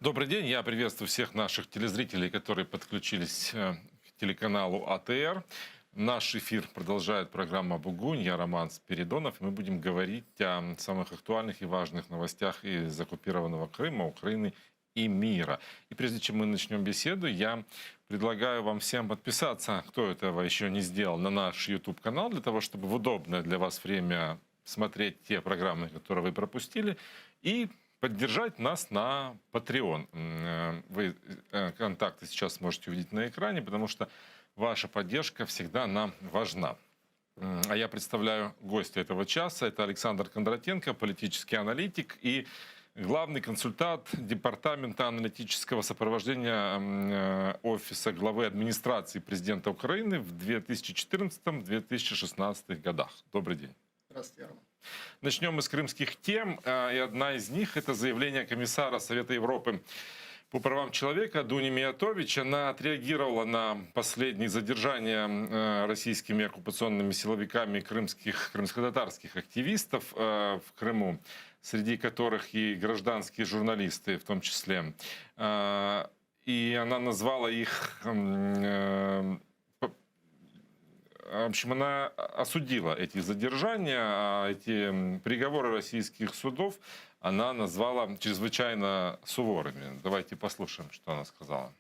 Добрый день, я приветствую всех наших телезрителей, которые подключились к телеканалу АТР. Наш эфир продолжает программа «Бугунь». Я Роман Спиридонов. И мы будем говорить о самых актуальных и важных новостях из оккупированного Крыма, Украины и мира. И прежде чем мы начнем беседу, я предлагаю вам всем подписаться, кто этого еще не сделал, на наш YouTube-канал, для того, чтобы в удобное для вас время смотреть те программы, которые вы пропустили, и поддержать нас на Patreon. Вы контакты сейчас можете увидеть на экране, потому что ваша поддержка всегда нам важна. А я представляю гостя этого часа. Это Александр Кондратенко, политический аналитик и главный консультант Департамента аналитического сопровождения Офиса главы администрации президента Украины в 2014-2016 годах. Добрый день. Здравствуйте, Роман. Начнем мы с крымских тем. И одна из них – это заявление комиссара Совета Европы по правам человека Дуни Миятович. Она отреагировала на последние задержания российскими оккупационными силовиками крымских, крымско-татарских активистов в Крыму, среди которых и гражданские журналисты в том числе. И она назвала их, в общем, она осудила эти задержания, а эти приговоры российских судов она назвала чрезвычайно суворыми. Давайте послушаем, что она сказала.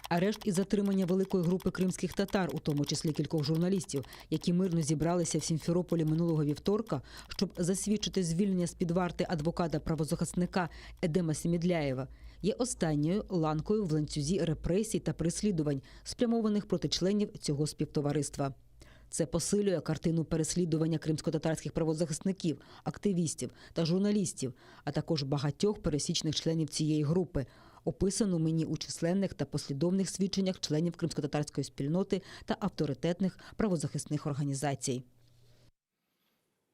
Арешт і затримання великої групи кримських татар, у тому числі кількох журналістів, які мирно зібралися в Сімферополі минулого вівторка, щоб засвідчити звільнення з-під варти адвоката правозахисника Едема Семедляєва, є останньою ланкою в ланцюзі репресій та переслідувань, спрямованих проти членів цього співтовариства. Це посилює картину переслідування кримськотатарських правозахисників, активістів та журналістів, а також багатьох пересічних членів цієї групи, описану мені у численних та послідовних свідченнях членів кримськотатарської спільноти та авторитетних правозахисних організацій.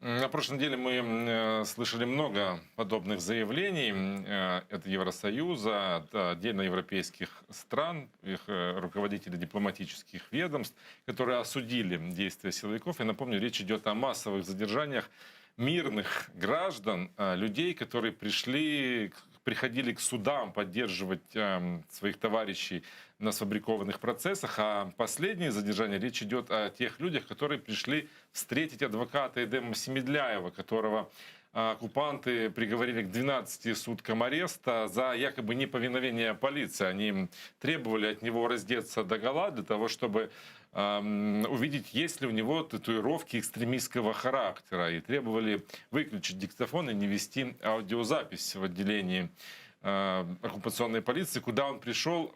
На прошлой неделе мы слышали много подобных заявлений от Евросоюза, от отдельно европейских стран, их руководителей дипломатических ведомств, которые осудили действия силовиков. Я напомню, речь идет о массовых задержаниях мирных граждан, людей, которые приходили к судам поддерживать своих товарищей на сфабрикованных процессах. А последние задержания, речь идет о тех людях, которые пришли встретить адвоката Эдема Семедляева, которого оккупанты приговорили к 12 суткам ареста за якобы неповиновение полиции. Они требовали от него раздеться догола для того, чтобы увидеть, есть ли у него татуировки экстремистского характера. И требовали выключить диктофон и не вести аудиозапись в отделении оккупационной полиции, куда он пришел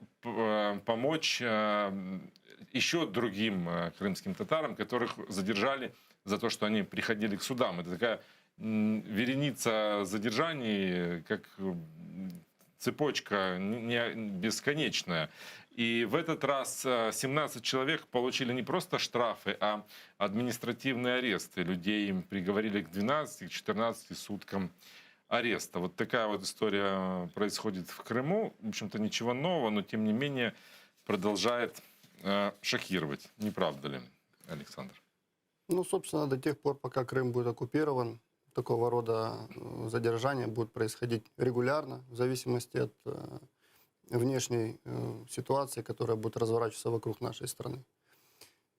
помочь еще другим крымским татарам, которых задержали за то, что они приходили к судам. Это такая вереница задержаний, как цепочка не бесконечная. И в этот раз 17 человек получили не просто штрафы, а административные аресты. Людей им приговорили к 12, к 14 суткам ареста. Вот такая вот история происходит в Крыму. В общем-то, ничего нового, но тем не менее продолжает шокировать. Не правда ли, Александр? Ну, собственно, до тех пор, пока Крым будет оккупирован, такого рода задержания будут происходить регулярно, в зависимости от внешней ситуации, которая будет разворачиваться вокруг нашей страны.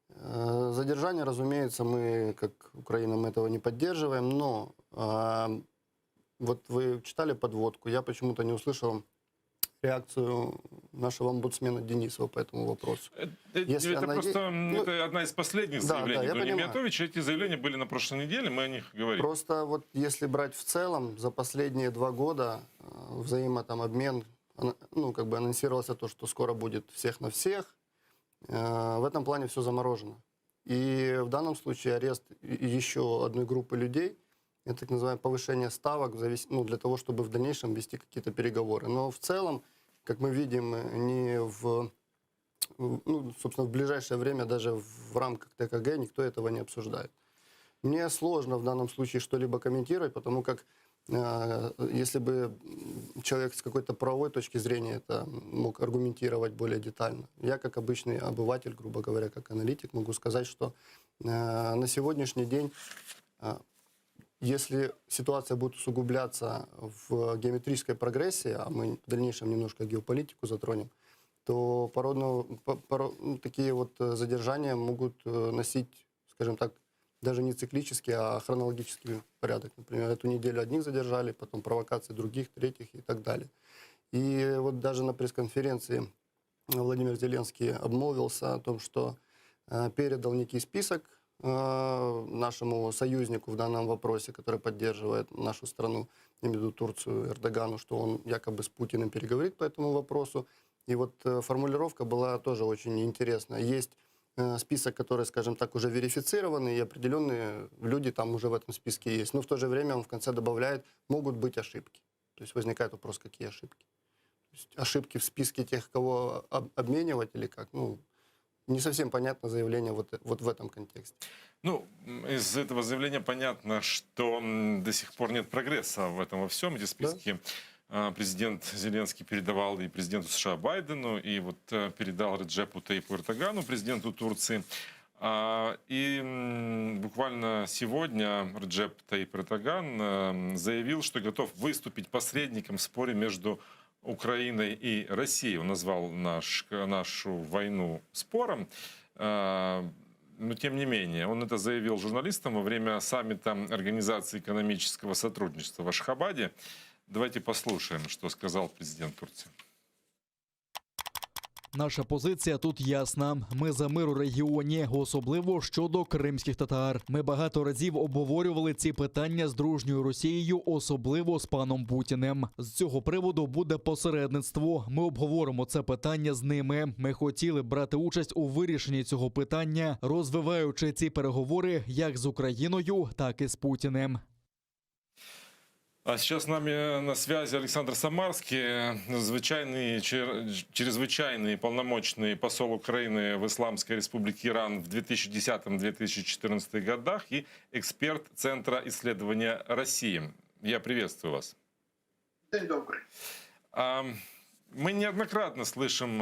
Задержание, разумеется, мы, как Украина, мы этого не поддерживаем, но вот вы читали подводку, я почему-то не услышал реакцию нашего омбудсмена Денисова по этому вопросу. Если Это она просто ну, это одна из последних да, заявлений да, я Дуни понимаю. Миятович. Эти заявления были на прошлой неделе, мы о них говорили. Просто вот если брать в целом, за последние 2 года взаимо там обмен, ну, как бы анонсировался то, что скоро будет всех на всех. В этом плане все заморожено. И в данном случае арест еще одной группы людей, это так называемое повышение ставок, ну, для того, чтобы в дальнейшем вести какие-то переговоры. Но в целом, как мы видим, не в, ну, собственно, в ближайшее время даже в рамках ТКГ никто этого не обсуждает. Мне сложно в данном случае что-либо комментировать, потому как если бы человек с какой-то правовой точки зрения это мог аргументировать более детально. Я, как обычный обыватель, грубо говоря, как аналитик, могу сказать, что на сегодняшний день Если ситуация будет усугубляться в геометрической прогрессии, а мы в дальнейшем немножко геополитику затронем, то породного, ну, такие вот задержания могут носить, скажем так, даже не циклический, а хронологический порядок. Например, эту неделю одних задержали, потом провокации других, третьих и так далее. И вот даже на пресс-конференции Владимир Зеленский обмолвился о том, что передал некий список нашему союзнику в данном вопросе, который поддерживает нашу страну, я имею в виду Турцию, Эрдогану, что он якобы с Путиным переговорит по этому вопросу. И вот формулировка была тоже очень интересная. Есть список, который, скажем так, уже верифицированный, и определенные люди там уже в этом списке есть. Но в то же время он в конце добавляет, могут быть ошибки. То есть возникает вопрос, какие ошибки. То есть ошибки в списке тех, кого обменивать или как? Ну, не совсем понятно заявление вот в этом контексте. Ну, из этого заявления понятно, что до сих пор нет прогресса в этом во всем. Эти списки президент Зеленский передавал и президенту США Байдену, и вот передал Реджепу Тайипу Эрдогану, президенту Турции. И буквально сегодня Реджеп Тайип Эрдоган заявил, что готов выступить посредником в споре между Украиной и Россией. Он назвал нашу войну спором. Но тем не менее, он это заявил журналистам во время саммита Организации экономического сотрудничества в Ашхабаде. Давайте послушаем, что сказал президент Турции. Наша позиція тут ясна. Ми за мир у регіоні, особливо щодо кримських татар. Ми багато разів обговорювали ці питання з дружньою Росією, особливо з паном Путіним. З цього приводу буде посередництво. Ми обговоримо це питання з ними. Ми хотіли б брати участь у вирішенні цього питання, розвиваючи ці переговори як з Україною, так і з Путіним. А сейчас с нами на связи Александр Самарский, звичайний, чрезвычайный полномочный посол Украины в Исламской Республике Иран в 2010-2014 годах и эксперт Центра исследования России. Я приветствую вас. День добрый. Мы неоднократно слышим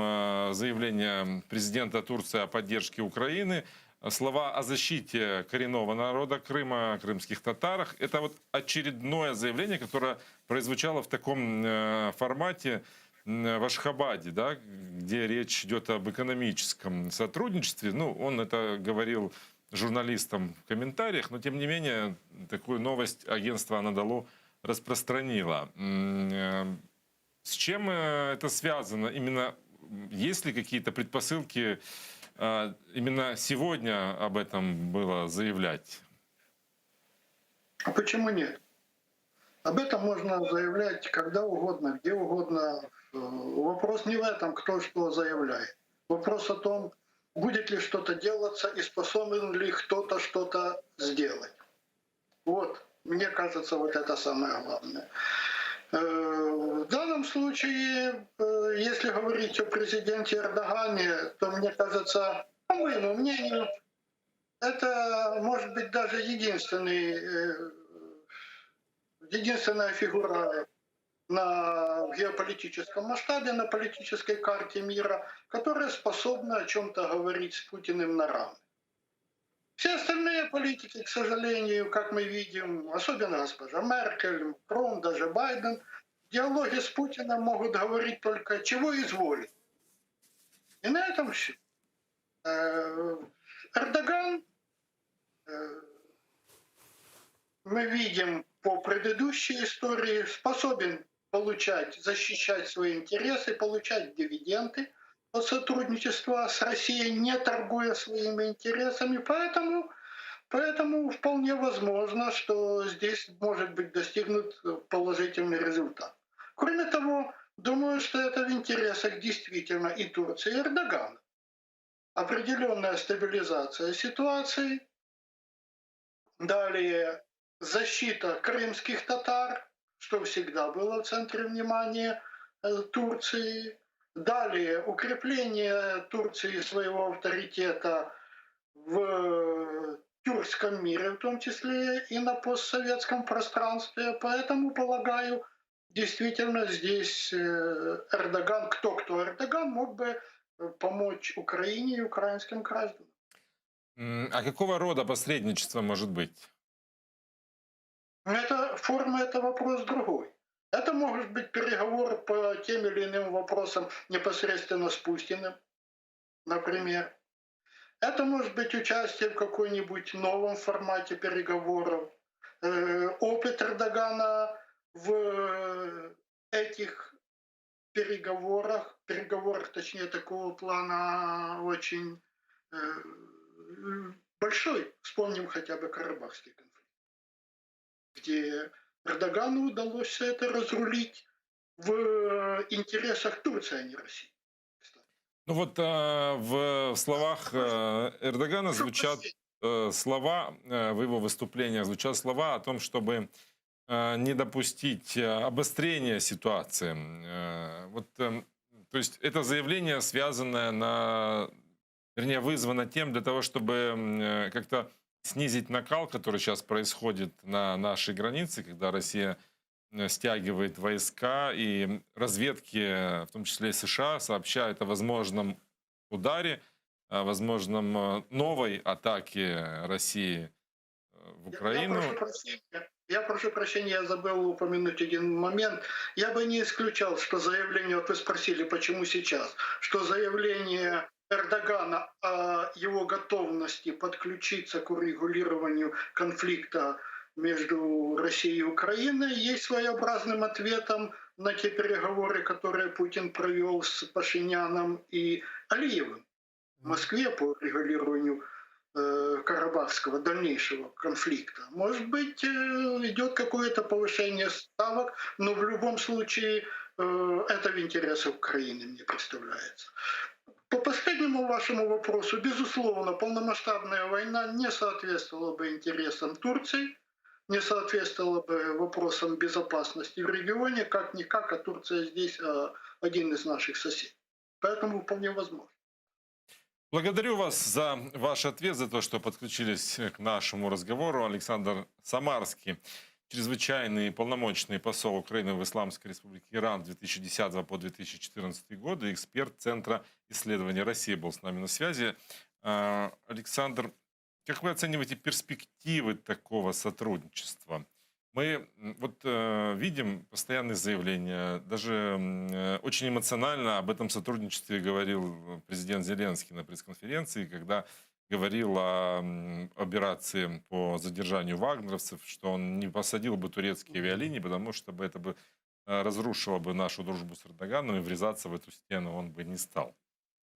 заявления президента Турции о поддержке Украины, слова о защите коренного народа Крыма, крымских татарах. Это вот очередное заявление, которое прозвучало в таком формате в Ашхабаде, да, где речь идет об экономическом сотрудничестве. Ну, он это говорил журналистам в комментариях, но тем не менее такую новость агентство Анадолу распространило. С чем это связано? Именно есть ли какие-то предпосылки именно сегодня об этом было заявлять? А почему нет? Об этом можно заявлять когда угодно, где угодно. Вопрос не в этом, кто что заявляет. Вопрос о том, будет ли что-то делаться и способен ли кто-то что-то сделать. Вот, мне кажется, вот это самое главное. В данном случае, если говорить о президенте Эрдогане, то мне кажется, по моему мнению, это может быть даже единственная фигура в геополитическом масштабе, на политической карте мира, которая способна о чем-то говорить с Путиным на равных. Все остальные политики, к сожалению, как мы видим, особенно госпожа Меркель, Макрон, даже Байден, в диалоге с Путиным могут говорить только «чего изволить». И на этом все. Эрдоган, мы видим по предыдущей истории, способен получать, защищать свои интересы, получать дивиденды от сотрудничества с Россией, не торгуя своими интересами. Поэтому вполне возможно, что здесь может быть достигнут положительный результат. Кроме того, думаю, что это в интересах действительно и Турции, и Эрдогана. Определенная стабилизация ситуации, далее защита крымских татар, что всегда было в центре внимания Турции, далее укрепление Турции своего авторитета в тюркском мире, в том числе и на постсоветском пространстве. Поэтому, полагаю, действительно здесь Эрдоган, кто-кто Эрдоган, мог бы помочь Украине и украинским гражданам. А какого рода посредничество может быть? Но это форма, это вопрос другой. Это могут быть переговоры по тем или иным вопросам непосредственно с Путиным, например. Это может быть участие в каком-нибудь новом формате переговоров. Опыт Эрдогана в этих переговорах, переговорах, точнее, такого плана очень большой. Вспомним хотя бы Карабахский конфликт, где Эрдогану удалось все это разрулить в интересах Турции, а не России. Кстати. Ну вот в словах Эрдогана Прошу звучат прощения. Слова, в его выступлениях звучат слова о том, чтобы не допустить обострения ситуации. Вот, то есть это заявление, связанное на, вернее, вызвано тем для того, чтобы как-то снизить накал, который сейчас происходит на нашей границе, когда Россия стягивает войска и разведки, в том числе и США, сообщают о возможном ударе, о возможном новой атаке России в Я Украину. прошу прощения. Я прошу прощения, я забыл упомянуть один момент. Я бы не исключал, что заявление, вот вы спросили, почему сейчас, что заявление Эрдогана о его готовности подключиться к урегулированию конфликта между Россией и Украиной есть своеобразным ответом на те переговоры, которые Путин провел с Пашиняном и Алиевым в Москве по урегулированию Карабахского дальнейшего конфликта. Может быть, идет какое-то повышение ставок, но в любом случае это в интересах Украины, мне представляется. По последнему вашему вопросу, безусловно, полномасштабная война не соответствовала бы интересам Турции, не соответствовала бы вопросам безопасности в регионе, как-никак, а Турция здесь один из наших соседей. Поэтому вполне возможно. Благодарю вас за ваш ответ, за то, что подключились к нашему разговору. Александр Самарский, чрезвычайный и полномочный посол Украины в Исламской Республике Иран с 2010 по 2014 годы, эксперт Центра исследований России был с нами на связи. Александр, как вы оцениваете перспективы такого сотрудничества? Мы вот видим постоянные заявления, даже очень эмоционально об этом сотрудничестве говорил президент Зеленский на пресс-конференции, когда говорил о операции по задержанию вагнеровцев, что он не посадил бы турецкие авиалинии, потому что бы это бы разрушило бы нашу дружбу с Эрдоганом, и врезаться в эту стену он бы не стал.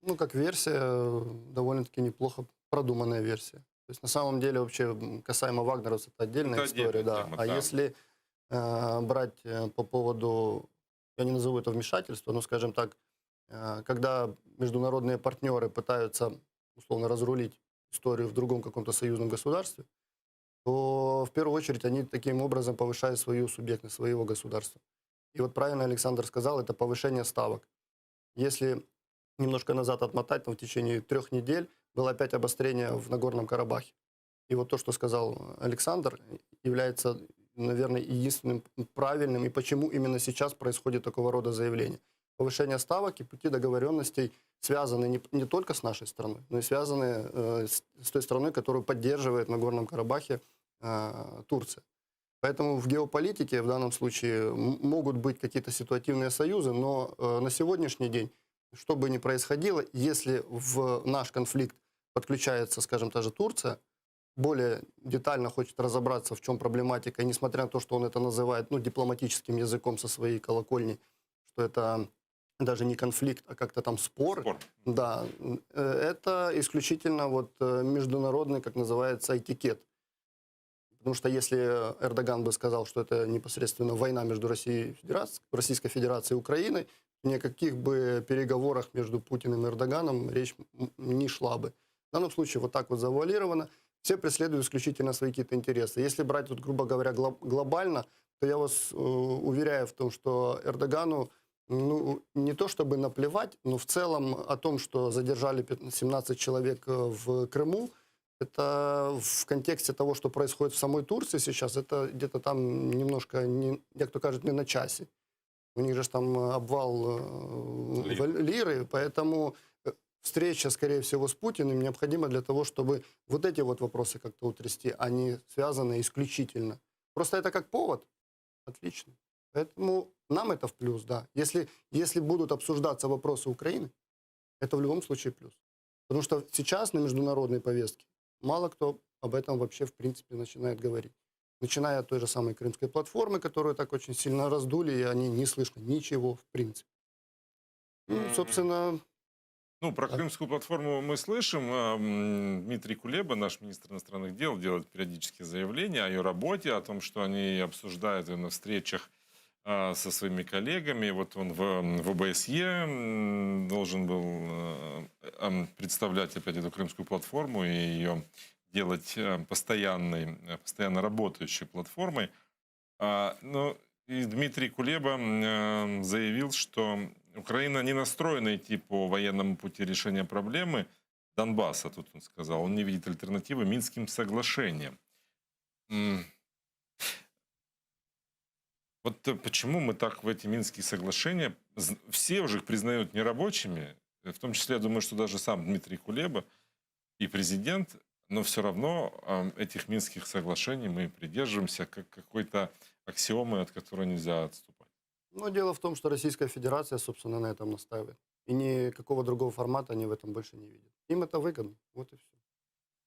Ну, как версия, довольно-таки неплохо продуманная версия. То есть на самом деле вообще касаемо вагнеровцев это отдельная Это история, отдельная да. тема, А да. если брать по поводу, я не назову это вмешательство, но, скажем так, когда международные партнеры пытаются условно разрулить историю в другом каком-то союзном государстве, то в первую очередь они таким образом повышают свою субъектность своего государства. И вот правильно Александр сказал, это повышение ставок. Если немножко назад отмотать, там в течение 3 недель было опять обострение в Нагорном Карабахе. И вот то, что сказал Александр, является, наверное, единственным правильным, и почему именно сейчас происходит такого рода заявление. Повышение ставок и пути договоренностей связаны не только с нашей страной, но и связаны с той страной, которую поддерживает в Нагорном Карабахе Турция. Поэтому в геополитике в данном случае могут быть какие-то ситуативные союзы, но на сегодняшний день, что бы ни происходило, если в наш конфликт подключается, скажем, та же Турция, более детально хочет разобраться, в чем проблематика, и несмотря на то, что он это называет, ну, дипломатическим языком со своей колокольни, что это даже не конфликт, а как-то там спор, Спор. Да, это исключительно вот международный, как называется, этикет. Потому что если Эрдоган бы сказал, что это непосредственно война между Российской Федерацией и Украиной, ни о каких бы переговорах между Путиным и Эрдоганом речь не шла бы. В данном случае вот так вот завуалировано. Все преследуют исключительно свои какие-то интересы. Если брать, вот, грубо говоря, глобально, то я вас уверяю в том, что Эрдогану, ну, не то чтобы наплевать, но в целом о том, что задержали 17 человек в Крыму, это в контексте того, что происходит в самой Турции сейчас, это где-то там немножко, не, як то кажуть, не на часі. У них же ж там обвал Лиры. лиры, поэтому встреча, скорее всего, с Путиным необходима для того, чтобы вот эти вот вопросы как-то утрясти, а не связанные исключительно. Просто это как повод. Отлично. Поэтому нам это в плюс, да. Если будут обсуждаться вопросы Украины, это в любом случае плюс. Потому что сейчас на международной повестке мало кто об этом вообще в принципе начинает говорить. Начиная от той же самой крымской платформы, которую так очень сильно раздули, и о ней не слышно ничего в принципе. Ну, собственно, Ну, про Так. крымскую платформу мы слышим. Дмитрий Кулеба, наш министр иностранных дел, делает периодически заявления о ее работе, о том, что они обсуждают ее на встречах со своими коллегами. Вот он в ОБСЕ должен был представлять опять эту крымскую платформу и ее делать постоянной, постоянно работающей платформой. Ну, и Дмитрий Кулеба заявил, что Украина не настроена идти по военному пути решения проблемы Донбасса, тут он сказал. Он не видит альтернативы Минским соглашениям. Вот почему мы так в эти Минские соглашения, все уже их признают нерабочими, в том числе, я думаю, что даже сам Дмитрий Кулеба и президент, но все равно этих Минских соглашений мы придерживаемся как какой-то аксиомы, от которой нельзя отступать. Но дело в том, что Российская Федерация, собственно, на этом настаивает. И никакого другого формата они в этом больше не видят. Им это выгодно, вот и все.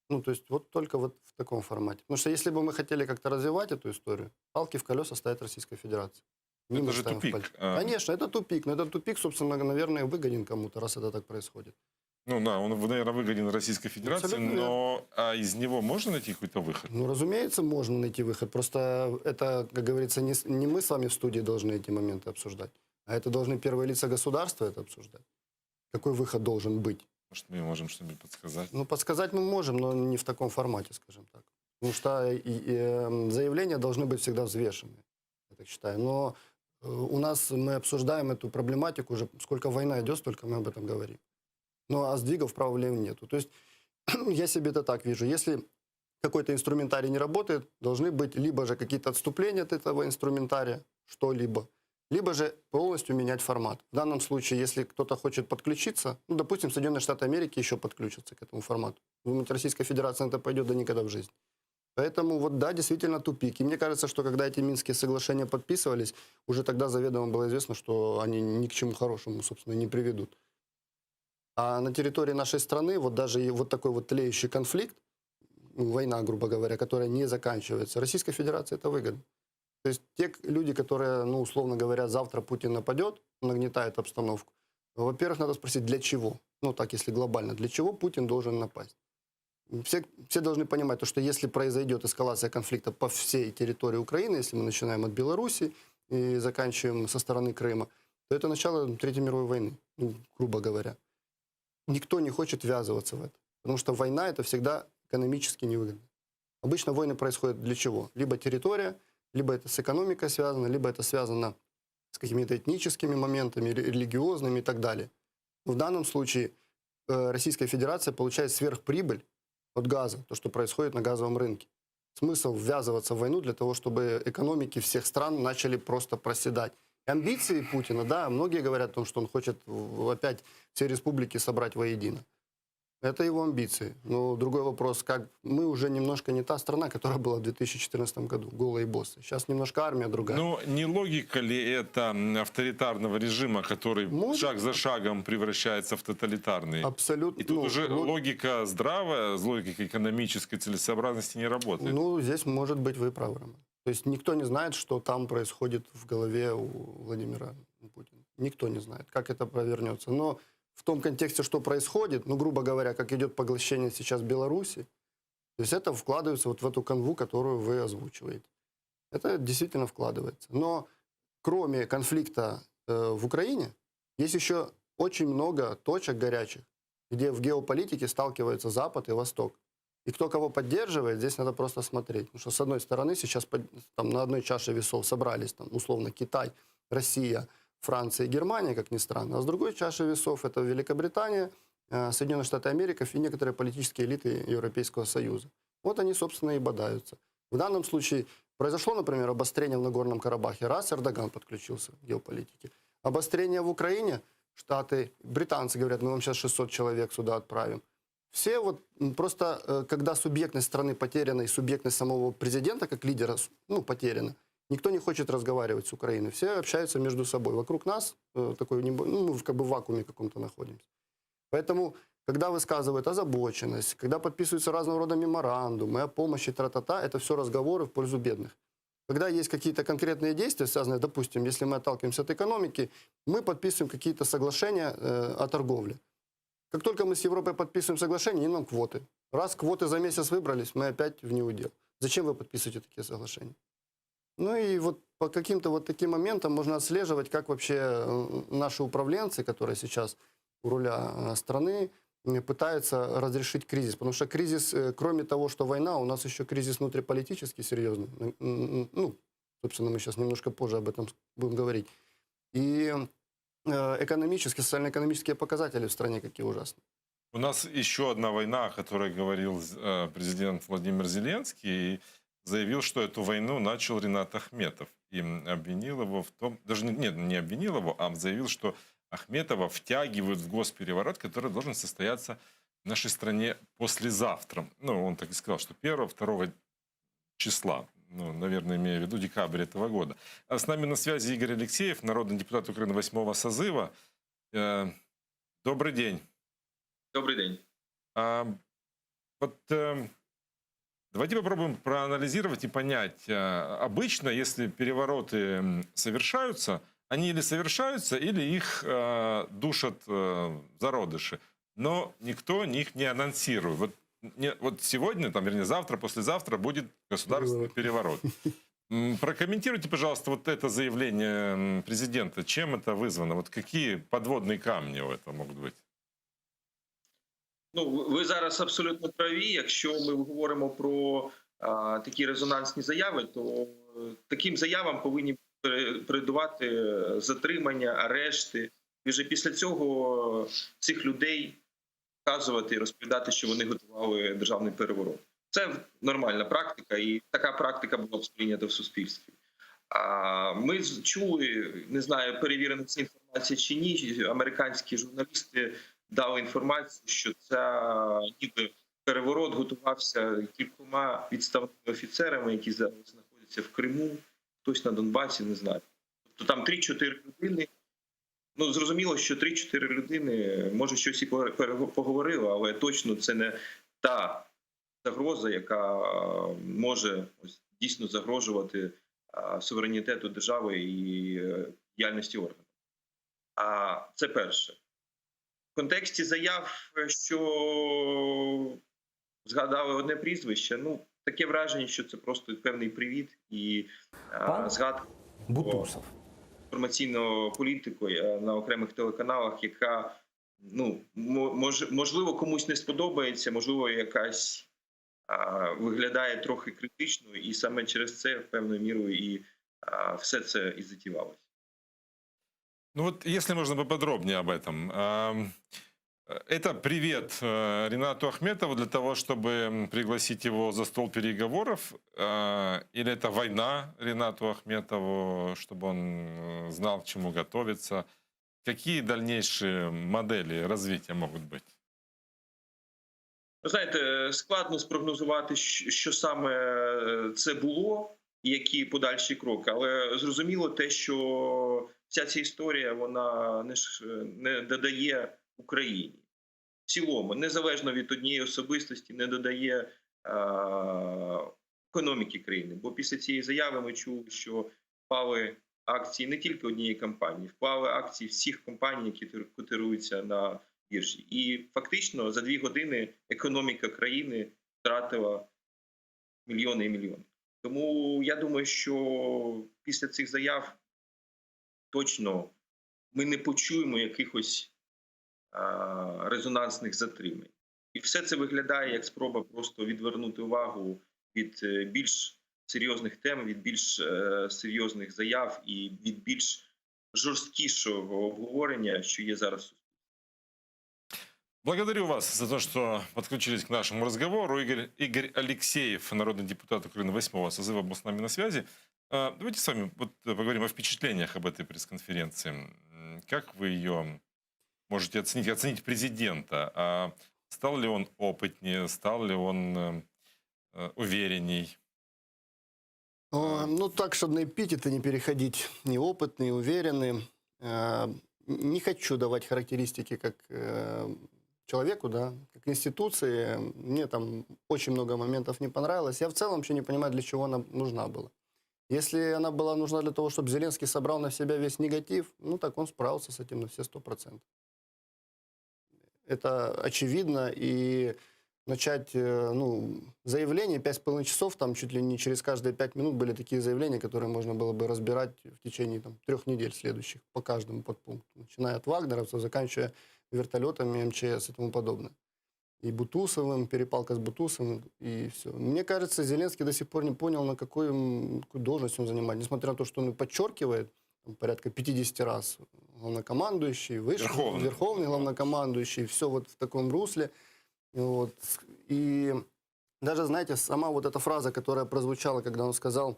Ну, то есть вот только вот в таком формате. Потому что если бы мы хотели как-то развивать эту историю, палки в колеса ставит Российская Федерация. Не Это мы же ставим в тупик. палки. Конечно, это тупик. Но этот тупик, собственно, наверное, выгоден кому-то, раз это так происходит. Ну да, он, наверное, выгоден Российской Федерации, Абсолютно но а из него можно найти какой-то выход? Ну, разумеется, можно найти выход. Просто это, как говорится, не мы с вами в студии должны эти моменты обсуждать, а это должны первые лица государства это обсуждать. Какой выход должен быть? Может, мы можем что-нибудь подсказать? Ну, подсказать мы можем, но не в таком формате, скажем так. Потому что заявления должны быть всегда взвешенные, я так считаю. Но у нас мы обсуждаем эту проблематику уже, сколько война идет, столько мы об этом говорим. Ну, а сдвигов вправо-влево нету. То есть я себе это так вижу. Если какой-то инструментарий не работает, должны быть либо же какие-то отступления от этого инструментария, что-либо, либо же полностью менять формат. В данном случае, если кто-то хочет подключиться, допустим, Соединенные Штаты Америки еще подключатся к этому формату. Думаете, Российская Федерация на это пойдет? Да никогда в жизни. Поэтому вот да, действительно тупик. И мне кажется, что когда эти Минские соглашения подписывались, уже тогда заведомо было известно, что они ни к чему хорошему, собственно, не приведут. А на территории нашей страны вот даже и вот такой вот тлеющий конфликт, война, грубо говоря, которая не заканчивается, Российской Федерации это выгодно. То есть те люди, которые, условно говоря, завтра Путин нападет, нагнетает обстановку, во-первых, надо спросить, для чего? Ну, так, если глобально, для чего Путин должен напасть? Все должны понимать, то, что если произойдет эскалация конфликта по всей территории Украины, если мы начинаем от Беларуси и заканчиваем со стороны Крыма, то это начало Третьей мировой войны, грубо говоря. Никто не хочет ввязываться в это, потому что война — это всегда экономически невыгодно. Обычно войны происходят для чего? Либо территория, либо это с экономикой связано, либо это связано с какими-то этническими моментами, религиозными и так далее. В данном случае Российская Федерация получает сверхприбыль от газа, то, что происходит на газовом рынке. Смысл ввязываться в войну для того, чтобы экономики всех стран начали просто проседать. И амбиции Путина, да, многие говорят о том, что он хочет опять все республики собрать воедино. Это его амбиции. Но другой вопрос, как мы уже немножко не та страна, которая была в 2014 году, голые боссы. Сейчас немножко армия другая. Но не логика ли это авторитарного режима, который Может. шаг за шагом превращается в тоталитарный? Абсолютно. И тут уже логика здравая, с логикой экономической целесообразности не работает. Здесь, может быть, вы правы, Роман. То есть никто не знает, что там происходит в голове у Владимира Путина. Никто не знает, как это провернется. Но в том контексте, что происходит, грубо говоря, как идет поглощение сейчас Беларуси, то есть это вкладывается вот в эту канву, которую вы озвучиваете. Это действительно вкладывается. Но кроме конфликта в Украине, есть еще очень много точек горячих, где в геополитике сталкиваются Запад и Восток. И кто кого поддерживает, здесь надо просто смотреть. Потому что, с одной стороны, сейчас на одной чаше весов собрались, условно, Китай, Россия, Франция и Германия, как ни странно. А с другой чаши весов это Великобритания, Соединенные Штаты Америки и некоторые политические элиты Европейского Союза. Вот они, собственно, и бодаются. В данном случае произошло, например, обострение в Нагорном Карабахе. Раз, Эрдоган подключился к геополитике. Обострение в Украине, Штаты, британцы говорят, мы вам сейчас 600 человек сюда отправим. Все вот просто, э, когда субъектность страны потеряна и субъектность самого президента как лидера ну, потеряна, никто не хочет разговаривать с Украиной. Все общаются между собой. Вокруг нас э, такой, ну, мы как бы в вакууме каком-то находимся. Поэтому, когда высказывают озабоченность, когда подписываются разного рода меморандумы о помощи, тра-та-та, это все разговоры в пользу бедных. Когда есть какие-то конкретные действия, связанные, допустим, если мы отталкиваемся от экономики, мы подписываем какие-то соглашения э, о торговле. Как только мы с Европой подписываем соглашение, они нам квоты. Раз квоты за месяц выбрались, мы опять в неудел. Зачем вы подписываете такие соглашения? Ну и вот по каким-то вот таким моментам можно отслеживать, как вообще э, наши управленцы, которые сейчас у руля э, страны, пытаются разрешить кризис. Потому что кризис, э, кроме того, что война, у нас еще кризис внутриполитический серьезный. Ну, собственно, мы сейчас немножко позже об этом будем говорить. И экономические, социально-экономические показатели в стране какие ужасные. У нас еще одна война, о которой говорил э, президент Владимир Зеленский, и заявил, что эту войну начал Ринат Ахметов. И обвинил его в том, даже не, нет, не обвинил его, а заявил, что Ахметова втягивают в госпереворот, который должен состояться в нашей стране послезавтра. Ну, он так и сказал, что 1-2 числа. Ну, наверное, имея в виду декабрь этого года. А с нами на связи Игорь Алексеев, народный депутат Украины восьмого созыва. Э, добрый день. Добрый день. А, вот э, давайте попробуем проанализировать и понять. Э, обычно, если перевороты совершаются, они или совершаются, или их э, душат э, зародыши. Но никто их не анонсирует. Вот, не, вот сегодня, там, вернее, завтра, послезавтра будет государственный переворот. Прокомментируйте, пожалуйста, вот это заявление президента. Чем это вызвано? Вот какие подводные камни у этого могут быть? Ну, ви зараз абсолютно праві. Якщо ми говоримо про а, такі резонансні заяви, то таким заявам повинні передувати затримання, арешти. І вже після цього цих людей вказувати і розповідати, що вони готували державний переворот. Це нормальна практика, і така практика була б сприйнята в суспільстві. А ми чули, не знаю, перевірена ця інформація чи ні. Американські журналісти дали інформацію, що ця ніби переворот готувався кількома відставними офіцерами, які зараз знаходяться в Криму, хтось на Донбасі, не знаю. Тобто там 3-4 людини. Ну, зрозуміло, що 3-4 людини, може, щось і поговорили, але точно це не та загроза, яка може ось дійсно загрожувати суверенітету держави і е, діяльності органів. А це перше. В контексті заяв, що згадали одне прізвище, ну таке враження, що це просто певний привіт і Пан згадка Бутусов. інформаційну політику е, на окремих телеканалах, яка ну мож, можливо комусь не сподобається, можливо, якась а, виглядає трохи критично, і саме через це певною мірою і а, все це і затівалося. Ну вот, если можно поподробнее об этом. Это привет э, Ринату Ахметову для того, чтобы пригласить его за стол переговоров? Э, или это война Ринату Ахметову, чтобы он э, знал, к чему готовиться? Какие дальнейшие модели развития могут быть? Ви знаєте, складно спрогнозувати, що саме це було, і які подальші кроки, але зрозуміло те, що вся ця історія вона не ж не додає Україні в цілому, незалежно від однієї особистості, не додає е, економіки країни. Бо після цієї заяви ми чули, що впали акції не тільки однієї компанії, впали акції всіх компаній, які котируються на біржі. І фактично за 2 години економіка країни втратила мільйони і мільйони. Тому я думаю, що після цих заяв точно ми не почуємо якихось а, резонансних затримань. І все це виглядає як спроба просто відвернути увагу від е, більш серйозних тем, від більш е, серйозних заяв і від більш жорсткішого обговорення, що є зараз. Благодарю вас за то, что подключились к нашему разговору. Игорь, Игорь Алексеев, народный депутат Украины восьмого созыва, был с нами на связи. А, Давайте с вами вот поговорим о впечатлениях об этой пресс-конференции. Как вы ее можете оценить? Оценить президента? А. Стал ли он опытнее, стал ли он э, э, уверенней? О, Ну, так, чтобы на эпитеты не переходить, неопытный, уверенный. Э, Не хочу давать характеристики как э, человеку, да, как институции. Мне там очень много моментов не понравилось. Я в целом вообще не понимаю, для чего она нужна была. Если она была нужна для того, чтобы Зеленский собрал на себя весь негатив, ну, так он справился с этим на все 100%. Это очевидно, и начать, э, ну, заявление 5,5 часов, там чуть ли не через каждые 5 минут были такие заявления, которые можно было бы разбирать в течение там, 3 недель следующих по каждому подпункту, начиная от вагнеровцев, заканчивая вертолетами МЧС и тому подобное. И Бутусовым, перепалка с Бутусовым, и все. Мне кажется, Зеленский до сих пор не понял, на какую, какую должность он занимает. Несмотря на то, что он и подчеркивает там, порядка 50 раз главнокомандующий, высший, Верховный. верховный главнокомандующий, все вот в таком русле. Вот. И даже, знаете, сама вот эта фраза, которая прозвучала, когда он сказал,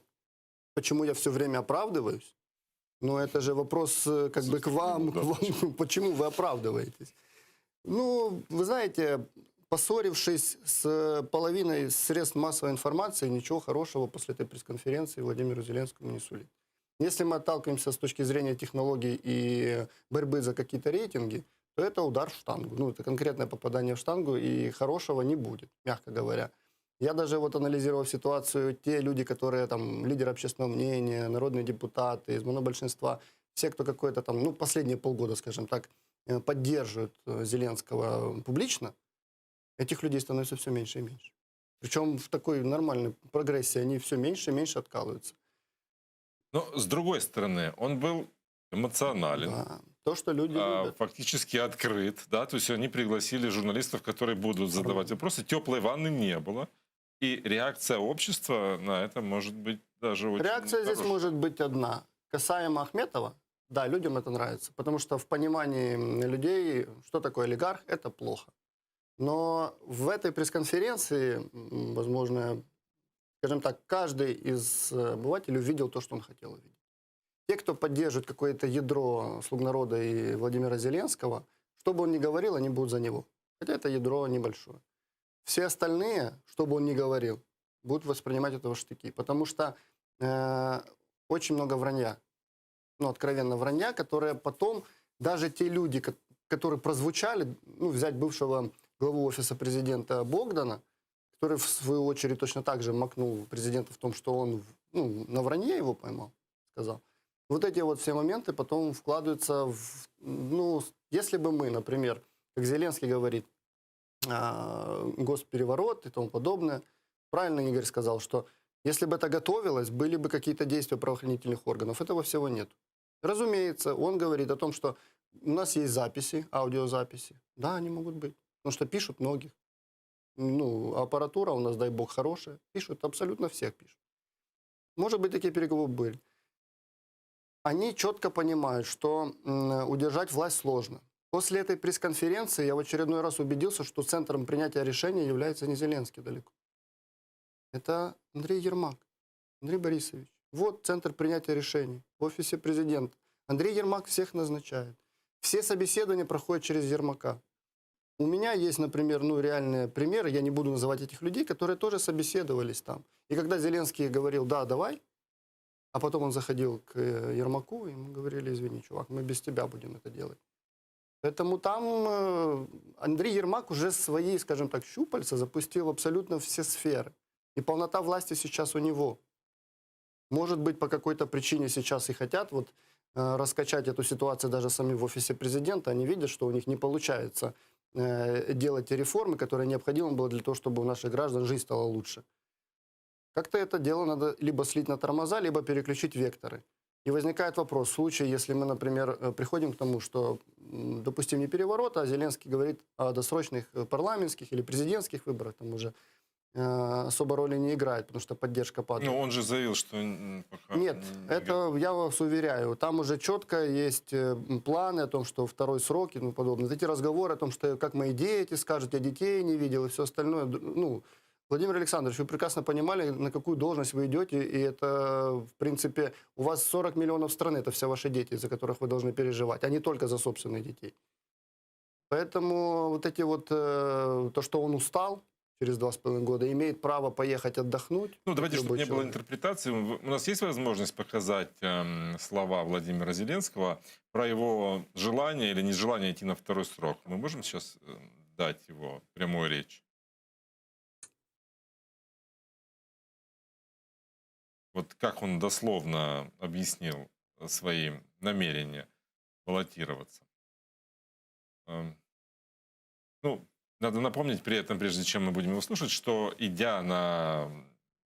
почему я все время оправдываюсь, ну, это же вопрос э, как бы к вам, Да. к вам, почему вы оправдываетесь? Ну, вы знаете, поссорившись с половиной средств массовой информации, ничего хорошего после этой пресс-конференции Владимиру Зеленскому не сулит. Если мы отталкиваемся с точки зрения технологий и борьбы за какие-то рейтинги, то это удар в штангу. Ну, это конкретное попадание в штангу, и хорошего не будет, мягко говоря. Я даже вот анализировал ситуацию, те люди, которые там лидеры общественного мнения, народные депутаты из монобольшинства, все, кто какой-то там, ну, последние полгода, скажем так, э, поддерживают э, Зеленского публично, этих людей становится все меньше и меньше. Причем в такой нормальной прогрессии они все меньше и меньше откалываются. Но, с другой стороны, он был эмоционален. Да. То, что люди а, любят. фактически открыт, да, то есть они пригласили журналистов, которые будут задавать вопросы. Теплой ванны не было. И реакция общества на это может быть даже очень Реакция здесь хорошая. может быть одна. Касаемо Ахметова, да, людям это нравится, потому что в понимании м, людей, что такое олигарх, это плохо. Но в этой пресс-конференции, м, возможно, скажем так, каждый из э, обывателей увидел то, что он хотел увидеть. Те, кто поддерживает какое-то ядро «Слуг народа» и Владимира Зеленского, что бы он ни говорил, они будут за него. Хотя это ядро небольшое. Все остальные, что бы он ни говорил, будут воспринимать это в штыки. Потому что э, очень много вранья. Ну, откровенно вранья, которое потом даже те люди, ко- которые прозвучали, ну, взять бывшего главу офиса президента Богдана, который, в свою очередь, точно так же макнул президента в том, что он ну, на вранье его поймал, сказал. Вот эти вот все моменты потом вкладываются в... Ну, если бы мы, например, как Зеленский говорит, а, госпереворот и тому подобное, правильно Игорь сказал, что если бы это готовилось, были бы какие-то действия правоохранительных органов. Этого всего нет. Разумеется, он говорит о том, что у нас есть записи, аудиозаписи. Да, они могут быть. Потому что пишут многих. Ну, аппаратура у нас, дай бог, хорошая. Пишут, абсолютно всех пишут. Может быть, такие переговоры были. Они четко понимают, что м, удержать власть сложно. После этой пресс-конференции я в очередной раз убедился, что центром принятия решения является не Зеленский далеко. Это Андрей Ермак, Андрей Борисович. Вот центр принятия решений в офисе президента. Андрей Ермак всех назначает. Все собеседования проходят через Ермака. У меня есть, например, ну, реальные примеры, я не буду называть этих людей, которые тоже собеседовались там. И когда Зеленский говорил, да, давай, а потом он заходил к э, Ермаку, и ему говорили, извини, чувак, мы без тебя будем это делать. Поэтому там э, Андрей Ермак уже свои, скажем так, щупальца запустил в абсолютно все сферы. И полнота власти сейчас у него. Может быть, по какой-то причине сейчас и хотят вот, э, раскачать эту ситуацию даже сами в офисе президента. Они видят, что у них не получается э, делать те реформы, которые необходимы было для того, чтобы у наших граждан жизнь стала лучше. Как-то это дело надо либо слить на тормоза, либо переключить векторы. И возникает вопрос, в случае, если мы, например, э, приходим к тому, что, м, допустим, не переворот, а Зеленский говорит о досрочных э, парламентских или президентских выборах, там уже э, особо роли не играет, потому что поддержка падает. Ну, он же заявил, что м, пока... Нет, не это я вас уверяю. Там уже четко есть э, м, планы о том, что второй срок и тому подобное. Вот Эти разговоры о том, что как мои дети скажут, я детей не видел и все остальное. Д- Ну, Владимир Александрович, вы прекрасно понимали, на какую должность вы идете, и это, в принципе, у вас 40 миллионов страны, это все ваши дети, за которых вы должны переживать, а не только за собственных детей. Поэтому вот эти вот, то, что он устал через 2,5 года, имеет право поехать отдохнуть. Ну, давайте, чтобы любой не было человек. интерпретации. У нас есть возможность показать слова Владимира Зеленского про его желание или нежелание идти на второй срок? Мы можем сейчас дать его прямую речь? Вот как он дословно объяснил свои намерения баллотироваться. Ну, надо напомнить при этом, прежде чем мы будем его слушать, что идя на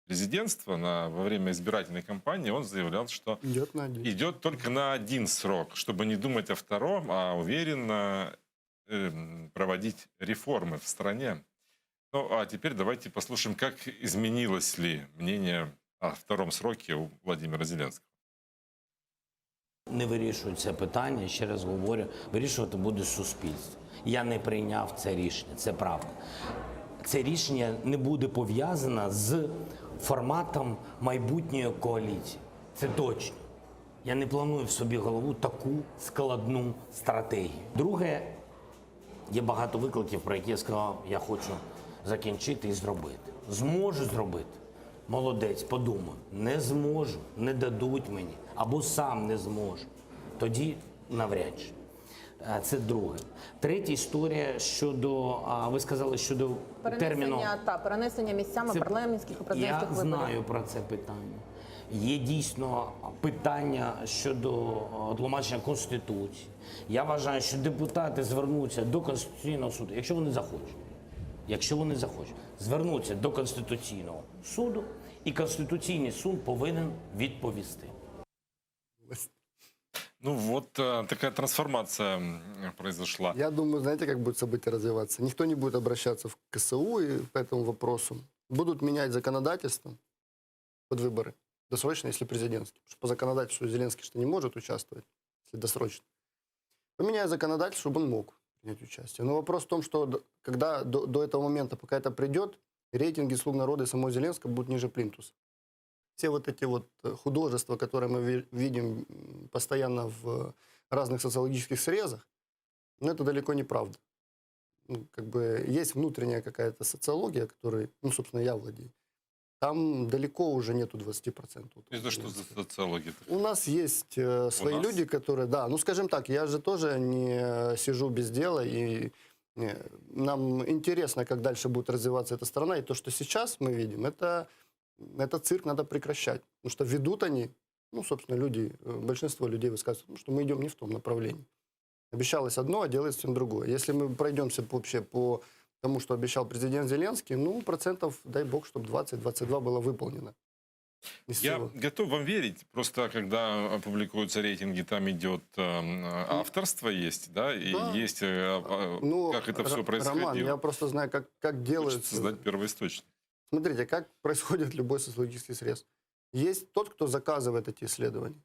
президентство во время избирательной кампании, он заявлял, что Идет на один. идет только на один срок, чтобы не думать о втором, а уверенно проводить реформы в стране. Ну, а теперь давайте послушаем, как изменилось ли мнение о втором сроке у Владимира Зеленского. Не вирішую це питання, ще раз говорю, вирішувати буде суспільство. Я не прийняв це рішення, це правда. Це рішення не буде пов'язане з форматом майбутньої коаліції. Це точно. Я не планую в собі голову таку складну стратегію. Друге, є багато викликів, про які я сказав, я хочу закінчити і зробити. Зможу зробити. Молодець, подумаю. Не зможу, не дадуть мені, або сам не зможу. Тоді навряд чи. Це друге. Третя історія щодо, ви сказали, щодо терміну. Перенесення, та, перенесення місцями парламентських і президентських Я виборів. знаю про це питання. Є дійсно питання щодо тлумачення Конституції. Я вважаю, що депутати звернуться до Конституційного суду, якщо вони захочуть. Якщо вони захочуть, звернуться до Конституційного суду, і Конституційний суд повинен відповісти. Ну вот такая трансформация произошла. Я думаю, знаете, как будет событие развиваться? Никто не будет обращаться в КСУ и по этому вопросу. Будут менять законодательство под выборы. Досрочно, если президентский. Потому что по законодательству Зеленский что не может участвовать, если досрочно. Поменяют законодательство, чтобы он мог принять участие. Но вопрос в том, что когда до этого момента, пока это придет, рейтинги «Слуг народа» и самого Зеленского будут ниже плинтуса. Все вот эти вот художества, которые мы видим постоянно в разных социологических срезах, но это далеко не правда. Ну, как бы есть внутренняя какая-то социология, которой, ну, собственно, я владею. Там далеко уже нету 20%. Это что за социология? У нас есть свои нас? люди, которые, да, ну, скажем так, я же тоже не сижу без дела, и нам интересно, как дальше будет развиваться эта страна, и то, что сейчас мы видим, это цирк надо прекращать, потому что ведут они, ну, собственно, люди, большинство людей высказывают, ну, что мы идем не в том направлении. Обещалось одно, а делается совсем другое. Если мы пройдемся вообще по тому, что обещал президент Зеленский, ну, процентов, дай бог, чтобы 20-22 было выполнено. Из Я всего. готов вам верить. Просто когда публикуются рейтинги, там идет авторство есть, да, и Да. есть, Ну, как это все происходило. Роман, я просто знаю, как Хочется делается. знать первоисточник. Смотрите, как происходит любой социологический срез. Есть тот, кто заказывает эти исследования.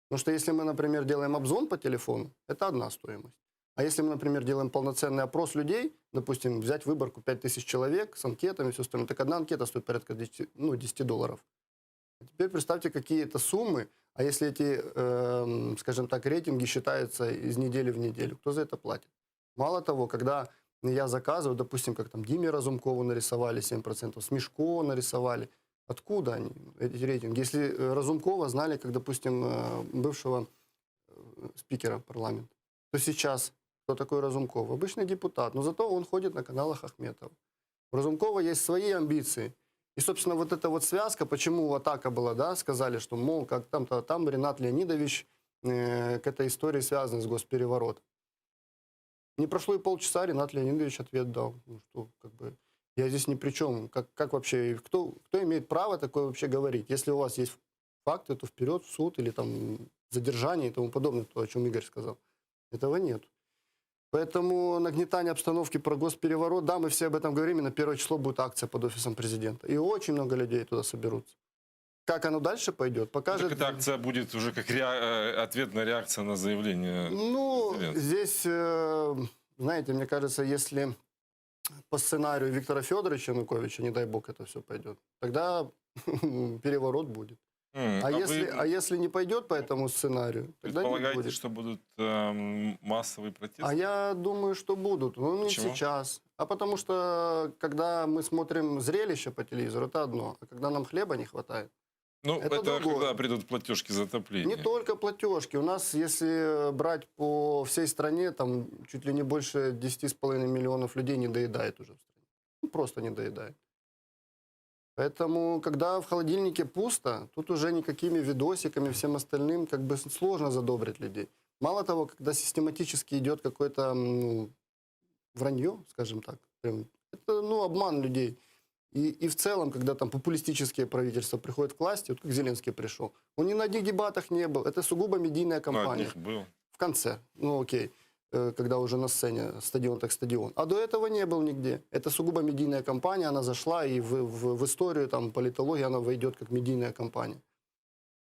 Потому что если мы, например, делаем обзвон по телефону, это одна стоимость. А если мы, например, делаем полноценный опрос людей, допустим, взять выборку 5000 человек с анкетами и все остальное, так одна анкета стоит порядка 10, ну, 10 долларов. А теперь представьте, какие это суммы, а если эти, скажем так, рейтинги считаются из недели в неделю, кто за это платит? Мало того, когда я заказываю, допустим, как там Диме Разумкову нарисовали 7%, Смешко нарисовали, откуда они, эти рейтинги? Если Разумкова знали, как, допустим, бывшего спикера парламента, то сейчас кто такой Разумков? Обычный депутат, но зато он ходит на каналах Ахметова. У Разумкова есть свои амбиции. И, собственно, вот эта вот связка, почему атака была, да, сказали, что, мол, как там-то, там Ренат Леонидович к этой истории связан с госпереворотом. Не прошло и полчаса, Ренат Леонидович ответ дал, ну, что, как бы, я здесь ни при чем. Как вообще, кто имеет право такое вообще говорить? Если у вас есть факты, то вперед в суд или там задержание и тому подобное, то, о чем Игорь сказал. Этого нет. Поэтому нагнетание обстановки про госпереворот, да, мы все об этом говорим, и на первое число будет акция под офисом президента. И очень много людей туда соберутся. Как оно дальше пойдет, покажет... Так эта акция будет уже как ответная реакция на заявление Ну, Зеленского. здесь, знаете, мне кажется, если по сценарию Виктора Федоровича Януковича, не дай бог, это все пойдет, тогда переворот будет. М, А, а если, вы а если не пойдет по этому сценарию, тогда не предполагаете, будет. что будут эм, массовые протесты? А я думаю, что будут. Ну, не Почему? сейчас. А потому что, когда мы смотрим зрелище по телевизору, это одно. А когда нам хлеба не хватает, Ну, это это, другое. когда придут платежки за отопление. Не только платежки. У нас, если брать по всей стране, там чуть ли не больше 10,5 миллионов людей не доедает уже в стране. Ну, просто не доедает. Поэтому, когда в холодильнике пусто, тут уже никакими видосиками, всем остальным как бы сложно задобрить людей. Мало того, когда систематически идет какое-то м, ну, вранье, скажем так, прям, это ну, обман людей. И, и в целом, когда там популистические правительства приходят к власти, вот как Зеленский пришел, он ни на одних дебатах не был, это сугубо медийная Ну, кампания. одних был. В конце, ну окей, э, когда уже на сцене стадион так стадион. А до этого не был нигде. Это сугубо медийная кампания, она зашла, и в, в, в историю там, политологии она войдет как медийная кампания.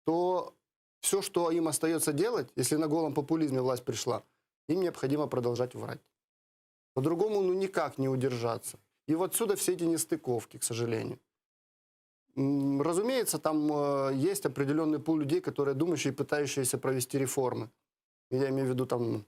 То все, что им остается делать, если на голом популизме власть пришла, им необходимо продолжать врать. По-другому ну никак не удержаться. И вот отсюда все эти нестыковки, к сожалению. М, Разумеется, там э, есть определенный пул людей, которые думающие и пытающиеся провести реформы. Я имею в виду там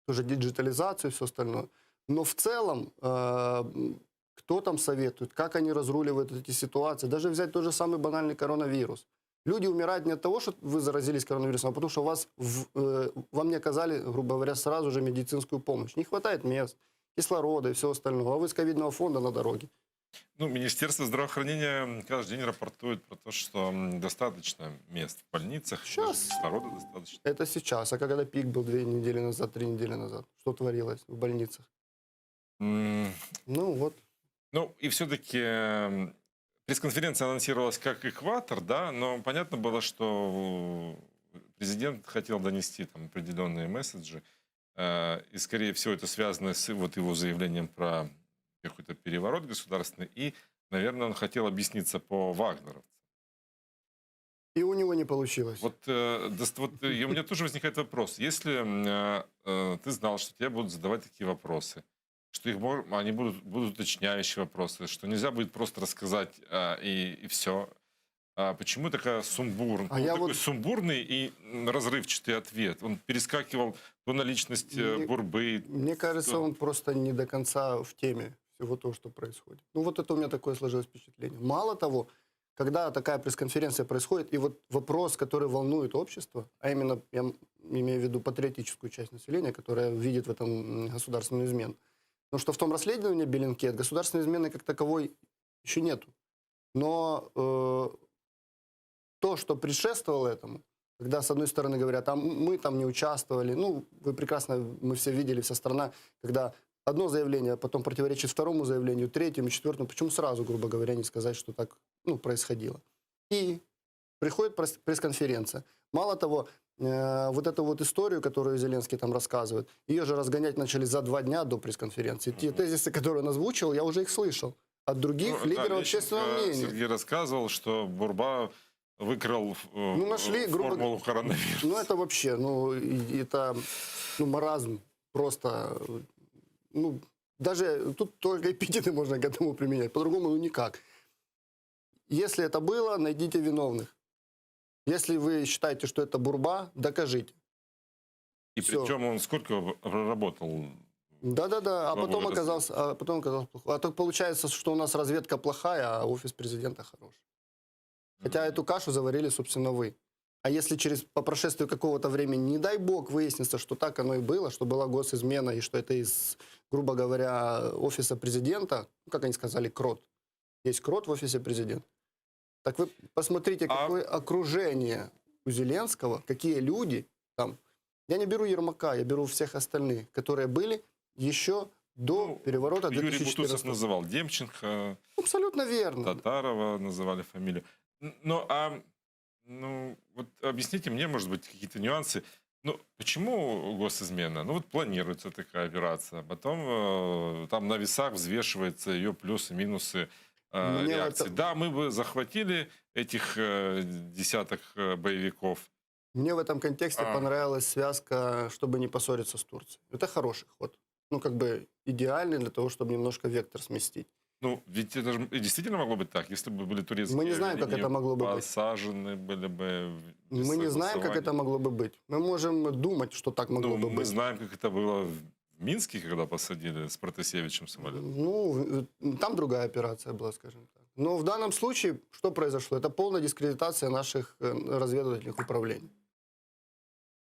тоже диджитализацию и все остальное. Но в целом, э, м, кто там советует, как они разруливают эти ситуации, даже взять тот же самый банальный коронавирус. Люди умирают не от того, что вы заразились коронавирусом, а потому что вас в- э, вам не оказали, грубо говоря, сразу же медицинскую помощь. Не хватает мест, кислорода и всего остального. А вы с ковидного фонда на дороге. Ну, Министерство здравоохранения каждый день рапортует про то, что м, достаточно мест в больницах, Щас. даже кислорода достаточно. Это сейчас. А когда пик был 2 недели назад, 3 недели назад? Что творилось в больницах? М, Ну вот. Ну, и все-таки пресс-конференция анонсировалась как экватор, да, но понятно было, что президент хотел донести там определенные месседжи, э, и, скорее всего, это связано с вот его заявлением про какой-то переворот государственный, и, наверное, он хотел объясниться по вагнеровцам. И у него не получилось. Вот, э, дос- вот э, и у меня тоже возникает вопрос. Если м, э, э, ты знал, что тебе будут задавать такие вопросы, что их мор- они будут, будут уточняющие вопросы, что нельзя будет просто рассказать а, и, и все. А почему такая сумбур, А ну, я такой вот- сумбурный и м, разрывчатый ответ? Он перескакивал то на личность э, Мне- Бурбы. Мне кажется, Что? он просто не до конца в теме всего того, что происходит. Ну вот это у меня такое сложилось впечатление. Мало того, когда такая пресс-конференция происходит, и вот вопрос, который волнует общество, а именно я м- имею в виду патриотическую часть населения, которая видит в этом м, государственную измену. Потому что в том расследовании Bellingcat государственной измены как таковой еще нету. Но э, то, что предшествовало этому, когда, с одной стороны, говорят, а мы там не участвовали, ну, вы прекрасно, мы все видели, вся страна, когда одно заявление потом противоречит второму заявлению, третьему, четвертому, почему сразу, грубо говоря, не сказать, что так, ну, происходило. И приходит пресс- пресс-конференция. Мало того, э, вот эту вот историю, которую Зеленский там рассказывает, ее же разгонять начали за 2 дня до пресс-конференции. Те тезисы, которые он озвучивал, я уже их слышал от других Ну, да, лидеров Лещенко общественного мнения. Сергей рассказывал, что Бурба выкрал э, Ну, нашли, грубо формулу коронавируса. Ну, это вообще, ну, и- это, ну, маразм просто. Ну, даже тут только эпитеты можно к этому применять, по-другому ну никак. Если это было, найдите виновных. Если вы считаете, что это Бурба, докажите. И Всё. причем он сколько проработал? Да-да-да, а Главу потом разведки. оказался, а потом оказался плохой. А то получается, что у нас разведка плохая, а офис президента хороший. Хотя эту кашу заварили, собственно, вы. А если через по прошествию какого-то времени, не дай бог, выяснится, что так оно и было, что была госизмена и что это из, грубо говоря, офиса президента, ну, как они сказали, крот. Есть крот в офисе президента. Так вы посмотрите, А- какое окружение у Зеленского, какие люди там. Я не беру Ермака, я беру всех остальных, которые были еще до Ну, переворота Юрий Бутусов 2014 называл Демченко, Абсолютно верно. Татарова называли фамилию. Н- Ну, а ну, вот объясните мне, может быть, какие-то нюансы. Ну, почему госизмена? Ну, вот планируется такая операция. Потом э, там на весах взвешиваются ее плюсы, минусы э, Мне реакции. это- Да, мы бы захватили этих э, десяток э, боевиков. Мне в этом контексте А. понравилась связка, чтобы не поссориться с Турцией. Это хороший ход. Ну, как бы идеальный для того, чтобы немножко вектор сместить. Ну, ведь это же действительно могло быть так, если бы были турецкие Мы не знаем, как авиалинии это могло бы быть. посажены были бы без Мы не знаем, как согласования. это могло бы быть. Мы можем думать, что так могло Ну, бы мы быть. знаем, как это было в Минске, когда посадили с Протасевичем самолет. Ну, в- там другая операция была, скажем так. Но в данном случае что произошло? Это полная дискредитация наших э, разведывательных управлений.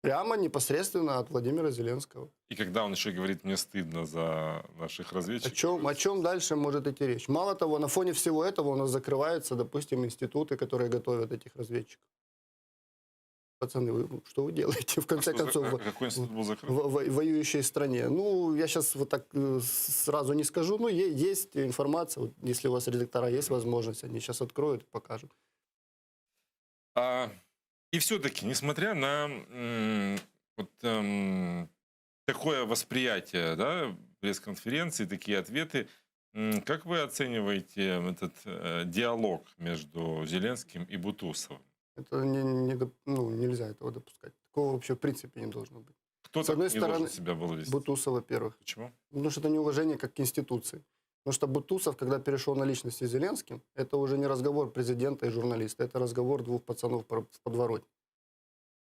Прямо непосредственно от Владимира Зеленского. И когда он еще говорит, мне стыдно за наших О разведчиков. чем, о чем дальше может идти речь? Мало того, на фоне всего этого у нас закрываются, допустим, институты, которые готовят этих разведчиков. Пацаны, вы, что вы делаете? В А конце что за- концов, а какой институт был закрыт? в в- воюющей стране. Ну, я сейчас вот так э, сразу не скажу, но е- есть информация, вот, если у вас редактора есть возможность, они сейчас откроют и покажут. А, и все-таки, несмотря на м, вот, эм, такое восприятие да, пресс-конференции, такие ответы, м, как вы оцениваете этот э, диалог между Зеленским и Бутусовым? Это не, не доп- ну, нельзя этого допускать. Такого вообще в принципе не должно быть. Кто С так одной не должен стороны, себя был вести? Бутусов, во-первых. Почему? Потому что это неуважение как к институции. Потому что Бутусов, когда перешел на личности с Зеленским, это уже не разговор президента и журналиста, это разговор двух пацанов в подворотне.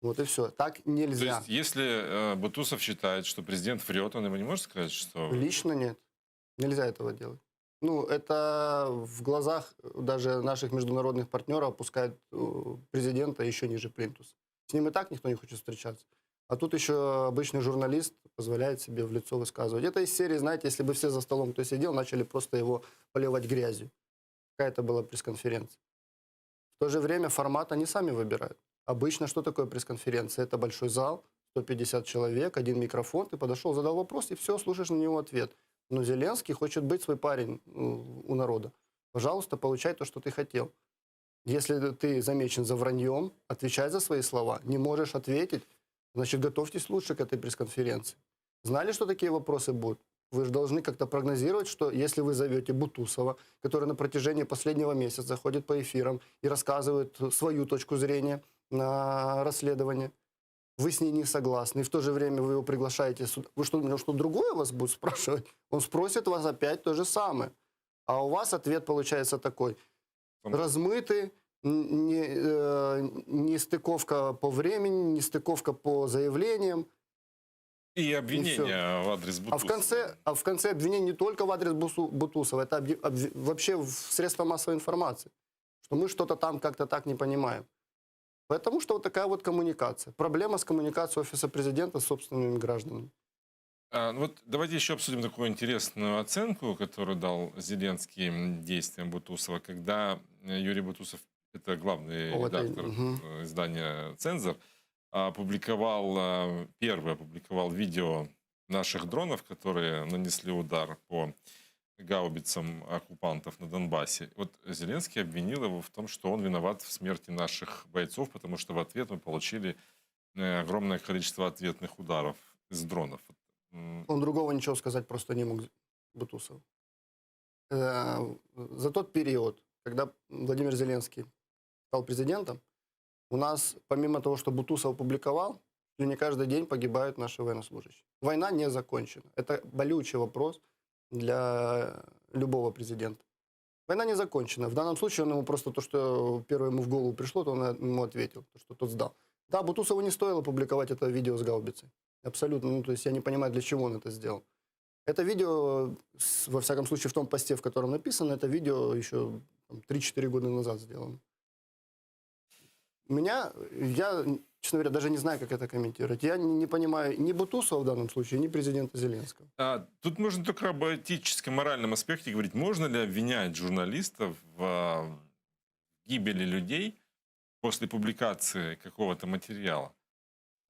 Вот и все. Так То нельзя. есть, если э, Бутусов считает, что президент врет, он ему не может сказать, что... Лично нет. Нельзя этого делать. Ну, это в глазах даже наших международных партнеров опускает э, президента еще ниже плинтуса. С ним и так никто не хочет встречаться. А тут еще обычный журналист позволяет себе в лицо высказывать. Это из серии, знаете, если бы все за столом, кто сидел, начали просто его поливать грязью. Какая это была пресс-конференция. В то же время формат они сами выбирают. Обычно что такое пресс-конференция? Это большой зал, 150 человек, один микрофон, ты подошел, задал вопрос, и все, слушаешь на него ответ. Но Зеленский хочет быть свой парень ну, у народа. Пожалуйста, получай то, что ты хотел. Если ты замечен за враньем, отвечай за свои слова. Не можешь ответить, значит, готовьтесь лучше к этой пресс-конференции. Знали, что такие вопросы будут? Вы же должны как-то прогнозировать, что если вы зовете Бутусова, который на протяжении последнего месяца ходит по эфирам и рассказывает свою точку зрения на расследование, вы с ней не согласны, и в то же время вы его приглашаете сюда. Вы что, у что другое вас будут спрашивать? Он спросит вас опять то же самое. А у вас ответ получается такой. Он- Размытый, не, э, нестыковка по времени, нестыковка по заявлениям. И обвинения в адрес А Бутусова. в конце, а в конце обвинение не только в адрес Бусу- Бутусова, это объ- обв- вообще в средства массовой информации, что мы что-то там как-то так не понимаем. Потому что вот такая вот коммуникация. Проблема с коммуникацией офиса президента с собственными гражданами. А, ну вот давайте еще обсудим такую интересную оценку, которую дал Зеленский м, действиям Бутусова, когда э, Юрий Бутусов, это главный О, это, редактор мгм. э, издания «Цензор», опубликовал, э, первый опубликовал видео наших дронов, которые нанесли удар по гаубицам оккупантов на Донбассе. Вот Зеленский обвинил его в том, что он виноват в смерти наших бойцов, потому что в ответ мы получили э, огромное количество ответных ударов из дронов. М, Он другого ничего сказать просто не мог, Бутусов. Э, За тот период, когда Владимир Зеленский стал президентом, у нас, помимо того, что Бутусов публиковал, чуть ли не каждый день погибают наши военнослужащие. Война не закончена. Это болючий вопрос для любого президента. Война не закончена. В данном случае он ему просто то, что первое ему в голову пришло, то он ему ответил, то, что тот сдал. Да, Бутусову не стоило публиковать это видео с гаубицей. Абсолютно. Ну, то есть я не понимаю, для чего он это сделал. Это видео, с- во всяком случае, в том посте, в котором написано, это видео еще там, 3-4 года назад сделано. Меня, я, честно говоря, даже не знаю, как это комментировать. Я не, не понимаю ни Бутусова в данном случае, ни президента Зеленского. А, тут можно только об этическом, моральном аспекте говорить. Можно ли обвинять журналистов в а, гибели людей после публикации какого-то материала?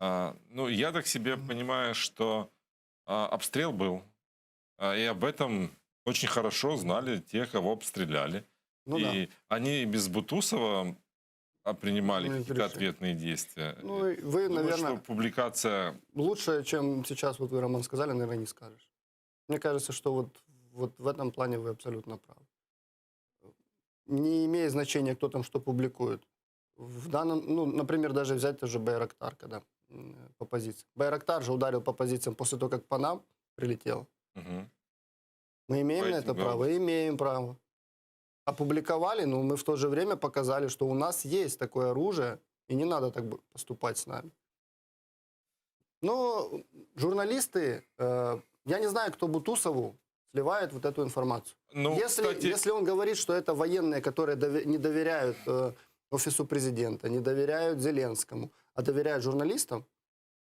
А, ну, я так себе понимаю, что а, обстрел был, А, и об этом очень хорошо знали те, кого обстреляли. Ну да. и они и без Бутусова а, принимали Ну, какие-то решили. ответные действия. Ну, и вы, Думаю, наверное, что публикация лучше, чем сейчас вот вы, Роман, сказали, наверное, не скажешь. Мне кажется, что вот, вот в этом плане вы абсолютно правы. Не имеет значения, кто там что публикует. В данном, ну, например, даже взять тоже Байрактар, когда м, по позициям. Байрактар же ударил по позициям после того, как по нам прилетело. Мгм. Мы имеем По на этим это право? Имеем право. Опубликовали, но мы в то же время показали, что у нас есть такое оружие, и не надо так б- поступать с нами. Но журналисты, э, я не знаю, кто Бутусову сливает вот эту информацию. Ну, если, кстати, если он говорит, что это военные, которые дове- не доверяют э, офису президента, не доверяют Зеленскому, а доверяют журналистам,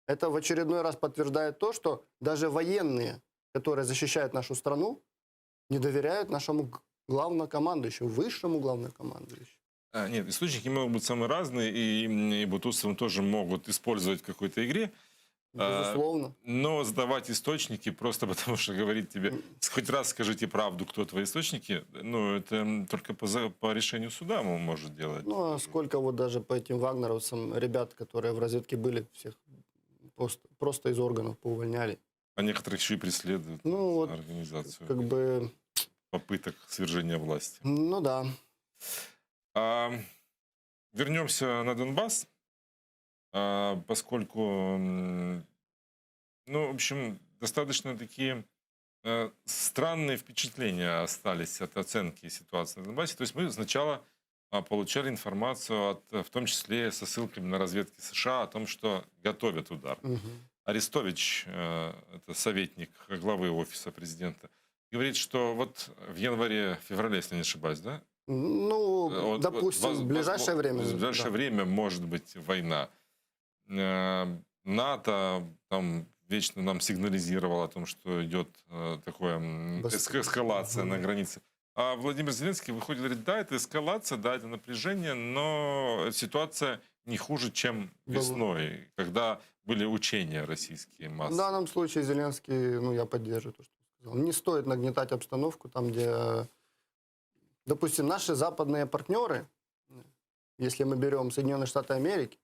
это в очередной раз подтверждает то, что даже военные, которые защищают нашу страну, не доверяют нашему г- главнокомандующему, высшему главнокомандующему. А, нет, источники могут быть самые разные, и, и Бутусовым тоже могут использовать в какой-то игре, А, Безусловно. но сдавать источники просто потому, что говорит тебе, хоть раз скажите правду, кто твои источники, ну, это м, только по, за- по решению суда он может делать. Ну, а сколько вот даже по этим вагнеровцам ребят, которые в разведке были, всех просто, просто из органов поувольняли. А некоторых еще и преследуют Ну, за вот, организацию Как бы, попыток свержения власти. ну да. А, вернемся на Донбасс, а, поскольку, м, ну, в общем, достаточно такие э, странные впечатления остались от оценки ситуации на Донбассе. То есть мы сначала а, получали информацию, от, э, в том числе со ссылками на разведки США, о том, что готовят удар. Мгм. Арестович, э, это советник главы офиса президента, говорит, что вот в январе-феврале, если не ошибаюсь, да, Ну, Э, вот, допустим, воз- в ближайшее возможно, время. В ближайшее да. время может быть война. Э, НАТО там вечно нам сигнализировало о том, что идет э, такое м, Бас- эск- эскалация на Мгм. границе. А Владимир Зеленский выходит и говорит, да, это эскалация, да, это напряжение, но ситуация не хуже, чем Было. весной, когда были учения российские В массовые. данном случае Зеленский, ну, я поддерживаю то, что он сказал. Не стоит нагнетать обстановку там, где, допустим, наши западные партнеры, если мы берем Соединенные Штаты Америки,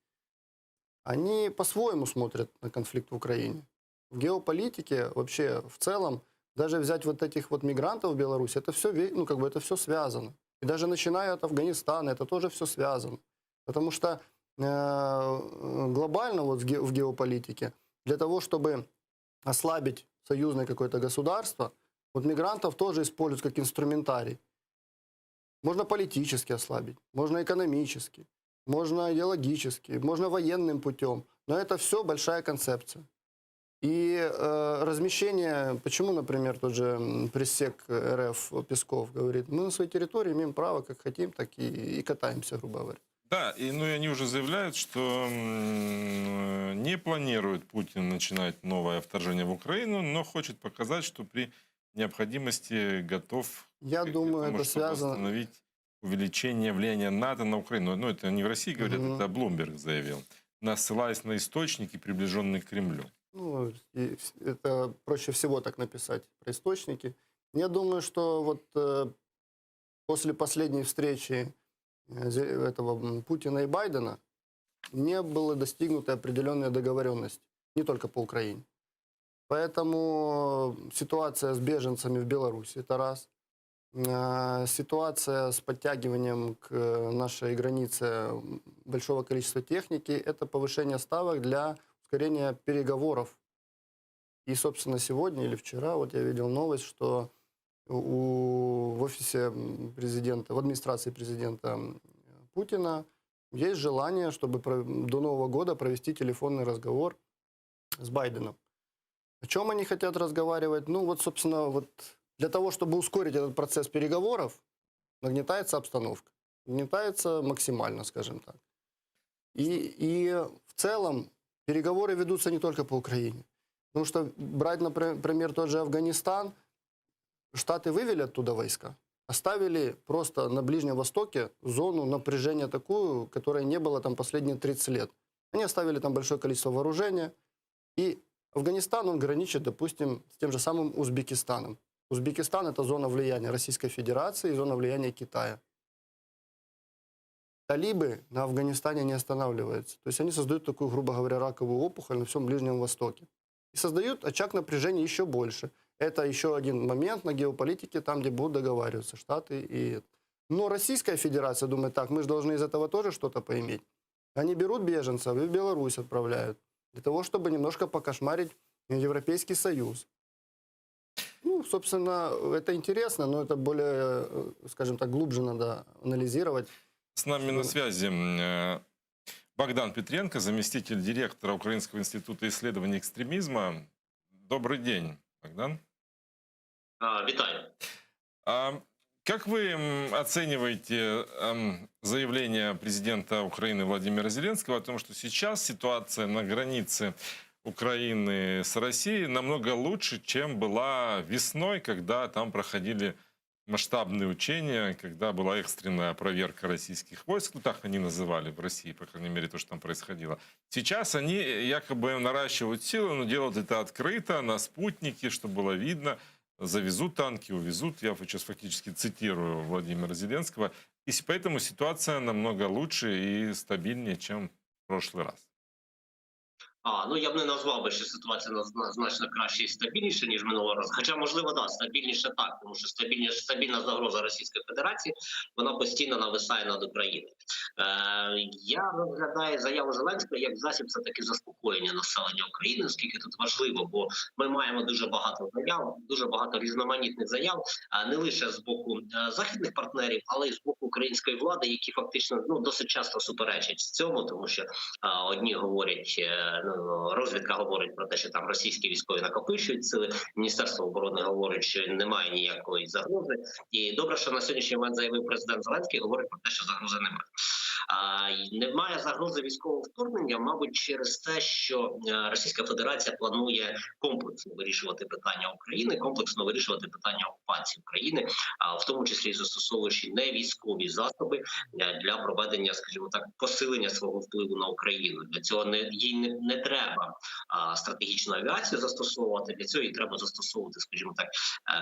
они по-своему смотрят на конфликт в Украине. В геополитике вообще в целом, даже взять вот этих вот мигрантов в Беларуси, это все, ну, как бы это все связано. И даже начиная от Афганистана, это тоже все связано. Потому что э, глобально вот в ге- в геополитике для того, чтобы ослабить союзное какое-то государство, вот мигрантов тоже используют как инструментарий. Можно политически ослабить, можно экономически, можно идеологически, можно военным путем. Но это все большая концепция. И э, размещение, почему, например, тот же м, пресек РФ Песков говорит, мы на своей территории имеем право, как хотим, так и, и катаемся, грубо говоря. Да, и, ну, и они уже заявляют, что м, не планирует Путин начинать новое вторжение в Украину, но хочет показать, что при необходимости готов Я к думаю, тому, это чтобы связано... остановить увеличение влияния НАТО на Украину. Ну, это не в России говорят, Мгм. это Блумберг заявил, на- ссылаясь на источники, приближенные к Кремлю. Ну, и вс- это проще всего так написать про источники. Я думаю, что вот э, после последней встречи э, Зе- этого м, Путина и Байдена не было достигнута определенная договоренность, не только по Украине. Поэтому ситуация с беженцами в Беларуси, это раз. Э, Ситуация с подтягиванием к э, нашей границе м, большого количества техники – это повышение ставок для ускорения переговоров. И, собственно, сегодня или вчера вот я видел новость, что у, в офисе м, президента, в администрации президента м, Путина есть желание, чтобы про- до Нового года провести телефонный разговор с Байденом. О чем они хотят разговаривать? Ну вот, собственно, вот для того, чтобы ускорить этот процесс переговоров, нагнетается обстановка. Нагнетается максимально, скажем так. И, и в целом переговоры ведутся не только по Украине. Потому что брать, например, тот же Афганистан, Штаты вывели оттуда войска, оставили просто на Ближнем Востоке зону напряжения такую, которой не было там последние 30 лет. Они оставили там большое количество вооружения. И Афганистан, он граничит, допустим, с тем же самым Узбекистаном. Узбекистан – это зона влияния Российской Федерации и зона влияния Китая. Талибы на Афганистане не останавливаются. То есть они создают такую, грубо говоря, раковую опухоль на всем Ближнем Востоке. И создают очаг напряжения еще больше. Это еще один момент на геополитике, там, где будут договариваться Штаты и... Но Российская Федерация думает, так, мы же должны из этого тоже что-то поиметь. Они берут беженцев и в Беларусь отправляют. Для того, чтобы немножко покошмарить Европейский Союз. Ну, собственно, это интересно, но это более, э, скажем так, глубже надо анализировать. С нами на связи э, Богдан Петренко, заместитель директора Украинского института исследований экстремизма. Добрый день, Богдан. А, Вітаю. А как вы м, оцениваете эм, заявление президента Украины Владимира Зеленского о том, что сейчас ситуация на границе Украины с Россией намного лучше, чем была весной, когда там проходили масштабные учения, когда была экстренная проверка российских войск, ну так они называли в России, по крайней мере, то, что там происходило. Сейчас они якобы наращивают силы, но делают это открыто, на спутнике, чтобы было видно. Завезут танки, увезут. Я сейчас фактически цитирую Владимира Зеленского. И с- поэтому ситуация намного лучше и стабильнее, чем в прошлый раз. А, ну я б не назвав би, що ситуація на- на- значно краще і стабільніша, ніж минулого разу. Хоча, можливо, да, стабільніше так, тому що стабільніше, стабільна загроза Російської Федерації вона постійно нависає над Україною. Е, я розглядаю заяву Зеленського як засіб все таки заспокоєння населення України, оскільки тут важливо, бо ми маємо дуже багато заяв, дуже багато різноманітних заяв, а не лише з боку е, західних партнерів, але й з боку української влади, які фактично ну досить часто суперечать цьому, тому що А, Одні говорять, е, ну розвідка говорить про те, що там російські військові накопичують сили. Міністерство оборони говорить, що немає ніякої загрози. І добре, що на сьогоднішній момент заявив президент Зеленський, говорить про те, що загрози немає. А, й немає загрози військового вторгнення, мабуть, через те, що е, Російська Федерація планує комплексно вирішувати питання України, комплексно вирішувати питання окупації України, а в тому числі застосовуючи не військові засоби е, для проведення, скажімо так, посилення свого впливу на Україну. Для цього не їй не, не треба а, стратегічну авіацію застосовувати. Для цього їй треба застосовувати, скажімо так,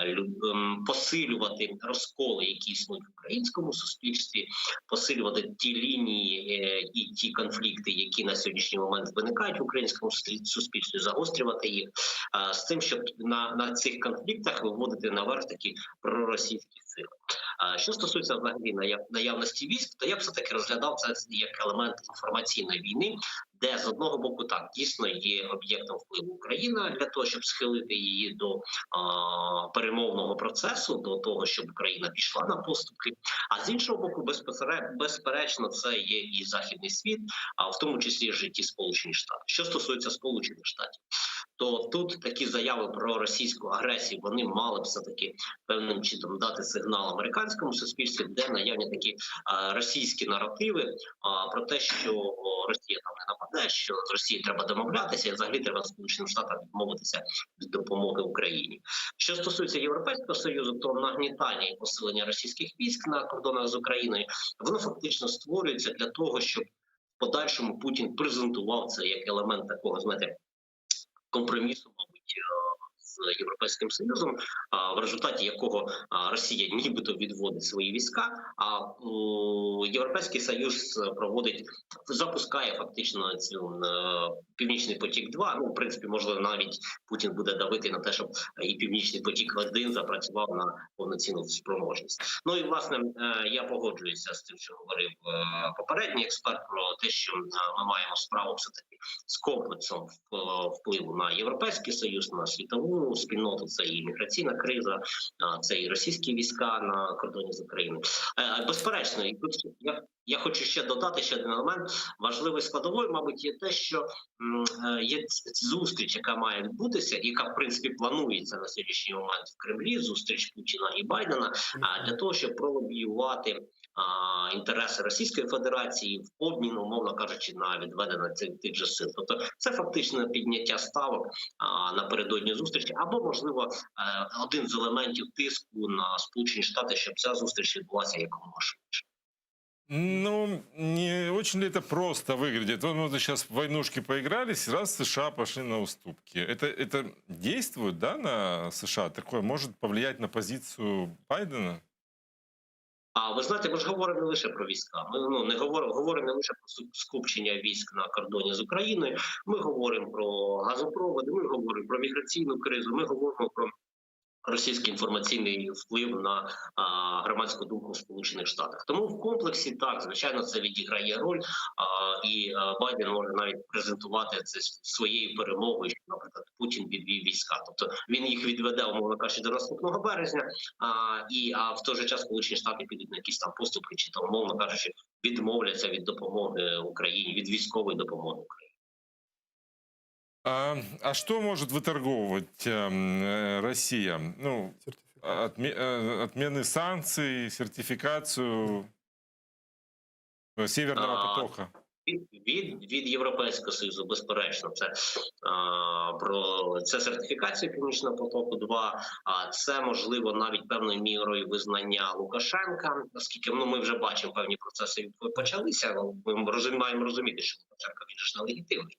е, лю- ем, посилювати розколи, які існують в українському суспільстві, посилювати ті лінії е, і ті конфлікти, які на сьогоднішній момент виникають в українському стрі- суспільстві, загострювати їх е, з тим, щоб на, на цих конфліктах виводити наверх такі проросійські сили. А Що стосується взагалі наяв- наявності військ, то я б все таки розглядав це як елемент інформаційної війни, де з одного боку так дійсно є об'єктом впливу Україна для того, щоб схилити її до а, перемовного процесу, до того, щоб Україна пішла на поступки. А з іншого боку, безпосередньо безперечно, це є і західний світ, а в тому числі ж і ті Сполучені Штати. Що стосується Сполучених Штатів, то тут такі заяви про російську агресію вони мали б все таки певним чином дати сигнал американському суспільстві, де наявні такі а, російські наративи а, про те, що о, Росія там не нападе, що з Росією треба домовлятися, і взагалі треба Сполученим Штатам відмовитися від допомоги Україні. Що стосується Європейського союзу, то нагнітання і посилення російських військ на кордонах з Україною воно фактично створюється для того, щоб в подальшому Путін презентував це як елемент такого, знаєте, компромісу, мабуть, е, з Європейським Союзом, а, в результаті якого а, Росія нібито відводить свої війська, а о, Європейський Союз проводить запускає фактично цю е, Північний потік 2 Ну, в принципі, можливо, навіть Путін буде давити на те, щоб і Північний потік 1 запрацював на повноцінну спроможність. Ну і власне е, я погоджуюся з тим, що говорив е, попередній експерт про те, що е, ми маємо справу все таки з комплексом в- впливу на європейський союз, на світову спільноту. Це і міграційна криза, а, це і російські війська на кордоні з Україною. Е, Безперечно, і тут я, я хочу ще додати ще один елемент. Важливий складовою, мабуть, є те, що м, е, є ц- зустріч, яка має відбутися, яка в принципі планується на сьогоднішній момент в Кремлі. Зустріч Путіна і Байдена, а для того, щоб пролобіювати а, інтереси Російської Федерації в обмін, умовно кажучи, на відведення цих тих же сил. Тобто, це фактично підняття ставок а, напередодні зустрічі, або можливо е, один з елементів тиску на Сполучені Штати, щоб ця зустріч відбулася якомога швидше. Ну, не очень ли это просто выглядит? Вот мы сейчас в войнушки поигрались, раз США пошли на уступки. Это, это действует, да, на США? Такое может повлиять на позицию Байдена? А ви знаєте, ми ж говоримо не лише про війська. Ми ну не говоримо, говоримо не лише про су- скупчення військ на кордоні з Україною. Ми говоримо про газопроводи, ми говоримо про міграційну кризу, ми говоримо про. Російський інформаційний вплив на а, громадську думку в Сполучених Штатах. Тому в комплексі так звичайно це відіграє роль. А, і а, Байден може навіть презентувати це своєю перемогою, що, наприклад, Путін відвів війська, тобто він їх відведе, умовно кажучи, до наступного березня. А, і а в той же час Сполучені Штати підуть на якісь там поступки, чи там, умовно кажучи, відмовляться від допомоги Україні, від військової допомоги Україні. А, а что может выторговывать эм, э, Россия? Ну, Сертификат. отме- э, отмены санкций, сертификацию э, Северного А, потока. Від, від, від Європейського Союзу, безперечно, це а, про це сертифікація Північного потоку. 2 а це можливо навіть певною мірою визнання Лукашенка, оскільки ну ми вже бачимо певні процеси почалися. Ми розум, маємо розуміти, що Лукашенко він же ж нелегітимний.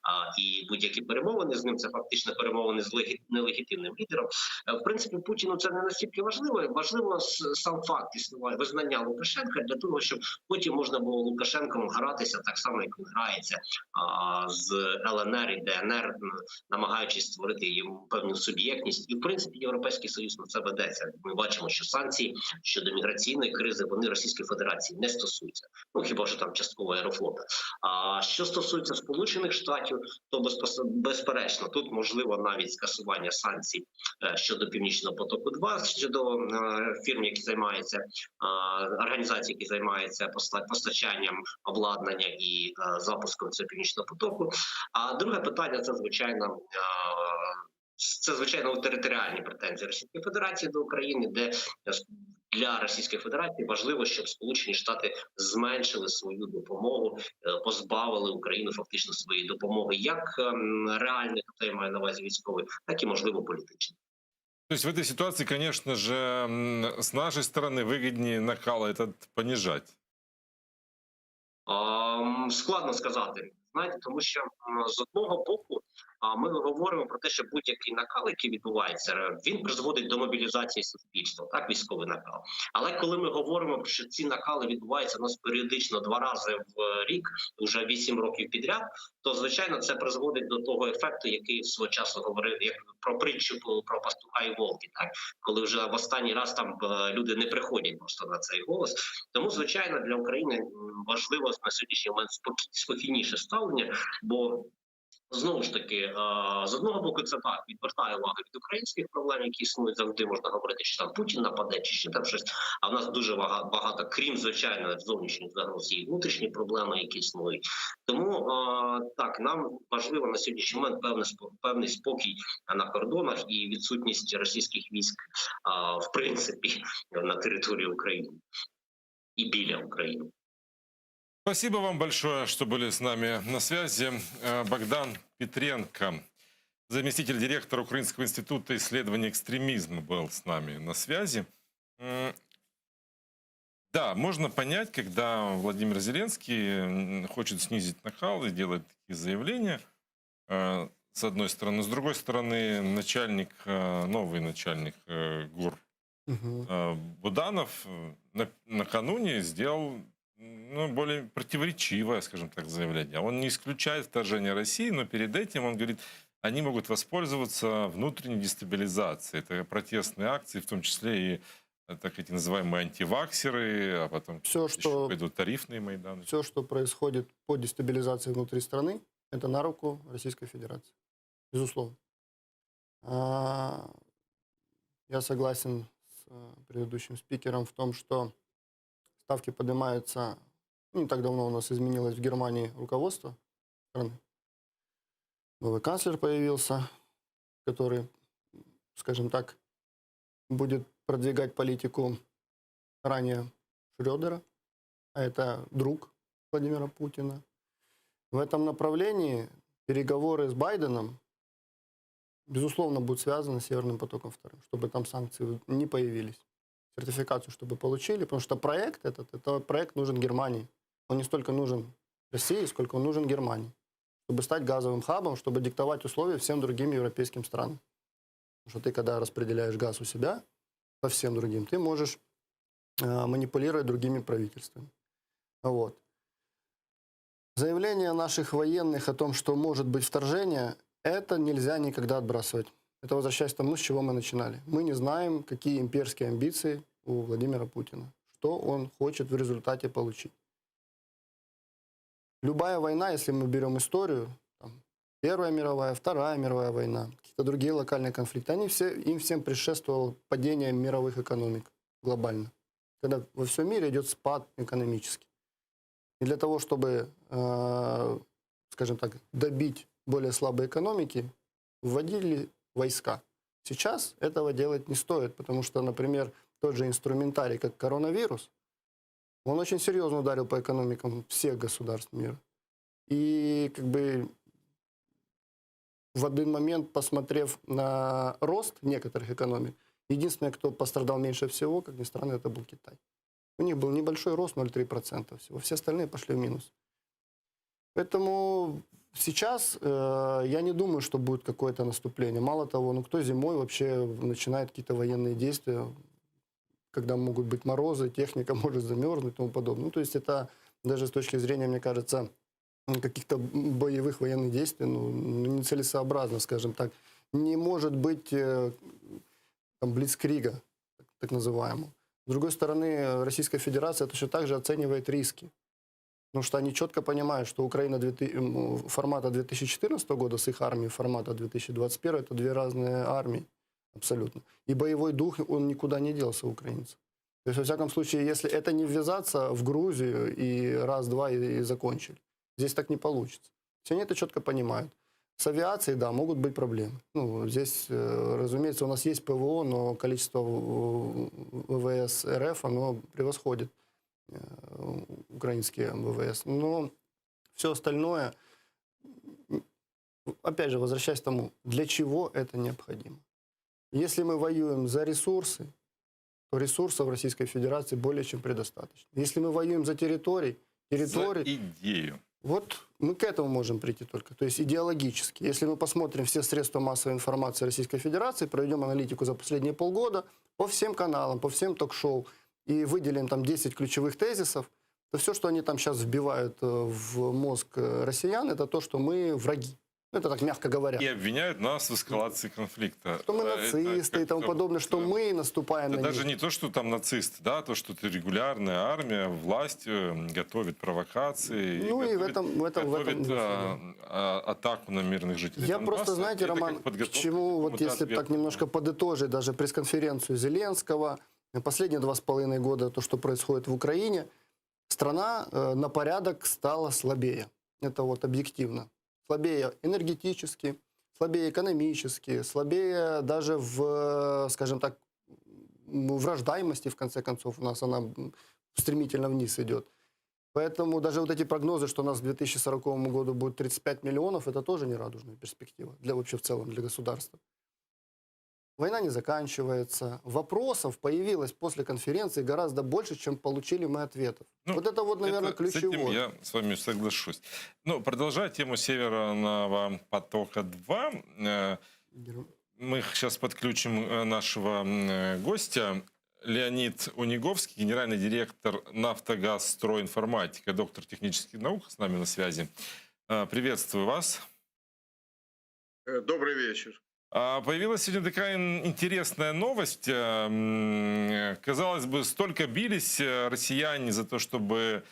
А, і будь-які перемовини з ним це фактично перемовини з легі, нелегітимним лідером. Е, В принципі, Путіну це не настільки важливо. Важливо с- сам факт існування визнання Лукашенка для того, щоб потім можна було Лукашенком гратися так само, як він грається а, з ЛНР і ДНР, м, намагаючись створити йому певну суб'єктність. І в принципі Європейський Союз на це ведеться. Ми бачимо, що санкції щодо міграційної кризи вони Російської Федерації не стосуються. Ну хіба що там частково аерофлота. А що стосується Сполучених Штатів, то безпос- безперечно тут можливо навіть скасування санкцій е, щодо Північного потоку 2 щодо е, фірм, які займаються е, організацій, які займаються посла- постачанням обладнання і е, запуском цього північного потоку. А друге питання це звичайно. е, Це звичайно територіальні претензії Російської Федерації до України, де для Російської Федерації важливо, щоб Сполучені Штати зменшили свою допомогу, е, позбавили Україну фактично своєї допомоги, як ем, реальних, тобто я маю на увазі військової, так і можливо політичної. То есть в этой ситуации, конечно же, м, с нашей стороны выгоднее накал этот понижать. Ем, Складно сказати, знаєте, тому що м, з одного боку а, ми говоримо про те, що будь-який накал, який відбувається, е, він призводить до мобілізації суспільства, так військовий накал. Але коли ми говоримо, що ці накали відбуваються у нас періодично два рази в рік, вже вісім років підряд, то звичайно це призводить до того ефекту, який свого часу говорив, як про притчу про про пастуха і волки, так коли вже в останній раз там е, люди не приходять просто на цей голос. Тому, звичайно, для України м, важливо на сьогоднішній момент спокій- спокійніше ставлення, бо знову ж таки, е, з одного боку, це так відвертає увагу від українських проблем, які існують завжди. Можна говорити, що там Путін нападе, чи ще там щось. А в нас дуже вага- багато, крім звичайно, зовнішніх загроз і внутрішні проблеми, які існують. Тому е, так нам важливо на сьогоднішній момент певне спо- певний спокій на кордонах і відсутність російських військ, е, в принципі, на території України і біля України. Спасибо вам большое, что были с нами на связи. Э, Богдан Петренко, заместитель директора Украинского института исследования экстремизма, был с нами на связи. М, Да, можно понять, когда Владимир Зеленский м, хочет снизить накал и делает такие заявления, э, с одной стороны. С другой стороны, начальник, э, новый начальник э, ГУР Мгм. э, Буданов э, на- накануне сделал ну, более противоречивое, скажем так, заявление. Он не исключает вторжение России, но перед этим он говорит, они могут воспользоваться внутренней дестабилизацией. Это протестные акции, в том числе и э, так эти называемые антиваксеры, а потом Все, еще что, пойдут тарифные Майданы. все, что происходит по дестабилизации внутри страны, это на руку Российской Федерации. Безусловно. А, Я согласен с э, предыдущим спикером в том, что ставки поднимаются. ну, Не так давно у нас изменилось в Германии руководство страны. Новый канцлер появился, который, скажем так, будет продвигать политику ранее Шредера, а это друг Владимира Путина. В этом направлении переговоры с Байденом, безусловно, будут связаны с Северным потоком вторым, чтобы там санкции не появились. Сертификацию, чтобы получили, потому что проект этот, это проект нужен Германии. Он не столько нужен России, сколько он нужен Германии. Чтобы стать газовым хабом, чтобы диктовать условия всем другим европейским странам. Потому что ты, когда распределяешь газ у себя по всем другим, ты можешь э, манипулировать другими правительствами. Вот. Заявление наших военных о том, что может быть вторжение, это нельзя никогда отбрасывать. Это возвращаясь к тому, с чего мы начинали. Мы не знаем, какие имперские амбиции у Владимира Путина, что он хочет в результате получить. Любая война, если мы берем историю, там, Первая мировая, Вторая мировая война, какие-то другие локальные конфликты, они все, им всем предшествовало падение мировых экономик глобально. Когда во всем мире идет спад экономический. И для того, чтобы, э, скажем так, добить более слабые экономики, вводили войска. Сейчас этого делать не стоит, потому что, например, тот же инструментарий, как коронавирус, он очень серьезно ударил по экономикам всех государств мира. И как бы в один момент, посмотрев на рост некоторых экономик, единственное, кто пострадал меньше всего, как ни странно, это был Китай. У них был небольшой рост, 0,3% всего. Все остальные пошли в минус. Поэтому сейчас э, я не думаю, что будет какое-то наступление. Мало того, ну кто зимой вообще начинает какие-то военные действия, когда могут быть морозы, техника может замерзнуть и тому подобное. Ну, то есть это даже с точки зрения, мне кажется, каких-то боевых военных действий, ну, нецелесообразно, скажем так. Не может быть э, там, блицкрига, так называемого. С другой стороны, Российская Федерация точно так же оценивает риски. Потому что они четко понимают, что Украина 2000 м, формата 2014 года с их армией формата 2021 это две разные армии абсолютно. И боевой дух, он никуда не делся у украинцев. То есть, во всяком случае, если это не ввязаться в Грузию и раз-два и, и закончили. Здесь так не получится. Все они это четко понимают. С авиацией, да, могут быть проблемы. Ну, здесь, э, разумеется, у нас есть ПВО, но количество ВВС РФ, оно превосходит э, украинские ВВС. Но все остальное, м, опять же, возвращаясь к тому, для чего это необходимо. Если мы воюем за ресурсы, то ресурсов Российской Федерации более чем предостаточно. Если мы воюем за территории, территории За идею. вот мы к этому можем прийти только, то есть идеологически. Если мы посмотрим все средства массовой информации Российской Федерации, проведем аналитику за последние полгода по всем каналам, по всем ток-шоу и выделим там 10 ключевых тезисов, то все, что они там сейчас вбивают э, в мозг э, россиян, это то, что мы враги. Ну, это так мягко говоря. И обвиняют нас в эскалации конфликта. Что мы Э, это нацисты и тому как-то подобное, что вот, мы наступаем Это на даже них. не то, что там нацисты, да, то, что это регулярная армия, власть э, готовит провокации. Ну и в готовит, этом- в этом- в этом готовит, а, а, атаку на мирных жителей Я Донбасса. просто, знаете, Это как Роман, к подготовка чему, вот какому-то если так ответному. немножко подытожить даже пресс-конференцию Зеленского, последние 2,5 года то, что происходит в Украине, страна э, на порядок стала слабее. Это вот объективно. Слабее энергетически, слабее экономически, слабее даже в, э, скажем так, м, в рождаемости, в конце концов, у нас она м, стремительно вниз идет. Поэтому даже вот эти прогнозы, что у нас к 2040 году будет 35 миллионов, это тоже не радужная перспектива для вообще в целом для государства. Война не заканчивается. Вопросов появилось после конференции гораздо больше, чем получили мы ответов. Ну, вот это вот, наверное, Это- С этим ключевое. я с вами соглашусь. Но продолжая тему Северного потока-2, э, мы сейчас подключим э, нашего м, э, гостя. Леонид Униговский, генеральный директор «Нафтогаз Стройинформатика», доктор технических наук, с нами на связи. Э, Приветствую вас. Э, Добрый вечер. А, Появилась сегодня такая ин- интересная новость. Э, м, Казалось бы, столько бились э, россияне за то, чтобы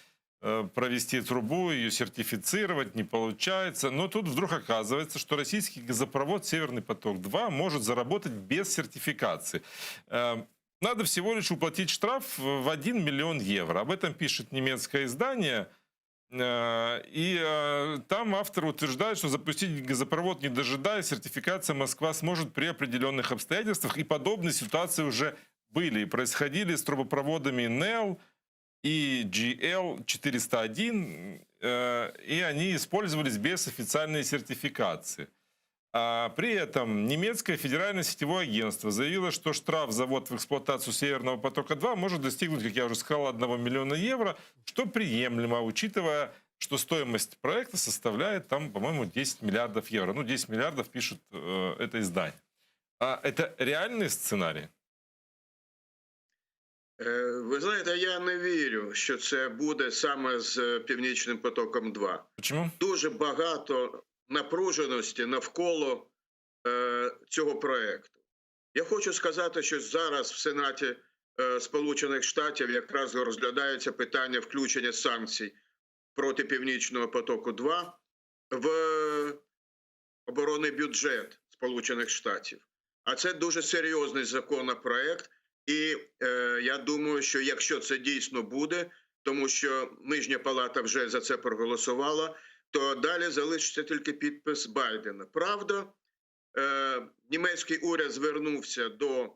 э, провести трубу, ее сертифицировать, не получается. Но тут вдруг оказывается, что российский газопровод «Северный поток-2» может заработать без сертификации. Э, Надо всего лишь уплатить штраф в 1 миллион евро. Об этом пишет немецкое издание. Э, И э, там автор утверждает, что запустить газопровод, не дожидаясь, сертификация Москва сможет при определенных обстоятельствах. И подобные ситуации уже были и происходили с трубопроводами НЭЛ и GL401, э, и они использовались без официальной сертификации. А при этом немецкое федеральное сетевое агентство заявило, что штраф за ввод в эксплуатацию Северного потока-2 может достигнуть, как я уже сказал, 1 миллиона евро, что приемлемо, учитывая, что стоимость проекта составляет там, по-моему, 10 миллиардов евро. Ну, 10 миллиардов пишет э, это издание. А это реальный сценарий? Е, Ви знаєте, я не вірю, що це буде саме з е, Північним потоком 2. Почему? Дуже багато напруженості навколо е, цього проекту. Я хочу сказати, що зараз в Сенаті е, Сполучених Штатів якраз розглядається питання включення санкцій проти Північного потоку 2 в оборонний бюджет Сполучених Штатів. А це дуже серйозний законопроект. І е, я думаю, що якщо це дійсно буде, тому що Нижня Палата вже за це проголосувала, то далі залишиться тільки підпис Байдена. Правда, е, німецький уряд звернувся до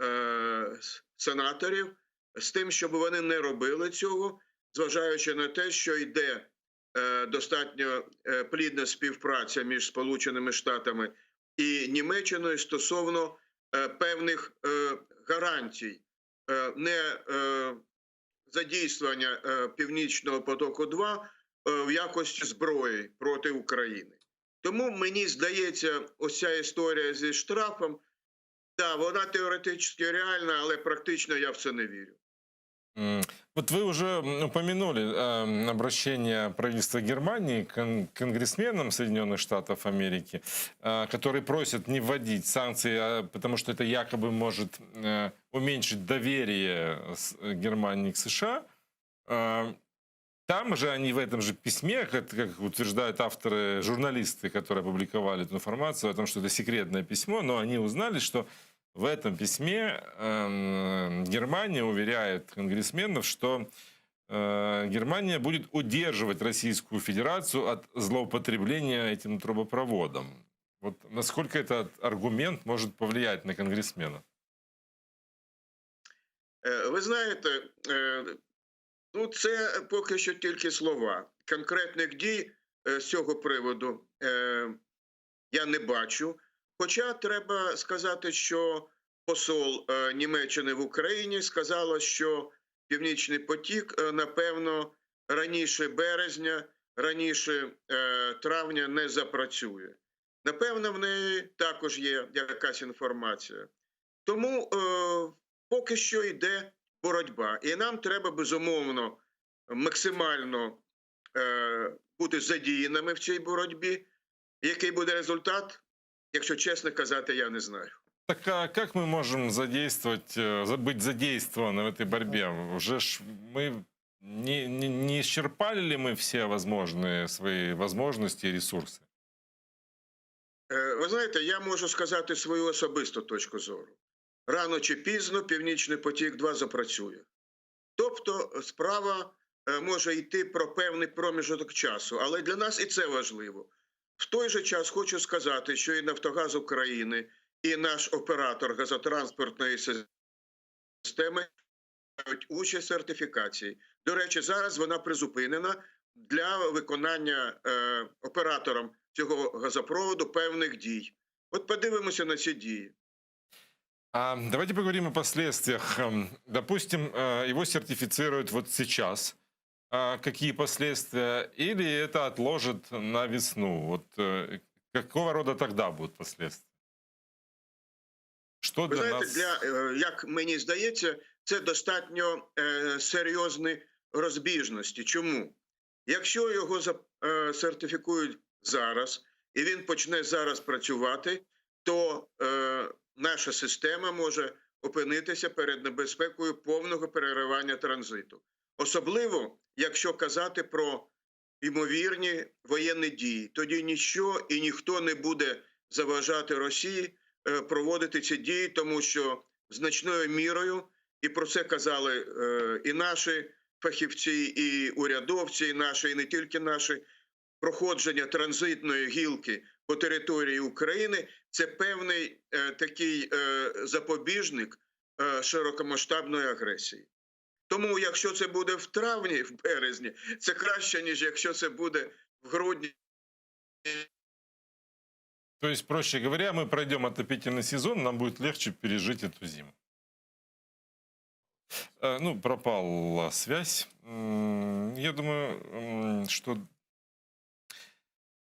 е, сенаторів з тим, щоб вони не робили цього, зважаючи на те, що йде е, достатньо е, плідна співпраця між Сполученими Штатами і Німеччиною стосовно е, певних е, гарантій е, не е, задійствування е, Північного потоку 2 е, в якості зброї проти України. Тому мені здається, ось ця історія зі штрафом, да, вона теоретично реальна, але практично я в це не вірю. М, Вот вы уже м, упомянули э, обращение правительства Германии к кон- конгрессменам Соединенных Штатов Америки, э, которые просят не вводить санкции, а, потому что это якобы может э, уменьшить доверие с- Германии к США. Э, Там же они в этом же письме, как, как утверждают авторы, журналисты, которые опубликовали эту информацию о том, что это секретное письмо, но они узнали, что в этом письме эм, Германия уверяет конгрессменов, что э, Германия будет удерживать Российскую Федерацию от злоупотребления этим трубопроводом. Вот насколько этот аргумент может повлиять на конгрессмена? Е, Ви знаєте, е, ну це поки що тільки слова. Конкретних дій е, з цього приводу е, я не бачу. Хоча треба сказати, що посол е, Німеччини в Україні сказала, що Північний потік, е, напевно, раніше березня, раніше е, травня не запрацює. Напевно, в неї також є якась інформація. Тому е, поки що йде боротьба, і нам треба безумовно максимально е, бути задіяними в цій боротьбі. Який буде результат, якщо чесно казати, я не знаю. Так а как мы можем задействовать, э, за- быть задействованы в этой борьбе? Уже ж мы не, не, не исчерпали ли мы все возможные свои возможности и ресурсы? Е, Ви знаєте, я можу сказати свою особисту точку зору. Рано чи пізно Північний потік 2 запрацює. Тобто справа е, може йти про певний проміжок часу, але для нас і це важливо. В той же час хочу сказати, що і Нафтогаз України, і наш оператор газотранспортної системи беруть участь в сертифікації. До речі, зараз вона призупинена для виконання е, оператором цього газопроводу певних дій. От подивимося на ці дії. А давайте поговорим о последствиях. Эм, Допустим, э, его сертифицируют вот сейчас. А Какие последствия? Или это отложат на весну? Вот э, какого рода тогда будут последствия? Что Ви для знаєте, нас... для е, як мені здається, це достатньо е, серйозні розбіжності. Чому? Якщо його за- е, сертифікують зараз, і він почне зараз працювати, то е, наша система може опинитися перед небезпекою повного переривання транзиту. Особливо, якщо казати про ймовірні воєнні дії, тоді ніщо і ніхто не буде заважати Росії е, проводити ці дії, тому що значною мірою, і про це казали е, і наші фахівці, і урядовці, і наші, і не тільки наші, проходження транзитної гілки по території України це певний е, такий е, запобіжник е, широкомасштабної агресії. Тому, якщо це буде в травні, в березні, це краще, ніж якщо це буде в грудні. То есть, проще говоря, мы пройдем отопительный сезон, нам будет легче пережить эту зиму. Э, Ну, пропала связь. М, Я думаю, м, что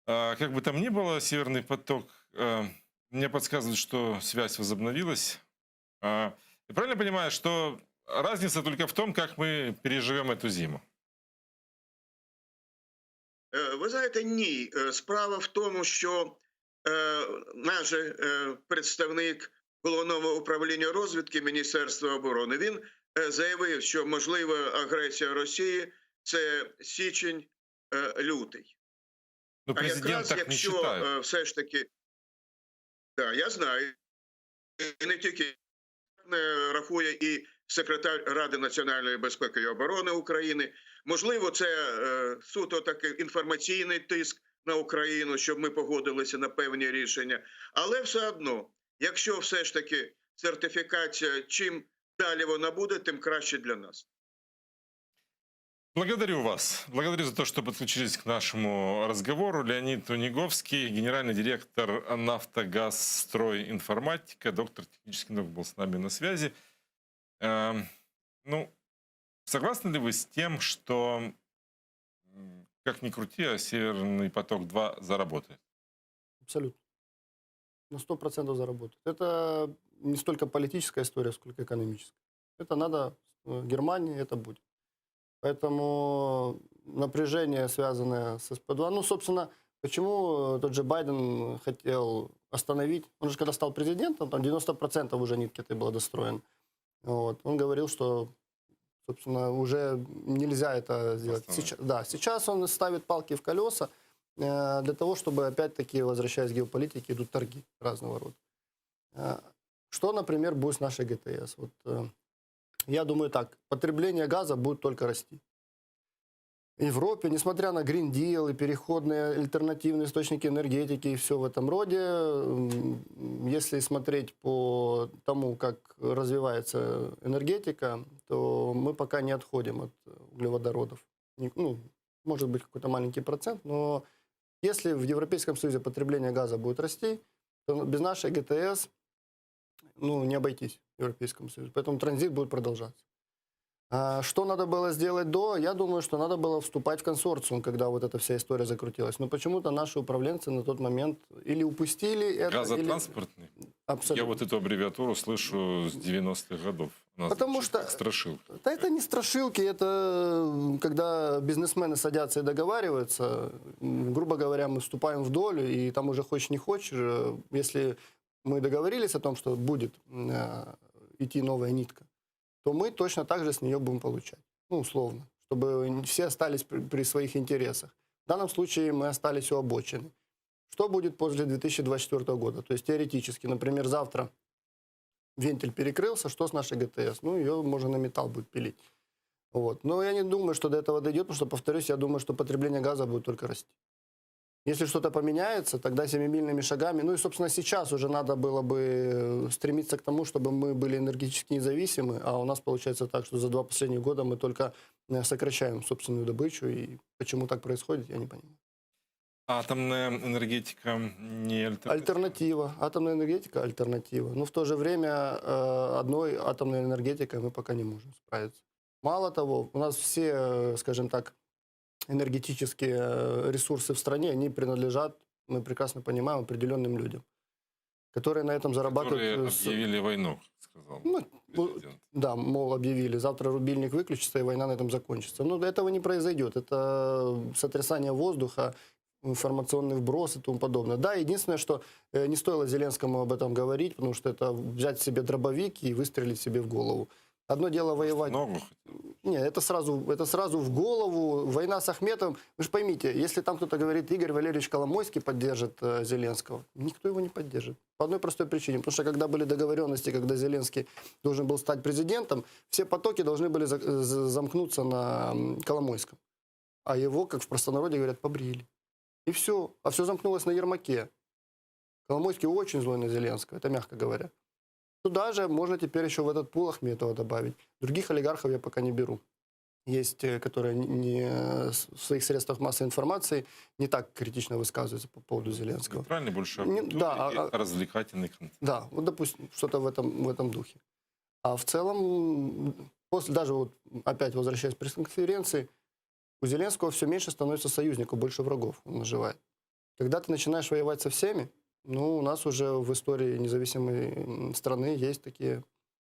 а, как бы там ни было, Северный поток, э, мне подсказывает, что связь возобновилась. А, Я правильно понимаю, что разница только в том, как мы переживем эту зиму? Е, Ви знаєте, ні. Е, Справа в тому, що е, Наш представник головного управління розвідки Міністерства оборони він заявив, що можлива агресія Росії це січень лютий. Ну, А президент якраз так не якщо считает. е, все ж таки, да, я знаю, і не тільки е, рахує і секретар Ради національної безпеки і оборони України. Можливо, це е, суто такий інформаційний тиск на Україну, щоб ми погодилися на певні рішення. Але все одно, якщо все ж таки сертифікація, чим далі вона буде, тим краще для нас. Благодарю вас. Благодарю за то, что подключились к нашему разговору. Леонид Униговский, генеральный директор «Нафтогазстройинформатика», доктор технических наук был с нами на связи. Эм, ну, согласны ли вы с тем, что, м, как ни крути, а «Северный поток-2» заработает? Абсолютно. На 100% заработает. Это не столько политическая история, сколько экономическая. Это надо э, Германии, это будет. Поэтому напряжение, связанное с СП-2, ну, собственно, почему э, тот же Байден хотел остановить, он же когда стал президентом, там 90% уже нитки этой было достроено. Вот. Он говорил, что, собственно, уже нельзя это сделать. Остановить. Сейчас, да, сейчас он ставит палки в колеса э, для того, чтобы, опять-таки, возвращаясь к геополитике, идут торги разного рода. Э, Что, например, будет с нашей ГТС? Вот, э, я думаю так, потребление газа будет только расти. В Европе, несмотря на Green Deal и переходные альтернативные источники энергетики и все в этом роде, м, если смотреть по тому, как развивается энергетика, то мы пока не отходим от углеводородов. Не- Ну, может быть, какой-то маленький процент, но если в Европейском Союзе потребление газа будет расти, то без нашей ГТС ну, не обойтись Европейскому Союзу. Поэтому транзит будет продолжаться. А Что надо было сделать до? Я думаю, что надо было вступать в консорциум, когда вот эта вся история закрутилась. Но почему-то наши управленцы на тот момент или упустили это, или... Газотранспортный? Абсолютно. Я вот эту аббревиатуру слышу с 90-х годов. Она Потому звучит что- как страшилка. Да это не страшилки, это м, когда бизнесмены садятся и договариваются. М, Грубо говоря, мы вступаем в долю, и там уже хочешь не хочешь, э, если мы договорились о том, что будет м, э, идти новая нитка, то мы точно так же с нее будем получать. Ну, условно, чтобы н- все остались при, при своих интересах. В данном случае мы остались у обочины. Что будет после 2024 года? То есть теоретически, например, завтра вентиль перекрылся, что с нашей ГТС? Ну, ее можно на металл будет пилить. Вот. Но я не думаю, что до этого дойдет, потому что, повторюсь, я думаю, что потребление газа будет только расти. Если что-то поменяется, тогда семимильными шагами. Ну и, собственно, сейчас уже надо было бы э, стремиться к тому, чтобы мы были энергетически независимы, а у нас получается так, что за два последних года мы только э, сокращаем собственную добычу, и почему так происходит, я не понимаю. Атомная энергетика не альтернатива. Альтернатива. Атомная энергетика – альтернатива. Но в то же время э, одной атомной энергетикой мы пока не можем справиться. Мало того, у нас все, э, скажем так, энергетические э, ресурсы в стране, они принадлежат, мы прекрасно понимаем, определенным людям, которые на этом зарабатывают. Которые э, с- объявили войну, сказал Ну, президент. да, мол, объявили, завтра рубильник выключится, и война на этом закончится. Но этого не произойдет. Это сотрясание воздуха, информационный вброс и тому подобное. Да, единственное, что э, не стоило Зеленскому об этом говорить, потому что это взять себе дробовик и выстрелить себе в голову. Одно дело воевать... Ногу Не, это сразу, это сразу в голову. Война с Ахметовым. Вы же поймите, если там кто-то говорит, Игорь Валерьевич Коломойский поддержит э, Зеленского, никто его не поддержит. По одной простой причине. Потому что когда были договоренности, когда Зеленский должен был стать президентом, все потоки должны были за- за- замкнуться на м, Коломойском. А его, как в простонародье говорят, побрили. И все. А все замкнулось на Ермаке. Коломойский очень злой на Зеленского, это мягко говоря. Туда же можно теперь еще в этот пул Ахметова добавить. Других олигархов я пока не беру. Есть, э, которые не- не э, с- в своих средствах массовой информации не так критично высказываются по поводу Зеленского. Правильно, больше о Не- культуре да, и а- а- развлекательный контент. Да, вот, допустим, что-то в этом, в этом духе. А в целом, м, после, даже вот опять возвращаясь к пресс-конференции, у Зеленского все меньше становится союзников, больше врагов он наживает. Когда ты начинаешь воевать со всеми, ну, у нас уже в истории независимой м, страны есть такие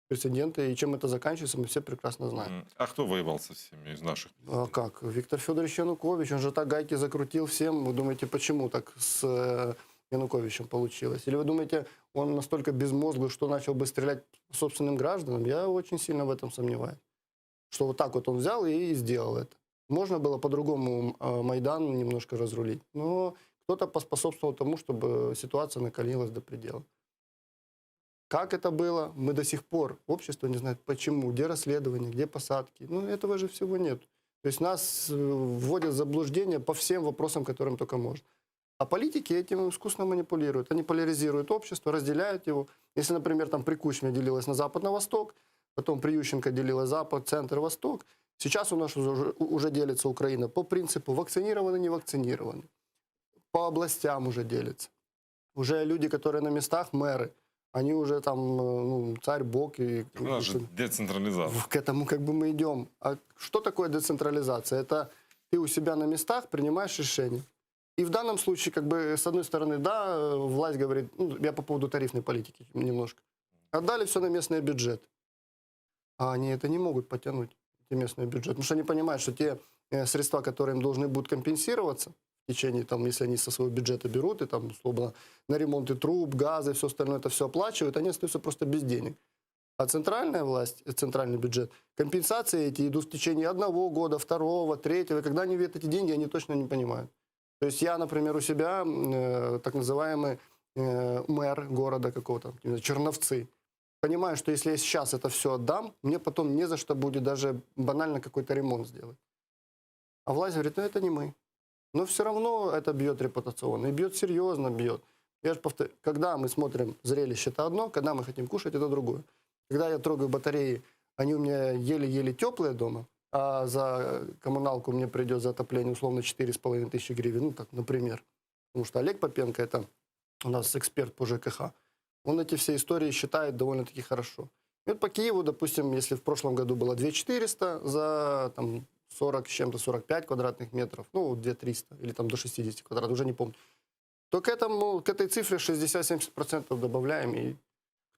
прецеденты, и чем это заканчивается, мы все прекрасно знаем. М, А кто воевал со всеми из наших? А как? Виктор Федорович Янукович, он же так гайки закрутил всем. Вы думаете, почему так с э, Януковичем получилось? Или вы думаете, он настолько безмозглый, что начал бы стрелять по собственным гражданам? Я очень сильно в этом сомневаюсь. Что вот так вот он взял и сделал это. Можно было по-другому э, Майдан немножко разрулить, но кто-то поспособствовал тому, чтобы ситуация накалилась до предела. Как это было, мы до сих пор, общество не знает, почему, где расследование, где посадки. Ну, этого же всего нет. То есть нас э, вводят в заблуждение по всем вопросам, которым только можно. А политики этим искусно манипулируют. Они поляризируют общество, разделяют его. Если, например, там при Кучме делилось на запад, на восток, потом при Ющенко делилось запад, центр, восток. Сейчас у нас уже, уже делится Украина по принципу вакцинированы, не вакцинированы. По областям уже делится. Уже люди, которые на местах, мэры, они уже там, э, ну, царь, бог и... У нас же децентрализация. К этому как бы мы идем. А что такое децентрализация? Это ты у себя на местах принимаешь решение. И в данном случае, как бы, с одной стороны, да, э, власть говорит, ну, я по поводу тарифной политики немножко. Отдали все на местный бюджет. А они это не могут потянуть, эти местные бюджеты. Потому что они понимают, что те э, средства, которые им должны будут компенсироваться в течение, там, если они со своего бюджета берут и там, условно, на ремонты труб, газы, все остальное, это все оплачивают, они остаются просто без денег. А центральная власть, э, центральный бюджет, компенсации эти идут в течение одного года, второго, третьего. И когда они видят эти деньги, они точно не понимают. То есть я, например, у себя э, так называемый э, мэр города какого-то, не знаю, Черновцы, понимаю, что если я сейчас это все отдам, мне потом не за что будет даже банально какой-то ремонт сделать. А власть говорит, ну это не мы. Но все равно это бьет репутационно, и бьет серьезно, бьет. Я же повторю, когда мы смотрим зрелище, это одно, когда мы хотим кушать, это другое. Когда я трогаю батареи, они у меня еле-еле теплые дома, а за коммуналку мне придет за отопление условно 4,5 тысячи гривен, ну так, например. Потому что Олег Попенко, это у нас эксперт по ЖКХ, он эти все истории считает довольно-таки хорошо. И вот по Киеву, допустим, если в прошлом году было 2400 за там, 40 с чем-то, 45 квадратных метров, ну, 2300 или там до 60 квадратов, уже не помню, то к, этому, к этой цифре 60-70% добавляем. И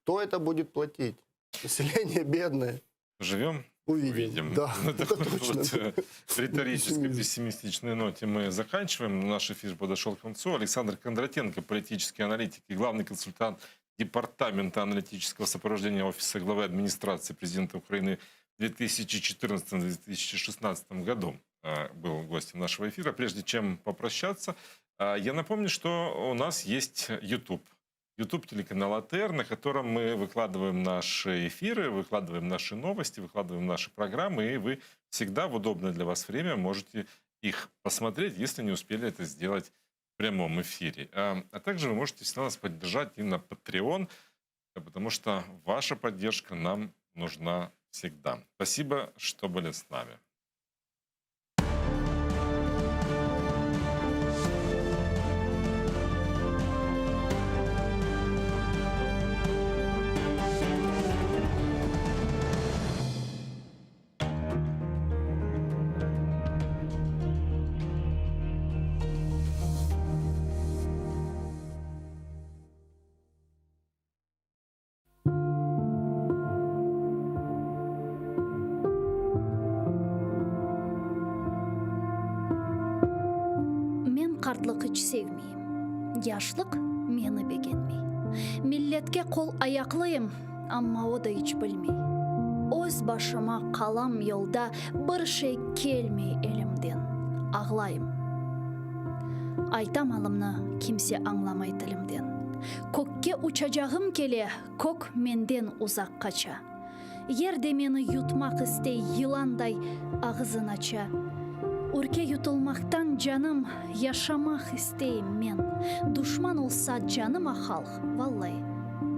кто это будет платить? Население бедное. Живем, Увидим. увидим. Да, На это такой точно. вот, э, риторической Пессимизм. пессимистичной ноте мы заканчиваем. Наш эфир подошел к концу. Александр Кондратенко, политический аналитик и главный консультант Департамента аналитического сопровождения Офиса главы администрации президента Украины в 2014-2016 году э, был гостем нашего эфира. Прежде чем попрощаться, э, я напомню, что у нас есть YouTube. YouTube телеканал АТР, на котором мы выкладываем наши эфиры, выкладываем наши новости, выкладываем наши программы, и вы всегда в удобное для вас время можете их посмотреть, если не успели это сделать в прямом эфире. А а также вы можете всегда нас поддержать и на Patreon, потому что ваша поддержка нам нужна всегда. Спасибо, что были с нами. Men qartlıq iç sevmeyim, Yaşlıq meni begenmey. Milletke qol-ayaqlıyım, Amma o da iç bilmey. Öz başıma qalam yolda, Bir şey kelmey elimden, Ağlayım. Aytam alımnı, kimse añlamay tilimden. Kökke uçacağım kele, Kök menden uzaq qaça. Yer de meni yutmaq istey, Yılanday ağızın aça. Ürke yutulmaqtan canım, Yaşamaq isteyim men. Duşman olsa canıma halq, Vallai,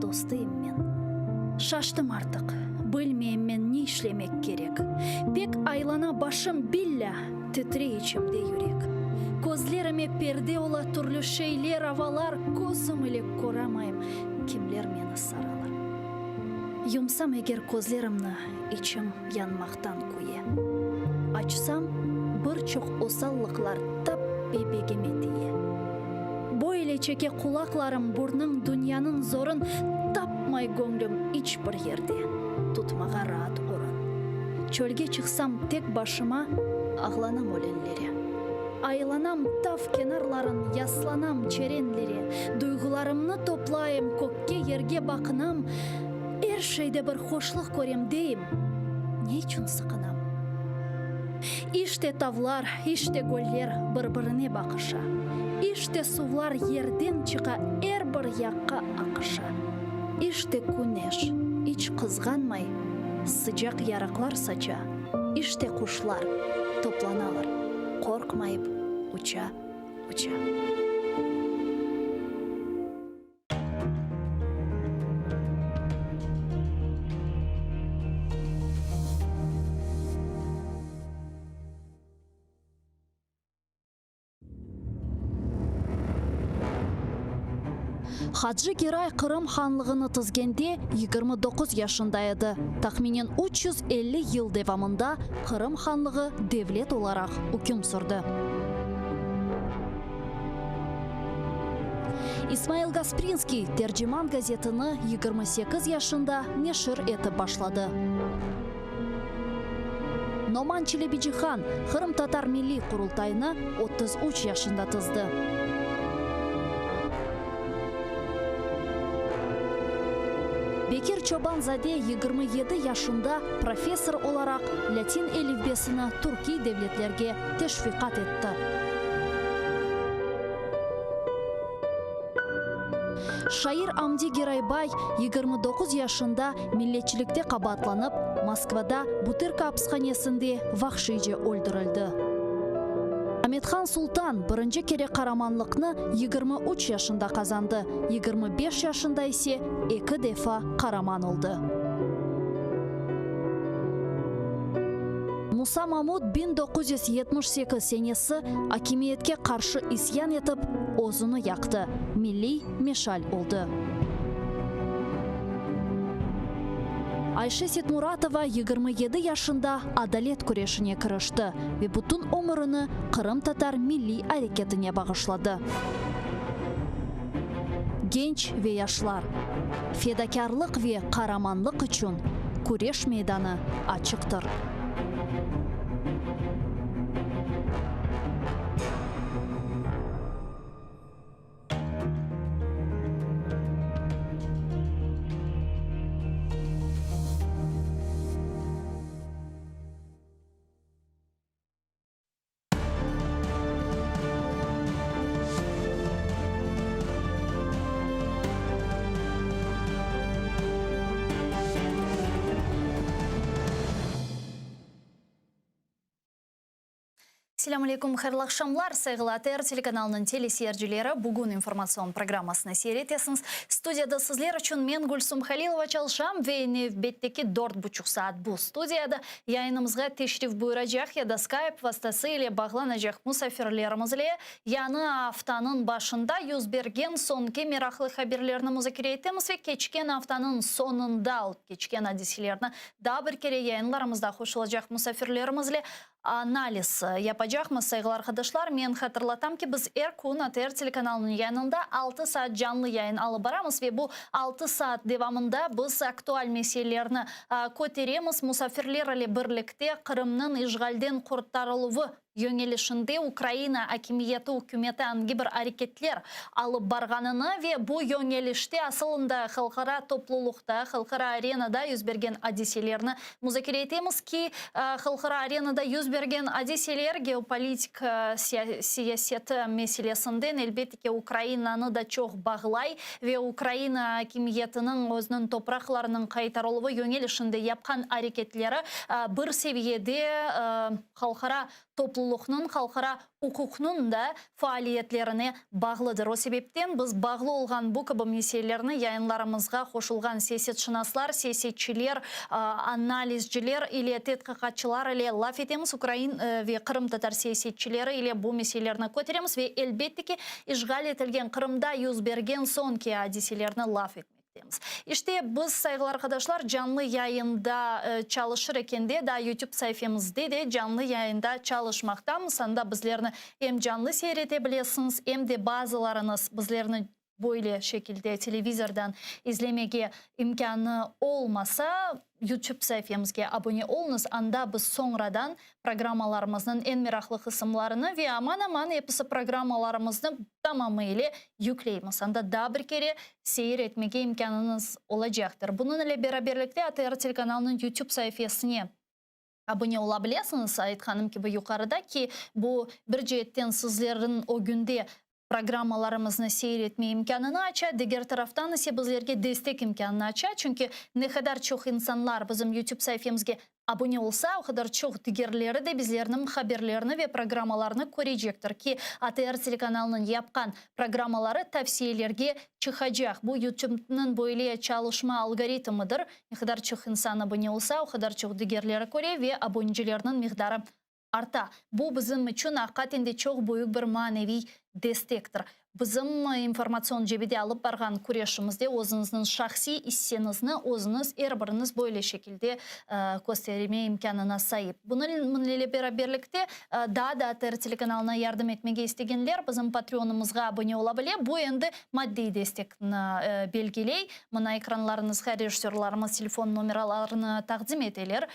dostıyım men. Şaştım artıq, bilmeyim men ne işlemek kerek. Pek aylana başım, billâ, titrey içimde yürek. Közlerime perde ola türlü şeyler, avalar, Közüm ile köramayım, kimler meni saralar. Yumsam eger közlerimni, içim yanmaqtan küye. Açsam, bir çoq osallıqlar tap bebegime tiye. Böyle çeke qulaqlarım burnıñ dünyanıñ zorun, Tapmay göñlüm iç bir yerde tutmağa raat orun. Çölge çıqsam tek başıma, ağlanam ölenlere. Aylanam tav kenarların, yaslanam çerenlere, Duyğularımnı toplayım, kökke, yerge baqınam, Er şeyde bir hoşluq körem, deyim, ne içün sıqınam? İşte tavlar, işte göller bir-birine baqışa, İşte suvlar yerden çıqa, er bir yaqqa aqışa. İşte küneş, iç qızğanmay, sıcaq yarıqlar saça, İşte quşlar toplanalar, qorqmayıp uça, uça. Hacı Geray Qırım hanlığını tizgende 29 yaşında edi. Tahminen 350 yıl devamında Qırım hanlığı devlet olaraq üküm sürdi. İsmail Gasprinskiy Terciman gazetini 28 yaşında neşir etip başladı. Noman Çelebicihan Qırımtatar Milliy Qurultayını 33 yaşında tizdi. Bekir Çoban-zade 27 yaşında professor olaraq lâtin elifbesini türkiy devletlerge teşviqat etti. Şair Amdi Geraybay 29 yaşında milletçilikte qabaatlanıp, Moskvada Butırka apishanesinde vahşiyce öldürildi. Amethan Sultan birinci kere qaramanlıqnı 23 yaşında qazandı, 25 yaşında ise eki defa qaraman oldı. Musa Mamut 1978 senesi akimiyetke qarşı isyan etip, özüni yaqtı, milliy meşal oldı. Ayşe Setmuratova 27 yaşında adalet küreşine kirişti ve bütün ömürini qırımtatar milliy areketine bağışladı. Genç ve yaşlar, fedakârlıq ve qaramanlıq içün küreş meydanı açıqtır. Selâm aleyküm, hayırlı aqşamlar, sayğılı ATR telekanalınıñ teleseyircileri. Bugün informatsion programmasını seyir etesiñiz. Studiyada sizler içün men, Gülsum Halilova, çalışam ve nevbetteki dört buçuq saat bu studiyada yayınımızğa teşrif buyuracaq ya da Skype vastası ile bağlanacaq musafirlerimiz ile yañı aftanıñ başında yüz bergen soñki meraqlı haberlerni muzakere etemiz ve keçken aftanıñ soñunda olıp keçken adiselerni daa bir kere yayınlarımızda qoşulacaq musafirlerimiz ile analiz yapacaqmız. Sayğılı arqadaşlar, men hatırlatam ki, biz er kün ATR telekanalınıñ yayınında altı saat canlı yayın alıp baramız ve bu altı saat devamında biz aktual meselelerni köteremiz, musafirler ile birlikte Qırımnıñ işğalden qurtarıluvı yöñelişinde Ukraina akimiyeti, ükümeti angi bir areketler alıp barğanını ve bu yöñelişte asılında halqara toplulıqta, halqara arenada yüz bergen adiselerni muzakere etemiz ki, halqara arenada yüz bergen adiseler geopolitik siyaseti meselesinden, elbette ki, Ukrainanı da çoq bağlay ve Ukraina akimiyetiniñ özüniñ topraqlarınıñ qaytarıluvı yöñelişinde yapqan areketleri bir seviyede halqara toplulıqnıñ, halqara uquqnıñ da faaliyetlerine bağlıdır. O sebepten biz bağlı olğan bu kibi meselelerni yayınlarımızğa qoşulğan siyasetşınaslar, siyasetçiler, analizciler ile tedqiqatçılar ile laf etemiz, ukrain ve qırımtatar siyasetçileri ile bu meselelerni köteremiz ve, elbette ki, işğal etilgen Qırımda yüz bergen soñki adiselerni laf etmektemiz. İşte, biz, sayğılı arqadaşlar, canlı yayında çalışır ekende, daa YouTube saifemizde de canlı yayında çalışmaqtamız. Anda bizlerni em canlı seyir ete bilesiñiz, em de bazılarıñız bizlerni. Böyle şekilde televizordan izlemege imkânı olmasa, YouTube saifemizge abone oluñız, anda biz soñradan programmalarımıznıñ eñ meraqlı qısımlarını ve aman-aman episi programmalarımıznı tamamı ile yükleymiz. Anda daa bir kere seyir etmege imkânıñız olacaqtır. Bunıñ ile beraberlikte ATR telekanalınıñ YouTube saifesine abone ola bilesiñiz, aytqanım kibi yuqarıda ki, bu bir ceetten sizlerniñ ögünde programmalarımıznı seyir etme imkânını aça, diger taraftan ise bizlerge destek imkânını aça, çünki ne qadar çoq insanlar bizim YouTube saifemizge abone olsa, o qadar çoq digerleri de bizlerniñ haberlerini ve programmalarnı körecektir ki, ATR telekanalınıñ yapqan programmaları tavsiyelerge çıqacaq. Bu YouTube'nıñ böyle çalışma algoritmidir, Ne qadar çoq insan abone olsa, o qadar çoq digerleri köre ve abonecilerniñ miqdarı arta. Bu bizim içün aqiqaten de çoq büyük bir maneviy destektir. Bizim informatsion cebede alıp barğan küreşimizde özüñizniñ şahsiy isseñizni özüñiz, er biriñiz böyle şekilde kösterme imkânına saip. Bunıñ ile beraberlikte daa da ATR telekanalına yardım etmege istegenler bizim Patreonımızğa abone ola bile. Bu endi maddiy destekni belgiley. Mına ekranlarıñızğa rejissörlarımız telefon nomeralarını taqdim eteler,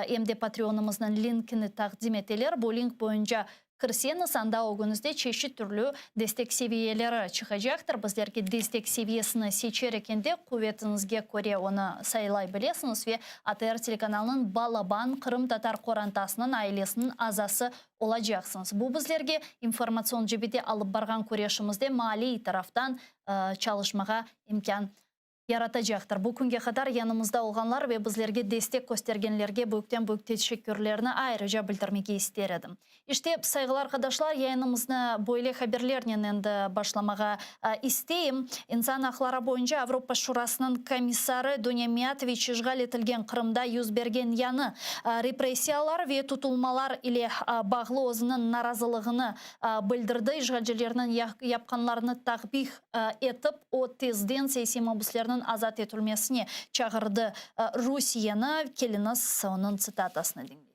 em de Patreonımıznıñ linkini taqdim eteler. Bu link boyunca kirseñiz, anda ögüñizde çeşit türlü destek seviyeleri çıqacaqtır. Bizlerge destek seviyesini seçer ekende, quvetiñizge köre onı saylay bilesiñiz ve ATR telekanalınıñ balaban qırımtatar qorantasınıñ, ailesiniñ azası olacaqsıñız. Bu bizlerge informatsion cebede alıp barğan küreşimizde maliy taraftan çalışmağa imkân yaratacaqtır. Bu künge qadar yanımızda olğanlar ve bizlerge destek köstergenlerge büyükten-büyük teşekkürlerni ayrıca bildirmege ister edim. İşte, sayğılı arqadaşlar, yayınımıznı böyle haberlernen endi başlamağa isteyim. İnsan aqları boyunca Avropa Şurasınıñ komissarı Dunâ Miyatoviç işğal etilgen Qırımda yüz bergen yañı repressiyalar ve tutulmalar ile bağlı özüniñ narazılığını bildirdi. İşğalcilerniñ yapqanlarını takbih etip, o, tezden siyasiy mabüslerniñ azat etilmesine çağırdı Rusiyeni. Keliñiz, onıñ tsitatasını diñleyik.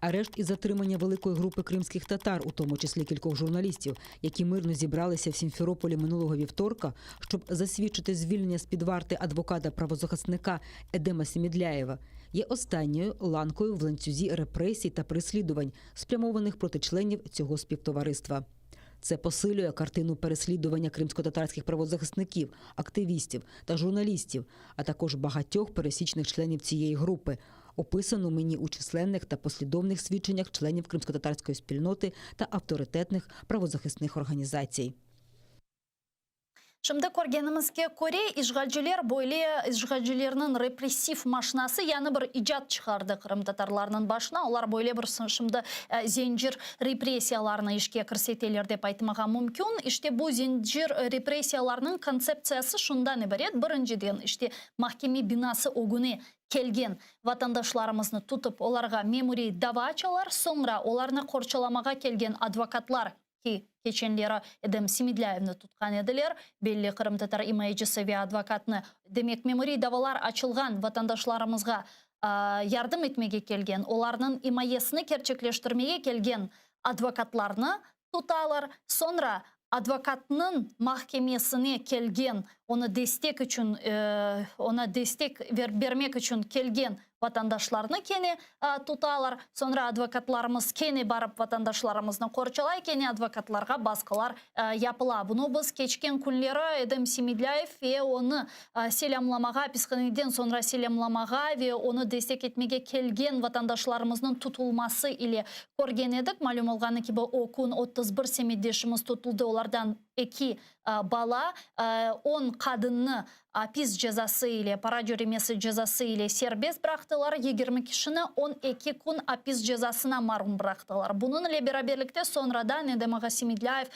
Арешт і затримання великої групи кримських татар, у тому числі кількох журналістів, які мирно зібралися в Сімферополі минулого вівторка, щоб засвідчити звільнення з-під варти адвоката правозахисника Едема Семедляєва, є останньою ланкою в ланцюзі репресій та переслідувань, спрямованих проти членів цього співтовариства. Це посилює картину переслідування кримськотатарських правозахисників, активістів та журналістів, а також багатьох пересічних членів цієї групи, описану мені у численних та послідовних свідченнях членів кримськотатарської спільноти та авторитетних правозахисних організацій. Şimdi körgenimizge köre, işğalciler böyle işğalcilerniñ repressiv maşinası yañı bir icat çıqardı qırımtatarlarnıñ başına. Olar böyle bir şimdi zencir repressiyalarını işke kirseteler dep aytmağa mümkün. İşte bu zencir repressiyalarnıñ kontseptsiyası şundan ibaret, birinciden, işte mahkeme binası ögüne kelgen vatandaşlarımıznı tutıp, olarğa memuriy dava açalar, soñra olarnı qorçalamağa kelgen advokatlar, ki keçenleri Edem Semedlâyevni tutqan ediler, belli qırımtatar imayecisi ve advokatnı, demek, memuriy davalar açılğan vatandaşlarımızğa yardım etmege kelgen, olarnıñ imayesini kerçekleştirmege kelgen advokatlarnı tutalar, soñra advokatnıñ mahkemesine kelgen, onı destek içün, oña destek bermek içün kelgen vatandaşlarnı kene tutalar. Soñra advokatlarımız kene barıp vatandaşlarımıznı qorçalay, kene advokatlarğa basqılar yapıla. Bunı biz keçken künleri Edem Semedlâyev ve onı selâmlamağa, apishaneden soñra selâmlamağa ve onı destek etmege kelgen vatandaşlarımıznıñ tutulması ile körgen edik. Malüm olğanı kibi, o kün 31 semetdeşimiz tutuldı, olardan eki bala, on qadınnı apis cezası ile, para cöremesi cezası ile serbest bıraqtılar, 20 kişini 12 kün apis cezasına marum bıraqtılar. Bunıñ ile beraberlikte soñradan Edem ağa Semedlâyev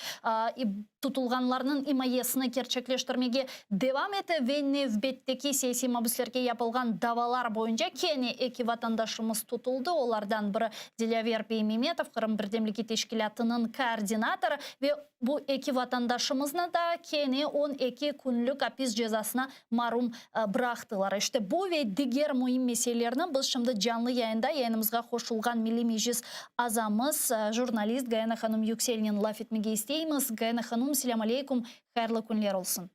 tutulğanlarnıñ imayesini kerçekleştirmege devam ete ve nevbetteki siyasiy mabüslerge yapılğan davalar boyunca kene eki vatandaşımız tutuldı, olardan biri Dilâver Beymemetov, Qırım birdemligi teşkilâtınıñ koordinatorı ve. Bu eki vatandaşımıznı da kene 12 künlük apis cezasına marum bıraqtılar. İşte bu ve diger müim meselelerni biz şimdi canlı yayında yayınımızğa qoşulğan Milliy Meclis azamız, jurnalist Gayana hanım Yükselnen laf etmege isteymiz. Gayana hanım, selâm aleykum, hayırlı künler olsun.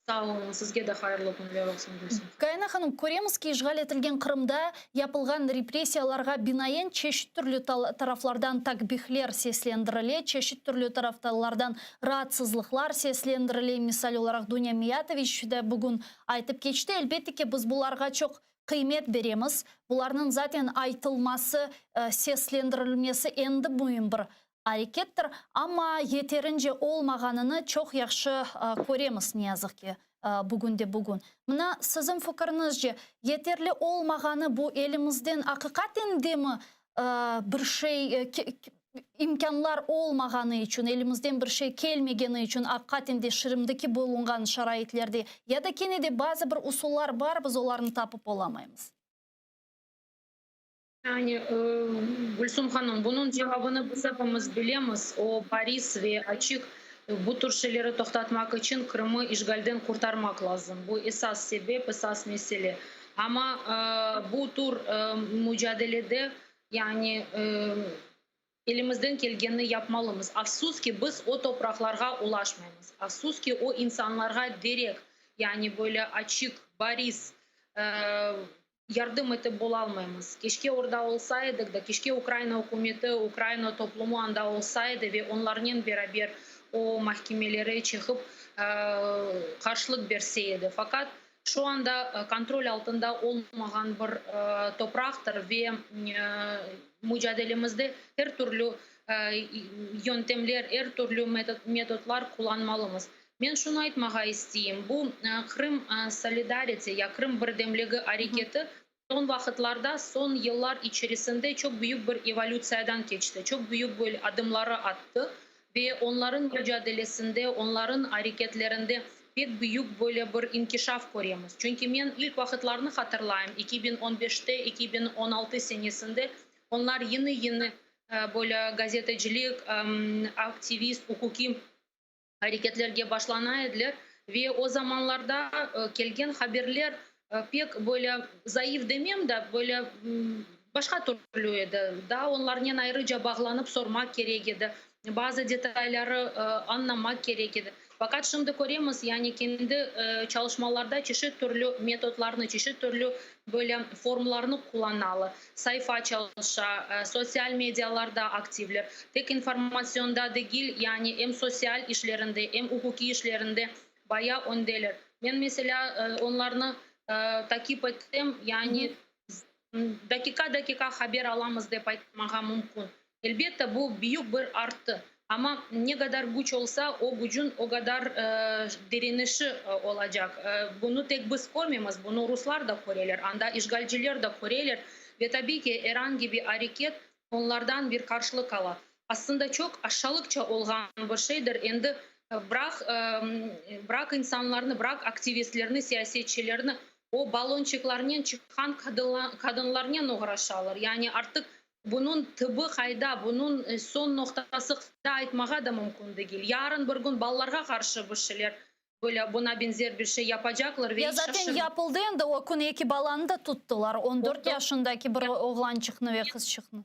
Sağ oluñ, sizge de hayırlı künler olsun, Gülsüm. Gayana hanım, köremiz ki, işğal etilgen Qırımda yapılğan repressiyalarğa binaen çeşit türlü taraflardan takbihler seslendirile, çeşit türlü taraflardan raatsızlıqlar seslendirile. Misal olaraq, Dunya Miyatoviç de bugün aytıp keçti. Elbette ki, biz bularğa çoq qıymet beremiz. Bularnıñ zaten aytılması, seslendirilmesi endi müim bir arekettir, amma yeterince olmağanını çoq yahşı köremiz, ne yazıq ki, bugünde bugün. Mına, siziñ fikiriñizce, yeterli olmağanı bu elimizden aqiqaten demi bir şey, imkânlar olmağanı içün, elimizden bir şey kelmegeni içün, aqiqaten de şimdiki bulunğan şaraitlerde, ya da kene de bazı bir usullar bar, biz olarnı tapıp olamaymız? Yani, Gülsum hanım, bunıñ cevabını biz epimiz bilemiz, o bariz ve açıq, bu tür şeyleri toqtatmaq içün Qırımı işğalden qurtarmaq lazım. Bu esas sebep, esas mesele. Amma bu tür mucadelede, yani, elimizden kelgenini yapmalımız. Afsus ki, biz o topraqlarğa ulaşmaymız. Afsus ki, o insanlarğa direkt, yani böyle açıq, bariz yardım etip bolalmaymız. Keşke orda olsa edik da, keşke Ukraina ükümeti, Ukraina toplumı anda olsa edi ve onlarnen beraber o mahkemelere çıqıp qarşılıq berse edi. Faqat şu anda kontrol altında olmağan bir topraqtır ve mucadelemizde er türlü yöntemler, er türlü metodlar qullanmalımız. Men şunı aytmağa isteyim, bu Qırım solidarity ya Qırım birdemligi areketi soñ vaqıtlarda, soñ yıllar içerisinde çoq büyük bir evolütsiyadan keçti, çoq büyük bir adımları attı ve onların mucadelesinde, onların areketlerinde pek büyük böyle bir inkişaf köremiz. Çünki men ilk vaqıtlarnı hatırlayım, 2015-te, 2016 senesinde onlar yeni-yeni böyle gazetecilik, aktivist, uquqiy areketlerge başlana ediler ve o zamanlarda kelgen haberler pek böyle zayıf demem da, böyle başqa türlü edi. Daa onlarnen ayrıca bağlanıp sormaq kerek edi, bazı detayları añlamaq kerek edi. Faqat şimdi köremiz, yani kendi çalışmalarda çeşit türlü metodlarnı, çeşit türlü böyle formlarnı qullanalar. Sayfa çalışa, sosyal medialarda aktivler. Tek informatsionda degil, yani em sosyal işlerinde, em uquqiy işlerinde bayağı öndeler. Men, meselâ, onlarnı takip ettim, yani dakika-dakika haber alamız dep aytmağa mümkün. Elbette, bu büyük bir artı. Amma ne qadar küç olsa, o kücün o qadar direnişi olacaq. Bunı tek biz körmemiz, bunı ruslar da köreler, anda işğalciler de köreler. Ve tabiy ki, er angi bir areket onlardan bir qarşılıq ala. Aslında çoq aşşalıqça olğan bir şeydir. Endi bıraq, bıraq insanlarnı, bıraq aktivistlerni, siyasetçilerni, o ballonçiklarnen çıqqan qadınlarnen oğraşalar. Yani artıq Bunıñ tibi qayda, bunıñ soñ noqtası qayda aytmağa da mümkün degil. Yarın bir kün balalarğa qarşı bir şeyler, böyle buña beñzer bir şey yapacaqlar ve Ya iç zaten şaşırmam. yapıldı endi, o kün eki balanı da tuttılar, 14 yaşındaki bir oğlançıqnı ve qızçıqnı.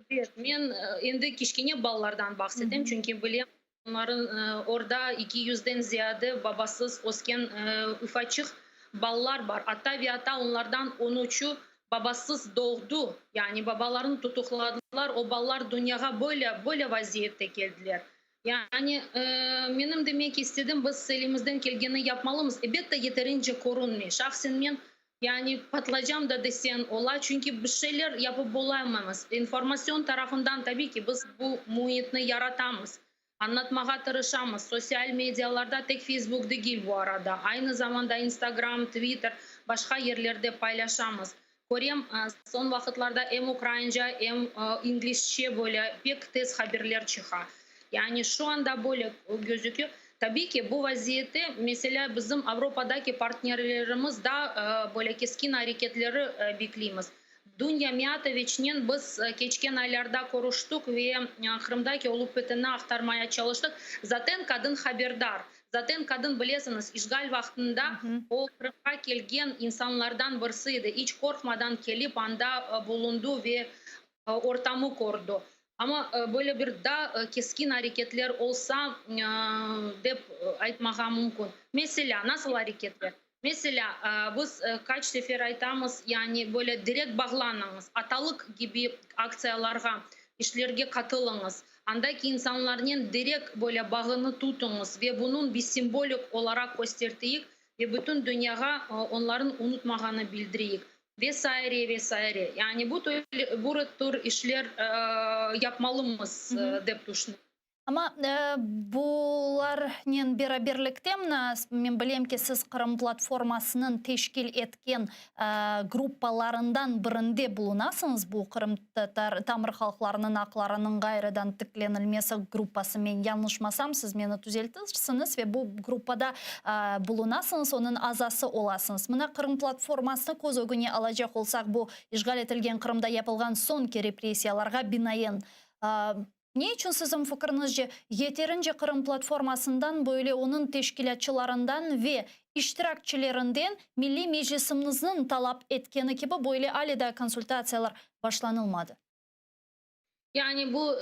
Evet, men endi kiçkene balalardan bahs etem, çünki bilem, onların orda eki yüzden ziyade babasız ösken ufaçıq balalar bar. Atta ve atta onlardan on üçü Babasız doğdu, yani babalarını tutuqladılar, o balalar dünyağa böyle, böyle vaziyette keldiler. Yani, menim demek istedim, biz elimizden kelgeni yapmalımız. Ebette, yeterince körünmey. Şahsen men, yani patlacam da desen ola, çünki bir şeyler yapıp olamaymız. İnformasyon tarafından, tabiy ki, biz bu müitni yaratamız. Añlatmağa tırışamız. Sosyal medialarda, tek Feysbuk degil bu arada, aynı zamanda Instagram, Twitter, başqa yerlerde paylaşamız. Körem, soñ vaqıtlarda em ukrainca, em inglizce böyle pek tez haberler çıqa. Yani şu anda böyle gözükü. Tabiy ki, bu vaziyette, meselâ, bizim Avropadaki partnerlerimiz da böyle keskin areketleri bekleymiz. Dunya Miyatoviçnen biz keçken aylarda körüştik ve Qırımdaki olıp biteni aqtarmaya çalıştıq. Zaten qadın haberdar. Zaten qadın, bilesiñiz, işğal vaqtında o Qırımğa kelgen insanlardan birisi edi. İç qorqmadan kelip anda bulundı ve ortamı kördi. Amma böyle bir daa keskin areketler olsa, dep aytmağa mümkün. Meselâ, nasıl areketler? Meselâ, biz qaç sefer aytamız, yani böyle direkt bağlanıñız, Atalıq kibi aktsiyalarğa, işlerge qatılıñız, andaki insanlarnen direkt böyle bağını tutuñız ve bunıñ biz simbolik olaraq kösterteyik ve bütün dünyağa onların unutmağanı bildireyik ve saire, ve saire. Yani bu bu tür işler yapmalımız, dep tüşünem. Amma bularnen beraberlikte, mına, men bilem ki, siz Qırım platformasınıñ teşkil etken gruppalarından birinde bulunasıñız, bu qırımtatar tamır halqlarınıñ aqlarınıñ ğayrıdan tiklenilmesi gruppası, men yañlışmasam, siz meni tüzeltirsiñiz, ve bu gruppada bulunasıñız, onıñ azası olasıñız. Mına, Qırım platformasını köz ögüne alacaq olsaq, bu işğal etilgen Qırımda yapılğan soñki repressiyalarğa binaen, Ne içün siziñ fikriñizce, yeterince Qırım platformasından, böyle onıñ teşkilâtçılarından ve iştirakçilerinden Milliy Meclisimizniñ talap etkeni kibi böyle ale daa konsultatsiyalar başlanılmadı? Yani bu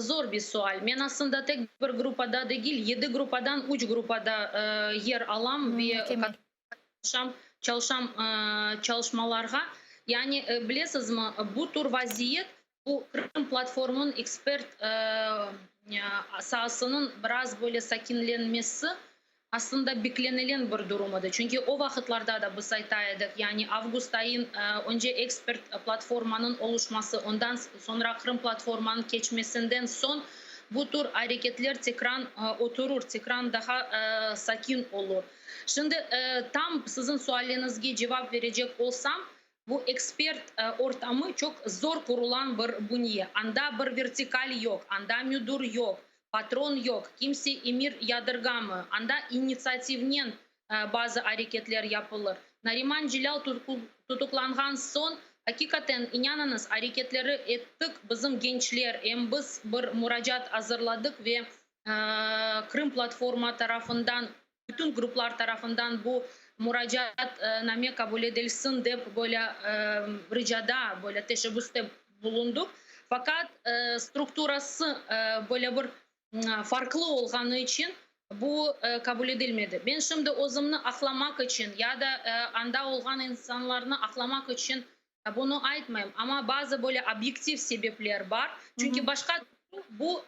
zor bir sual. Men aslında tek bir gruppada degil, yedi gruppadan üç gruppada yer alam ve qatnaşam, çalışam çalışmalarğa. Yani bilesizmi, bu tür vaziyet Bu Qırım platformınıñ ekspert saasınıñ biraz böyle sakinlenmesi aslında beklenilen bir durum edi. Çünki o vaqıtlarda da biz ayta edik, yani avgust ayın önce ekspert platformanıñ oluşması, ondan soñra Qırım platformanıñ keçmesinden soñ bu tür areketler tekran oturur, tekran daha sakin olur. Şimdi tam siziñ sualiñizge cevap verecek olsam, Bu ekspert ortamı çoq zor qurulan bir bünye. Anda bir vertikal yoq, anda müdür yoq, patron yoq, kimse emir yadırgamı. Anda initsiativnen bazı areketler yapılır. Nariman Celâl tutuqlanğan soñ, aqiqaten, inanıñız, areketleri ettik, bizim gençler, em biz bir muracaat azırladıq ve Krım platforma tarafından, bütün gruplar tarafından bu muracaatname qabul edilsin dep böyle ricada, böyle teşebbüste bulundıq. Faqat strukturası böyle bir farqlı olğanı içün bu qabul edilmedi. Men şimdi özümni aqlamaq içün ya da anda olğan insanlarnı aqlamaq içün Bunı aytmayım, amma bazı böyle obyektiv sebepler bar. Çünki başqa türlü bu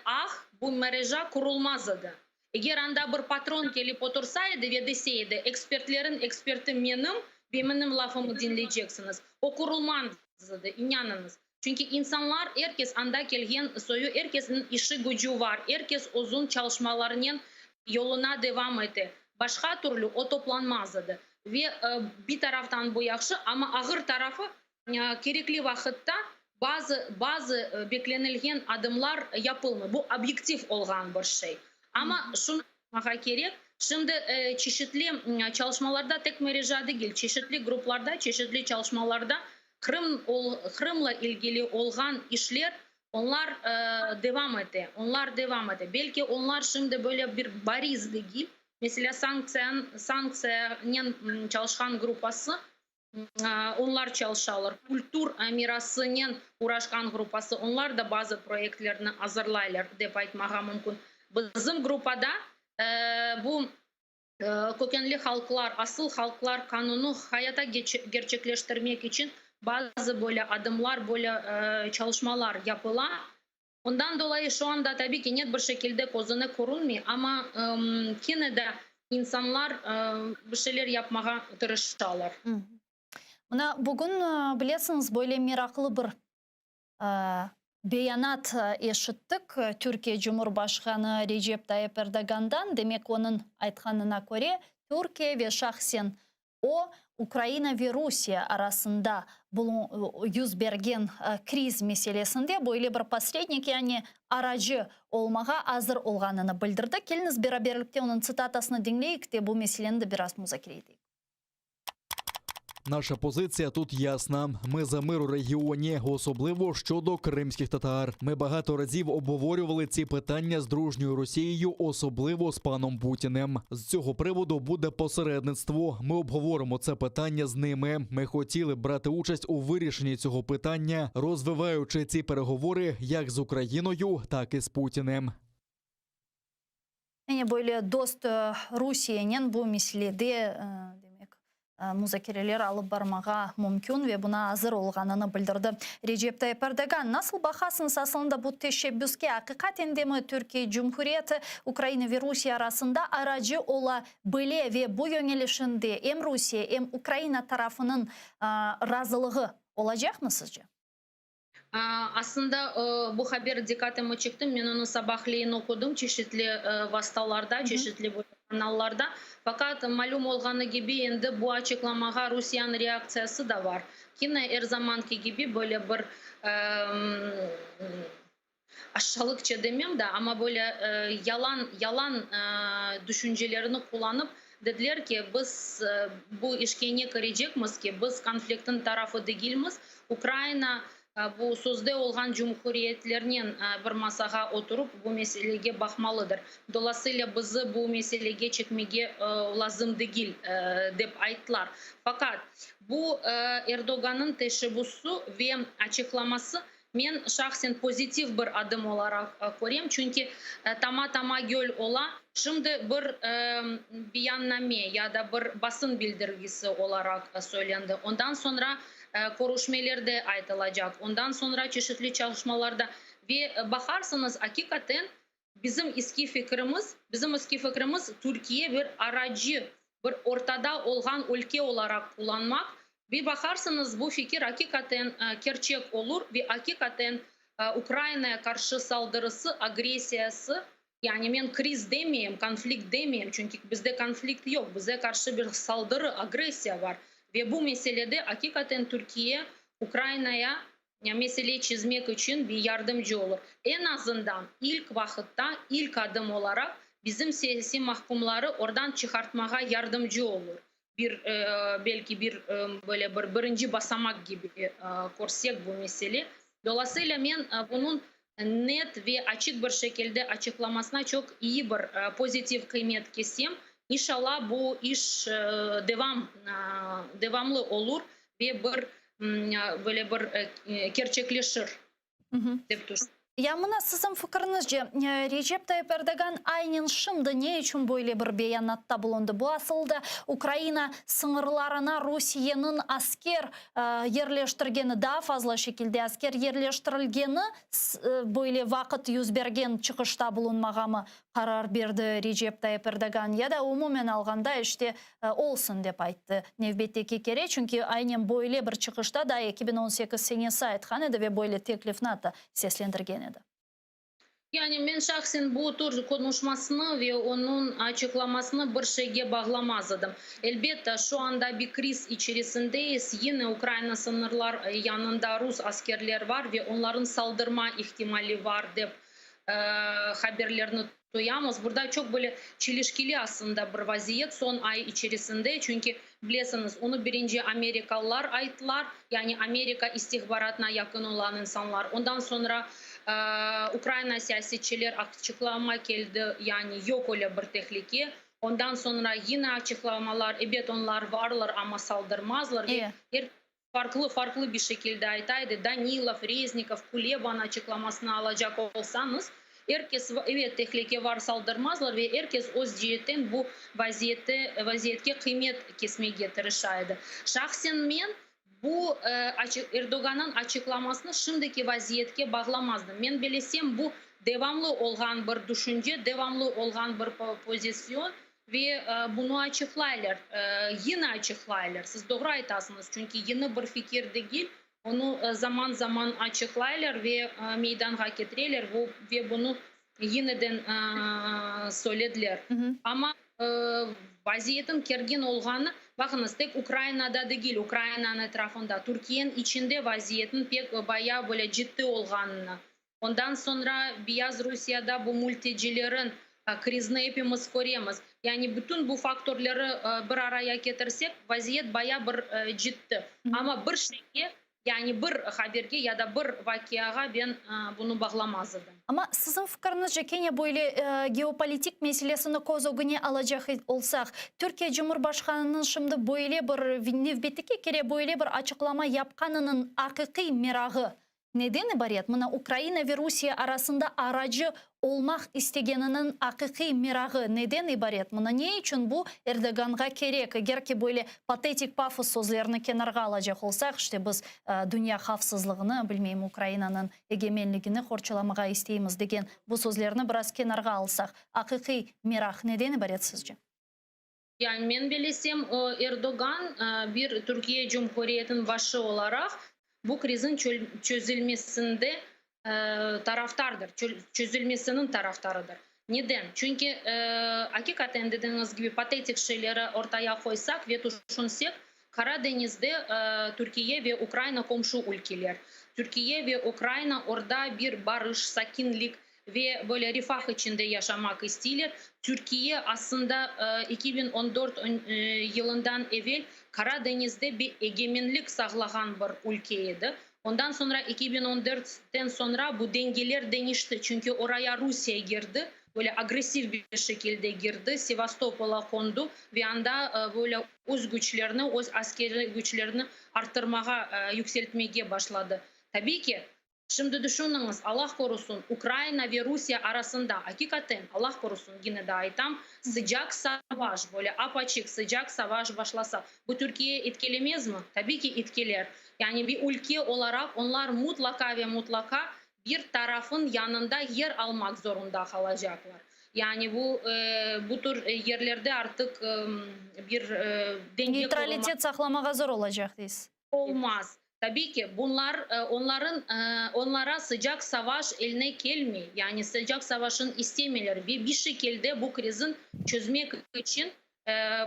ağ, bu mreja qurulmaz edi. Eger anda bir patron kelip otursa edi ve dese edi, ekspertlerin eksperti menim ve menim lafımı diñleyceksiñiz, o qurulmaz edi, inanıñız. Çünki insanlar, er kes anda kelgen soyu, er kesniñ işi-gücü var, er kes özüñ çalışmalarınen yoluna devam ete. Başqa türlü o toplanmaz edi. Ve bir taraftan bu yahşı, amma ağır tarafı, kerekli vaqıtta bazı bazı beklenilgen adımlar yapılmay. Bu obyektiv olğan bir şey. Amma şunı aytmağa kerek, şimdi çeşitli çalışmalarda, tek mreja degil, çeşitli gruplarda, çeşitli çalışmalarda Qırım Qırımla ilgili olğan işler, onlar devam ete, onlar devam ete. Belki onlar şimdi böyle bir bariz degil, meselâ, sanktsiyan sanktsiyanen çalışqan gruppası, onlar çalışalar, kültür mirasınen uğraşqan gruppası, onlar da bazı proyektlerni azırlaylar, dep aytmağa mümkün. Bizim gruppada bu Kökenli halqlar, asıl halqlar qanunı hayata kerçekleştirmek içün bazı böyle adımlar, böyle çalışmalar yapıla. Ondan dolayı şu anda, tabiy ki, net bir şekilde közüne körünmey, amma kene de insanlar bir şeyler yapmağa tırışalar. Mına bugün, bilesiñiz, böyle meraqlı bir Beyanat eşittik Türkiye Cumhurbaşqanı Recep Tayyip Erdoğandan, demek, onıñ aytqanına köre, Türkiye ve şahsen o, Ukraina ve Rusiye arasında yüz bergen kriz meselesinde böyle bir posrednik, yani aracı olmağa azır olğanını bildirdi. Keliñiz, beraberlikte onıñ tsitatasını diñleyik de bu meseleni de biraz muzakere eteyik. Наша позиція тут ясна. Ми за мир у регіоні, особливо щодо кримських татар. Ми багато разів обговорювали ці питання з дружньою Росією, особливо з паном Путіним. З цього приводу буде посередництво. Ми обговоримо це питання з ними. Ми хотіли б брати участь у вирішенні цього питання, розвиваючи ці переговори як з Україною, так і з Путіним. Yani böyle dost Rusiyenen bu meselede demek muzakereler alıp barmağa mümkün ve buña azır olğanını bildirdi Recep Tayyip Erdoğan. Nasıl baqasıñız aslında bu teşebbüske aqiqaten de mi Türkiye Cumhuriyeti Ukraina ve Rusiye arasında aracı ola bile ve bu yönelişinde em Rusiye, em Ukraina tarafınıñ razılığı olacaqmı sizce? Aslında bu haber diqqatımı çekti. Men onı sabahleyin oqudım çeşitli vastalarda, çeşitli kanallarda. Faqat malüm olğanı kibi endi bu açıqlamağa Rusiyeniñ reaktsiyası da bar. Kene er zamanki kibi böyle bir aşşalıqça demem de, amma böyle yalan yalan tüşüncelerini qullanıp dediler ki, biz bu işke ne kirecekmiz ki, biz konfliktniñ tarafı degilmiz. Ukraina bu sözde olğan cumhuriyetlernen bir masağa oturıp bu meselege baqmalıdır. Dolayısıyla bizi bu meselege çekmege lazım degil, dep ayttılar. Faqat bu Erdoğannıñ teşebbüsi ve açıqlaması men şahsen pozitiv bir adım olaraq körem, çünki tama-tama göl ola. Şimdi bir beyanname ya da bir basın bildirgisi olaraq söylendi. Ondan soñra körüşmelerde aytılacaq, ondan soñra çeşitli çalışmalarda ve baqarsıñız, aqiqaten bizim eski fikrimiz, bizim eski fikrimiz Türkiye bir aracı, bir ortada olğan ülke olaraq qullanmaq, bir baqarsıñız, bu fikir aqiqaten kerçek olur ve aqiqaten Ukrainaya qarşı saldırısı, agressiyası, yani men kriz demeyim, konflikt demeyim, çünki bizde konflikt yoq, bize qarşı bir saldırı, agressiya bar. Ve bu meselede aqiqaten Türkiye Ukrainaya mesele çezmek içün bir yardımcı olur. Eñ azından ilk vaqıtta, ilk adım olaraq bizim siyasiy mahkümleri oradan çıqartmağa yardımcı olur. Bir belki bir böyle bir birinci basamaq kibi körsek bu mesele. Dolayısıyla men bunıñ net ve açıq bir şekilde açıqlamasına çoq iyi bir pozitiv qıymet kesem. İnşallah bu iş devam devamlı olur ve bir böyle bir kerçekleşir dep tüşünem. Ya mına siziñ fikiriñizce, Recep Tayyip Erdoğan aynen şimdi ne içün böyle bir beyanatta bulundı? Bu asıl da Ukraina sıñırlarına Rusiyeniñ asker yerleştirgeni, daa fazla şekilde asker yerleştirilgeni böyle vaqıt 1bergen çıqışta bulunmağamı qarar berdi Recep Tayyip Erdoğan? Ya da umumen alğanda işte olsun dep ayttı nevbetteki kere, çünki aynen böyle bir çıqışta da 2018 senesi aytqan edi ve böyle teklifni atta seslendirgen edi. Yani men şahsen bu tür qonuşmasını ve onıñ açıqlamasını bir şeyge bağlamaz edim. Elbette, şu anda bir kriz içerisindeyiz. Yine Ukraina sıñırlar yanında rus askerler bar ve onların saldırma ihtimali bar dep haberlerni duyamız. Burada çoq böyle çelişkili aslında bir vaziyet soñ ay içerisinde. Çünki bilesiñiz, onı birinci amerikalılar ayttılar, yani Amerika istihbaratına yaqın olğan insanlar. Ondan soñra Ukraina siyasetçiler açıqlama keldi, yani yoq öyle bir tehlike. Ondan soñra yine açıqlamalar, ebet onlar varlar, amma saldırmazlar. Ve er farqlı farqlı bir şekilde aytaydı. Danilov, Reznikov, Kulebanıñ açıqlamasını alacaq olsañız, er kes evet tehlike var saldırmazlar ve er kes öz ceetten bu vaziyette vaziyetke qıymet kesmege tırışa edi. Şahsen men bu Erdoğannıñ açıqlamasını şimdiki vaziyetke bağlamazdım. Men bilesem bu devamlı olğan bir tüşünce, devamlı olğan bir pozisyon ve bunı açıqlaylar, yine açıqlaylar. Siz doğru aytasıñız, çünki yeni bir fikir degil, onı zaman-zaman açıqlaylar ve meydanğa ketireler ve bunı yineden söylediler. Amma vaziyetniñ kergin olğanı, baqıñız, tek Ukrainada degil, Ukrainanıñ etrafında, Türkiyeniñ içinde vaziyetniñ pek bayağı böyle ciddi olğanını. Ondan soñra Beyaz Rusiyada bu mültecilerin krizini epimiz köremiz. Yani bütün bu faktörleri bir araya ketirsek, vaziyet baya bir ciddi. Amma bir şeyge, yani bir haberge ya da bir vaqiağa ben bunı bağlamaz edim. Amma siziñ fikiriñizce, kene böyle geopolitik meselesini köz ögüne alacaq olsaq, Türkiye Cumhurbaşqanınıñ şimdi böyle bir, nevbetteki kere böyle bir açıqlama yapqanınıñ aqiqiy merağı Neden ibaret? Mına Ukraina ve Rusiye arasında aracı olmaq istegeniniñ aqiqiy merağı neden ibaret? Mına ne içün bu Erdoğanğa kerek? Eger ki böyle patetik pafos sözlerini kenarğa alacaq olsaq, işte biz dünya havfsızlığını, bilmeyim, Ukrainanıñ egemenligini qorçalamağa isteymiz degen bu sözlerni biraz kenarğa alsaq, aqiqiy meraq neden ibaret sizce? Yani men bilesem, o Erdoğan bir Türkiye Cumhuriyetiniñ başı olaraq bu krizin çözülmesinde taraftardır, çözülmesiniñ taraftarıdır. Neden? Çünki aqiqaten dediñiz kibi patetik şeyleri ortaya qoysaq ve tüşünsek, Qara deñizde Türkiye ve Ukraina qomşu ülkeler. Türkiye ve Ukraina orda bir barış, sakinlik, ve böyle refah içinde yaşamaq isteyler. Türkiye aslında 2014 yılından evel Qara deñizde bir egemenlik sağlağan bir ülke edi. Ondan soñra 2014-ten soñra bu dengeler deñişti, çünki oraya Rusiye girdi, böyle agressiv bir şekilde girdi, Sevastopola qondu ve anda böyle öz güçlerini, öz askeriy güçlerini arttırmağa, yükseltmege başladı. Tabiy ki, Şimdi düşüniñiz, Allah qorusun, Ukrayina ve Rusiye arasında, aqiqaten, Allah qorusun, yine de aytam, sıcaq savaş, böyle ap-açıq sıcaq savaş başlasa, bu Türkiye etkilemezmi? Tabiy ki, etkiler. Yani bir ülke olaraq onlar mutlaqa ve mutlaqa bir tarafın yanında yer almaq zorunda qalacaqlar. Yani bu, bu tür yerlerde artıq bir denge qorumaq. Neytralitet saqlamağa zor olacaq, deysiz. Olmaz. Tabiy ki, bunlar, onların, onlara sıcaq savaş eline kelmey, yani sıcaq savaşın istemeyler ve bir şekilde bu krizin çözmek içün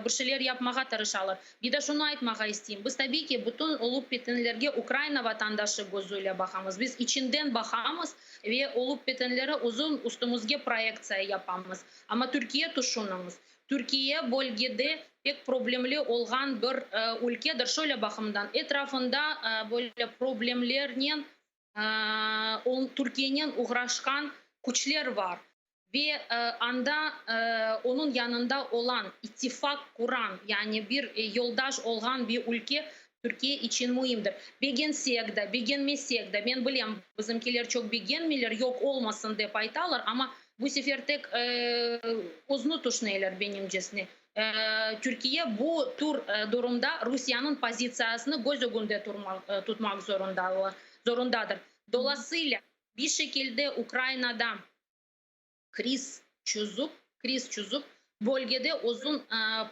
bir şeyler yapmağa tırışalar. Bir de şunı aytmağa isteyim, biz tabiy ki, bütün olup bitenlerge Ukraina vatandaşı gözüyle baqamız, biz içinden baqamız ve olup bitenleri uzun üstümizge proektsiya yapamız. Amma Türkiye tüşüniñiz, Türkiye bölgede pek problemli olğan bir ülkedir, şöyle baqımdan, etrafında böyle problemlernen, Türkiyenen oğraşqan küçler bar ve anda onıñ yanında olan, ittifaq quran, yani bir yoldaş olğan bir ülke Türkiye içün müimdir. Begensek de, begenmesek de, men bilem, bizimkiler çoq begenmeyler, yoq olmasın dep aytalar, amma bu sefer tek özüni tüşüneyler benimcesine. Türkiye bu tür durumda Rusiyeniñ pozitsiyasını köz ögünde tutmaq zorundadır. Dolayısıyla, bir şekilde Ukrainada kriz çözüp, kriz çözüp, bölgede özün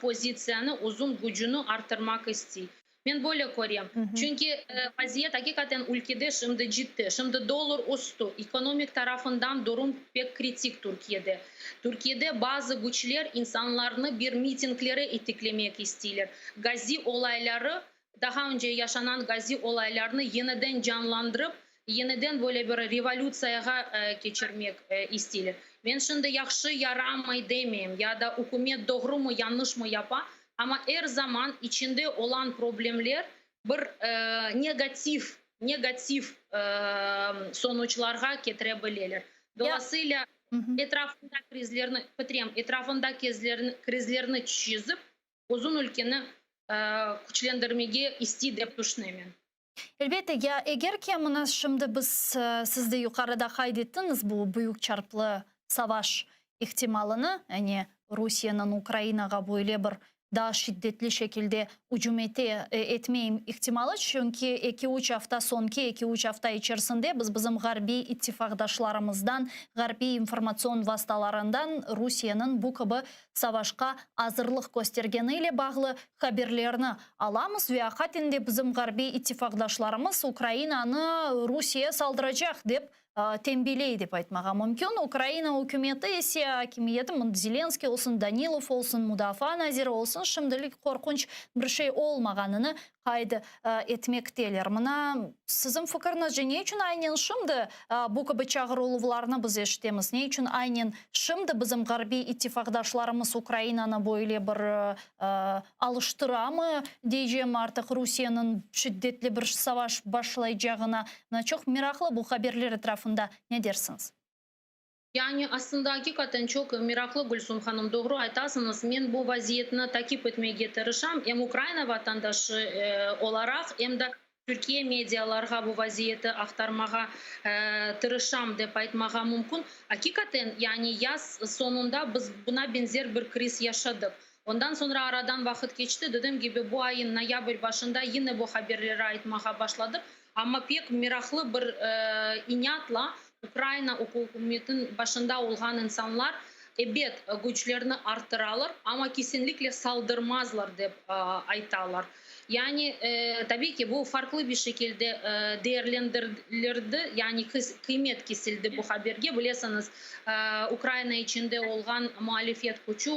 pozitsiyanı, özün gücüni arttırmaq istey. Men böyle körem. Çünki vaziyet aqiqaten ülkede şimdi ciddi. Şimdi dollar östü, ekonomik tarafından durum pek kritik Türkiyede. Türkiyede bazı güçler insanlarnı bir mitinglere itiklemek isteyler. Gazi olayları, daha önce yaşanan Gazi olaylarını yeniden canlandırıp, yeniden böyle bir revolütsiyağa keçirmek isteyler. Men şimdi yahşı, yaramay demeyim, ya da ükümet doğrumı, yañlışmı yapa, amma er zaman içinde olan problemler bir negativ, negativ sonuçlarğa ketire bileler. Dolayısıyla, etrafında krizlerni, bitirem, etrafında krizlerni çezip, uzun ülkeni küçlendirmege istey dep tüşünemen. Elbette, ya eger ki mına şimdi biz, siz de yuqarıda qayd ettiñiz bu büyük çarplı savaş ihtimalını, yani Rusiyeniñ Ukrainağa böyle bir daa şiddetli şekilde ücüm ete, etme ihtimalı, çünki eki-üç afta, soñki eki-üç afta içerisinde biz bizim ğarbiy ittifaqdaşlarımızdan, ğarbiy informatsion vastalarından Rusiyeniñ bu kibi savaşqa azırlıq köstergeni ile bağlı haberlerni alamız ve aqaten de bizim ğarbiy ittifaqdaşlarımız Ukrainanı Rusiye saldıracaq dep. Tenbiley dep aytmağa mümkün. Ukraina ükümeti ise, akimiyeti, Zelenskıy olsun, Danilov olsun, mudafaa naziri olsun, şimdilik qorqunç bir şey olmağanını qayd etmekteler. Mına, siziñ fikiriñizce, ne içün aynen şimdi bu kibi çağırıluvlarnı biz eşitemiz? Ne içün aynen şimdi bizim ğarbiy ittifaqdaşlarımız Ukrainanı böyle bir alıştıramı, deycem artıq, Rusiyeniñ şiddetli bir savaş başlaycağına? Mına, çoq meraqlı bu haberler etrafında ne dersiñiz? Yani, aslında, aqiqaten çoq meraqlı, Gülsum hanım, doğru aytasıñız. Men bu vaziyetni takip etmege tırışam, em Ukraina vatandaşı olaraq, em de Türkiye medialarğa bu vaziyeti aqtarmağa tırışam, dep aytmağa mümkün. Aqiqaten, yani yaz soñunda biz buna beñzer bir kriz yaşadıq. Ondan soñra aradan vaqıt keçti, dedim kibi, bu ayın noyabr başında yine bu haberleri aytmağa başladıq. Amma pek meraqlı bir inatla Ukraina ükümetiniñ başında olğan insanlar, ebet, küçlerini arttıralar, amma kesinlikle saldırmazlar, dep aytalar. Yani, tabiiy ki, bu farqlı bir şekilde değerlendirildi, yani qıymet kesildi bu haberge. Bilesiñiz, Ukraina içinde olğan muhalifet küçü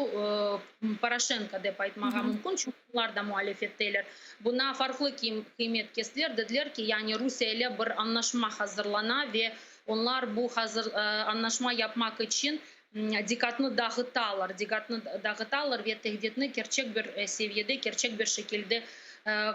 Poroşenko dep aytmağa mümkün, çünki olar da muhalifetteler. Buna farqlı qıymet kestiler, dediler ki, yani Rusiye ile bir añlaşma hazırlana ve onlar bu añlaşma yapmaq içün diqqatnı dağıtalar, diqqatnı dağıtalar ve tehditni kerçek bir seviyede, kerçek bir şekilde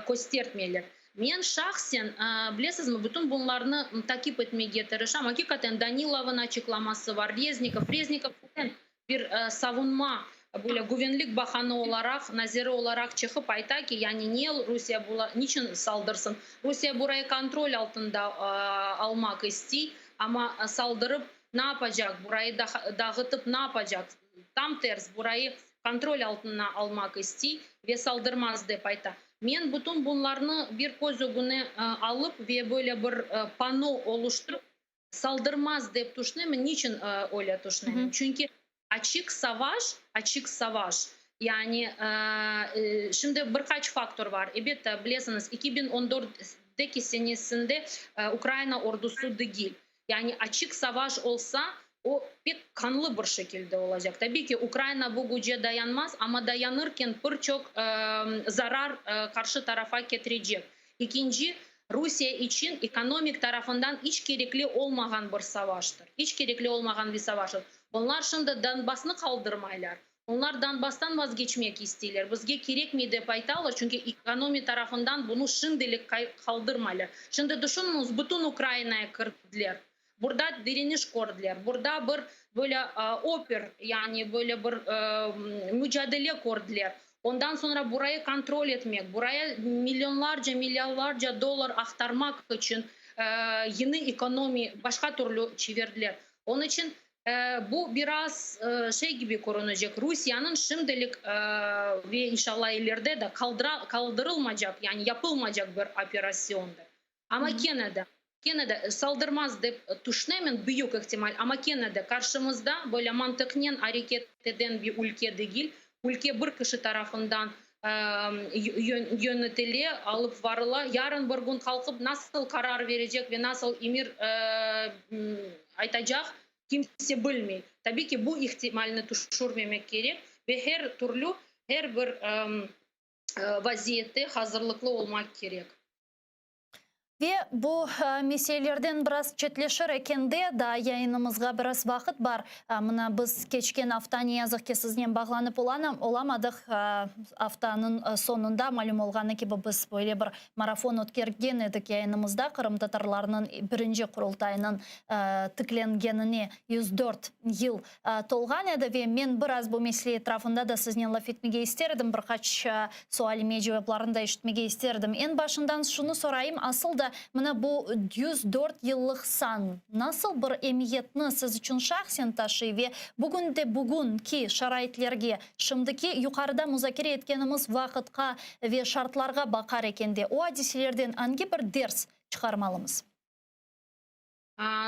köstertmeyler. Men şahsen, bilesizmi, bütün bunlarnı takip etmege tırışam. Aqiqaten, Danilovnıñ açıqlaması bar, Reznikov, Reznikov zaten bir savunma, böyle güvenlik baqanı olaraq, naziri olaraq çıqıp ayta ki, yani ne Rusiye bula, niçün saldırsın? Rusiye burayı kontrol altında almaq istey, amma saldırıp ne yapacaq, burayı dağıtıp ne yapacaq? Tam ters, burayı kontrol altına almaq istey ve saldırmaz, dep ayta. Men bütün bunlarnı bir köz ögüne alıp ve böyle bir pano oluştırıp, saldırmaz dep tüşünemim. Niçün öyle tüşünemim? Çünki açıq savaş, açıq savaş, yani şimdi bir qaç faktor bar. Elbette, bilesiñiz, 2014-teki senesinde Ukraina ordusı degil. Yani açıq savaş olsa, o pek qanlı bir şekilde olacaq. Tabiiy ki, Ukraina bu küce dayanmaz, amma dayanırken bir çoq zarar qarşı tarafa ketirecek. Ekinci, Rusiye içün ekonomik tarafından iç kerekli olmağan bir savaştır. İç kerekli olmağan bir savaştır. Onlar şimdi Donbasnı qaldırmaylar. Onlar Donbastan vazgeçmek isteyler. Bizge kerekmey dep aytalar, çünki ekonomi tarafından bunı şimdilik qaldırmaylar. Şimdi düşüniñiz, bütün Ukrainaya kirdiler. Burada direniş kördiler. Burada bir böyle öpür, yani böyle bir mücadele kördiler. Ondan soñra burayı kontrol etmek, buraya milyonlarca, milyarlarca dollar aqtarmaq içün yeni ekonomi başqa türlü çevirdiler. Onıñ içün bu biraz şey kibi körünecek, Rusiyeniñ şimdilik ve inşallah ileride de qaldırılmaycaq, yani yapılmaycaq bir operasyondır. Amma kene de, kene de saldırmaz dep tüşünemem, büyük ihtimal, amma kene de qarşımızda böyle mantıqnen areket eden bir ülke degil, ülke bir kişi tarafından yönetile, alıp varıla. Yarın bir kün qalqıp nasıl qarar verecek ve nasıl emir aytacaq, kimse bilmey. Tabiiy ki, bu ihtimalni tüşürmemek kerek ve her türlü, her bir vaziyette hazırlıqlı olmaq kerek. Ve bu meselelerden biraz çetleşir ekende, daa yayınımızğa biraz vaqıt bar. Mına biz keçken afta ne yazıq ki siznen bağlanıp olamadıq. Aftanıñ soñunda malüm olğanı kibi biz böyle bir marafon ötkergen edik yayınımızda, qırımtatarlarnıñ birinci Qurultayınıñ tiklengenine 104 yıl tolğan edi ve men biraz bu mesele etrafında da siznen laf etmege ister edim, bir qaç sualime cevaplarını da eşitmege ister edim. Eñ başından şunı sorayım, asıl da mına bu 104 yıllıq san nasıl bir emiyetni siz içün şahsen taşıy ve bugün de bugünki şaraitlerge, şimdiki yuqarıda muzakere etkenimiz vaqıtqa ve şartlarğa baqar ekende o adiselerden angi bir ders çıqarmalımız?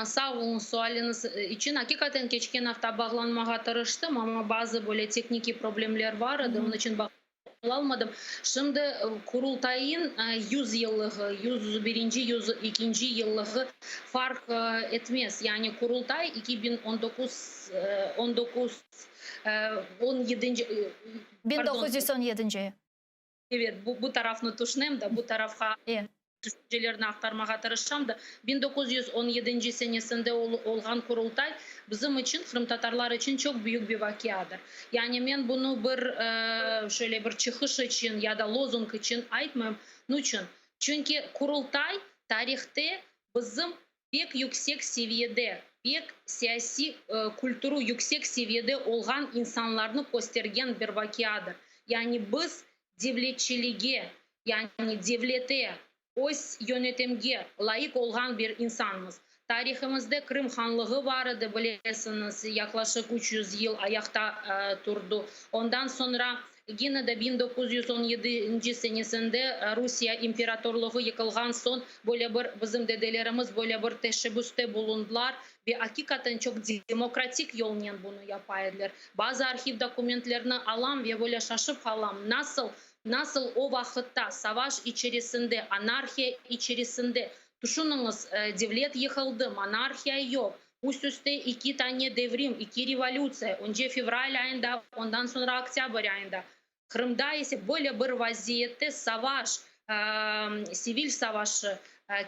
Sağ oluñ sualiñiz içün. Aqiqaten keçken afta bağlanmağa tırıştım, amma bazı böyle tehnikiy problemler bar edi, onıñ içün. Olalmadım. Şimdi Qurultayın 100 yıllığı, 101-nci, 102-nci yıllığı farq etmez. Yani Qurultay 2019, 19, 17-nci, pardon. 1917-nci. Evet, bu, bu tarafnı tüşünem da, bu tarafqa tüşüncelerni aqtarmağa tırışam da. 1917-nci senesinde olğan Qurultay bizim içün, qırımtatarlar içün çoq büyük bir vaqiadır. Yani men bunı bir şöyle bir çıqış içün ya da lozung içün aytmayım. Nuçün? Çünki Qurultay tarihte bizim pek yüksek seviyede, pek siyasiy kültürü yüksek seviyede olğan insanlarnı köstergen bir vaqiadır. Yani biz devletçilige, yani devlete, öz yönetimge lâyıq olğan bir insanmız. Tarihimizde Qırım hanlığı bar edi, bilesiñiz, yaqlaşıq 300 yıl ayaqta turdı. Ondan soñra gene de 1917-nci senesinde Rusiye imperatorlığı yıqılğan soñ böyle bir bizim dedelerimiz böyle bir teşebbüste bulundılar ve aqiqaten çoq demokratik yolnen bunı yapa ediler. Bazı arhiv dokumentlerini alam ve böyle şaşıp qalam, nasıl, nasıl o vaqıtta savaş içerisinde, anarhiya içerisinde, tüşüniñiz, devlet yıqıldı, monarhiya yoq, üst üste eki tane devrim, eki revolütsiya, önce fevral ayında, ondan soñra oktâbr ayında. Qırımda ise böyle bir vaziyette savaş, sivil savaşı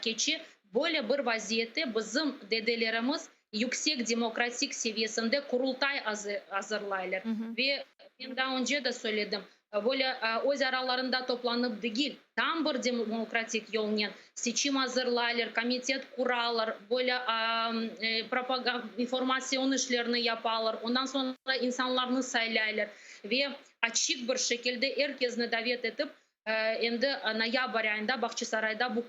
keçe, böyle bir vaziyette bizim dedelerimiz yüksek demokratik seviyesinde Qurultay azırlaylar. Ve men daa önce de söyledim, böyle öz aralarında toplanıp degil, tam bir demokratik yolnen seçim azırlaylar, komitet quralar, böyle informatsion işlerni yapalar, ondan soñra insanlarnı saylaylar ve açıq bir şekilde er kesni davet etip, endi noyabr ayında Bağçasarayda bu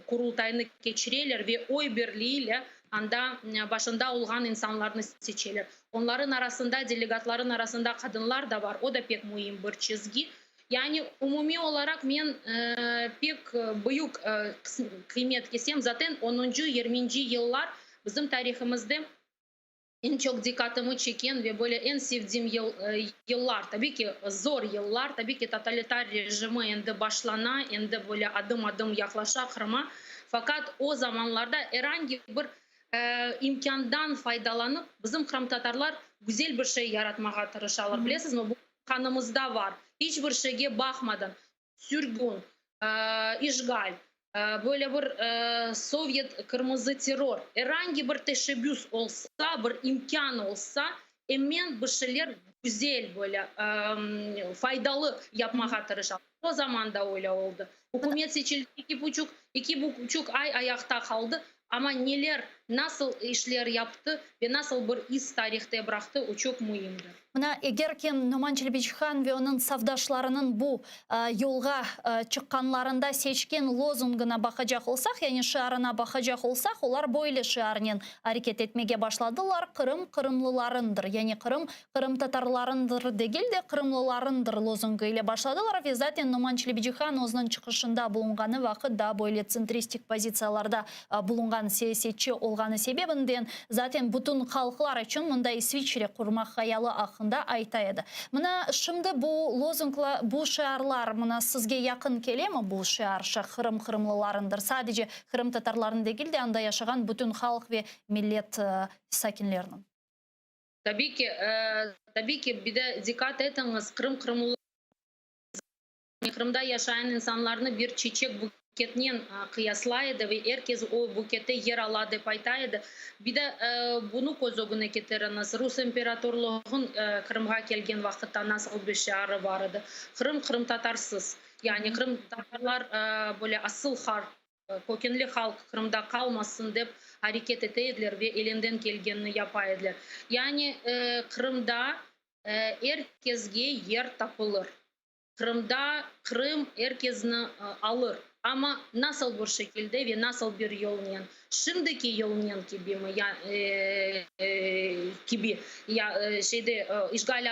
Qurultaynı keçireler ve oy birliğiyle anda başında olğan insanlarnı seçeler. Onların arasında, delegatların arasında qadınlar da bar, o da pek müim bir çizgi. Yani umumiy olaraq men pek büyük qıymet kesem. Zaten onuncı, yirminci yıllar bizim tarihimizde eñ çoq diqqatımı çeken ve böyle eñ sevdiğim yıllar, tabii ki zor yıllar, tabii ki totalitar rejimi endi başlana, endi böyle adım-adım yaqlaşa Qırıma. Faqat o zamanlarda er angi bir imkândan faydalanıp, bizim qırımtatarlar güzel bir şey yaratmağa tırışalar. Bilesizmi, bu qanımızda bar. İç bir şeyge baqmadan, sürgün, işğal, böyle bir sovyet qırmızı terror, er angi bir teşebbüs olsa, bir imkân olsa, emen bir şeyler güzel, böyle faydalı yapmağa tırışa. O zaman da öyle oldı. Ükümet seçildi, 2,5, 2,5 ay ayaqta qaldı, amma neler, nasıl işler yaptı ve nasıl bir iz tarihte bıraqtı, o çoq müimdir. Mına eger ki Noman Çelebicihan ve onıñ safdaşlarınıñ bu yolğa çıqqanlarında seçken lozungına baqacaq olsaq, yani şiarına baqacaq olsaq, olar böyle şiarnen areket etmege başladılar, Qırım qırımlılarındır, yani Qırım qırımtatarlarındır degil de, qırımlılarındır lozungı ile başladılar ve zaten Noman Çelebicihan özüniñ çıqışında bulunğanı vaqıt da böyle tsentristik pozitsiyalarda bulunğan siyasetçi olğanı sebebinden zaten bütün halqlar içün mında İsviçre qurmaq hayalı aqqında ayta edi. Mına şimdi bu lozungla, bu şiarlar mına sizge yaqın kelemi, bu şiar, Qırım qırımlılarındır, sadece qırımtatarlarnıñ degil de, anda yaşağan bütün halq ve millet sakinleriniñ? Tabiy ki, tabiy ki, bir de diqqat etiñiz, Qırım qırımlılar, Qırımda yaşayan insanlarnı bir çiçek buketnen qıyaslay edi ve er kes o bukette yer ala dep ayta edi. Bir de bunı köz ögüne ketiriñiz, Rus imperatorlığın Qırımğa kelgen vaqıtta nasıl bir şiarı bar edi? Qırım qırımtatarsız. Yani qırımtatarlar böyle asıl halq, kökenli halq Qırımda qalmasın dep areket ete ediler ve elinden kelgenini yapa ediler. Yani Qırımda er kesge yer tapılır. Qırımda Qırım er kesni alır. Amma nasıl bir şekilde ve nasıl bir yolnen? Şimdiki yolnen kibimi ya kibi ya şeyde işğal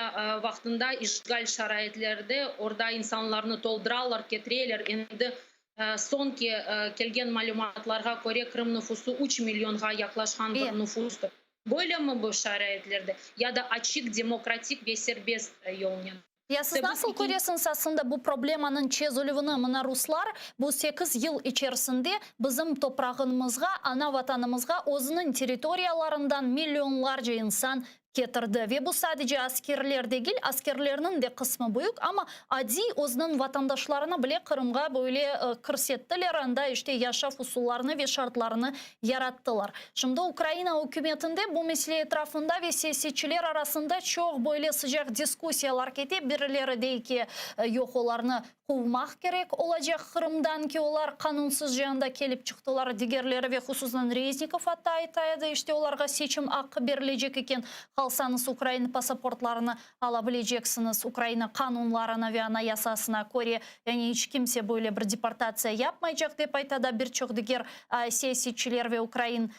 vaqtında işğal şaraitlerde orda insanlarnı toldıralar, ketireler. Endi soñki kelgen malümatlarğa köre Qırım nüfusı üç millionğa yaqlaşqan bir nüfustır. Böylemi bu şaraitlerde ya da açıq, demokratik ve serbest yolnen? Ya siz nasıl köresiñiz aslında bu problemanıñ çezilüvini? Mına ruslar bu sekiz yıl içerisinde bizim toprağımızğa, ana vatanımızğa özüniñ territoriyalarından millionlarca insan ketirdi. Ve bu sadece askerler degil, askerlerniñ de qısmı büyük, amma adiy özüniñ vatandaşlarını bile Qırımğa böyle kirsettiler, anda işte yaşav usullarını ve şartlarını yarattılar. Şimdi Ukraina ükümetinde bu mesele etrafında ve siyasetçiler arasında çoq böyle sıcaq diskussiyalar kete, birileri dey ki, yoq, olarnı quvmaq kerek olacaq Qırımdan ki, olar qanunsızca anda kelip çıqtılar, digerleri ve hususan Reznikov atta ayta edi, işte olarğa seçim aqqı berilecek eken, qalsañız ukrain pasaportlarını ala bileceksiñiz, Ukraina qanunlarına ve Anayasasına köre, yani iç kimse böyle bir deportatsiya yapmaycaq, dep ayta da bir çoq diger siyasetçiler ve ukrain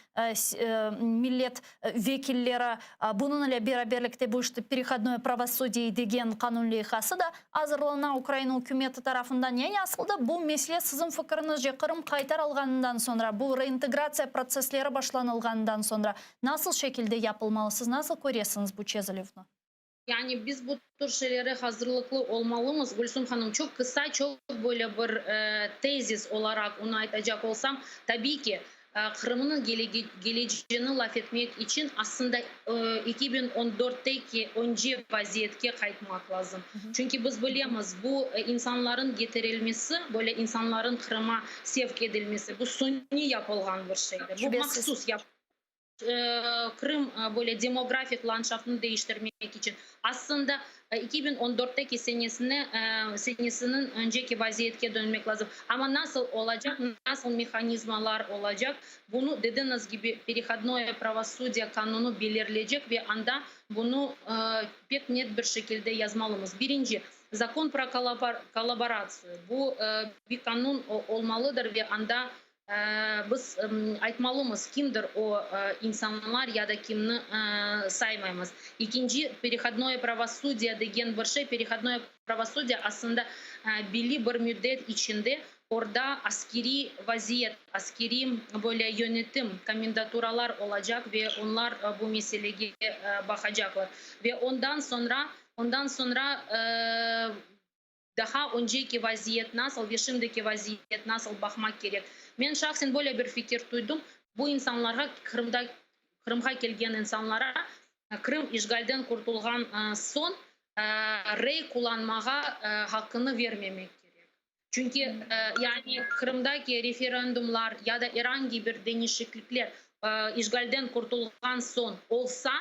millet vekilleri. Bunıñ ile beraberlikte bu işte perehodnoye pravosudie degen qanun leyhası da azırlana Ukraina ükümeti tarafından. Yani asılda bu mesele siziñ fikiriñizce Qırım qaytarılğanından soñra, bu reintegratsiya protsessleri başlanılğanından soñra nasıl şekilde yapılmalı? Siz nasıl köresiñiz bu çezilüvni? Yani biz bu tür şeylere hazırlıqlı olmalımız. Gülsüm hanım, çoq qısa, çoq böyle bir tezis olaraq onı aytacaq olsam, tabiy ki, Qırımnıñ geleceğini laf etmek içün aslında 2014-teki önce vaziyetke qaytmaq lazım. Çünki biz bilemiz, bu insanların getirilmesi, böyle insanların Qırıma sevk edilmesi, bu suniy yapılğan bir şeydir. Bu mahsus yapılğan. Qırım böyle demografik landşaftını deñiştirmek içün. Aslında 2014-teki senesine, senesiniñ önceki vaziyetke dönmek lazım. Amma nasıl olacaq, nasıl mehanizmalar olacaq, bunı, dediñiz kibi, perehodnoye pravosudye qanunı belirleycek ve anda bunı pek net bir şekilde yazmalımız. Birinci, zakon pro kollaboratsiyu, bu bir qanun olmalıdır ve anda Biz aytmalımız, kimdir o insanlar ya da kimni saymaymız. Ekinci, perehodnoye pravosudye degen bir şey. Perehodnoye pravosudye aslında belli bir müddet içinde orda askeriy vaziyet, askeriy böyle yönetim, komendaturalar olacaq ve onlar bu meselege baqacaqlar. Ve ondan soñra, ondan soñra Daha önceki vaziyet nasıl ve şimdiki vaziyet nasıl baqmaq kerek. Men şahsen böyle bir fikir tuydım, bu insanlarğa, Qırımda, Qırımğa kelgen insanlara Qırım işğalden qurtulğan soñ rey qullanmağa haqqını vermemek kerek. Çünki yani Qırımdaki referendumlar ya da er angi bir deñişiklikler işğalden qurtulğan soñ olsa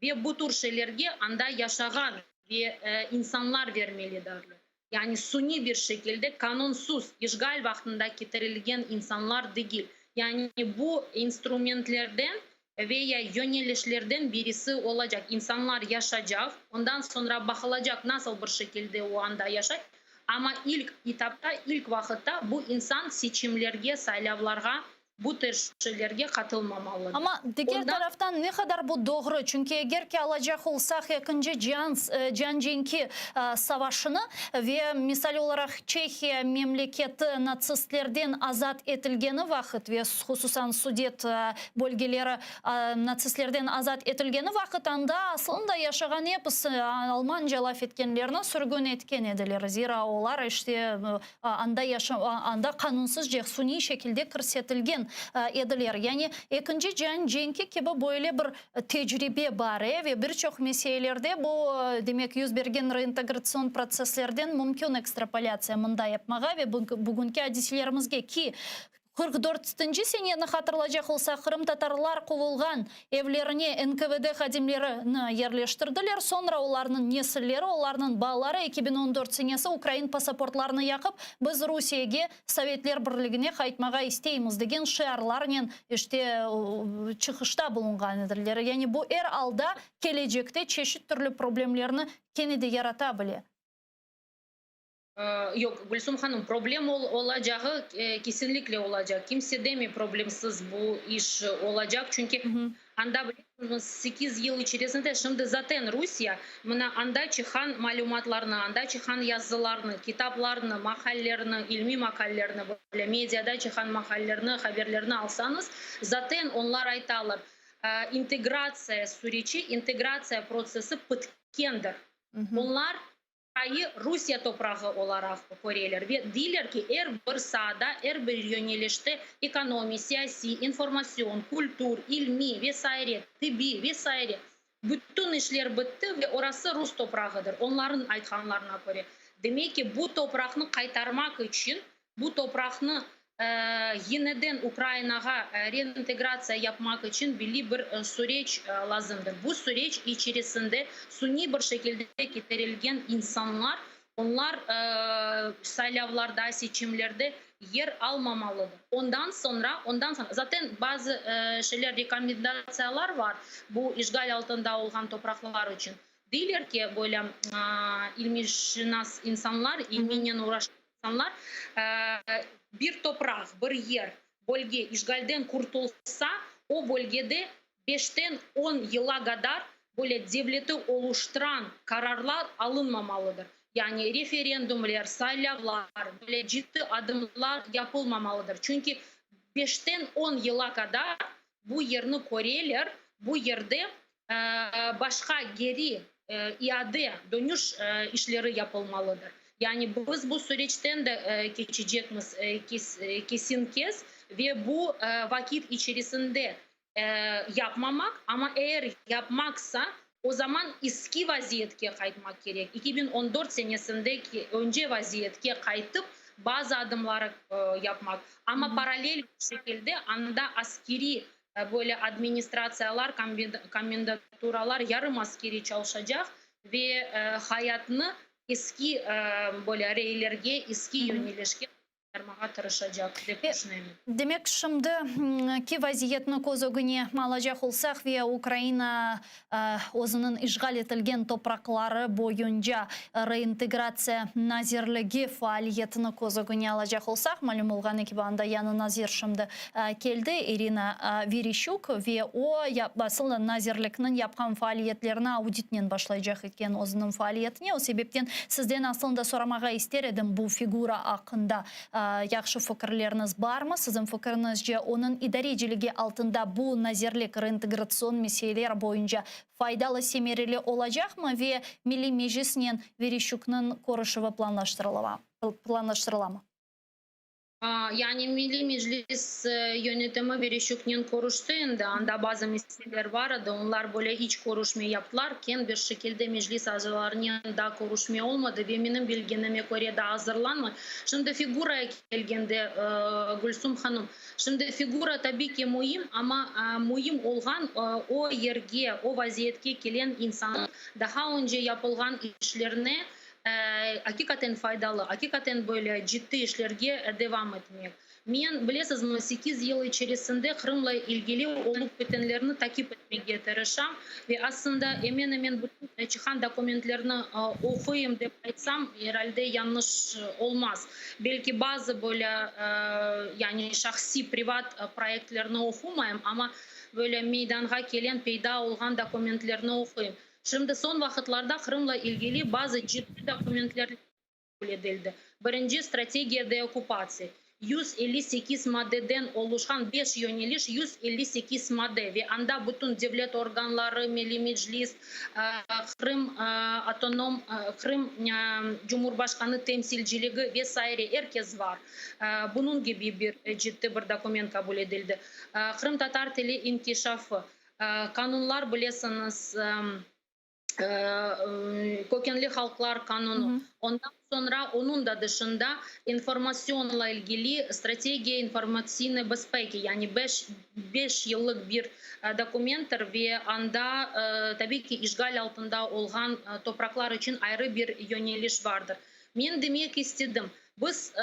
ve bu tür şeylerge anda yaşağan ve insanlar vermelidirler. Yani suniy bir şekilde qanunsız işğal vaqtında ketirilgen insanlar degil. Yani bu instrumentlerden ve ya yönelişlerden birisi olacaq. İnsanlar yaşacaq, ondan soñra baqılacaq nasıl bir şekilde o anda yaşay, amma ilk etapta, ilk vaqıtta bu insan seçimlerge, saylavlarğa bu tür şeylerge qatılmamalıdır. Amma diger Ondan. taraftan ne qadar bu doğru? Çünki eger ki alacaq olsaq ekinci cian cian cenki savaşını ve misal olaraq Çehiya memleketi natsistlerden azat etilgeni vaqıt ve hususan Sudet bölgeleri natsistlerden azat etilgeni vaqıt anda aslında yaşağan episi almanca laf etkenlerni sürgün etken ediler. Zira olar işte Anda yaşa, anda qanunsızca, suniy şekilde kirsetilgen ediler. Yani Ekinci cian cenki kibi böyle bir tecribe bar, e, ve bir çoq meselelerde bu, demek, yüz bergen reintegratsion protsesslerden mümkün ekstrapolâtsiya mında yapmağa ve bugünki adiselerimizge ki, 44-nci seneni hatırlacaq olsaq, qırımtatarlar quvulğan evlerine NKVD hadimlerini yerleştirdiler, soñra olarnıñ nesilleri, olarnıñ balaları 2014 senesi ukrain pasaportlarını yaqıp, biz Rusiyege, Sovetler Birligine qaytmağa isteymiz degen şiarlarnen işte çıqışta bulunğan ediler. Yani bu er alda kelecekte çeşit türlü problemlerni kene de yarata bile. Yoq, Gülsüm hanım, problem olacağı kesinlikle olacaq. Kimse demey problemsiz bu iş olacaq, çünki anda, bilesiñiz, sekiz yıl içerisinde şimdi zaten Rusiye mına anda çıqqan malümatlarnı, anda çıqqan yazılarnı, kitaplarnı, maqallerni, ilmiy maqallerni, böyle mediada çıqqan maqallerni, haberlerni alsañız, zaten onlar aytalar, integratsiya süreci, integratsiya protsessi pitkendir. Onlar. Ayı Rusiye toprağı olaraq köreler ve deyler ki, er bir saada, er bir yönelişte, ekonomi, siyasiy, informatsion, kültür, ilmiy ve saire, tıbbiy ve saire, bütün işler bitti ve orası rus toprağıdır, onların aytqanlarına köre. Demek ki, bu topraqnı qaytarmaq içün, bu topraqnı yineden Ukrainağa reintegratsiya yapmaq içün belli bir süreç lazımdır. Bu süreç içerisinde suniy bir şekilde ketirilgen insanlar, onlar saylavlarda, seçimlerde yer almamalıdır. Ondan soñra, ondan soñra, zaten bazı şeyler, rekomendatsiyalar bar bu işğal altında olğan topraqlar içün. Deyler ki, böyle ilmiyşınas insanlar, ilmiynen uğraşqan insanlar, bir topraq, bir yer, bölge işğalden qurtulsa, o bölgede beşten on yıla qadar böyle devleti oluştıran qararlar alınmamalıdır. Yani referendumler, saylavlar, böyle ciddi adımlar yapılmamalıdır. Çünki beşten on yıla qadar bu yerni köreler, bu yerde başqa geri, iade, dönüş işleri yapılmalıdır. Yani biz bu süreçten de keçecekmiz kesin kes ve bu vaqıt içerisinde yapmamaq, amma eğer yapmaqsa, o zaman eski vaziyetke qaytmaq kerek. 2014 senesindeki önce vaziyetke qaytıp, bazı adımları yapmaq. Amma paralel şekilde anda askeriy böyle administratsiyalar, komendaturalar yarım askeriy çalışacaq ve hayatnı eski böyle reylerge, eski yönelişke qaytarmağa tırışacaq, dep tüşünem. Demek, şimdiki vaziyetni köz ögüne alacaq olsaq ve Ukraina özüniñ işğal etilgen topraqları boyunca Reintegratsiya nazirligi faaliyetini köz ögüne alacaq olsaq, malüm olğanı kibi, anda yañı nazir şimdi keldi, İrina Vereşçuk, ve o, asıl nazirlikniñ yapqan faaliyetlerini auditnen başlaycaq eken özüniñ faaliyetine. O sebepten sizden aslında soramağa ister edim bu figura aqqında yahşı fikirleriñiz barmı? Siziñ fikriñizce, onıñ idareciligi altında bu nazirlik reintegratsion meseleler boyunca faydalı, semereli olacaqmı ve Milliy Meclisnen Vereşçuknıñ körüşüvi planlaştırılamı? Yani Milliy Meclis yönetimi Vereşçuknen körüşti endi, anda bazı meseleler bar edi, onlar böyle iç körüşme yaptılar, keñ bir şekilde Meclis azalarınen daa körüşme olmadı ve menim bilgenime köre daa azırlanmay. Şimdi figuraya kelgende, Gülsum hanım, şimdi figura tabiy ki müim, amma müim olğan o yerge, o vaziyetke kelen insannıñ daha önce yapılğan işlerine Aqiqaten faydalı, aqiqaten böyle ciddi işlerge devam etmek. Men, bilesizmi, sekiz yıl içerisinde Qırımla ilgili olup bitenlerni takip etmege tırışam ve aslında emen-emen bütün çıqan dokumentlerni oquyım dep aytsam, er alde yañlış olmaz. Belki bazı böyle, yani şahsiy, privat proyektlerni oqumayım, amma böyle meydanğa kelen, peyda olğan dokumentlerni oquyım. Şimdi soñ vaqıtlarda Qırımla ilgili bazı ciddi dokumentler qabul etildi. Birinci, strategiya deokkupatsiya, 158 maddeden oluşqan beş yöneliş, 158 madde ve anda bütün devlet organları, Milliy Meclis, Qırım otonom, Qırım Cumhurbaşqanı temsilciligi ve saire er kes bar. Bunıñ kibi bir ciddi bir dokument qabul etildi. Qırımtatar tili inkişafı. Qanunlar bilesiñiz, kökenli halqlar qanunı, ondan soñra onıñ da dışında informasionla ilgili strategiya informatsiynıy bezpeki, yani beş, beş yıllıq bir dokumenttir ve anda, tabiy ki, işğal altında olğan topraqlar içün ayrı bir yöneliş bardır. Men demek istedim, Biz,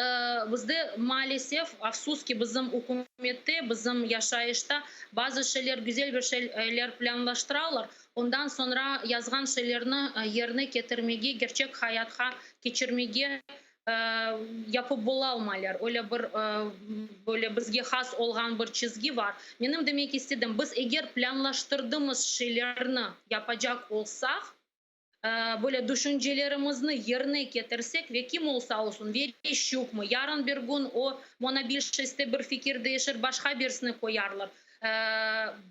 bizde, maalesef, afsus ki, bizim ükümette, bizim yaşayışta bazı şeyler, güzel bir şeyler plânlaştıralar, ondan soñra yazğan şeylerni yerine ketirmege, kerçek hayatqa keçirmege yapıp bolalmaylar. Öyle bir, böyle bizge has olğan bir çizgi bar. Menim demek istedim, biz eger plânlaştırdığımız şeylerni yapacaq olsaq, Böyle düşüncelerimizni yerine ketirsek ve kim olsa olsun, Vereşçukmı, yarın bir kün o monobilşeste bir fikir değişir, başqa birisini qoyarlar.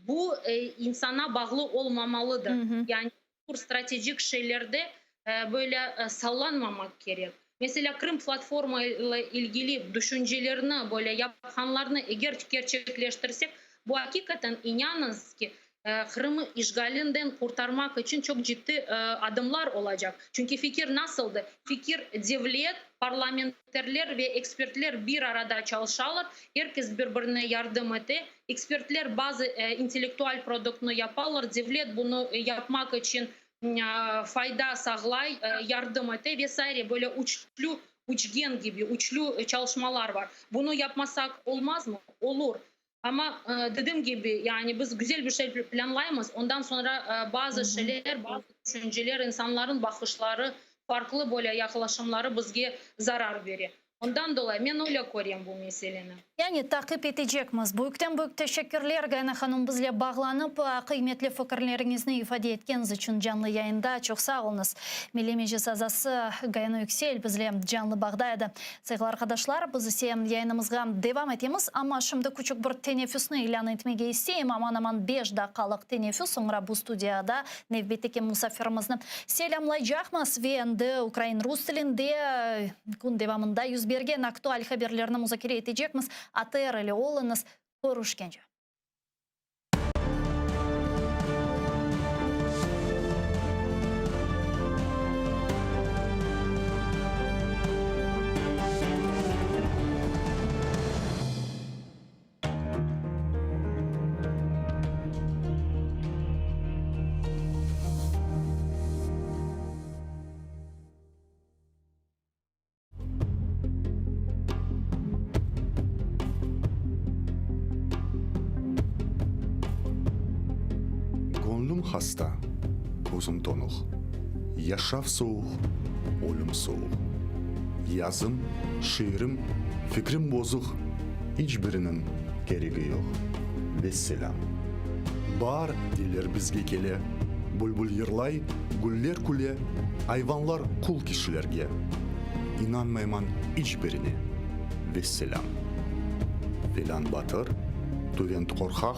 Bu insana bağlı olmamalıdır. Yani bu tür stratejik şeylerde. Böyle sallanmamaq kerek. Meselâ, Krım platforma ile ilgili düşüncelerni, böyle yapqanlarnı eger kerçekleştirsek, bu aqiqaten, inanıñız ki, Qırımı işğalinden qurtarmaq içün çoq ciddi adımlar olacaq. Çünki fikir nasıldı? Fikir, devlet, parlamenterler ve ekspertler bir arada çalışalar, er kes bir-birine yardım ete. Ekspertler bazı intellektual produktnı yapalar, devlet bunı yapmaq içün fayda sağlay, yardım ete ve saire, böyle üçlü üçgen kibi, üçlü çalışmalar bar. Bunı yapmasaq olmazmı? Olur. Amma, dedim kibi, yani biz güzel bir şey planlaymız, ondan soñra bazı şeyler, bazı tüşünceler, insanların baqışları, farqlı böyle yaqlaşımları bizge zarar bere. Ondan dolayı men öyle körem bu meseleni. Yani taqip etecekmiz. Büyükten-büyük teşekkürler, Gayana hanım, bizle bağlanıp, qıymetli fikirleriñizni ifade etkeniz içün canlı yayında. Çoq sağ oluñız. Milliy Meclis azası Gayana Yüksel bizle canlı bağda edi. Sayğılı arqadaşlar, biz ise yayınımızğa devam etemiz, amma şimdi küçük bir teneffüsni ilân etmege isteyim, aman-aman beş daqqalıq teneffüs, soñra bu studiyada nevbetteki musafirimizni selâmlaycaqmız ve endi ukrain-rus tilinde kün devamında yüz bergen aktual haberlerni muzakere etecekmiz. ATR ile oluñız, körüşkence. Göñlüm hasta, közüm tonuq, Yaşav sovuq, ölüm sovuq. Yazım, şiirim, fikrim bozuq, İç biriniñ keregi yoq. Vesselâm. Baar deyler bizge kele, Bülbül yırlay, güller küle, Ayvanlar qul kişilerge. İnanmayman iç birine. Vesselâm. Felân batır, tüvent qorqaq,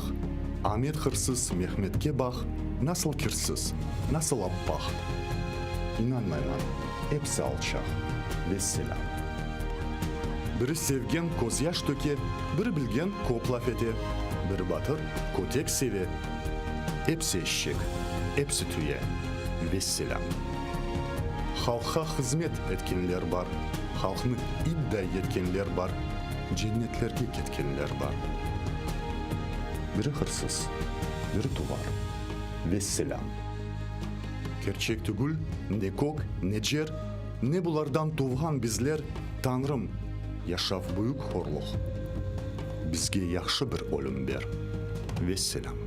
Amet hırsız Mehmetke baq, Nasıl kirsiz, nasıl appaq. İnanmayman, epsi alçaq. Vesselâm. Biri sevgen közyaş töke, Biri bilgen köp laf ete, Biri batır, kötek seve. Epsi eşek, epsi tüye. Vesselâm. Halqqa hızmet etkenler bar, Halqnı idday etkenler bar, Cennetlerge ketkenler bar. Biri hırsız, biri tuvar. Vesselâm. Kerçek tügül, ne kök, ne cer, Ne bulardan tuvğan bizler, Tañrım, yaşav büyük horluq, Bizge yahşı bir ölüm ber. Vesselâm.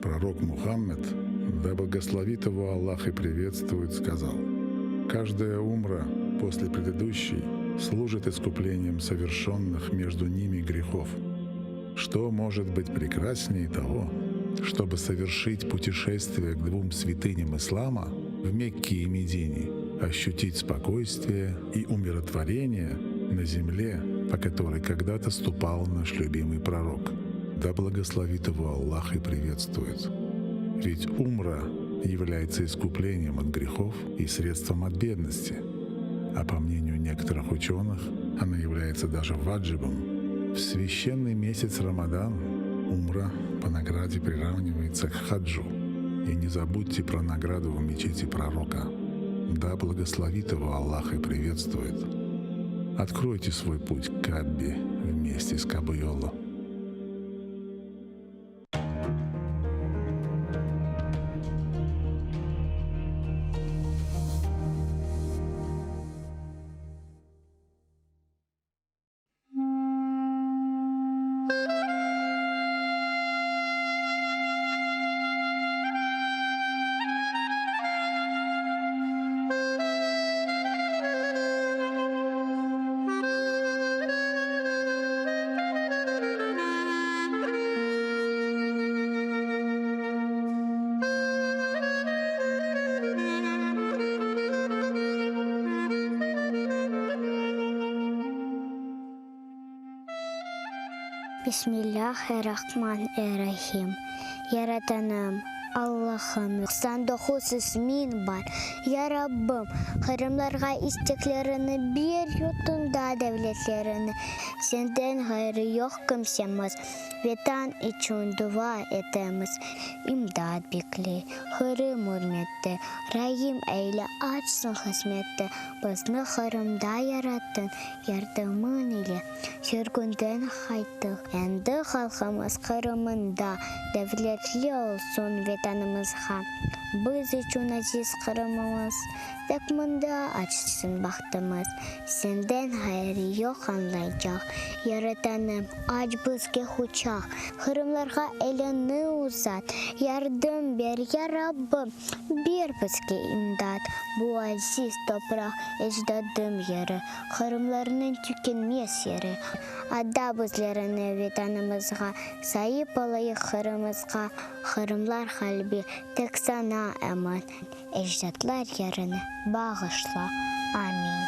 Пророк Мухаммед, да благословит его Аллах и приветствует, сказал, «Каждая умра после предыдущей служит искуплением совершенных между ними грехов. Что может быть прекраснее того, чтобы совершить путешествие к двум святыням ислама в Мекке и Медине, ощутить спокойствие и умиротворение на земле, по которой когда-то ступал наш любимый пророк. Да благословит его Аллах и приветствует. Ведь умра является искуплением от грехов и средством от бедности. А по мнению некоторых ученых, она является даже ваджибом. В священный месяц Рамадан умра по награде приравнивается к хаджу. И не забудьте про награду в мечети пророка. Да благословит его Аллах и приветствует. Откройте свой путь к Каббе вместе с Кабуйоло. Bismillâh-er-Rahman-er-Rahim. Yaratanım, Allahım, 99 ismiñ bar. Ya Rabbim, qırımlarğa isteklerini ber, yurtunda devletlerini. Senden ğayrı yoq kimsemiz, Vetan içün dua etemiz. İmdat bekley, Qırım ürmette, Raim eyle, açsın qısmette. Bizni Qırımda yarattıñ, yardımıñ ile sürgünden qayttıq. Endi halqımız Qırımında devletli olsun Vetanımızğa. Biz içün aziz Qırımımız, tek mında açsın bahtımız. Senden ğayrı yoq añlaycaq, Yaratanım, aç bizge quçaq. Qırımlarğa eliñni uzat, yardım ber, ya Rabbim! Ber bizge imdat, bu aziz topraq, ecdadım yeri, Qırımlarnıñ tükenmez yeri. Ada bizlerni Vetanımızğa, saip olayıq Qırımızğa, Qırımlar qalbi tek saña emin, ecdatlar yerini bağışla. Amin.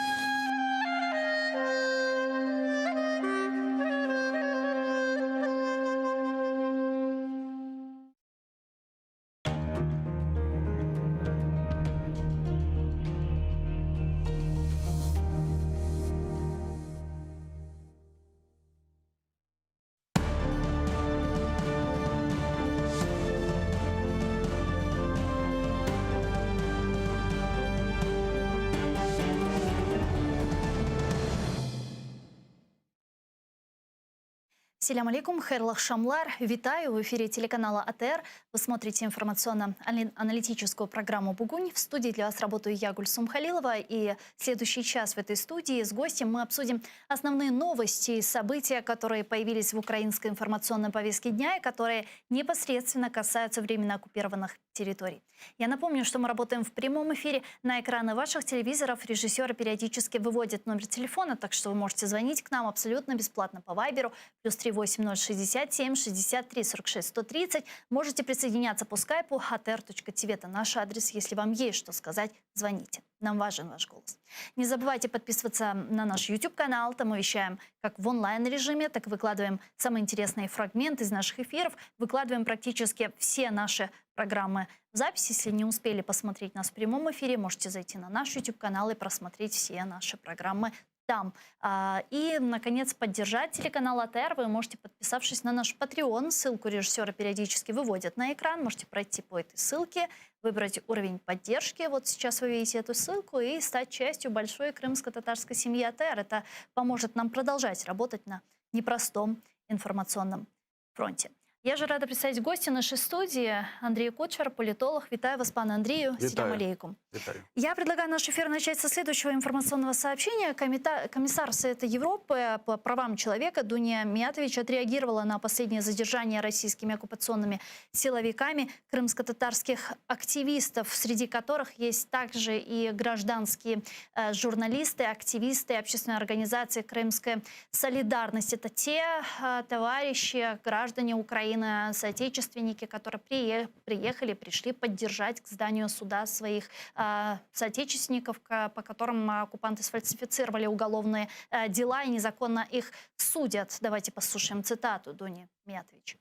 Selâm aleyküm, hayırlı aqşamlar. Витаю в эфире телеканала АТР. Вы смотрите информационно-аналитическую программу «Бугунь». В студии для вас работаю я, Гульсум Халилова. И следующий час в этой студии с гостем мы обсудим основные новости и события, которые появились в украинской информационной повестке дня и которые непосредственно касаются временно оккупированных территорий. Я напомню, что мы работаем в прямом эфире. На экраны ваших телевизоров режиссеры периодически выводят номер телефона, так что вы можете звонить к нам абсолютно бесплатно по Вайберу. Плюс 38067 63 46 130. Можете присоединяться по скайпу atr.tv. Это наш адрес. Если вам есть что сказать, звоните. Нам важен ваш голос. Не забывайте подписываться на наш YouTube-канал. Там мы вещаем как в онлайн-режиме, так и выкладываем самые интересные фрагменты из наших эфиров. Выкладываем практически все наши программы в записи. Если не успели посмотреть нас в прямом эфире, можете зайти на наш YouTube-канал и просмотреть все наши программы там. А, и, наконец, поддержать телеканал АТР вы можете, подписавшись на наш Patreon. Ссылку режиссера периодически выводят на экран. Можете пройти по этой ссылке, выбрать уровень поддержки. Вот сейчас вы видите эту ссылку и стать частью большой крымско-татарской семьи АТР. Это поможет нам продолжать работать на непростом информационном фронте. Я же рада представить гостя нашей студии Андрей Кучер, политолог. Вітаю вас, пане Андрію. Селям алейкум. Вітаю. Я предлагаю наш эфир начать со следующего информационного сообщения. Комита... Комиссар Совета Европы по правам человека Дуня Миятович отреагировала на последнее задержание российскими оккупационными силовиками крымско-татарских активистов, среди которых есть также и гражданские э, журналисты, активисты общественной организации «Крымская солидарность». Это те э, товарищи, граждане Украины, соотечественники, которые приехали, пришли поддержать к зданию суда своих э, соотечественников, по которым оккупанты сфальсифицировали уголовные дела и незаконно их судят. Давайте послушаем цитату Дуни Миятович.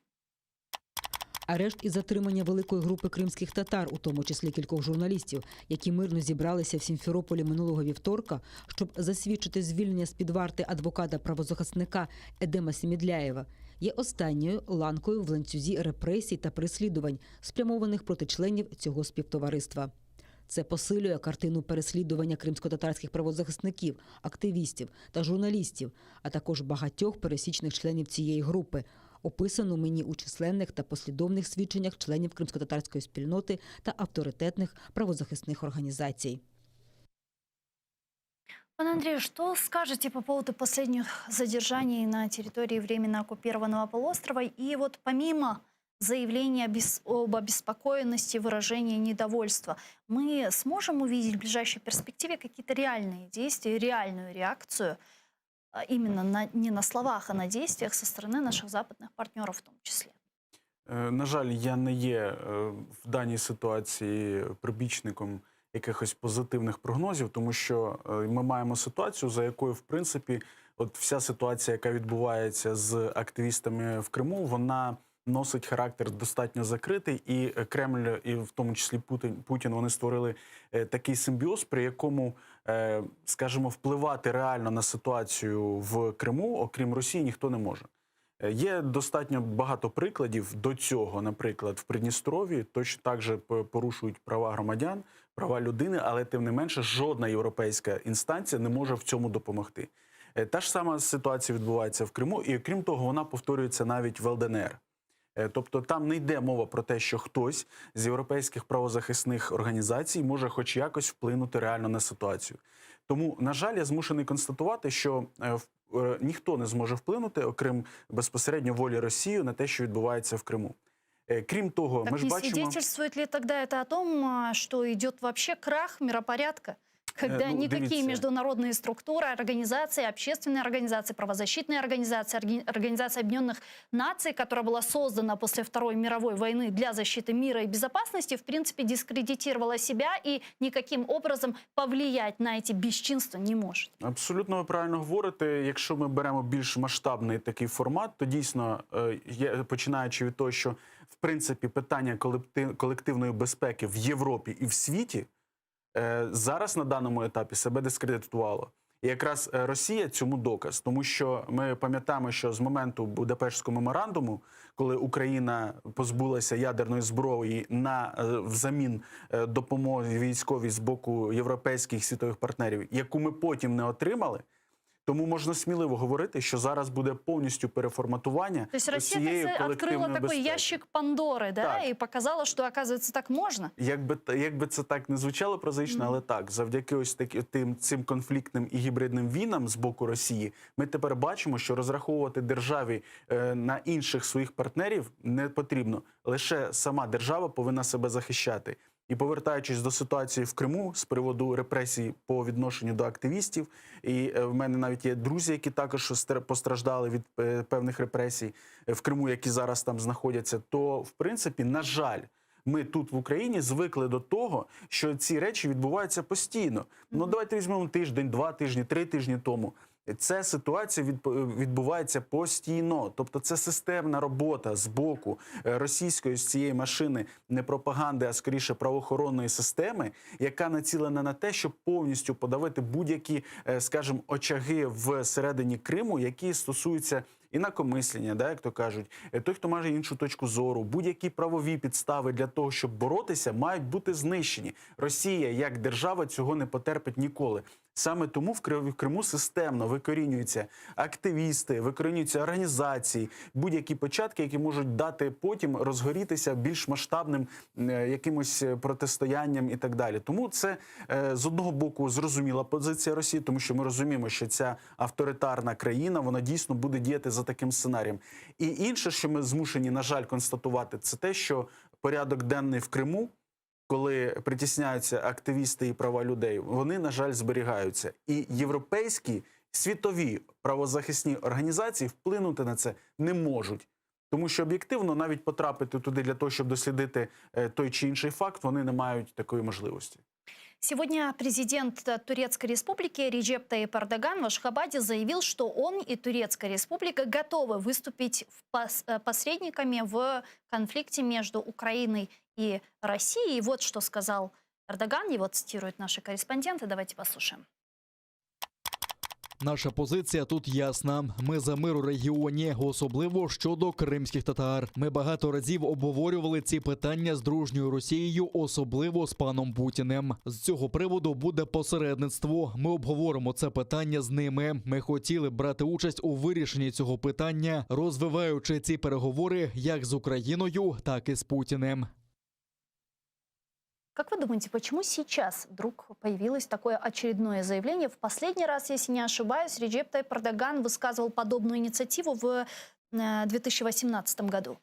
Арешт і затримання великої групи кримських татар, у тому числі кількох журналістів, які мирно зібралися в Сімферополі минулого вівторка, щоб засвідчити звільнення з-під варти адвоката правозахисника Едема Семедляєва, є останньою ланкою в ланцюзі репресій та переслідувань, спрямованих проти членів цього співтовариства. Це посилює картину переслідування кримськотатарських правозахисників, активістів та журналістів, а також багатьох пересічних членів цієї групи, описану мені у численних та послідовних свідченнях членів кримськотатарської спільноти та авторитетних правозахисних організацій. Пане Андрей, что скажете по поводу последних задержаний на территории временно оккупированного полуострова? И вот помимо заявления об обеспокоенности, выражения недовольства, мы сможем увидеть в ближайшей перспективе какие-то реальные действия, реальную реакцию а, именно на, не на словах, а на действиях со стороны наших западных партнеров в том числе? Е, На жаль, я не є е, в даній ситуації прибічником. якихось позитивних прогнозів, тому що е, ми маємо ситуацію, за якою, в принципі, от вся ситуація, яка відбувається з активістами в Криму, вона носить характер достатньо закритий, і е, Кремль, і в тому числі Путін, Путін вони створили е, такий симбіоз, при якому, е, скажімо, впливати реально на ситуацію в Криму, окрім Росії, ніхто не може. Е, Є достатньо багато прикладів до цього, наприклад, в Придністров'ї точно так же п- порушують права громадян, права людини, але тим не менше жодна європейська інстанція не може в цьому допомогти. Е, Та ж сама ситуація відбувається в Криму, і крім того, вона повторюється навіть в ЛДНР. Е, Тобто там не йде мова про те, що хтось з європейських правозахисних організацій може хоч якось вплинути реально на ситуацію. Тому, на жаль, я змушений констатувати, що е, в- е, ніхто не зможе вплинути, окрім безпосередньо волі Росії, на те, що відбувається в Криму. Е, Крім того, Так ми ж не бачимо. свидетельствует ли тогда это о том, а, что идет вообще крах миропорядка? Когда ну, никакие дивіться. международные структуры, организации, общественные организации, правозащитные организации, Орги- Организация Объединенных Наций, которая была создана после Второй мировой войны для защиты мира и безопасности, в принципе, дискредитировала себя и никаким образом повлиять на эти бесчинства не может. Абсолютно ви правильно говорите. Якщо ми беремо більш масштабний такий формат, то дійсно, е, є, починаючи від того, що в принципі питання колекти- колективної безпеки в Європі і в світі е, зараз на даному етапі себе дискредитувало. І якраз е, Росія цьому доказ, тому що ми пам'ятаємо, що з моменту Будапештського меморандуму, коли Україна позбулася ядерної зброї на е, взамін е, допомоги військовій з боку європейських світових партнерів, яку ми потім не отримали. Тому можна сміливо говорити, що зараз буде повністю переформатування То есть Россия цієї так сказать, открыла колективної такой безпеки. ящик Пандоры, да, Так. и показала, что, оказывается, так можно. Якби та- якби це так не звучало прозаїчно, але так, завдяки ось таки тим цим конфліктним і гібридним війнам з боку Росії, ми тепер бачимо, що розраховувати державі е, на інших своїх партнерів не потрібно. Лише сама держава повинна себе захищати. І повертаючись до ситуації в Криму з приводу репресій по відношенню до активістів, і е, в мене навіть є друзі, які також стр- постраждали від е, певних репресій е, в Криму, які зараз там знаходяться, то в принципі, на жаль, ми тут в Україні звикли до того, що ці речі відбуваються постійно. Ну давайте візьмемо тиждень, два тижні, три тижні тому. Ця ситуація відб- відбувається постійно, тобто це системна робота з боку е, російської з цієї машини не пропаганди, а скоріше правоохоронної системи, яка націлена на те, щоб повністю подавити будь-які, е, скажімо, очаги всередині Криму, які стосуються інакомислення, да, як то кажуть, Е, той, хто має іншу точку зору, будь-які правові підстави для того, щоб боротися, мають бути знищені. Росія як держава цього не потерпить ніколи. Саме тому в Кри- в Криму системно викорінюються активісти, викорінюються організації, будь-які початки, які можуть дати потім розгорітися більш масштабним е, якимось е, протистоянням і так далі. Тому це е, з одного боку зрозуміла позиція Росії, тому що ми розуміємо, що ця авторитарна країна вона дійсно буде діяти за таким сценарієм. І інше, що ми змушені, на жаль, констатувати, це те, що порядок денний в Криму коли притісняються активісти і права людей, вони, на жаль, зберігаються. І європейські світові правозахисні організації вплинути на це не можуть. Тому що об'єктивно навіть потрапити туди для того, щоб дослідити е, той чи інший факт, вони не мають такої можливості. Сегодня президент э, Турецкой республики Реджеп Тайип Эрдоган в Ашхабаде заявил, что он и Турецкая республика готовы выступить в пос- э, посредниками в конфликте между Украиной и Россией. И вот что сказал Эрдоган, его цитируют наши корреспонденты. Давайте послушаем. Наша позиція тут ясна. Ми за мир у регіоні, особливо щодо кримських татар. Ми багато разів обговорювали ці питання з дружньою Росією, особливо з паном Путіним. З цього приводу буде посередництво. Ми обговоримо це питання з ними. Ми хотіли б брати участь у вирішенні цього питання, розвиваючи ці переговори як з Україною, так і з Путіним. Как вы думаете, почему сейчас вдруг появилось такое очередное заявление? В последний раз, если не ошибаюсь, Реджеп Тайип Эрдоган высказывал подобную инициативу в э, 2018 году.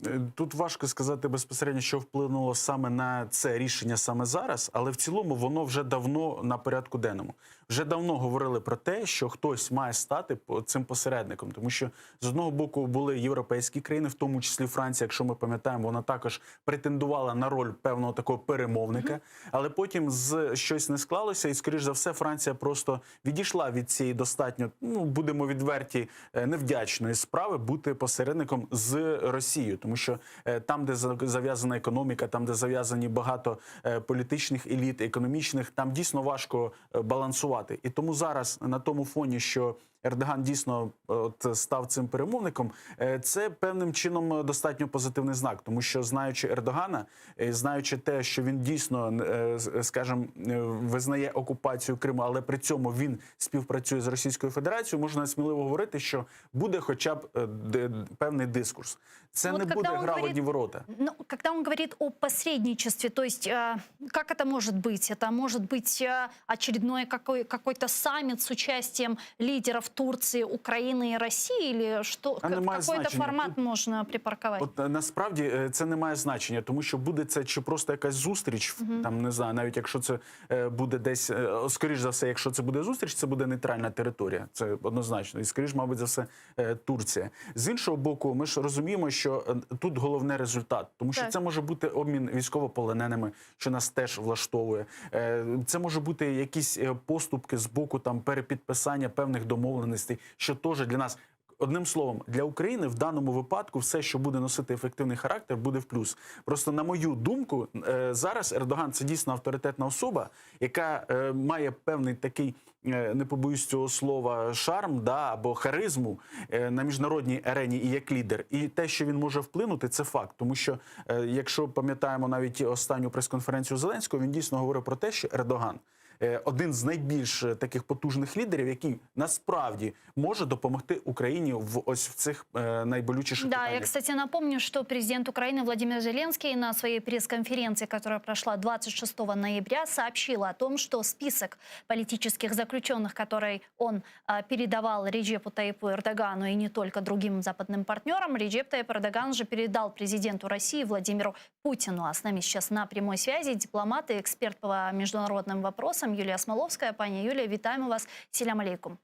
Е, Тут важко сказати безпосередньо, що вплинуло саме на це рішення саме зараз, але в цілому воно вже давно на порядку денному. Вже давно говорили про те, що хтось має стати по- цим посередником, тому що з одного боку були європейські країни, в тому числі Франція, якщо ми пам'ятаємо, вона також претендувала на роль певного такого перемовника, але потім з щось не склалося, і скоріш за все, Франція просто відійшла від цієї достатньо, ну будемо відверті, е, невдячної справи бути посередником з Росією, тому що е, там, де за- зав'язана економіка, там, де зав'язані багато е, політичних еліт, економічних, там дійсно важко е, балансувати. І тому зараз на тому фоні, що Ердоган дійсно е, от став цим перемовником, е, це певним чином е, достатньо позитивний знак, тому що знаючи Ердогана, е, знаючи те, що він дійсно, е, з- скажімо, е, визнає окупацію Криму, але при цьому він співпрацює з Російською Федерацією, можна сміливо говорити, що буде хоча б е, де- певний дискурс. Це Ну, от не когда буде он гра в говорить- одні ворота. Ну, когда он говорит о посредничестве, то есть э, как это может быть? Это может быть э, очередной какой, какой-то саммит с участием лидеров Турции, Украины и России? Или что, А к- немає какой-то значення. формат Тут- можно припарковать? От е, насправді е, це не має значення, тому що буде це чи просто якась зустріч, Мгм. там не знаю, навіть якщо це е, буде десь, е, скоріш за все, якщо це буде зустріч, це буде нейтральна територія. Це однозначно. І скоріш, мабуть, за все, е, Турція. З іншого боку, ми ж розуміємо, що е, тут головне результат, тому що Так. це може бути обмін військовополоненими, що нас теж влаштовує. Е, Це може бути якісь е, поступки з боку там перепідписання певних домовленостей, що теж для нас. Одним словом, для України в даному випадку все, що буде носити ефективний характер, буде в плюс. Просто на мою думку, е, зараз Ердоган це дійсно авторитетна особа, яка е, має певний такий, е, не побоюсь цього слова, шарм да, або харизму е, на міжнародній арені і як лідер. І те, що він може вплинути, це факт. Тому що, е, якщо пам'ятаємо навіть останню прес-конференцію Зеленського, він дійсно говорив про те, що Ердоган е, один з найбільш е, таких потужних лідерів, який насправді може допомогти Україні в ось в цих е, найболючіших Да, я, питаннях. кстати, напомню, что президент Украины Владимир Зеленский на своей пресс-конференции, которая прошла 26 ноября, сообщил о том, что список политических заключенных, который он а, передавал Реджепу Таипу Эрдогану и не только другим западным партнерам, Реджеп Таип Эрдоган же передал президенту России Владимиру Путину. А с нами сейчас на прямой связи дипломат и эксперт по международным вопросам Юлия Смоловская. Пані Юлія, вітаємо вас. Селям алейкум.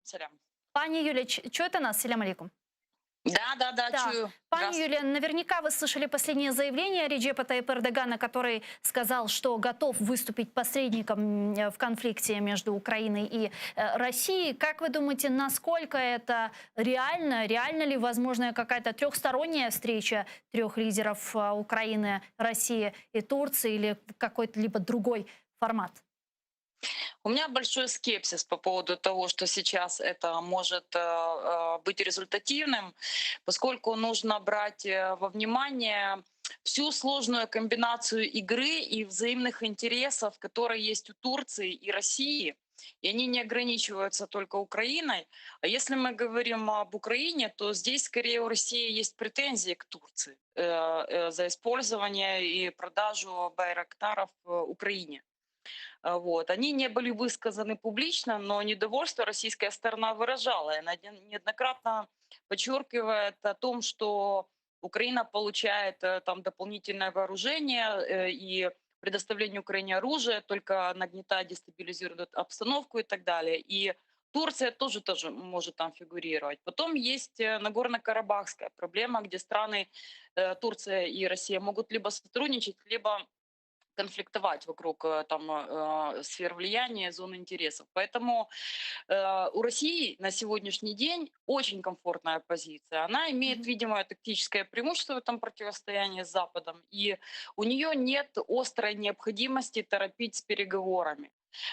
Селям. Пані Юлія, ч- чуєте нас? Селям алейкум. Да, да, да, Да. чую. Пані Здравствуйте. Юлия, наверняка вы слышали последнее заявление Реджепа Таипа Эрдогана, который сказал, что готов выступить посредником м, в конфликте между Украиной и э, Россией. Как вы думаете, насколько это реально? Реально ли возможна какая-то трехсторонняя встреча трех лидеров э, Украины, России и Турции или какой-то либо другой формат? У меня большой скепсис по поводу того, что сейчас это может э, э, быть результативным, поскольку нужно брать э, во внимание всю сложную комбинацию игры и взаимных интересов, которые есть у Турции и России. И они не ограничиваются только Украиной. А если мы говорим об Украине, то здесь скорее у России есть претензии к Турции э, э, за использование и продажу байрактаров э, Украине. А, Вот. Они не были высказаны публично, но недовольство российская сторона выражала. И она не- неоднократно подчеркивает о том, что Украина получает э, там дополнительное вооружение э, и предоставление Украине оружия только нагнетает, дестабилизирует обстановку и так далее. И Турция тоже, тоже может там фигурировать. Потом есть э, Нагорно-Карабахская проблема, где страны э, Турция и Россия могут либо сотрудничать, либо конфликтовать вокруг э, там э, сфер влияния, зон интересов. Поэтому э, у России на сегодняшний день очень комфортная позиция. Она имеет видимое тактическое преимущество в этом противостоянии с Западом, и у нее нет острой необходимости торопить с переговорами.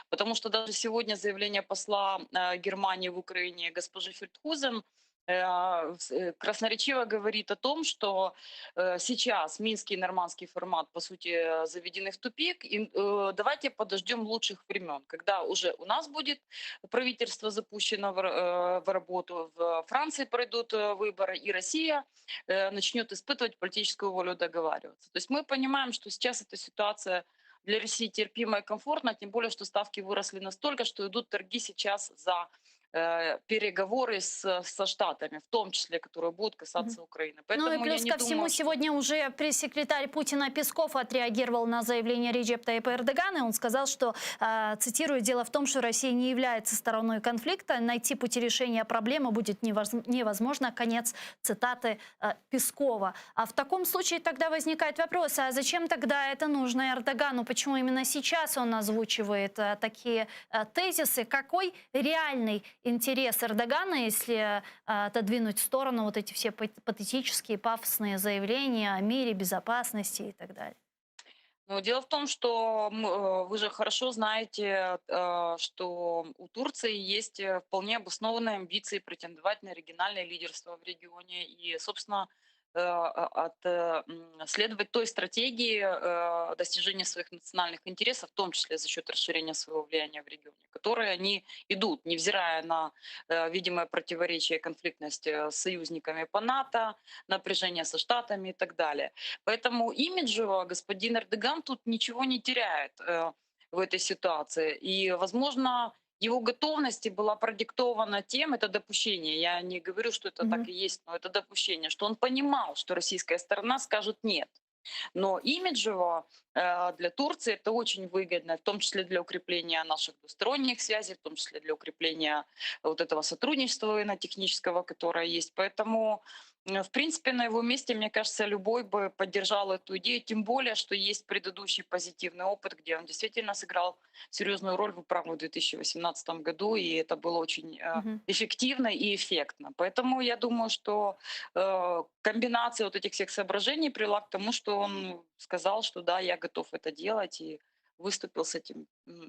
Потому что даже сегодня заявление посла э, Германии в Украине госпожи Фельдхузен э, с- э, красноречиво говорит о том, что э, сейчас Минский и нормандский формат, по сути, э, заведены в тупик. И э, давайте подождем лучших времен, когда уже у нас будет правительство запущено в, р- э, в работу, в Франции пройдут э, выборы, и Россия э, начнет испытывать политическую волю договариваться. То есть мы понимаем, что сейчас эта ситуация для России терпимая и комфортна, тем более, что ставки выросли настолько, что идут торги сейчас за переговоры с, со Штатами, в том числе, которые будут касаться Украины. Ну и Поэтому я плюс не ко всему, думаю, что... сегодня уже пресс-секретарь Путина Песков отреагировал на заявление Реджепа Тайипа Эрдогана. И он сказал, что, цитирую, дело в том, что Россия не является стороной конфликта, найти пути решения проблемы будет невозможно. Конец цитаты Пескова. А в таком случае тогда возникает вопрос, а зачем тогда это нужно Эрдогану? Почему именно сейчас он озвучивает такие тезисы? Какой реальный интерес Эрдогана, если отодвинуть в сторону вот эти все патетические, пафосные заявления о мире, безопасности и так далее? Ну, дело в том, что вы же хорошо знаете, что у Турции есть вполне обоснованные амбиции претендовать на региональное лидерство в регионе и, собственно, следовать той стратегии достижения своих национальных интересов, в том числе за счет расширения своего влияния в регионе, которые они идут, невзирая на видимое противоречие и конфликтность с союзниками по НАТО, напряжение со Штатами и так далее. Поэтому имиджево господин Эрдоган тут ничего не теряет в этой ситуации. И, возможно, его готовность была продиктована тем, это допущение, я не говорю, что это так и есть, но это допущение, что он понимал, что российская сторона скажет нет. Но имиджево для Турции это очень выгодно, в том числе для укрепления наших двусторонних связей, в том числе для укрепления вот этого сотрудничества военно-технического, которое есть. Поэтому, в принципе, на его месте, мне кажется, любой бы поддержал эту идею, тем более, что есть предыдущий позитивный опыт, где он действительно сыграл серьезную роль, вы правы, в 2018 году, и это было очень Мгм. эффективно и эффектно. Поэтому я думаю, что комбинация вот этих всех соображений привела к тому, что он сказал, что да, я готов это делать, и выступил с этим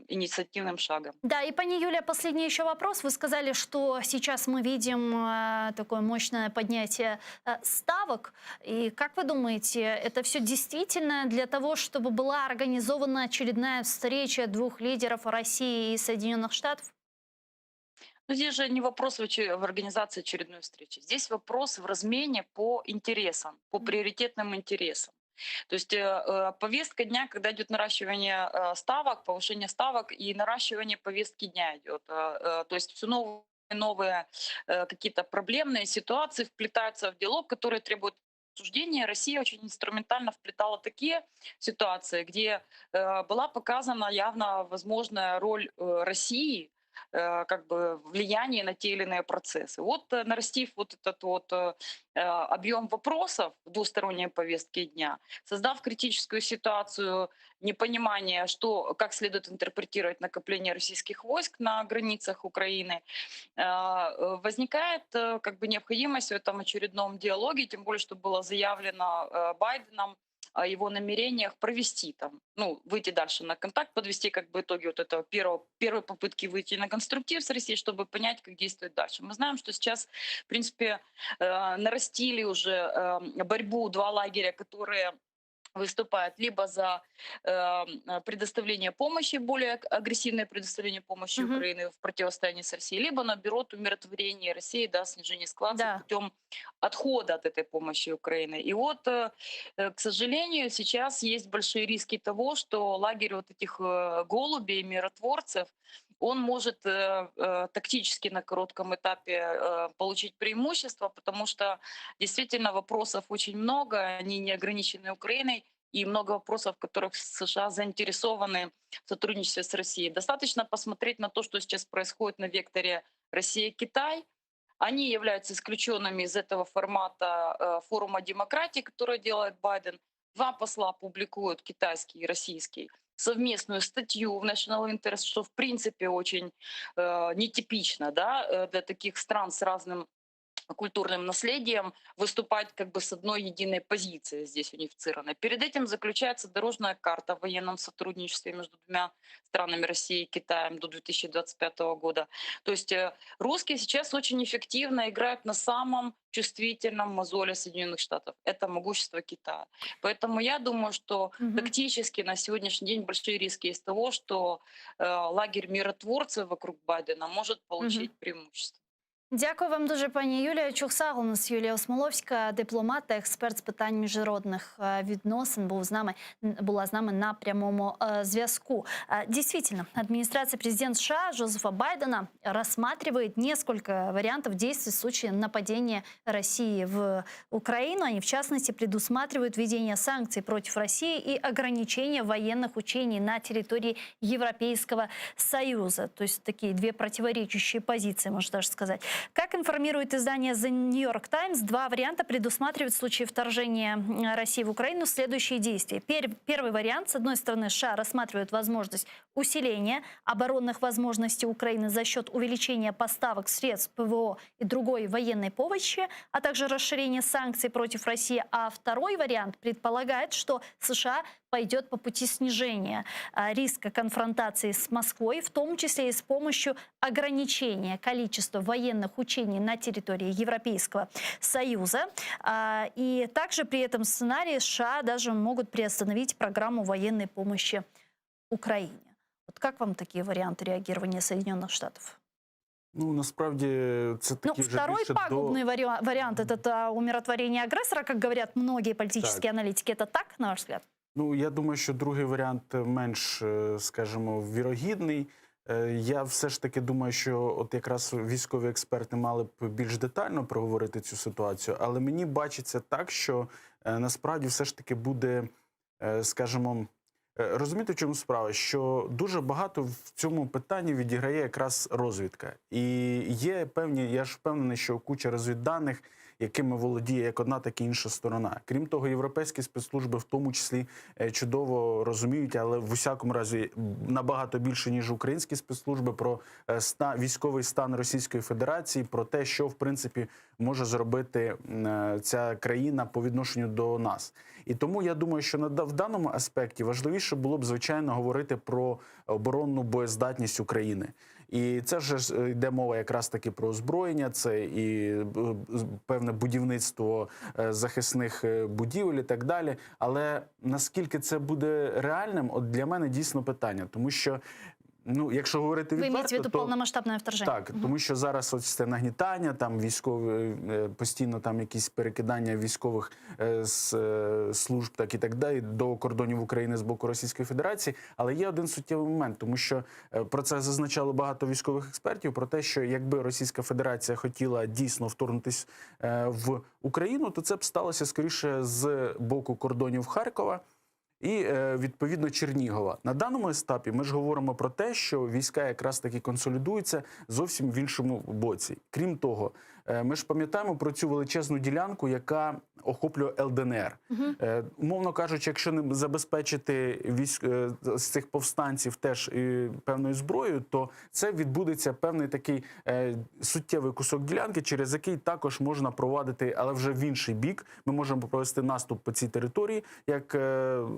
инициативным шагом. Да, и пани Юлия, последний еще вопрос. Вы сказали, что сейчас мы видим такое мощное поднятие ставок. И как вы думаете, это все действительно для того, чтобы была организована очередная встреча двух лидеров России и Соединенных Штатов? Ну, здесь же не вопрос в организации очередной встречи. Здесь вопрос в размене по интересам, по приоритетным интересам. То есть повестка дня, когда идет наращивание ставок, повышение ставок и наращивание повестки дня идет. То есть все новые новые какие-то проблемные ситуации вплетаются в диалог, которые требуют обсуждения. Россия очень инструментально вплетала такие ситуации, где была показана явно возможная роль России, как бы влияние на те или иные процессы. Вот нарастив вот этот вот объем вопросов в двусторонней повестке дня, создав критическую ситуацию непонимания, что, как следует интерпретировать накопление российских войск на границах Украины, возникает как бы необходимость в этом очередном диалоге, тем более, что было заявлено Байденом о его намерениях провести там, ну, выйти дальше на контакт, подвести как бы итоги вот этого первого, первой попытки выйти на конструктив с Россией, чтобы понять, как действовать дальше. Мы знаем, что сейчас, в принципе, нарастили уже борьбу два лагеря, которые выступают либо за предоставление помощи, более агрессивное предоставление помощи Мгм. Украины в противостоянии с Россией, либо наоборот умиротворение России, да, снижение эскалации путем отхода от этой помощи Украины. И вот, к сожалению, сейчас есть большие риски того, что лагерь вот этих голубей, миротворцев, он может тактически на коротком этапе получить преимущество, потому что действительно вопросов очень много, они не ограничены Украиной, и много вопросов, в которых США заинтересованы в сотрудничестве с Россией. Достаточно посмотреть на то, что сейчас происходит на векторе Россия-Китай. Они являются исключенными из этого формата форума демократии, который делает Байден. Два посла публикуют, китайский и российский, совместную статью в National Interest, что в принципе очень нетипично, да, для таких стран с разным культурным наследием выступать как бы с одной единой позицией здесь унифицированной. Перед этим заключается дорожная карта в военном сотрудничестве между двумя странами Россией и Китаем до 2025 года. То есть русские сейчас очень эффективно играют на самом чувствительном мозоле Соединенных Штатов. Это могущество Китая. Поэтому я думаю, что Мгм. тактически на сегодняшний день большие риски есть того, что лагерь миротворцев вокруг Байдена может получить Мгм. преимущество. Дякую вам дуже, пані Юлія. Çoq sağ oluñız. Юлія Осмоловська, дипломат та експерт з питань міжнародних е, відносин, був з нами, була з нами на прямому е, зв'язку. Е, Действительно, администрация президента США Джозефа Байдена рассматривает несколько вариантов действий в случае нападения России в Украину. Они, в частности, предусматривают введение санкций против России и ограничение военных учений на территории Европейского Союза. То есть такие две противоречащие позиции, можно даже сказать. Как информирует издание The New York Times, два варианта предусматривают в случае вторжения России в Украину следующие действия. Первый вариант. С одной стороны, США рассматривают возможность усиления оборонных возможностей Украины за счет увеличения поставок средств ПВО и другой военной помощи, а также расширения санкций против России. А второй вариант предполагает, что США пойдет по пути снижения риска конфронтации с Москвой, в том числе и с помощью ограничения количества военных учений на территории Европейского Союза. И также при этом сценарии США даже могут приостановить программу военной помощи Украине. Вот как вам такие варианты реагирования Соединенных Штатов? Ну, насправді, це Ну, такі вже второй більше до... пагубный вариа- вариант – это умиротворение агрессора, как говорят многие политические аналитики. Это так, на ваш взгляд? Ну, я думаю, що другий варіант менш, е, скажімо, вірогідний. Е, Я все ж таки думаю, що от якраз військові експерти мали б більш детально проговорити цю ситуацію, але мені бачиться так, що е, насправді все ж таки буде, е, скажімо, е, розумієте, в чому справа? Що дуже багато в цьому питанні відіграє якраз розвідка. І є певні, я ж впевнений, що куча розвідданих, якими володіє як одна, так і інша сторона. Крім того, європейські спецслужби в тому числі е, чудово розуміють, але в усякому разі набагато більше ніж українські спецслужби про е, ста- військовий стан Російської Федерації, про те, що в принципі може зробити е, ця країна по відношенню до нас. І тому я думаю, що на в даному аспекті важливіше було б звичайно говорити про оборонну боєздатність України. І це вже е, йде мова якраз таки про озброєння, це і е, певне будівництво е, захисних будівель і так далі. Але наскільки це буде реальним, от для мене дійсно питання, тому що. Ну, якщо говорити Вы відверто, имеете в виду то полномасштабное вторжение? так, тому що зараз ось це нагнітання, там військові е, постійно там якісь перекидання військових е, з е, служб, так і так далі до кордонів України з боку Російської Федерації. Але є один суттєвий момент, тому що про це зазначало багато військових експертів: про те, що якби Російська Федерація хотіла дійсно вторгнутись в Україну, то це б сталося скоріше з боку кордонів Харкова. І е, відповідно Чернігова на даному етапі ми ж говоримо про те, що війська якраз таки консолідуються зовсім в іншому боці. Крім того, е, ми ж пам'ятаємо про цю величезну ділянку, яка охоплює ЛДНР. Е, Умовно кажучи, якщо не забезпечити військ з цих повстанців теж певною зброєю, то це відбудеться певний такий суттєвий кусок ділянки, через який також можна провадити, але вже в інший бік. Ми можемо провести наступ по цій території, як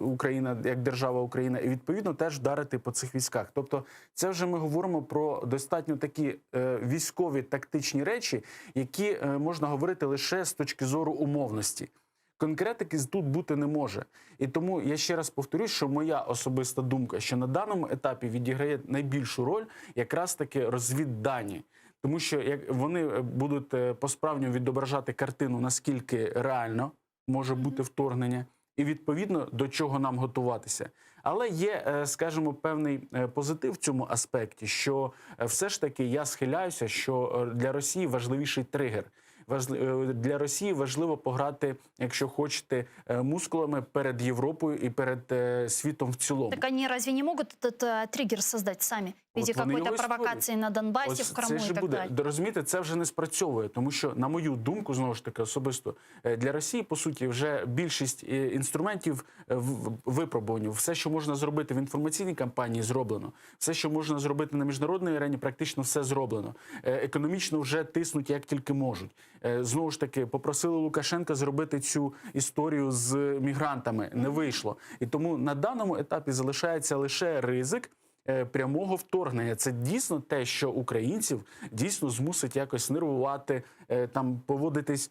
Україна, як держава Україна, і відповідно теж вдарити по цих військах. Тобто, це вже ми говоримо про достатньо такі е, військові тактичні речі, які е, можна говорити лише з точки зору умовності. Конкретики тут бути не може. І тому я ще раз повторюсь, що моя особиста думка, що на даному етапі відіграє найбільшу роль якраз таки розвіддані. Тому що як вони е, будуть по-справжньому відображати картину, наскільки реально може бути вторгнення, і відповідно до чого нам готуватися. Але є, е, скажімо, певний е, позитив в цьому аспекті, що е, все ж таки я схиляюся, що для Росії важливіший тригер. Для Росії важливо пограти, якщо хочете, мускулами перед Європою і перед світом в цілому. Так они разве не могут этот триггер создать сами в виде какой-то провокации на Донбассе, в Крыму це и ж так буде. далее? Розумієте, це вже не спрацьовує, тому що, на мою думку, знову ж таки, особисто е, для Росії, по суті, вже більшість е, інструментів е, випробувані. Все, що можна зробити в інформаційній кампанії, зроблено. Все, що можна зробити на міжнародній арені, практично все зроблено. Економічно вже тиснуть як тільки можуть. Знову ж таки, попросили Лукашенка зробити цю історію з мігрантами. Не вийшло. І тому на даному етапі залишається лише ризик прямого вторгнення. Це дійсно те, що українців дійсно змусить якось нервувати, е, там поводитись.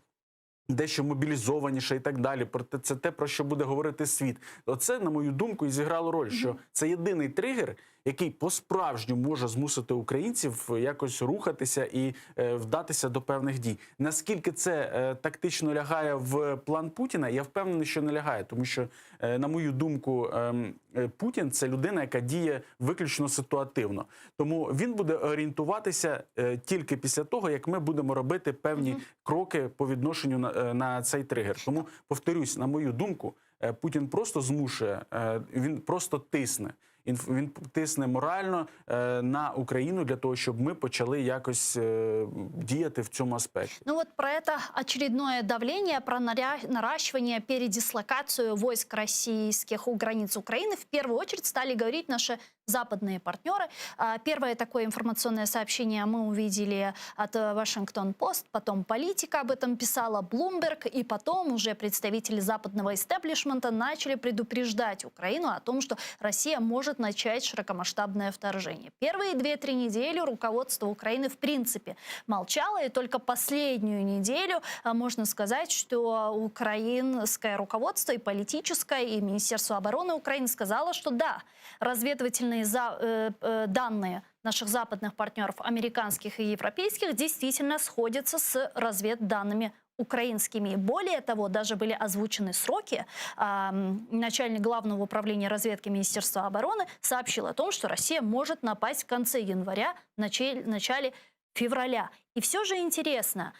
Дещо мобілізованіше і так далі. Проте це те, про що буде говорити світ. Оце, на мою думку, і зіграло роль, що це єдиний тригер, який по-справжньому може змусити українців якось рухатися і е, вдатися до певних дій. Наскільки це е, тактично лягає в план Путіна, я впевнений, що не лягає, тому що, е, на мою думку, ем, е, Путін це людина, яка діє виключно ситуативно. Тому він буде орієнтуватися е, тільки після того, як ми будемо робити певні кроки по відношенню на, е, на цей тригер. Тому повторюсь, на мою думку, е, Путін просто змушує, е, він просто тисне. Інф- Він тисне морально е, на Україну для того, щоб ми почали якось е, діяти в цьому аспекті. Ну вот про это очередное давление, про наря- наращивание, передислокацию войск российских у границ Украины в первую очередь стали говорить наши западные партнеры. А, Первое такое информационное сообщение мы увидели от Вашингтон-Пост, потом Политико об этом писала, Bloomberg, и потом уже представители западного истеблишмента начали предупреждать Украину о том, что Россия может начать широкомасштабное вторжение. Первые 2-3 недели руководство Украины в принципе молчало, и только последнюю неделю а, можно сказать, что украинское руководство и политическое, и Министерство обороны Украины сказало, что да, разведывательные за- э, э, данные наших западных партнеров, американских и европейских, действительно сходятся с разведданными украинскими. Более того, даже были озвучены сроки. А, м, Начальник Главного управления разведки Министерства обороны сообщил о том, что Россия может напасть в конце января, начале, начале февраля. И все же интересно,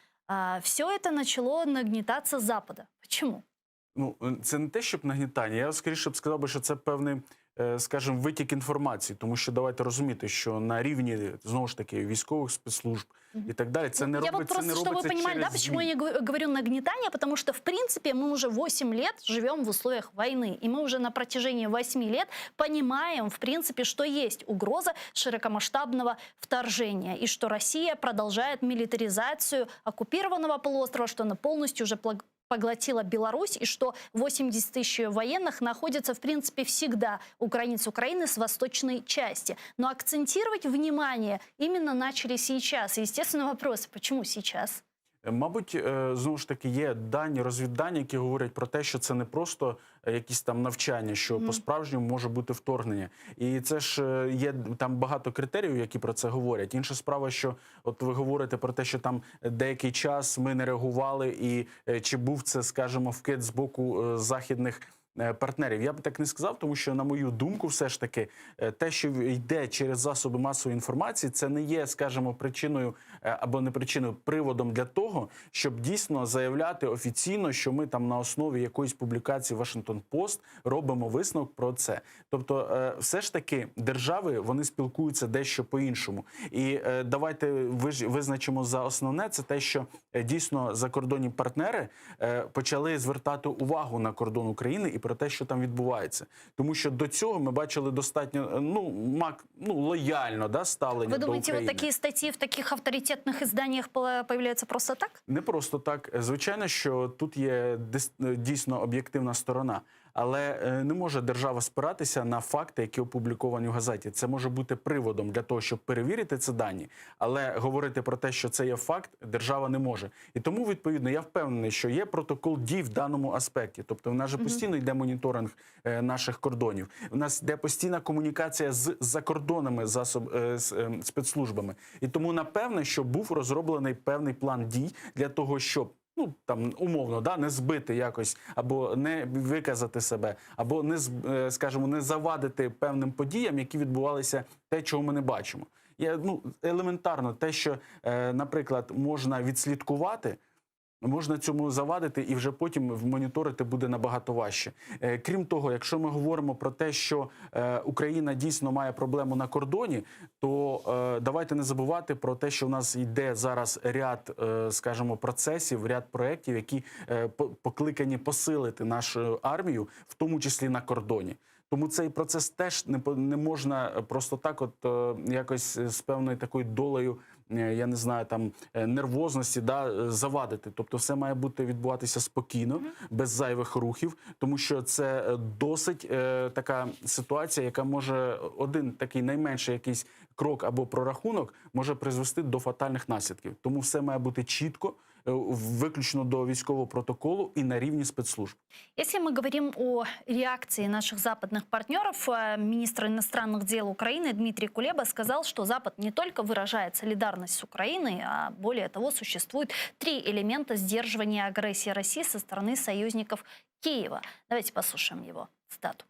все это начало нагнетаться с Запада. Почему? Ну, це не те, щоб нагнітання. Я скоріше б сказав би, що це певний, е, скажімо, витік інформації, тому що давайте розуміти, що на рівні знову ж таки військових спецслужб і так далі, це не Я вот робиться, просто, не чтобы вы робиться понимали, да, через почему ЗМІ. я говорю- говорю нагнетание, потому что, в принципе, мы уже 8 лет живем в условиях войны, и мы уже на протяжении 8 лет понимаем, в принципе, что есть угроза широкомасштабного вторжения, и что Россия продолжает милитаризацию оккупированного полуострова, что она полностью уже плаг- поглотила Беларусь, и что 80 тысяч военных находятся, в принципе, всегда у границ Украины с восточной части. Но акцентировать внимание именно начали сейчас. И, естественно, вопрос, почему сейчас? Мабуть, е, знову ж таки є дані, розвіддані, які говорять про те, що це не просто е, якісь там навчання, що Мгм. по-справжньому може бути вторгнення. І це ж е, є там багато критеріїв, які про це говорять. Інша справа, що от ви говорите про те, що там деякий час ми не реагували, і е, чи був це, скажімо, вкид з боку е, західних. е, Партнерів я б так не сказав, тому що на мою думку, все ж таки, е, те, що йде через засоби масової інформації, це не є, скажімо, причиною е, або не причиною, приводом для того, щоб дійсно заявляти офіційно, що ми там на основі якоїсь публікації Washington Post робимо висновок про це. Тобто, е, все ж таки, держави вони спілкуються дещо по-іншому. І е, давайте виж- визначимо за основне це те, що е, дійсно закордонні партнери е, почали звертати увагу на кордон України і про те, що там відбувається. Тому що до цього ми бачили достатньо е, ну мак ну лояльно да ставлення Вы до думаете, вот України. такие статьи в таких авторитетных изданиях по- появляются просто так? Не просто так. Звичайно, що тут є дис- е, дійсно об'єктивна сторона, але е, не може держава спиратися на факти, які опубліковані в газеті. Це може бути приводом для того, щоб перевірити ці дані, але говорити про те, що це є факт, держава не може. І тому, відповідно, я впевнений, що є протокол дій в даному аспекті. Тобто, в нас же постійно йде моніторинг е, наших кордонів. У нас йде постійна комунікація з закордонними засоб е, з, е, спецслужбами. І тому напевне, що був розроблений певний план дій для того, щоб. Ну там умовно да не збити якось, або не виказати себе, або не з- е, скажімо, не завадити певним подіям, які відбувалися, те, чого ми не бачимо. Я ну елементарно, те, що, е, наприклад, можна відслідкувати. Можна цьому завадити і вже потім моніторити буде набагато важче. Е, Крім того, якщо ми говоримо про те, що е, Україна дійсно має проблему на кордоні, то е, давайте не забувати про те, що в нас йде зараз ряд, е, скажімо, процесів, ряд проєктів, які е, по- покликані посилити нашу армію, в тому числі на кордоні. Тому цей процес теж не по- не можна просто так, от е, якось з певною такою долею, е, я не знаю, там е, нервозності, да, е, завадити. Тобто, все має бути відбуватися спокійно, без зайвих рухів, тому що це е, досить е, така ситуація, яка може один такий найменший якийсь крок або прорахунок може призвести до фатальних наслідків. Тому все має бути чітко. виключно до військового протоколу і на рівні спецслужб. Если мы говорим о реакции наших западных партнеров, министр иностранных дел Украины Дмитрий Кулеба сказал, что Запад не только выражает солидарность с Украиной, а более того, существует три элемента сдерживания агрессии России со стороны союзников Киева. Давайте послушаем его цитату.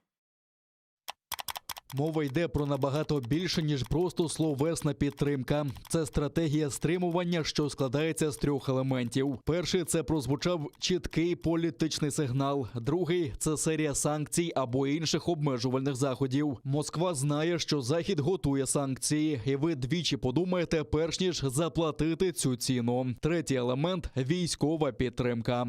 Мова йде про набагато більше ніж просто словесна підтримка. Це стратегія стримування, що складається з трьох елементів. Перший це прозвучав чіткий політичний сигнал. Другий це серія санкцій або інших обмежувальних заходів. Москва знає, що Захід готує санкції, і ви двічі подумаєте, перш ніж заплатити цю ціну. Третій елемент військова підтримка.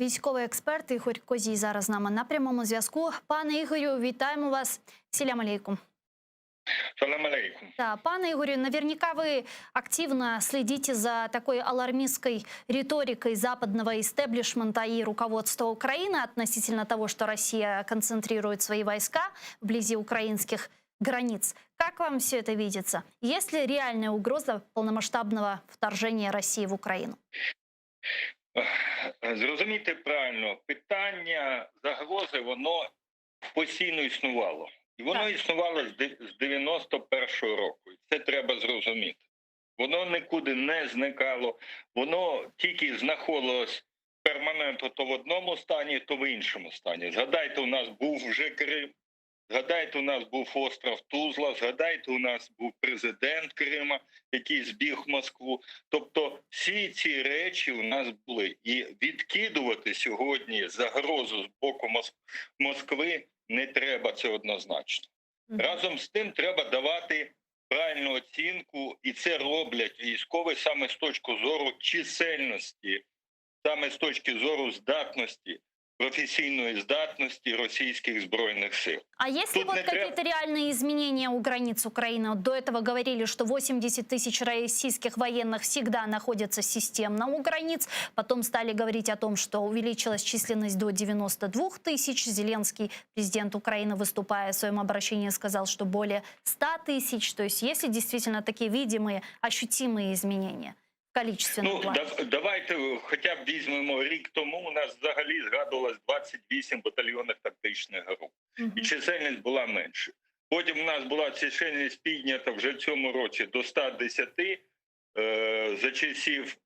Військовий експерт Ігор Козій зараз з нами на прямому зв'язку. Пане Ігорю, вітаємо вас. Селям алейкум. Салам алейкум. Да, пане Игорю, наверняка вы активно следите за такой алармистской риторикой западного истеблишмента и руководства Украины относительно того, что Россия концентрирует свои войска вблизи украинских границ. Как вам все это видится? Есть ли реальная угроза полномасштабного вторжения России в Украину? Зрозумійте правильно, питання загрози воно постійно існувало. І воно існувало з 91-го року. І це треба зрозуміти. Воно нікуди не зникало, воно тільки знаходилось перманентно то в одному стані, то в іншому стані. Згадайте, у нас був вже Крим, згадайте, у нас був остров Тузла, згадайте, у нас був президент Крима, який збіг в Москву. Тобто всі ці речі у нас були. І відкидувати сьогодні загрозу з боку Москви не треба, це однозначно. Разом з тим треба давати правильну оцінку, і це роблять військові саме з точки зору чисельності, саме з точки зору здатності, професійної здатності російських збройних сил. А есть ли Тут вот не треба- какие-то реальные изменения у границ Украины? Вот до этого говорили, что 80 тысяч российских военных всегда находятся системно у границ. Потом стали говорить о том, что увеличилась численность до 92 тысяч. Зеленский, президент Украины, выступая в своем обращении, сказал, что более 100 тысяч. То есть есть ли действительно такие видимые, ощутимые изменения в количественном Ну, плане? давайте хоча б візьмемо рік тому. У нас взагалі згадувалось 28 батальйонних тактичних груп, і чисельність була менше. Потім у нас була чисельність піднята вже в цьому році до 110, за часів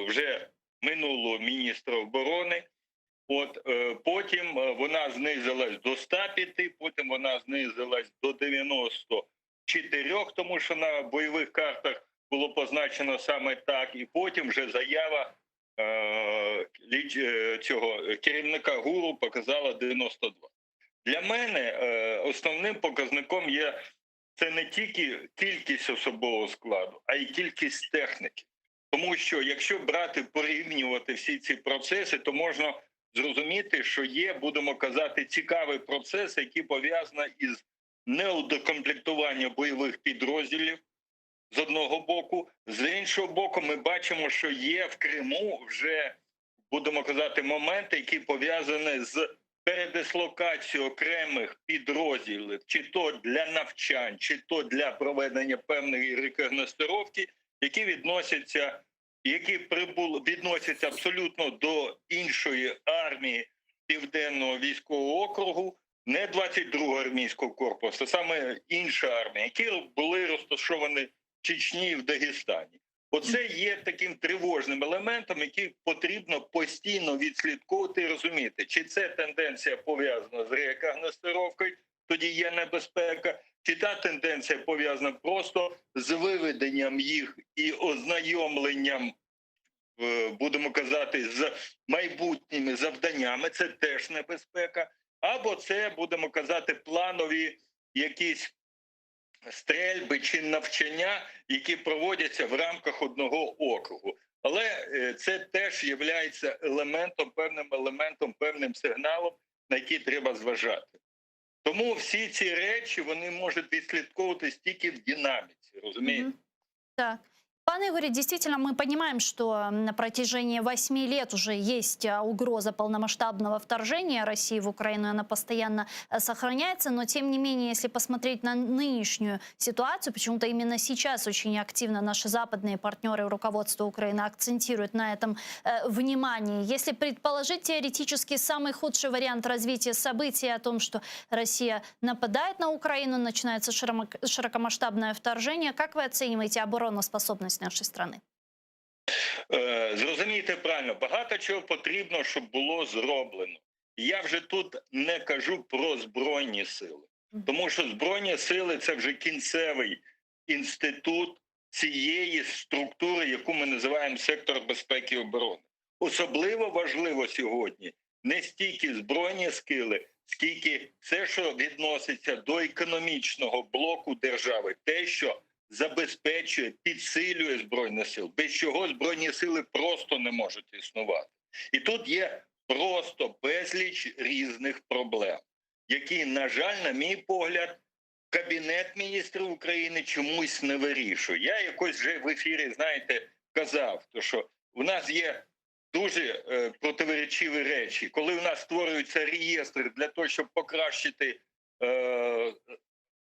вже минулого міністра оборони. От потім вона знизилась до 105, потім вона знизилась до 94, тому що на бойових картах було позначено саме так, і потім вже заява цього керівника ГУРу показала 92. Для мене основним показником є це не тільки кількість особового складу, а й кількість техніки. Тому що якщо брати, порівнювати всі ці процеси, то можна зрозуміти, що є, будемо казати, цікавий процес, який пов'язаний із неудокомплектуванням бойових підрозділів, з одного боку. З іншого боку, ми бачимо, що є в Криму вже, будемо казати, моменти, які пов'язані з передислокацією окремих підрозділів, чи то для навчань, чи то для проведення певної рекогносцировки, які відносяться, які прибули, відносяться абсолютно до іншої армії Південного військового округу, не 22-го армійського корпусу, а саме інша армія, які були розташовані в Чечні і в Дагестані. Оце є таким тривожним елементом, який потрібно постійно відслідковувати і розуміти, чи це тенденція пов'язана з рекогносцировкою, тоді є небезпека, чи та тенденція пов'язана просто з виведенням їх і ознайомленням, будемо казати, з майбутніми завданнями, це теж небезпека, або це, будемо казати, планові якісь стрельби чи навчання, які проводяться в рамках одного округу. Але це теж є елементом, певним елементом, певним сигналом, на який треба зважати. Тому всі ці речі, вони можуть відслідковуватись тільки в динаміці, розумієте? Так. Пане Игоре, действительно, мы понимаем, что на протяжении восьми лет уже есть а, угроза полномасштабного вторжения России в Украину, и она постоянно э, сохраняется, но тем не менее, если посмотреть на нынешнюю ситуацию, почему-то именно сейчас очень активно наши западные партнеры и руководство Украины акцентируют на этом э, внимание. Если предположить теоретически самый худший вариант развития событий о том, что Россия нападает на Украину, начинается широкомасштабное вторжение, как вы оцениваете обороноспособность нашей страны? Е, Зрозумійте правильно, багато чого потрібно, щоб було зроблено. Я вже тут не кажу про збройні сили, тому що збройні сили це вже кінцевий інститут цієї структури, яку ми називаємо сектор безпеки і оборони. Особливо важливо сьогодні не стільки збройні сили, скільки все, що відноситься до економічного блоку держави, те, що забезпечує, підсилює збройні сили, без чого збройні сили просто не можуть існувати. І тут є просто безліч різних проблем, які, на жаль, на мій погляд, Кабінет міністрів України чомусь не вирішує. Я якось вже в ефірі, знаєте, казав, то що у нас є дуже е, противоречиві речі, коли у нас створюється реєстр для того, щоб покращити е,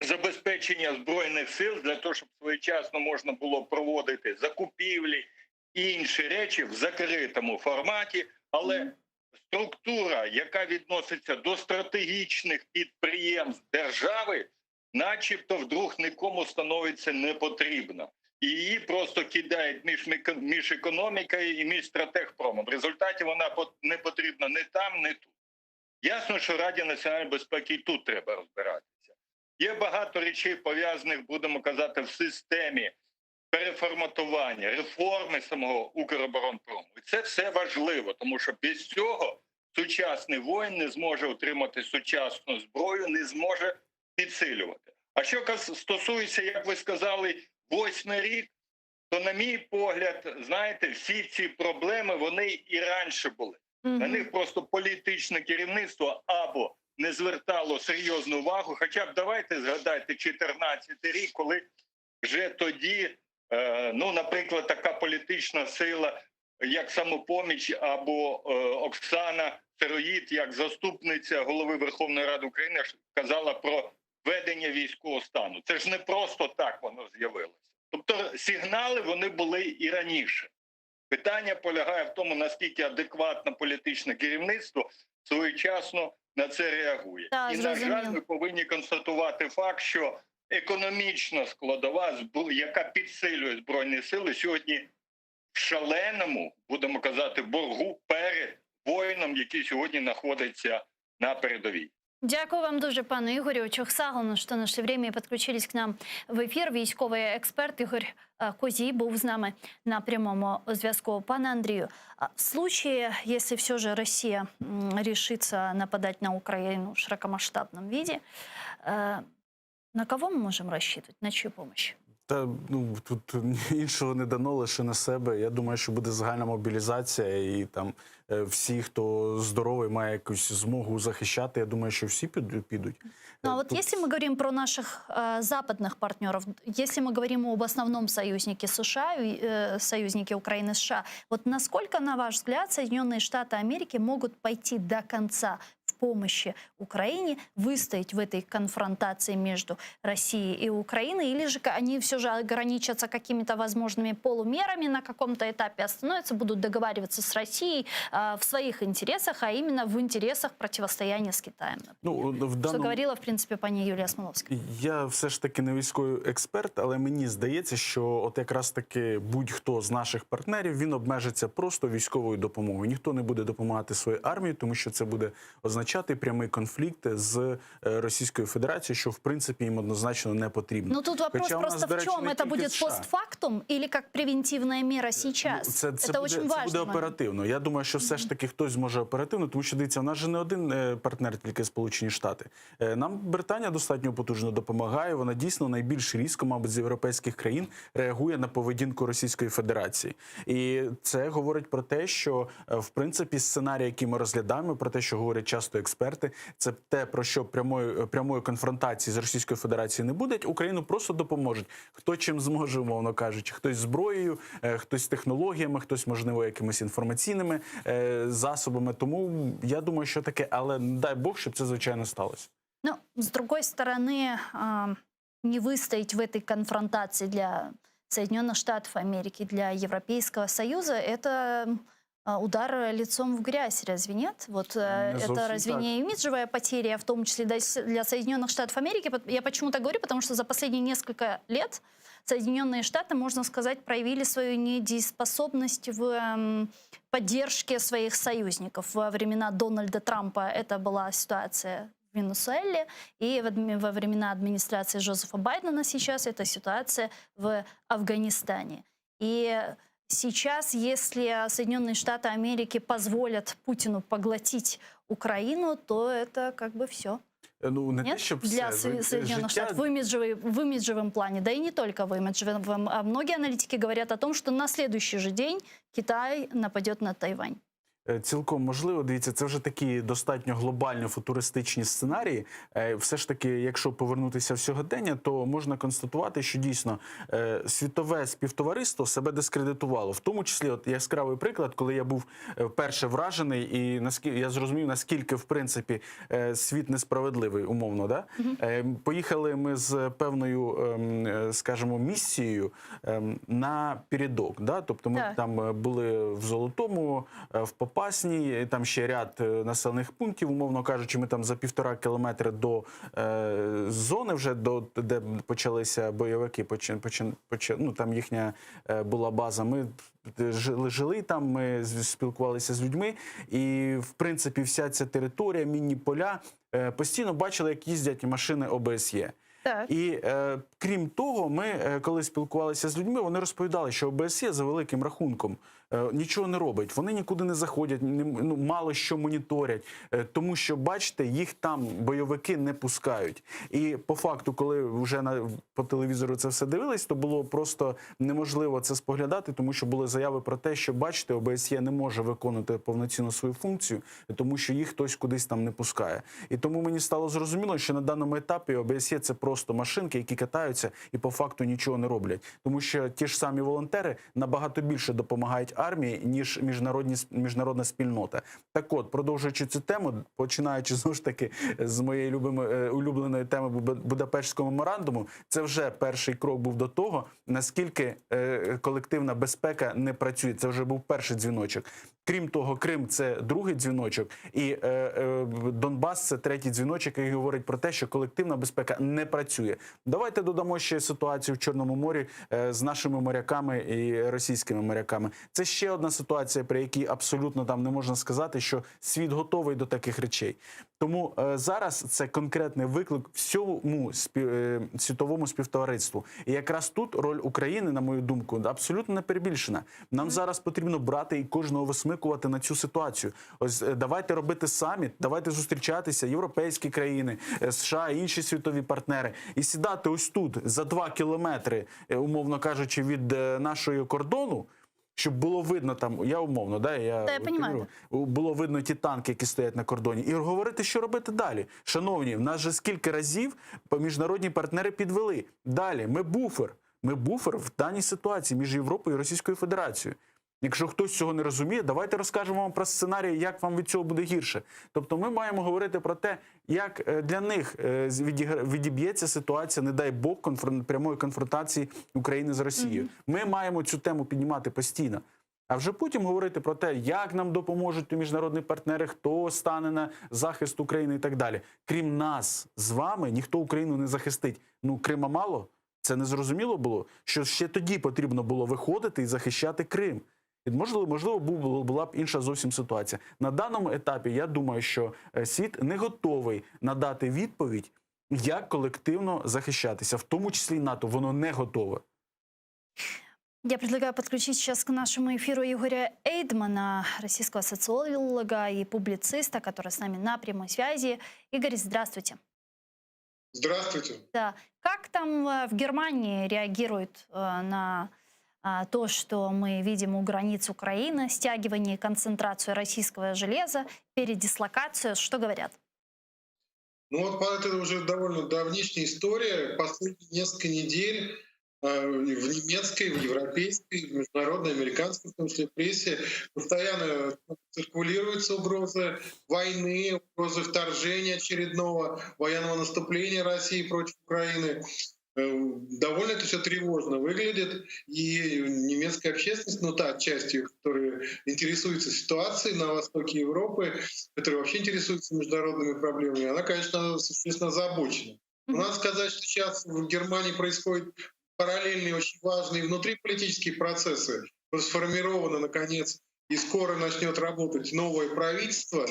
забезпечення збройних сил, для того, щоб своєчасно можна було проводити закупівлі і інші речі в закритому форматі, але структура, яка відноситься до стратегічних підприємств держави, начебто вдруг нікому становиться не потрібна. І її просто кидають між, між економікою і між стратегпромом. В результаті вона не потрібна не там, не тут. Ясно, що Раді національної безпеки і тут треба розбиратися. Є багато речей пов'язаних, будемо казати, в системі переформатування, реформи самого Укроборонпрому. І це все важливо, тому що без цього сучасний воїн не зможе отримати сучасну зброю, не зможе підсилювати. А що стосується, як ви сказали, восьмий рік, то, на мій погляд, знаєте, всі ці проблеми вони і раніше були. На них просто політичне керівництво або не звертало серйозну увагу. Хоча б давайте згадайте 14 рік, коли вже тоді, е, ну, наприклад, така політична сила, як самопоміч або е, Оксана Сироїд, як заступниця голови Верховної Ради України, казала про введення військового стану. Це ж не просто так воно з'явилося. Тобто сигнали вони були і раніше. Питання полягає в тому, наскільки адекватно політичне керівництво своєчасно на це реагує. Да, І, на жаль, ми повинні констатувати факт, що економічна складова, яка підсилює збройні сили, сьогодні в шаленому, будемо казати, боргу перед воїном, який сьогодні знаходиться на передовій. Дякую вам дуже, пане Ігорю. Çoq sağ oluñ, что нашли время и подключились к нам в эфир. Військовий експерт Ігор е, Козій був з нами на прямому зв'язку. Пане Андрію, а в случае, если все же Россия м, решится нападать на Украину в широкомасштабном виде, э, на кого мы можем рассчитывать? На чью помощь? Та ну тут іншого не дано лише на себе. Я думаю, що буде загальна мобілізація, і там е, всі, хто здоровий, має якусь змогу захищати. Я думаю, що всі підуть. підуть. Ну а вот Тут- если мы говорим про наших э, западных партнеров, если мы говорим об основном союзнике США, э, союзнике Украины США, вот насколько, на ваш взгляд, Соединенные Штаты Америки могут пойти до конца в помощи Украине, выстоять в этой конфронтации между Россией и Украиной, или же они все же ограничатся какими-то возможными полумерами на каком-то этапе, остановятся, будут договариваться с Россией э, в своих интересах, а именно в интересах противостояния с Китаем? Ну, в Что даному... говорила, в принципе, пани Юлия Смоловская. Я все ж таки не військовий експерт, але мені здається, що от якраз таки будь-хто з наших партнерів він обмежиться просто військовою допомогою. Ніхто не буде допомагати своїй армії, тому що це буде означати прямий конфлікт з е, Російською Федерацією, що в принципі їм однозначно не потрібно. Но тут вопрос Хоча у нас, просто до в речі, чем? не Это тільки будет США. постфактум или как превентивная мера сейчас? Ну, Це, це, Это буде, очень це важный буде момент. оперативно. Я думаю, що все ж таки хтось зможе оперативно, тому що дивіться, у нас же не один е, партнер, тільки Сполучені Штати. Е, Нам Британія достатньо потужно допомагає. Вона дійсно найбільш різко, мабуть, з європейських країн реагує на поведінку Російської Федерації. І це говорить про те, що е, в принципі сценарій, який ми розглядаємо, про те, що говорять часто. тобто експерти, це те, про що прямої, прямої конфронтації з Російською Федерацією не буде. Україну просто допоможуть. Хто чим зможе, умовно кажучи, хтось зброєю, е, хтось технологіями, хтось, можливо, якимись інформаційними е, засобами. Тому я думаю, що таке, але не дай Бог, щоб це звичайно сталося. Но, с другой стороны, а, не выстоять в этой конфронтации для Соединенных Штатов Америки, для Европейского Союза, это а, удар лицом в грязь, разве нет? Вот э, Не это зовсім разве так. не имиджевая потеря, в том числе для с- для Соединенных Штатов Америки? Пот- Я почему так говорю, потому что за последние несколько лет Соединенные Штаты, можно сказать, проявили свою недееспособность в эм, поддержке своих союзников. Во времена Дональда Трампа это была ситуация в Венесуэле, и в адми- во времена администрации Джозефа Байдена сейчас это ситуация в Афганистане. И сейчас, если Соединенные Штаты Америки позволят Путину поглотить Украину, то это как бы все. Е, Ну не те, Нет? щоб Для все. Со- Соединенных Життя Штатов в, имиджевой, в имиджевом плане, да и не только в имиджевом. А многие аналитики говорят о том, что на следующий же день Китай нападет на Тайвань. Е, Цілком можливо, дивіться, це вже такі достатньо глобально футуристичні сценарії. Е, Все ж таки, якщо повернутися в сьогодення, то можна констатувати, що дійсно е, світове співтовариство себе дискредитувало. В тому числі, от яскравий приклад, коли я був е, вперше вражений, і наскільки я зрозумів, наскільки в принципі е, світ несправедливий, умовно, да? Е, Поїхали ми з певною, ем, е, скажімо, місією ем, на передок. Да? Тобто ми Так. там е, були в Золотому, е, в Попасній, і там ще ряд е, населених пунктів, умовно кажучи, ми там за півтора кілометри до е, зони, вже до де почалися бойовики, почин, почин, почин, ну, там їхня е, була база. Ми жили, жили там, ми з- спілкувалися з людьми, і в принципі вся ця територія, мінні поля, е, постійно бачили, як їздять машини ОБСЄ. Так. І е, крім того, ми е, коли спілкувалися з людьми, вони розповідали, що ОБСЄ за великим рахунком е, нічого не робить. Вони нікуди не заходять, не, ну, мало що моніторять, е, тому що, бачите, їх там бойовики не пускають. І по факту, коли вже на по телевізору це все дивились, то було просто неможливо це споглядати, тому що були заяви про те, що бачите, ОБСЄ не може виконувати повноцінно свою функцію, тому що їх хтось кудись там не пускає. І тому мені стало зрозуміло, що на даному етапі ОБСЄ це просто машинки, які катаються і по факту нічого не роблять. Тому що ті ж самі волонтери набагато більше допомагають армії, ніж міжнародні міжнародна спільнота. Так от, продовжуючи цю тему, починаючи знову ж таки з моєї любимої е, улюбленої теми Бу- Будапештського меморандуму, це вже перший крок був до того, наскільки е, колективна безпека не працює. Це вже був перший дзвіночок. Крім того, Крим це другий дзвіночок, і е, е, Донбас це третій дзвіночок, який говорить про те, що колективна безпека не працює. Давайте додамо ще ситуацію в Чорному морі е, з нашими моряками і російськими моряками. Це ще одна ситуація, при якій абсолютно там не можна сказати, що світ готовий до таких речей. Тому е, зараз це конкретний виклик всьому спів, е, світовому співтовариству. І якраз тут роль України, на мою думку, абсолютно не перебільшена. Нам зараз потрібно брати і кожного висмикувати на цю ситуацію. Ось е, давайте робити саміт, давайте зустрічатися, європейські країни, е, США, інші світові партнери, і сідати ось тут за 2 кілометри, е, умовно кажучи, від е, нашого кордону. Щоб було видно там, я умовно, да, я, Да, я понимаю, утрирую, було видно ті танки, які стоять на кордоні, і говорити, що робити далі. Шановні, в нас же скільки разів міжнародні партнери підвели. Далі ми буфер. Ми буфер в даній ситуації між Європою і Російською Федерацією. Якщо хтось цього не розуміє, давайте розкажемо вам про сценарій, як вам від цього буде гірше. Тобто, ми маємо говорити про те, як е, для них е, з- відігра- відіб'ється ситуація, не дай Бог, конфрон- прямої конфронтації України з Росією. Ми маємо цю тему піднімати постійно. А вже потім говорити про те, як нам допоможуть міжнародні партнери, хто стане на захист України і так далі. Крім нас з вами, ніхто Україну не захистить. Ну, Крима мало. Це не зрозуміло було, що ще тоді потрібно було виходити і захищати Крим. І можливо, можливо, був- була б інша зовсім ситуація. На даному етапі я думаю, що е, світ не готовий надати відповідь, як колективно захищатися, в тому числі і НАТО. Воно не готове. Я предлагаю подключить сейчас к нашему эфиру Игоря Эйдмана, российского социолога и публициста, который с нами на прямой связи. Игорь, здравствуйте. Здравствуйте. Да. Как там э, в Германии реагируют э, на То, что мы видим у границ Украины, стягивание и концентрацию российского железа, передислокацию, что говорят? Ну вот это уже довольно давнишняя история. Последние несколько недель э, в немецкой, в европейской, в международной, американской, в том числе прессе, постоянно циркулируются угрозы войны, угрозы вторжения очередного военного наступления России против Украины. Э, довольно это все тревожно выглядит. И немецкая общественность, ну та часть ее, которая интересуется ситуацией на востоке Европы, которая вообще интересуется международными проблемами, она, конечно, существенно озабочена. Но надо сказать, что сейчас в Германии происходят параллельные, очень важные внутриполитические процессы. Сформировано, наконец, и скоро начнет работать новое правительство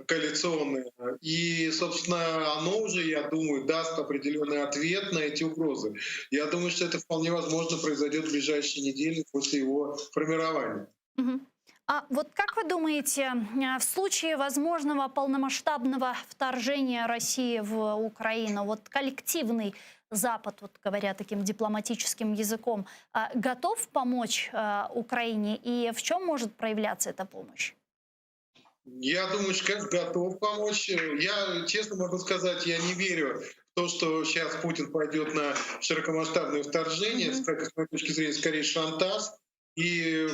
коалиционное. И, собственно, оно уже, я думаю, даст определенный ответ на эти угрозы. Я думаю, что это вполне возможно произойдет в ближайшие недели после его формирования. Угу. А вот как вы думаете, в случае возможного полномасштабного вторжения России в Украину, вот коллективный Запад, вот говоря таким дипломатическим языком, а, готов помочь а, Украине и в чем может проявляться эта помощь? Я думаю, что, конечно, готов помочь. Я, честно могу сказать, я не верю в то, что сейчас Путин пойдет на широкомасштабное вторжение. Mm-hmm. С моей точки зрения, скорее шантаж. И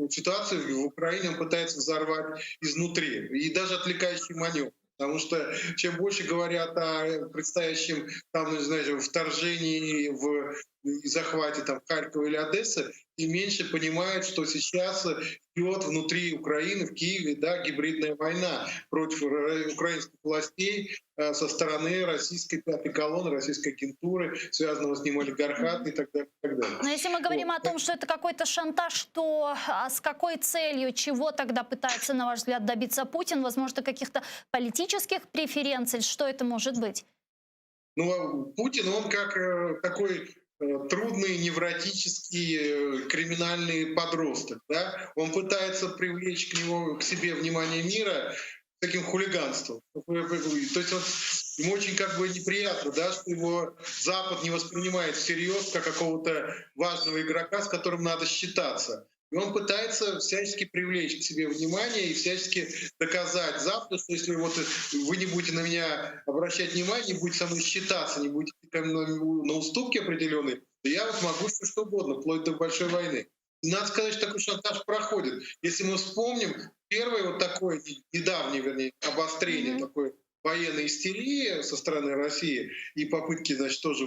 ситуацию в Украине он пытается взорвать изнутри. И даже отвлекающий маневр. Потому что чем больше говорят о предстоящем там, не знаю, вторжении в и захвате там, Харькова или Одессы, тем меньше понимают, что сейчас идет внутри Украины, в Киеве, да, гибридная война против украинских властей э, со стороны российской пятой колонны, российской агентуры, связанного с ним олигархата и так далее. И так далее. Но если мы говорим вот. о том, что это какой-то шантаж, то а с какой целью, чего тогда пытается, на ваш взгляд, добиться Путин? Возможно, каких-то политических преференций? Что это может быть? Ну, а Путин, он как э, такой Э, трудный, невротический, э, криминальный подросток. Да? Он пытается привлечь к, нему, к себе внимание мира таким хулиганством. То есть он, ему очень как бы неприятно, да, что его Запад не воспринимает всерьез как какого-то важного игрока, с которым надо считаться. И он пытается всячески привлечь к себе внимание и всячески доказать Западу, что если вот вы не будете на меня обращать внимание, не будете со мной считаться, не будете на уступки определенные, то я вот могу все что угодно, вплоть до большой войны. И надо сказать, что такой шантаж проходит. Если мы вспомним, первое вот такое, недавнее, вернее, обострение mm-hmm. такое военной истерии со стороны России и попытки, значит, тоже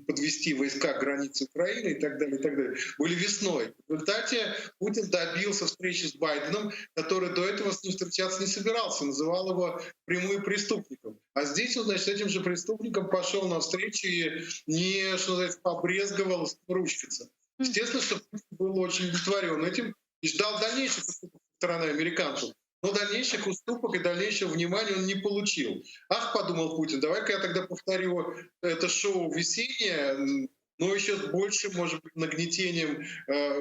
подвести войска к границе Украины и так далее, и так далее, были весной. В результате Путин добился встречи с Байденом, который до этого с ним встречаться не собирался, называл его прямым преступником. А здесь он, значит, этим же преступником пошел на встречу и не, что называется, побрезговал ручкаться. Естественно, что Путин был очень удовлетворен этим и ждал дальнейших со стороны американцев. Но дальнейших уступок и дальнейшего внимания он не получил. Ах, подумал Путин, давай-ка я тогда повторю это шоу весеннее, но еще с большим, может быть, нагнетением, э,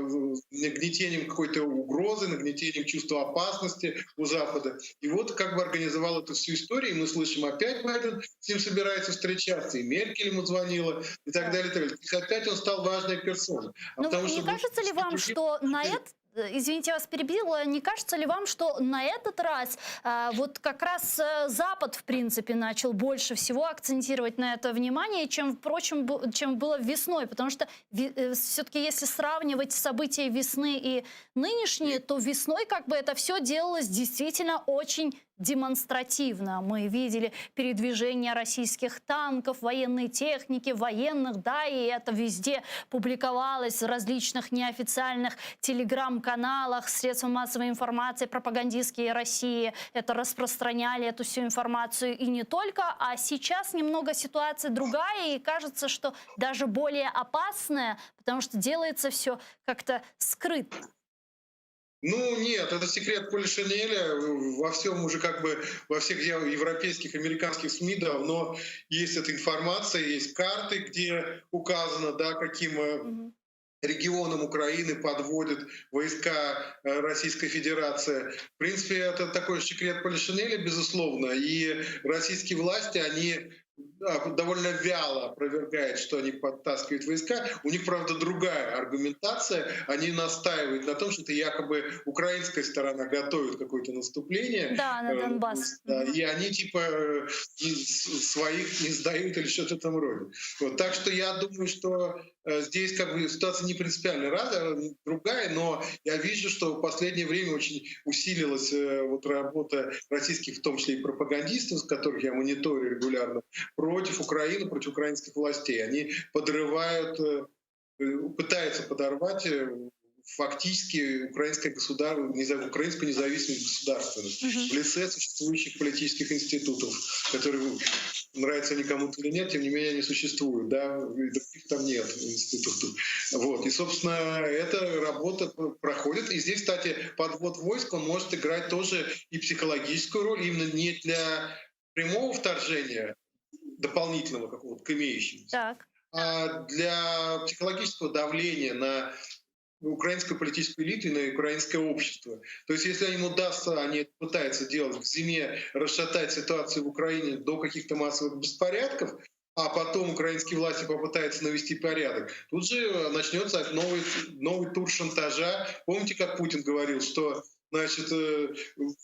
нагнетением какой-то угрозы, нагнетением чувства опасности у Запада. И вот как бы организовал эту всю историю, и мы слышим опять Байден с ним собирается встречаться, и Меркель ему звонила, и так далее, и так далее. То есть опять он стал важной персоной. А Но ну, не что... кажется ли вам, что на это извините, я вас перебила, не кажется ли вам, что на этот раз э, вот как раз э, Запад, в принципе, начал больше всего акцентировать на это внимание, чем, впрочем, чем было весной? Потому что э, все-таки если сравнивать события весны и нынешние, то весной как бы это все делалось действительно очень демонстративно. Мы видели передвижение российских танков, военной техники, военных, да, и это везде публиковалось в различных неофициальных телеграм-каналах, средств массовой информации, пропагандистские России это распространяли, эту всю информацию, и не только. А сейчас немного ситуация другая, и кажется, что даже более опасная, потому что делается все как-то скрытно. Ну нет, это секрет Полишинеля. Во всем уже как бы, во всех европейских, американских СМИ давно есть эта информация, есть карты, где указано, да, каким mm-hmm. регионам Украины подводят войска э, Российской Федерации. В принципе, это такой секрет Полишинеля, безусловно. И российские власти, они... довольно вяло опровергает, что они подтаскивают войска. У них, правда, другая аргументация. Они настаивают на том, что это якобы украинская сторона готовит какое-то наступление. Да, на Э, Донбасс. Да, и они типа э, своих не сдают или что-то в этом роде. Вот, так что я думаю, что э, здесь как бы ситуация не принципиально разная, другая, но я вижу, что в последнее время очень усилилась вот работа российских, в том числе и пропагандистов, которых я мониторю регулярно, против Украины, против украинских властей. Они подрывают, э, пытаются подорвать э, фактически украинское государство, украинскую независимость государственность mm-hmm. в лице существующих политических институтов, которые нравятся они кому-то или нет, тем не менее они существуют, да, и других там нет институтов. Вот. И, собственно, эта работа проходит. И здесь, кстати, подвод войск, он может играть тоже и психологическую роль, именно не для прямого вторжения, дополнительного какого-то к имеющемуся, так. а для психологического давления на украинскую политическую элиту и на украинское общество. То есть если им удастся, они это пытаются делать к зиме, расшатать ситуацию в Украине до каких-то массовых беспорядков, а потом украинские власти попытаются навести порядок, тут же начнется новый, новый тур шантажа. Помните, как Путин говорил, что значит, э,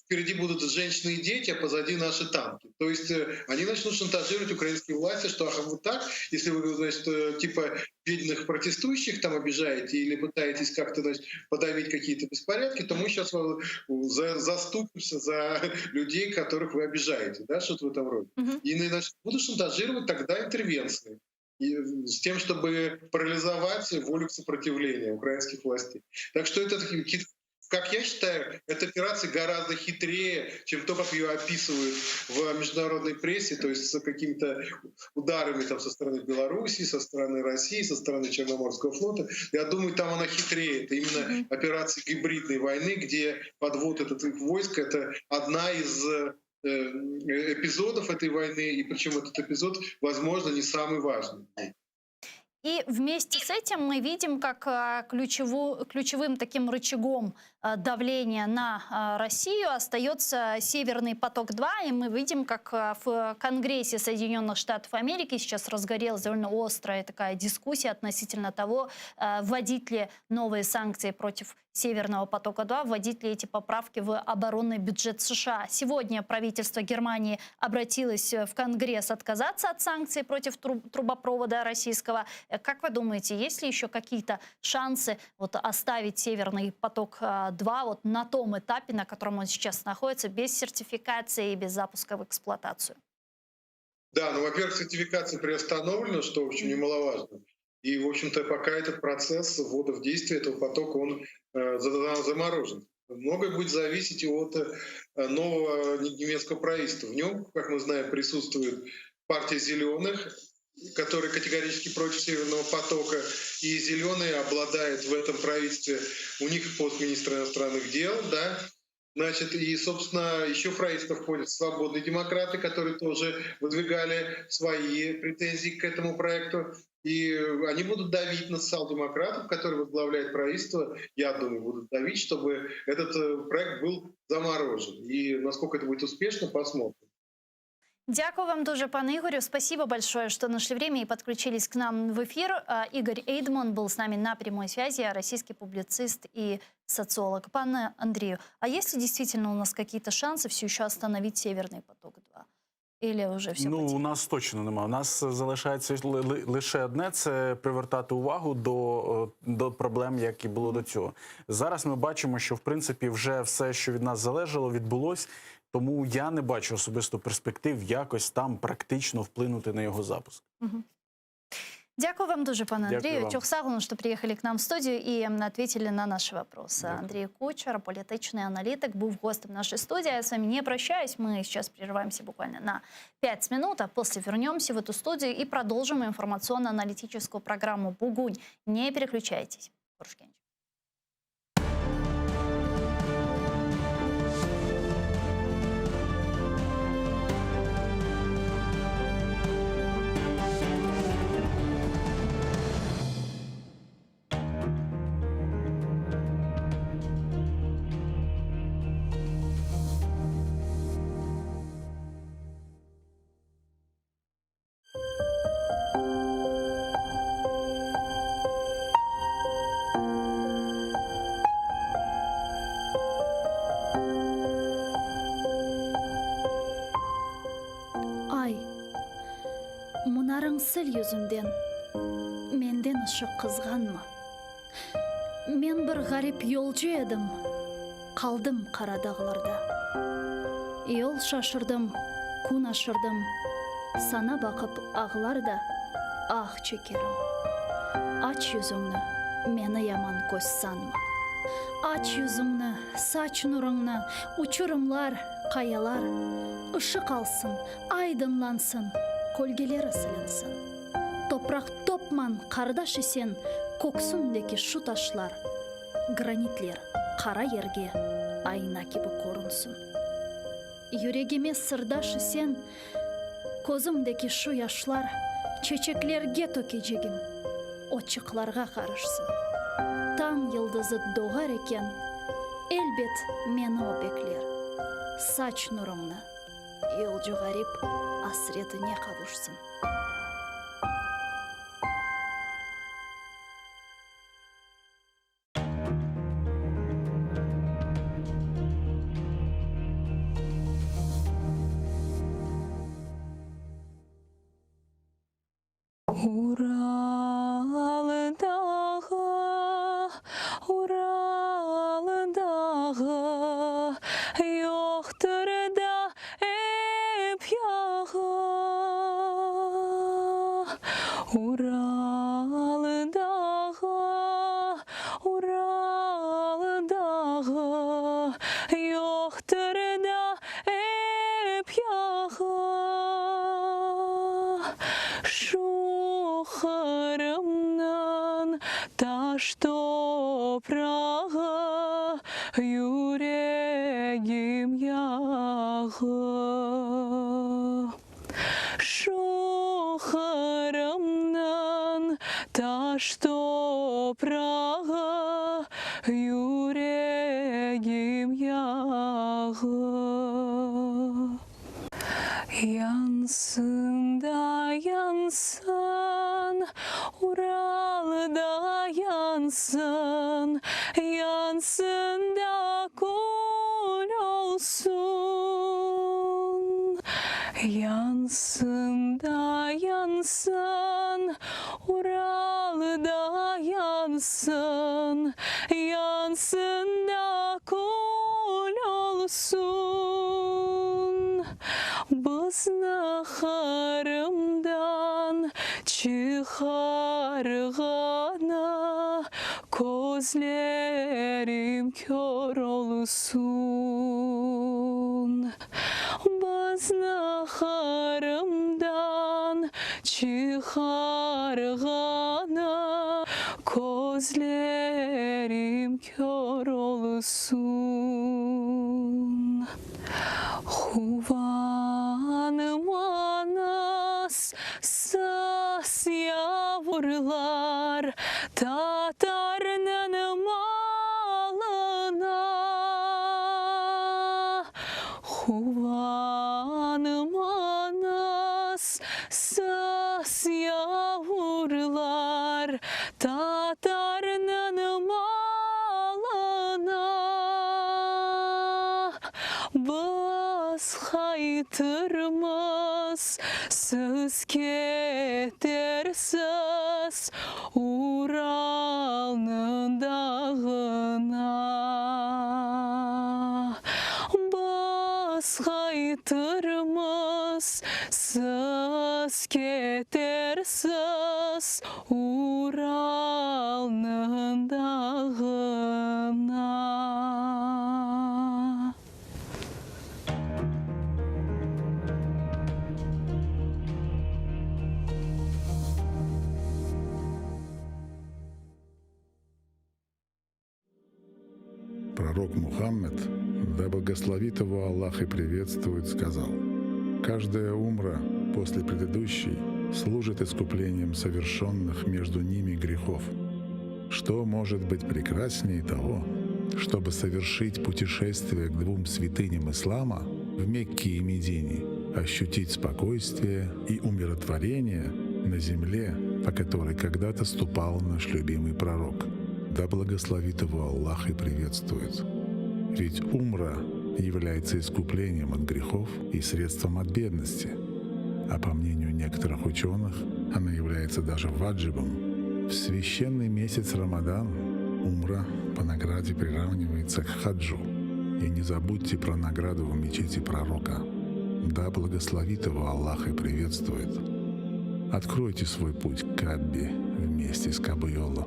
впереди будут женщины и дети, а позади наши танки. То есть э, они начнут шантажировать украинские власти, что ах, вот так, если вы, значит, э, типа бедных протестующих там обижаете или пытаетесь как-то значит, подавить какие-то беспорядки, то мы сейчас за, заступимся за людей, которых вы обижаете, да, что-то в этом роде. Угу. И значит, будут шантажировать тогда интервенции и с тем, чтобы парализовать волю к сопротивлению украинских властей. Так что это такие как я считаю, эта операция гораздо хитрее, чем то, как ее описывают в международной прессе, то есть с какими-то ударами там, со стороны Белоруссии, со стороны России, со стороны Черноморского флота. Я думаю, там она хитрее. Это именно операция гибридной войны, где подвод этот их войск — это одна из э, эпизодов этой войны, и причем этот эпизод, возможно, не самый важный. И вместе с этим мы видим, как э, ключеву, ключевым таким рычагом э, давления на э, Россию остается Северный поток-2. И мы видим, как в Конгрессе Соединенных Штатов Америки сейчас разгорелась довольно острая такая дискуссия относительно того, вводить ли новые санкции против Северного потока-2, вводить ли эти поправки в оборонный бюджет США. Сегодня правительство Германии обратилось в Конгресс отказаться от санкций против трубопровода российского. Как вы думаете, есть ли еще какие-то шансы вот оставить Северный поток-2 вот на том этапе, на котором он сейчас находится, без сертификации и без запуска в эксплуатацию? Да, ну, во-первых, сертификация приостановлена, что, в общем, немаловажно. И, в общем-то, пока этот процесс ввода в действие этого потока, он э, заморожен. Многое будет зависеть от э, нового немецкого правительства. В нем, как мы знаем, присутствует партия «Зеленых», которая категорически против Северного потока, и «Зеленые» обладают в этом правительстве, у них пост министра иностранных дел, да, Значит, и, собственно, еще в правительство входят свободные демократы, которые тоже выдвигали свои претензии к этому проекту. И они будут давить на социал-демократов, которые возглавляют правительство, я думаю, будут давить, чтобы этот э, проект был заморожен. И насколько это будет успешно, посмотрим. Дякую вам дуже, пане Игорю. Спасибо большое, что нашли время и подключились к нам в эфир. Игорь Эйдман был с нами на прямой связи, российский публицист и социолог. Пане Андрію, а есть ли действительно у нас какие-то шансы все еще остановить Северный поток-2? Или уже все Ну, у нас точно немає. У нас залишається лише одне це привертати увагу до, до проблем, як і було до цього. Зараз ми бачимо, що в принципі вже все, що від нас залежало, відбулось. Тому я не бачу особисто перспектив якось там практично вплинути на його запуск. Угу. Дякую вам дуже, пане Андрію. Çoq sağ oluñ, что приехали к нам в студию и ответили на наши вопросы. Дякую. Андрей Кучер, політичний аналітик, був гостем нашей студии. Я с вами не прощаюсь. Мы сейчас прерываемся буквально на 5 минут, а после вернемся в эту студию и продолжим информационно-аналитическую программу «Бугунь». Не переключайтесь. Körüşkence. Çekil yüzünden, menden ışıq qızğanma. Men bir ğarip yolcu edim, qaldım qara dağlarda. Yol şaşırdım, kün aşırdım, sana baqıp ağlar da ah çekerim. Aç yüzüñni, meni yaman köz sanma. Aç yüzüñni, saç nurıñnı, uçurımlar, qayalar, ışıq alsın, aydınlansın, kölgeleri silinsin. Topraq topman qardaş isen köksündeki şu taşlar, granitler qara yerge ayna kibi körünsün. Yüregime sırdaş isen közümdeki şu yaşlar çeçeklerge tökecegim, otçıqlarğa qarışsın. Tañ yıldızı doğar eken, elbet meni o bekler. Saç nurıñnı. Yolcu ğarip asretine qavuşsın. Ural dağı, Ural dağı, Yoqtır da ep yağı. Ural dağı, Ural dağı, Yoqtır da ep yağı. Şu Qırımnıñ taş toprağı, Yüregim yağı. Şu Qırımnıñ taş toprağı, Yüregim yağı. Yansın da yansın, Ural da yansın, Yansın da kül olsun. Yansın da yansın, Ural da yansın, Yansın da kül olsun. Bizni Qırımdan çıqarğanı, Közlerim kör olsun. Bizni Qırımdan çıqarğanı, Közlerim kör olsun. Quvanmañız, siz yavurlar, Tatarnıñ malına. Quvanmañız, siz yavurlar, Tatarnıñ malına. Biz qaytırmız, siz ketersiz Uralnıñ dağına. Biz qaytırmız, siz ketersiz Uralnıñ dağına. Пророк Мухаммед, да благословит его Аллах и приветствует, сказал, «Каждая умра после предыдущей служит искуплением совершенных между ними грехов. Что может быть прекраснее того, чтобы совершить путешествие к двум святыням ислама в Мекке и Медине, ощутить спокойствие и умиротворение на земле, по которой когда-то ступал наш любимый пророк. Да благословит его Аллах и приветствует. Ведь умра является искуплением от грехов и средством от бедности. А по мнению некоторых ученых, ученых. Она является даже ваджибом. В священный месяц Рамадан умра по награде приравнивается к хаджу. И не забудьте про награду в мечети пророка. Да благословит его Аллах и приветствует. Откройте свой путь к Каббе вместе с Кабуйолу.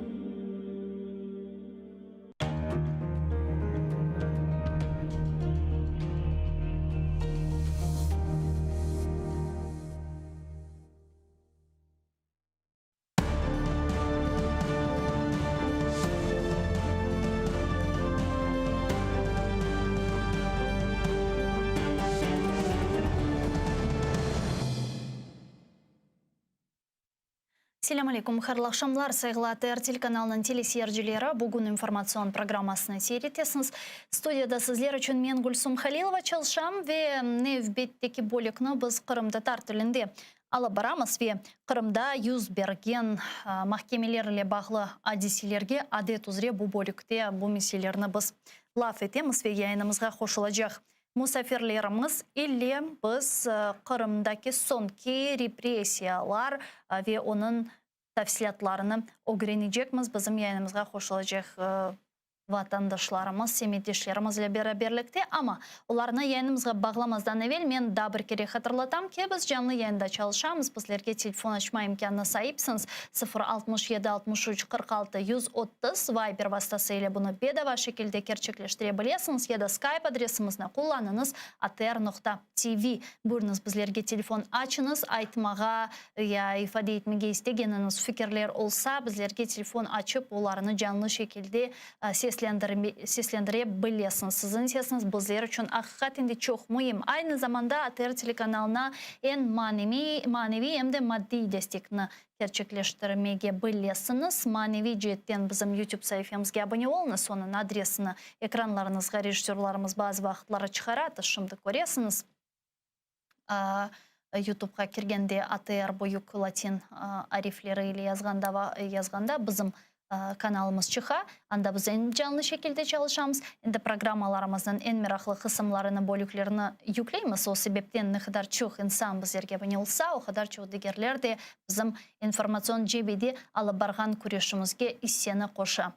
Selâm aleyküm, hayırlı aqşamlar, sayğılı ATR telekanalınıñ teleseyircileri. Bugün informatsion programmasını seyir etesiñiz. Studiyada sizler içün men, Gülsum Halilova, çalışam ve nevbetteki bölükni biz qırımtatar tilinde alıp baramız ve Qırımda 1bergen mahkemeler ile bağlı adiselerge adet üzre bu bölükte bu meselelerni biz laf etemiz ve yayınımızğa qoşulacaq Musafirlerimiz ile biz Qırımdaki soñki repressiyalar ve onıñ tafsilâtlarını ögrenecekmiz. Bizim yayınımızğa qoşulacaq vatandaşlarımız, semetdeşlerimiz ile beraberlikte. Amma olarnı yayınımızğa bağlamazdan evel men daa bir kere hatırlatam ki, biz canlı yayında çalışamız, bizlerge telefon açma imkânına saipsiñiz, 0 67 63 46 130, Viber vastası ile bunı bedava şekilde kerçekleştire bilesiñiz ya da Skype adresimizni qullanıñız, atr noqta tv. Buyurıñız, bizlerge telefon açıñız, aytmağa ya ifade etmege istegeniñiz fikirler olsa, bizlerge telefon açıp, olarnı canlı şekilde seslendire bilesiñiz. Siziñ sesiñiz bizler içün aqiqaten de çoq müim. Aynı zamanda ATR telekanalına eñ maneviy, em de maddiy destekni kerçekleştirmege bilesiñiz. Maneviy ceetten bizim YouTube saifemizge abone oluñız, onıñ adresini ekranlarıñızğa rejissörlarımız bazı vaqıtları çıqara, şimdi köresiñiz. YouTubeqa kirgende ATR büyük latin arifleri ile yazğanda yazğanda bizim kanalımız çıqa. Anda biz eñ canlı şekilde çalışamız. Endi programmalarımıznıñ eñ meraqlı qısımlarını, bölüklerini yükleymiz. O sebepten ne qadar çoq insan bizlerge abone olsa, o qadar çoq digerler de bizim informatsion cebede alıp barğan küreşimizge isseni qoşa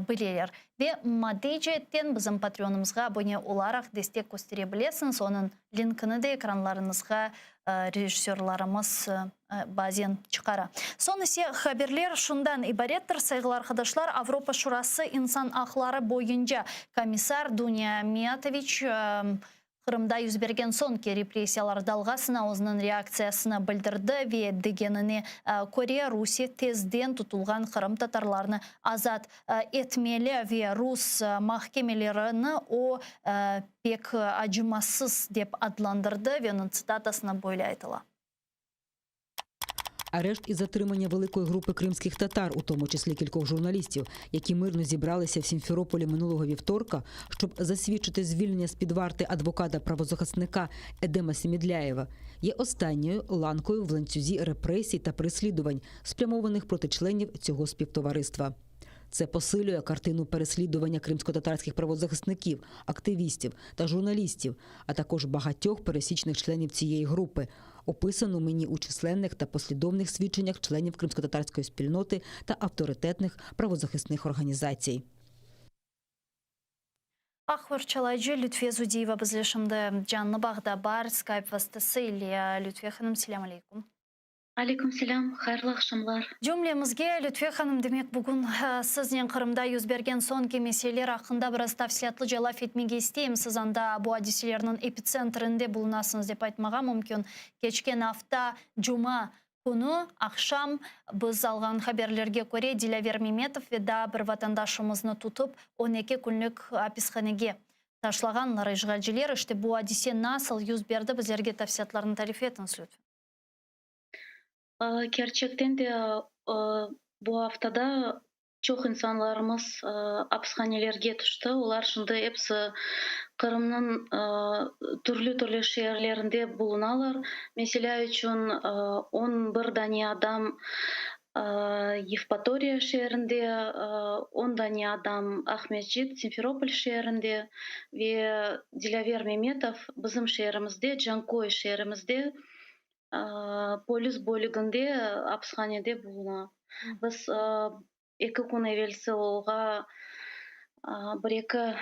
bileler. Ve maddiy ceetten bizim Patreonımızğa abone olaraq destek köstere bilesiñiz. Onıñ linkini de ekranlarıñızğa rejissörlarımız bazen çıqara. Soñ ise haberler şundan ibarettir, sayğılı arqadaşlar, Avropa Şurası insan aqları boyunca komissar Dunya Miyatoviç Qırımda 1bergen soñki repressiyalar dalğasına özüniñ reaktsiyasını bildirdi ve degenine köre, Rusiye tezden tutulğan qırımtatarlarnı azat etmeli ve rus mahkemelerini o pek acımasız dep adlandırdı ve onıñ tsitatasına böyle aytıla. Арешт і затримання великої групи кримських татар, у тому числі кількох журналістів, які мирно зібралися в Сімферополі минулого вівторка, щоб засвідчити звільнення з-під варти адвоката правозахисника Едема Семедляєва, є останньою ланкою в ланцюзі репресій та переслідувань, спрямованих проти членів цього співтовариства. Це посилює картину переслідування кримськотатарських правозахисників, активістів та журналістів, а також багатьох пересічних членів цієї групи, описану мені у численних та послідовних свідченнях членів кримськотатарської спільноти та авторитетних правозахисних організацій. Aq qorçalayıcı Lütfiye Zudiyeva bizle şimdi canlı bağda bar, Skype vastası ile. Lütfiye hanım, selâm aleyküm. Aleyküm selâm, hayırlı aqşamlar. Cümlemizge, Lütfiye hanım, demek, bugün siznen Qırımda 1bergen soñki meseleler aqqında biraz tafsilâtlıca laf etmege isteyim. Siz anda bu adiselerniñ epitsentrinde bulunasıñız, dep aytmağa mümkün. Keçken afta, cuma künü, aqşam, biz alğan haberlerge köre, Dilâver Memetov ve daa bir vatandaşımıznı tutıp, 12 künlük apishanege taşlağanlar işğalciler. İşte, bu adise nasıl 1berdi, bizlerge tafsilâtlarnı tarif etiñiz, lütfen. Kerçekten de bu aftada çoq insanlarımız apishanelerge tüşti. Olar şimdi episi Qırımnıñ türlü-türlü şeerlerinde bulunalar. Meselâ içün, 11 dane adam Yevpatoriya şeerinde, on dane adam Aqmescit, Simferopol şeerinde ve Dilâver Memetov bizim şeerimizde, Canköy şeerimizde. Polis bölüginde, apishanede buluna. Biz eki kün evelsi oğa bir-eki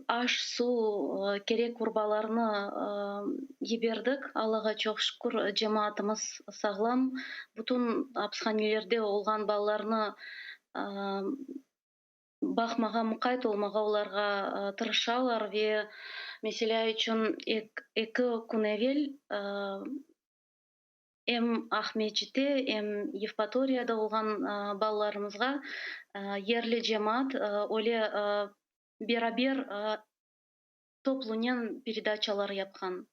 aş, suv, kerek urbalarnı yiberdik. Allağa çoq şükür, cemaatımız sağlam. Bütün apishanelerde olğan balalarnı baqmağa, muqayt olmağa olarğa tırışalar ve, meselâ içün, eki kün evel em Aqmescitte, em Yevpatoriyada olğan balalarımızğa yerli cemaat öyle beraber toplunen peredaçalar yapqan.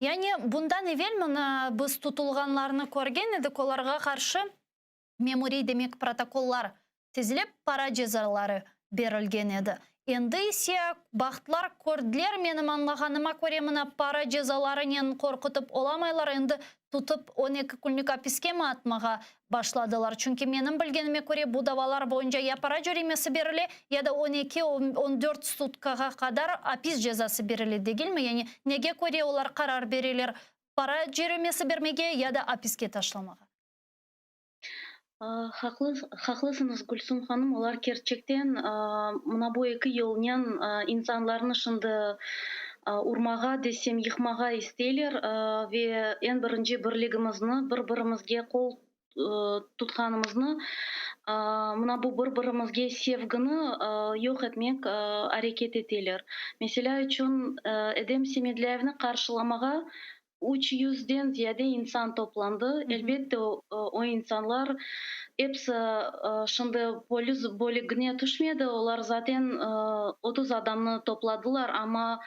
Yani bundan evel mına biz tutulğanlarnı körgen edik, olarğa qarşı memuriy, demek, protokollar tizilip, para cezaları berilgen edi. Endi ise bahtlar kördiler, menim añlağanıma köre, mına para cezalarınen qorqutıp olamaylar, endi tutıp 12 künlük apiske mi atmağa başladılar? Çünki menim bilgenime köre, bu davalar boyunca ya para cöremesi berile, ya da on eki, on dört sutkağa qadar apis cezası berile, degilmi? Yani nege köre olar qarar bereler, para cöremesi bermege ya da apiske taşlamağa? Haqlısıñız, Gülsüm hanım, olar kerçekten mına bu eki yolnen insanlarnı şimdi urmağa desem, yıqmağa isteyler ve eñ birinci birligimizni, bir-birimizge qol tutqanımıznı, mına bu bir-birimizge sevgini yoq etmek areket eteler. Meselâ içün, Edem Semedlâyevni qarşılamağa Üç yüzden ziyade insan toplandı. Elbette, o insanlar episi şimdi polis bölügine tüşmedi, olar zaten 30 adamnı topladılar, amma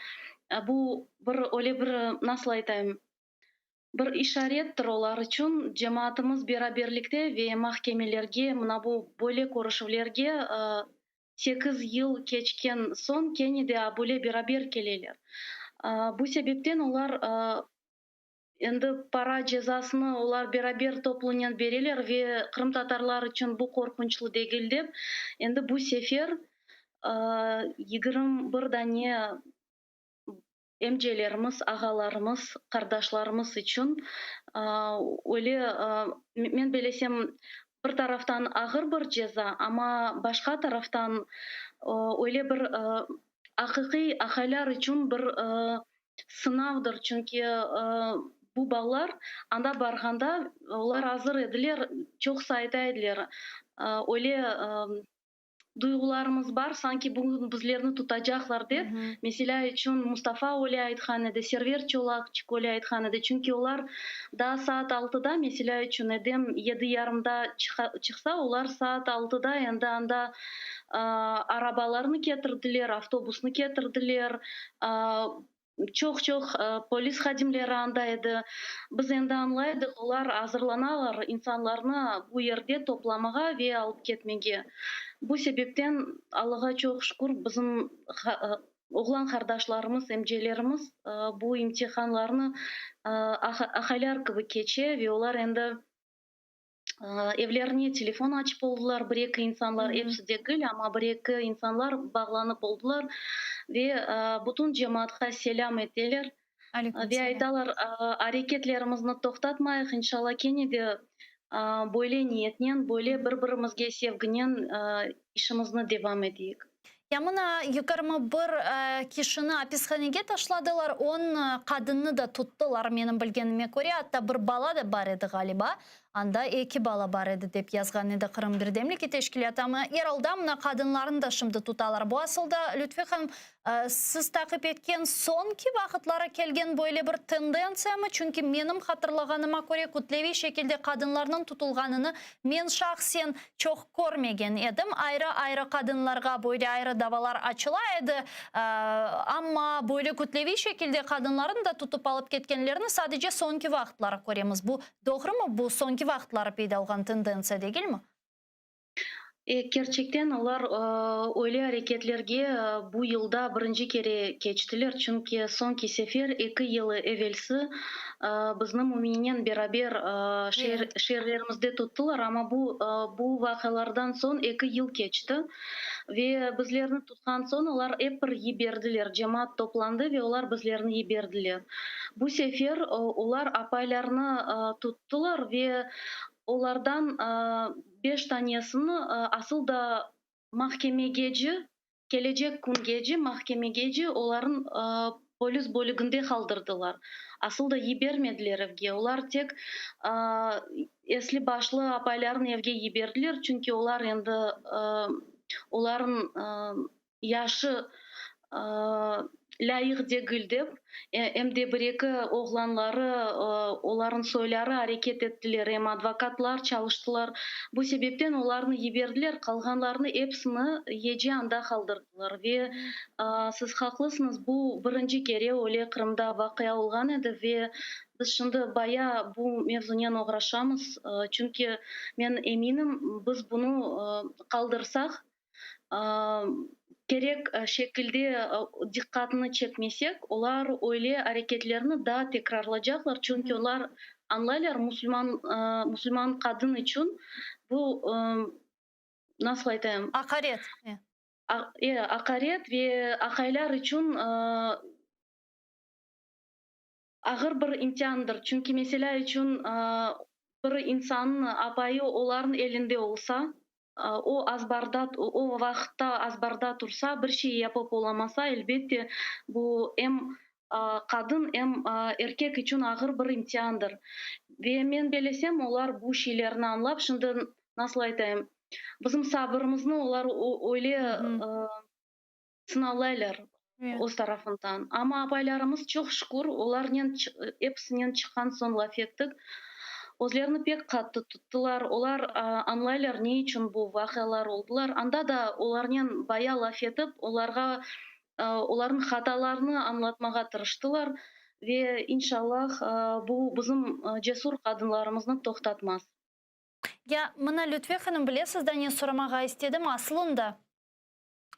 bu bir öyle bir, nasıl aytayım, bir işarettir olar içün, cemaatımız beraberlikte ve mahkemelerge, mına bu böyle körüşüvlerge sekiz yıl keçken soñ kene de böyle beraber keleler. Bu sebepten olar endi para cezasını olar beraber toplunen bereler ve qırımtatarlar içün bu qorqunçlı degil dep, endi bu sefer 21 dane emcelerimiz, ağalarımız, qardaşlarımız içün öyle, men belesem, bir taraftan ağır bir ceza, amma başqa taraftan öyle bir aqiqiy aqaylar içün bir sınavdır, çünki bu balalar anda barğanda olar azır ediler, çoqusı ayta ediler, öyle duyğularımız bar, sanki bugün bizlerni tutacaqlar dep. Meselâ içün, Mustafa öyle aytqan edi, Server Çolakçik öyle aytqan edi, çünki olar daa saat altıda, meselâ içün, Edem yedi yarımda çıqsa, olar saat altıda endi anda arabalarnı ketirdiler, avtobusnı ketirdiler, Çoq-çoq polis hadimleri anda edi. Biz endi añlaydıq, olar azırlanalar insanlarnı bu yerde toplamağa ve alıp ketmege. Bu sebepten, Allağa çoq şükür, bizim oğlan qardaşlarımız, emcelerimiz bu imtihanlarnı aqaylar kibi keçe ve olar endi Evlerine telefon açıp oldılar bir-eki insanlar, episi degil, amma bir-eki insanlar bağlanıp oldılar ve bütün cemaatqa selâm eteler ve aytalar, areketlerimizni toqtatmayıq, inşalla kene de böyle niyetnen, böyle bir-birimizge sevginen işimizni devam eteyik. Ya mına 21 kişini apishanege taşladılar, on qadınnı da tuttılar, menim bilgenime köre, atta bir bala da bar edi ğaliba, anda eki bala bar edi, dep yazğan edi Qırım birdemligi teşkilâtı. Amma er alda mına qadınlarnı da şimdi tutalar. Bu asılda, Lütfi hanım, siz taqip etken soñki vaqıtları kelgen böyle bir tendentsiyamı? Çünki menim hatırlağanıma köre, kütleviy şekilde qadınlarnıñ tutulğanını men şahsen çoq körmegen edim. Ayrı-ayrı qadınlarğa böyle ayrı davalar açıla edi, amma böyle kütleviy şekilde qadınlarnı da tutıp alıp ketkenlerini sadece soñki vaqıtları köremiz. Bu doğrumı? Bu soñki vaqıtları peyda olğan tendentsiya degilmi? E, kerçekten olar öyle areketlerge bu yılda birinci kere keçtiler, çünki soñki sefer eki yıl evelsi bizni Müminenen beraber şeer, şeerlerimizde tuttılar, amma bu, bu vaqialardan soñ eki yıl keçti ve bizlerni tutqan soñ olar ep bir yiberdiler, cemaat toplandı ve olar bizlerni yiberdiler. Bu sefer olar apaylarnı tuttılar ve olardan Beş tanesini asıl da mahkemegece, kelecek küngece mahkemegece olarnı polis bölüginde qaldırdılar. Asıl da yibermediler evge. Olar tek esli-başlı apaylarını evge yiberdiler, çünki olar endi olarnıñ yaşı lâyıq degil dep, em de bir-eki oğlanları, olarnıñ soyları areket ettiler, em advokatlar çalıştılar. Bu sebepten olarnı yiberdiler, qalğanlarını episini gece anda qaldırdılar. Ve siz haqlısıñız, bu birinci kere öyle Qırımda vaqia olğan edi ve biz şimdi baya bu mevzunen oğraşamız, çünki men eminim, biz bunı qaldırsaq, Kerek şekilde diqqatını çekmesek, olar öyle areketlerni daa tekrarlacaqlar, çünki olar añlaylar, musulman musulman qadın içün bu, nasıl aytayım? Aqaret. E, aqaret ve aqaylar içün ağır bir imtiandır. Çünki, meselâ içün, bir insannıñ apayı olarnıñ elinde olsa, o azbarda, o vaqıtta azbarda tursa, bir şey yapıp olamasa, elbette, bu em qadın, em erkek içün ağır bir imtiandır. Ve men belesem, olar bu şeylerni añlap, şimdi, nasıl aytayım, bizim sabırımıznı olar öyle sınavlaylar öz tarafından. Amma apaylarımız, çoq şükür, olarnen episinen çıqqan soñ laf ettik, özlerini pek qattı tuttılar. Olar añlaylar, ne içün bu vaqialar oldılar. Anda da olarnen baya laf etip, olarğa olarnıñ hatalarını añlatmağa tırıştılar ve, inşallah, bu bizim cesur qadınlarımıznı toqtatmaz. Ya, mına, Lütfiye hanım, bilesiz da ne soramağa istedim, aslında,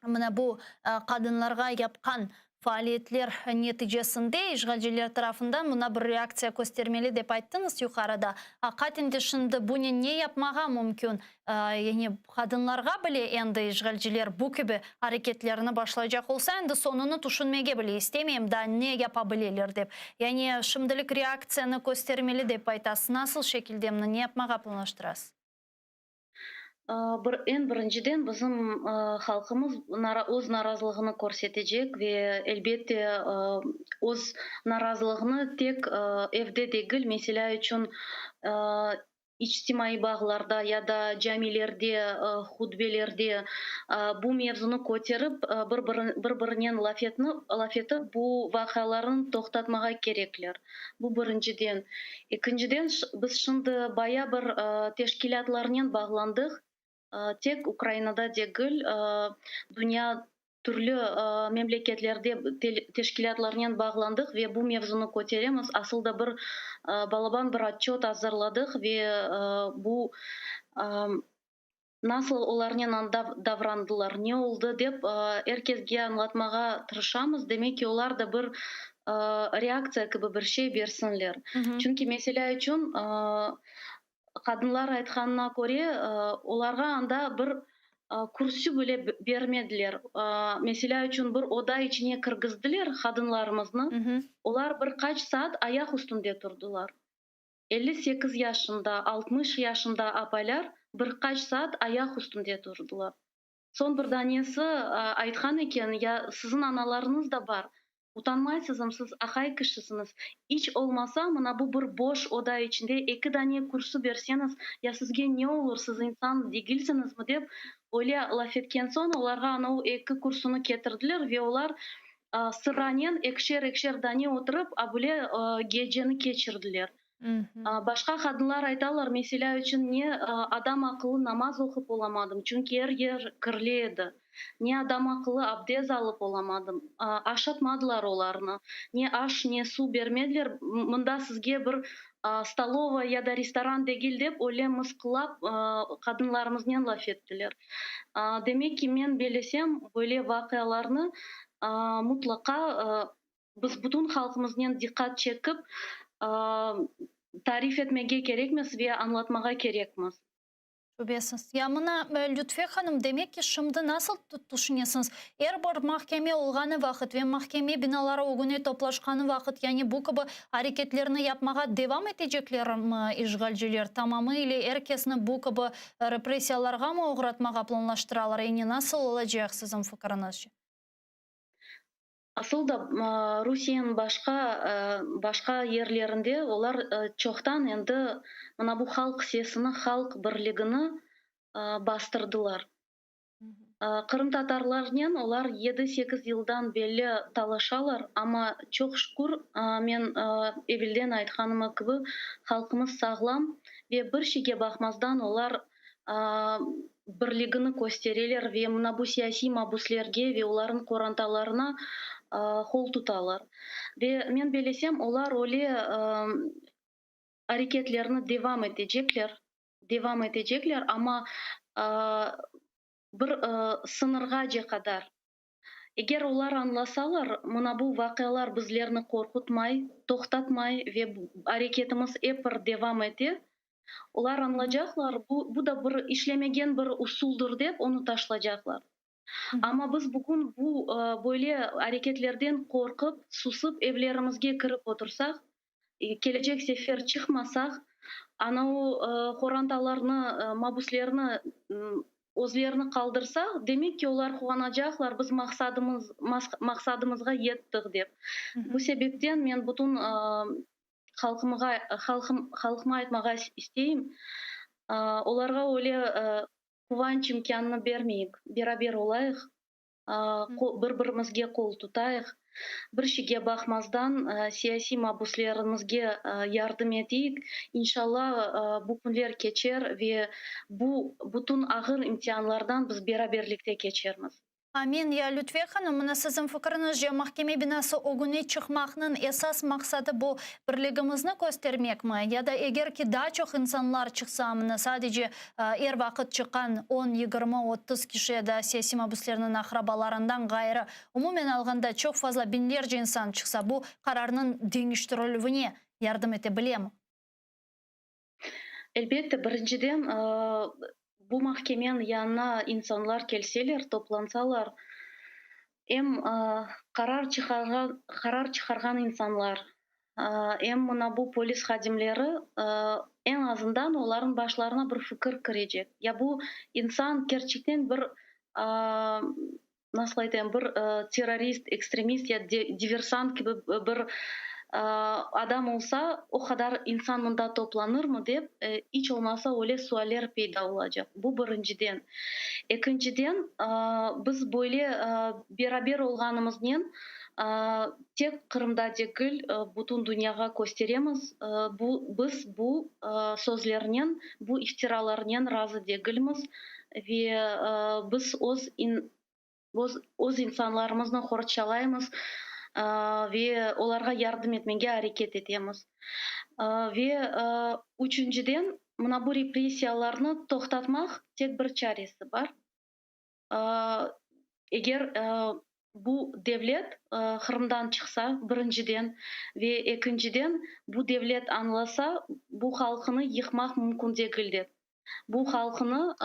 Mına bu qadınlarğa yapqan faaliyetler neticesinde işğalciler tarafından buna bir reaktsiya köstermeli dep ayttıñız yuqarıda. Aqaten de şimdi bunen ne yapmağa mümkün? Yani qadınlarğa bile endi işğalciler bu kibi areketlerini başlaycaq olsa, endi soñunı tüşünmege bile istemeyim, daa ne yapa bileler dep. Yani şimdilik reaktsiyanı köstermeli dep aytasız. Nasıl şekilde mına ne yapmağa planlaştırasız? Bir, eñ birinciden bizim halqımız öz narazılığını körsetecek ve, elbette, öz narazılığını tek evde degil, meselâ içün, içtimaiy bağlarda ya da camilerde, hutbelerde bu mevzunı köterip, bir-birinen laf etip, bu vaqialarnı toqtatmağa kerekler. Bu birinciden. Ekinciden, biz şimdi baya bir teşkilâtlarnen bağlandıq, tek Ukrainada degil, dünya türlü memleketlerde teşkilâtlarnen bağlandıq ve bu mevzunı köteremiz. Asıl da bir balaban bir otçöt azırladıq ve bu nasıl olarnen anda davrandılar, ne oldı dep er kesge añlatmağa tırışamız. Demek ki, olar da bir reaktsiya kibi bir şey bersinler. Çünki, meselâ içün, qadınlar aytqanına köre, olarğa anda bir kürsü bile bermediler. Meselâ içün, bir oda içine kirgizdiler qadınlarımıznı, olar bir qaç saat ayaq üstünde turdılar. 58 yaşında, 60 yaşında apaylar bir qaç saat ayaq üstünde turdılar. Soñ bir danesi aytqan eken, ya siziñ analarıñız da bar, utanmaysızm, siz aqay kişisiñiz, iç olmasa mına bu bir boş oda içinde eki dane kürsü berseñiz, ya sizge ne olur, siz insan degilsiñizmi dep öyle laf etken soñ olarğa anavı eki kürsüni ketirdiler ve olar Sıranen ekişer-ekişer dane oturıp, a bile geceni keçirdiler. Başqa qadınlar aytalar, meselâ içün, ne adam aqıllı namaz oqup olamadım, çünki er yer kirli edi. Ne adam aqıllı abdez alıp olamadım. Aşatmadılar olarnı. Ne aş, ne suv bermediler. Mında sizge bir. stolovaya ya da restoran degil dep öyle mısqıllap qadınlarımıznen laf ettiler. Demek ki, men bellesem, böyle vaqialarnı mutlaqa biz bütün halqımıznen diqqat çekip tarif etmege kerekmiz ve añlatmağa kerekmiz. Şübesiz. Ya mına, Lütfiye hanım, demek ki, şimdi nasıl tüşünesiñiz, er bir mahkeme olğanı vaqıt ve mahkeme binaları ögüne toplaşqanı vaqıt, yani bu kibi areketlerni yapmağa devam eteceklermi işğalciler, tamamı ile er kesni bu kibi repressiyalarğa mı oğratmağa planlaştıralar, yani nasıl olacaq siziñ fikiriñizce? Asıl da Rusiyeniñ başqa başqa yerlerinde olar çoqtan endi mına bu halq sesini, halq birligini bastırdılar. Qırımtatarlarnen olar yedi-sekiz yıldan belli talaşalar, amma çoq şükür, men evelden aytqanıma kibi, halqımız sağlam ve bir şeyge baqmazdan olar birligini köstereler ve mına bu siyasiy mabuslerge ve olarnıñ qorantalarına qol tutalar. Ve men belesem, olar öyle areketlerini devam etecekler, devam etecekler, amma bir sıñırğace qadar. Eger olar añlasalar, mına bu vaqialar bizlerni qorqutmay, toqtatmay ve areketimiz ep bir devam ete, olar añlacaqlar, bu, bu da bir işlemegen bir usuldır dep, onı taşlacaqlar. Amma biz bugün bu, böyle areketlerden qorqıp, susıp, evlerimizge kirip otursaq, kelecek sefer çıqmasaq, ana o qorantalarnı, mabuslerni özlerini qaldırsaq, demek ki, olar quvanacaqlar, biz maqsadımız, maqsadımızğa yettik dep. Bu sebepten men bütün halqımğa, halqım, halqıma aytmağa isteyim, olarğa öyle quvanç imkânını bermeyik, beraber olayıq, bir-birimizge qol tutayıq, bir şeyge baqmazdan siyasiy mabuslerimizge yardım eteyik. İnşalla, bu künler keçer ve bu bütün ağır imtianlardan biz beraberlikte keçermiz. Amin. Ya Lütfiye hanım, mına siziñ fikriñizce, mahkeme binası ögüne çıqmaqnıñ esas maqsadı bu birligimizni köstermekmi? Ya da eger ki daa çoq insanlar çıqsa, mına sadece Er vaqıt çıqqan on, 20, 30 kişi ya da siyasiy mabüslerniñ aqrabalarından ğayrı, umumen alğanda çoq fazla biñlerce insan çıqsa, bu qararnıñ deñiştirilüvine yardım ete bilemi? Elbette, birinciden, bu mahkemeniñ yanına insanlar kelseler, toplansalar, em qarar çıqarğan qarar çıqarğan insanlar, Em mına bu polis hadimleri, eñ azından olarnıñ başlarına bir fikir kirecek. Ya bu insan kerçekten bir, nasıl aytayım, bir terrorist, ekstremist ya diversant kibi bir adam olsa, o qadar insan mında toplanırmı dep, iç olmasa öyle sualler peyda olacaq. Bu birinciden. Ekinciden, biz böyle beraber olğanımıznen Tek Qırımda degil, bütün dünyağa kösteremiz, bu, biz bu sözlernen, bu iftiralarnen razı degilmiz ve biz öz, öz insanlarımıznı qorçalaymız ve olarğa yardım etmege areket etemiz. Ve üçünciden, mına bu repressiyalarnı toqtatmaq tek bir çaresi bar. Eger bu devlet Qırımdan çıqsa, birinciden, ve ekinciden, bu devlet añlasa, bu halqını yıqmaq mümkün degil dep. Bu halqını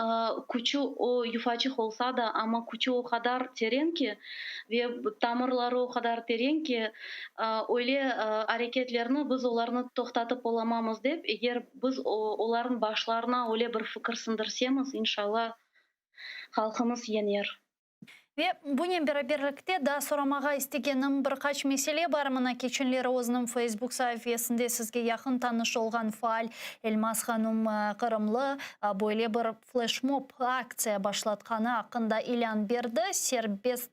küçü o yufaçıq olsa da, amma küçü o qadar teren ki, ve tamırları o qadar teren ki, öyle areketlerni biz olarnı toqtatıp olamamız dep, eger biz olarnıñ başlarına öyle bir fikir siñdirsemiz, inşalla, halqımız yeñer. Ve bunen beraberlikte daa soramağa istegenim bir qaç mesele bar. Mına keçenleri özüniñ Feysbuk saifesinde sizge yaqın tanış olğan faal Elmaz hanum Qırımlı böyle bir fleşmob aktsiya başlatqanı aqqında ilân berdi, Serbest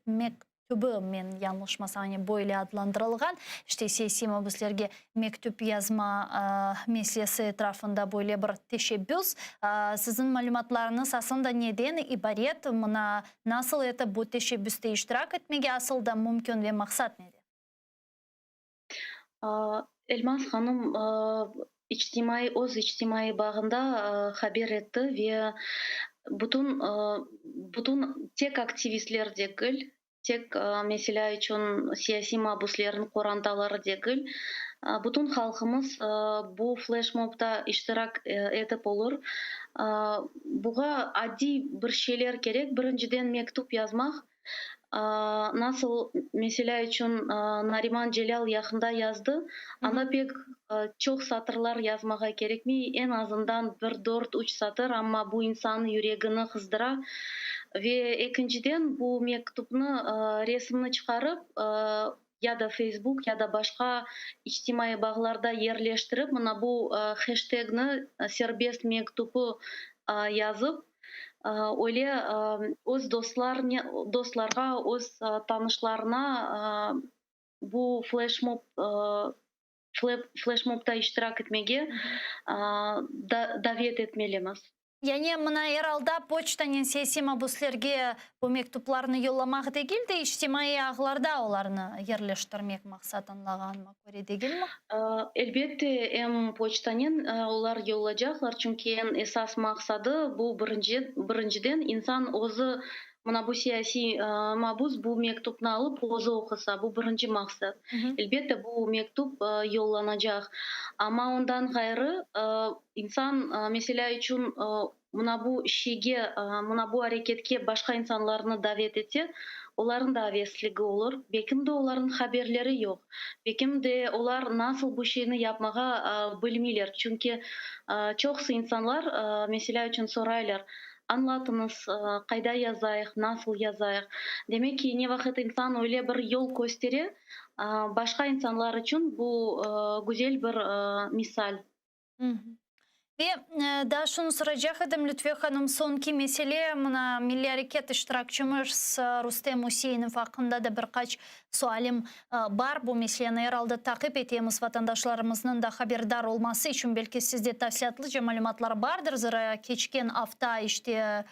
Tübü, men yañlışmasam, ane böyle adlandırılğan, işte siyasiy mabüslerge mektüp yazma meselesi etrafında böyle bir teşebbüs. Siziñ malümatlarıñız aslında neden ibaret, mına nasıl etip bu teşebbüste iştirak etmege asıl da mümkün ve maqsat nede? Elmaz hanım. içtimaiy öz içtimaiy bağında haber etti ve bütün bütün tek aktivistler degil, tek, meselâ içün, siyasiy mabüslerniñ qorantaları degil, bütün halqımız bu fleşmobda iştirak etip olur. Buğa adiy bir şeyler kerek, birinciden mektüp yazmaq, Nasıl, meselâ içün, Nariman Celâl yaqında yazdı, anda pek çoq satırlar yazmağa kerekmey, eñ azından bir dört, üç satır, amma bu insannıñ yüregini qızdıra. Ve ekinciden, bu mektüpni, resimni çıqarıp, ya da Facebook, ya da başqa içtimaiy bağlarda yerleştirip, mına bu heştegni serbest mektüpi yazıp, öyle öz dostlarğa, öz tanışlarına bu fleşmob fleşmobda iştirak etmege davet etmelimiz. Yani mına er alda poçtanen siyasiy mabüslerge bu mektuplarnı yollamaq degil de, içtimaiy ağlarda olarnı yerleştirmek maqsat añlağanıma köre, degilmi? Elbette, em poçtanen olar yollacaqlar, çünki eñ esas maqsadı bu birinci, birinciden insan özü, mına bu siyasiy mabüs bu mektupnı alıp özü oqusa, bu birinci maqsat. Elbette, bu mektup yollanacaq. Amma ondan ğayrı, İnsan, meselâ içün, mına bu şeyge, mına bu areketke başqa insanlarnı davet etse, olarnıñ da avesligi olur. Belkim de olarnıñ haberleri yoq. Belkim de olar nasıl bu şeyni yapmağa bilmeyler. Çünki çoqusı insanlar, meselâ içün, soraylar, Añlatıñız, qayda yazayıq, nasıl yazayıq? Demek ki, ne vaqıt insan öyle bir yol köstere, başqa insanlar içün bu güzel bir misal. Ve daa şunı soracaq edim, Lütfiye hanım, soñki mesele, mına, milliy areket iştirakçimiz Rustem Üseinov aqqında da bir qaç sualim bar. Bu meseleni er alda taqip etemiz, vatandaşlarımıznıñ da haberdar olması içün, belki sizde tafsilâtlıca malümatlar bardır, zira keçken afta, işte,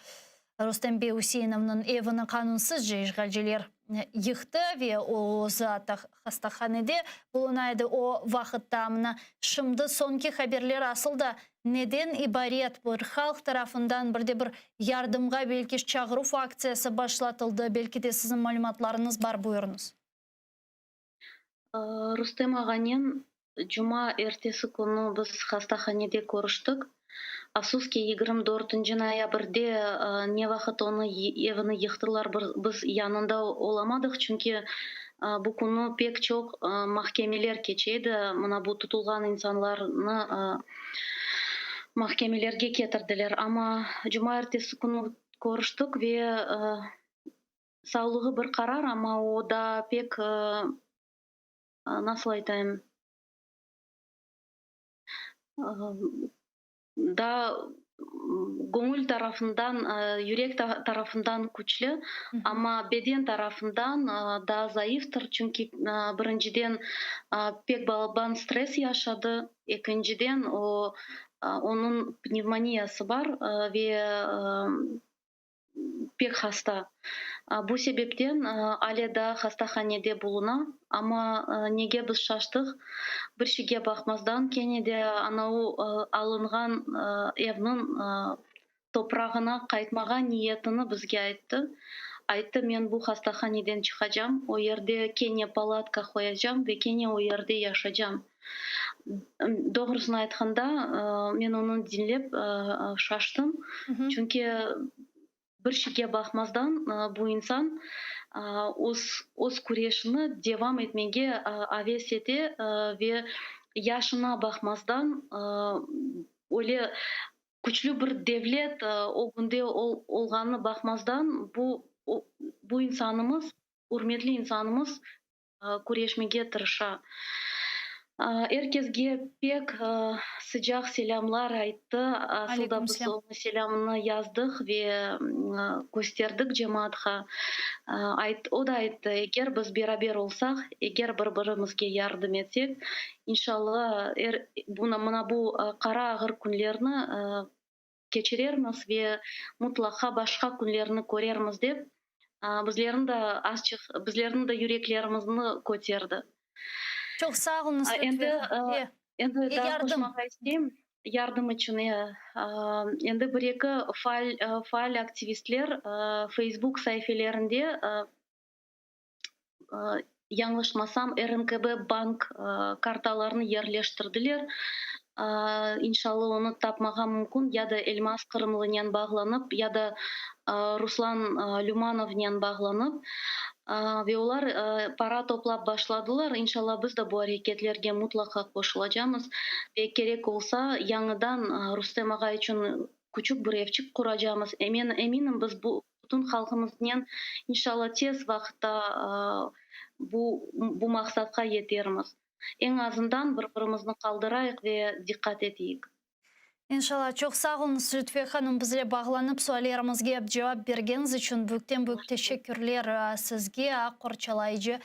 Rustem bey Üseinovnıñ evini qanunsızca işğalciler yıqtı ve o özü atta hastahanede buluna edi o vaqıtta. Mına şimdi soñki haberler asıl da neden ibaret? Bir halq tarafından bir de bir yardımğa belki çağıruv aktsiyası başlatıldı, belki de siziñ malümatlarıñız bar, buyurıñız. Rustem ağanen cuma ertesi künü biz hastahanede körüştik. Afsus ki, 24 noyabrde ne vaqıt onı evini yıqtılar, biz yanında olamadıq, çünki bu künü pek çoq mahkemeler keçe edi, mına bu tutulğan insanlarnı mahkemelerge ketirdiler. Amma cumaertesi künü körüştik ve Sağlığı bir qarar, amma o daa pek, nasıl aytayım, daa göñül tarafından, yürek tarafından küçlü, amma beden tarafından daa zayıftır, çünki birinciden pek balaban stress yaşadı, ekinciden o, onıñ pnevmoniyası bar ve pek hasta. Bu sebepten ale daa hastahanede buluna, amma nege biz şaştıq, bir şeyge baqmazdan kene de anavı alınğan evniñ toprağına qaytmağa niyetini bizge ayttı. Ayttı, men bu hastahaneden çıqacam, o yerde kene palatka qoyacam ve kene o yerde yaşacam. Doğrusını aytqanda, men onı diñlep şaştım, çünki bir şeyge baqmazdan bu insan öz öz küreşini devam etmege aves ete ve yaşına baqmazdan öyle küçlü bir devlet ögünde olğanına baqmazdan bu bu insanımız, ürmetli insanımız küreşmege tırışa. Er kesge pek sıcaq selâmlar ayttı. Asıl da biz onıñ selâmını yazdıq ve kösterdik cemaatqa. O da ayttı, eger biz beraber olsaq, eger bir-birimizge yardım etsek, inşalla, er mına bu qara ağır künlerni keçirermiz ve mutlaqa başqa künlerni körermiz dep, bizlerni de azçıq, bizlerniñ de yüreklerimizni köterdi. Çoq sağ oluñız, Endi Lütfiye. Endi daa yardım. qoşmağa isteyim, yardım içün. Endi bir-eki faal, faal aktivistler Facebook saifelerinde, yañlışmasam, RNKB bank kartalarını yerleştirdiler. İnşalla, onı tapmağa mümkün, ya da Elmaz Qırımlınen bağlanıp, ya da Ruslan Lümanovnen bağlanıp. Ve olar para toplap başladılar. İnşalla, biz de bu areketlerge mutlaqa qoşulacamız ve kerek olsa, yañıdan Rustem ağa içün küçük bir evçik quracamız. Men eminim, biz bu bütün halqımıznen, inşalla, tez vaqıtta bu bu maqsatqa yetermiz. Eñ azından bir-birimizni qaldırayıq ve diqqat eteyik. İnşalla. Çoq sağ oluñız, Lütfiye hanım, bizle bağlanıp, suallerimizge cevap bergeniñiz içün büyükten-büyük teşekkürler sizge, aq qorçalayıcı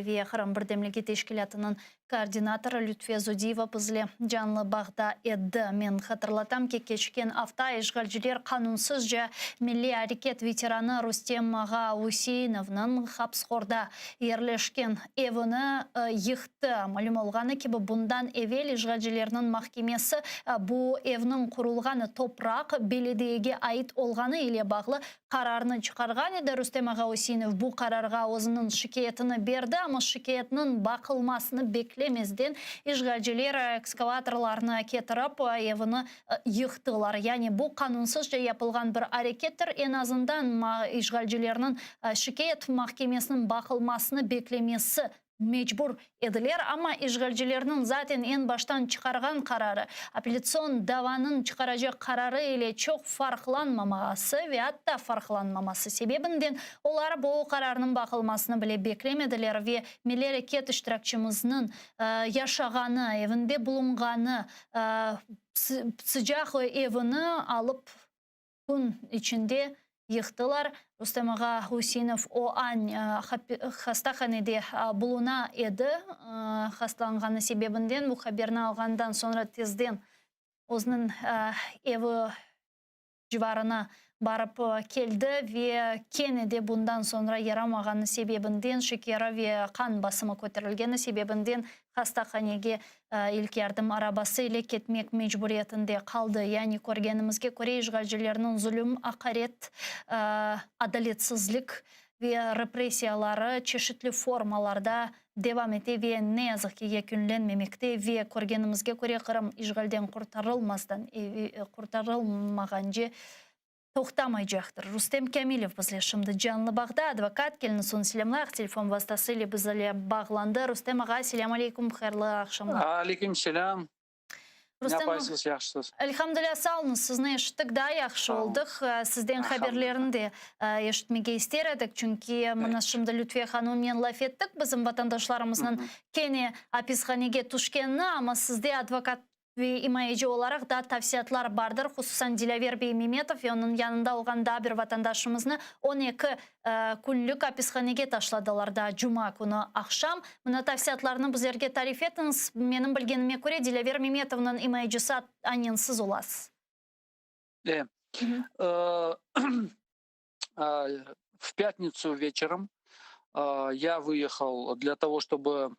ve Qırım birdemligi teşkilâtınıñ koordinatorı Lütfiye Zudiyeva bizle canlı bağda edi. Men hatırlatam ki, keçken afta işğalciler qanunsızca milliy areket veteranı Rustem ağa Useinovnıñ Hapıshorda yerleşken evini yıqtı. Malüm olğanı kibi, bundan evel işğalcilerniñ mahkemesi bu evniñ qurulğanı topraq belediyege ait olğanı ile bağlı qararnı çıqarğan edi. Rustem ağa Useinov bu qararğa özüniñ şikâyetini berdi, amma şikâyetniñ baqılmasını beklemezden işğalciler ekskavatorlarnı ketirip, evini yıqtılar. Yani bu qanunsızca yapılğan bir arekettir. Eñ azından işğalcilerniñ şikâyet mahkemesiniñ baqılmasını beklemesi mecbur ediler, amma işğalcilerniñ zaten eñ baştan çıqarğan qararı, apellâtsion davanıñ çıqaracaq qararı ile çoq farqlanmaması ve atta farqlanmaması sebebinden olar bu qararnıñ baqılmasını bile beklemediler ve Milliy areket iştirakçimizniñ yaşağanı, evinde bulunğanı sıcaq evini alıp kün içinde yıqtılar. Rustem ağa Useinov o an hastahanede buluna edi. Hastalanğanı sebebinden bu haberni alğandan soñra tezden özüniñ evi civarına barıp keldi ve kene de bundan soñra yaramağanı sebebinden, şekeri ve qan basımı köterilgeni sebebinden hastahanege İlk yardım arabası ile ketmek mecburiyetinde qaldı. Yani, körgenimizge köre, işğalcilerniñ zulüm, aqaret, adaletsizlik ve repressiyaları çeşitli formalarda devam ete ve, ne yazıq ki, yekünlenmemekte ve, körgenimizge köre, Qırım işğalden qurtarılmazdan qurtarılmağance toqtamaycaqtır. Rustem Kâmilev bizle şimdi canlı bağda, advokat, keliñiz onı selâmlayıq, telefon vastası ile bizle bağlandı. Rustem ağa, selâm aleyküm, hayırlı aqşamlar. Aleyküm selâm. Rustem, Napaysız, yahşısız? Elhamdülâ, sağ oluñız, sizni eşittik, daa yahşı oldıq. Sizden haberlerini de eşitmege ister edik, çünki mına şimdi Lütfiye hanımnen laf ettik, bizim vatandaşlarımıznıñ kene apishanege tüşkenini, amma sizde advokat Ve imayeci olaraq daa tavsiyatlar bardır, hususan Dilâver bey Memetov ve onıñ yanında olğan daa bir vatandaşımıznı 12 künlük apishanege taşladılar daa cuma künü aqşam. Mına tavsiyatlarnı bizlerge tarif etiñiz. Menim bilgenime köre, Dilâver Memetovnıñ imayecisi anen siz olasız. E, В пятницу вечером я выехал для того, чтобы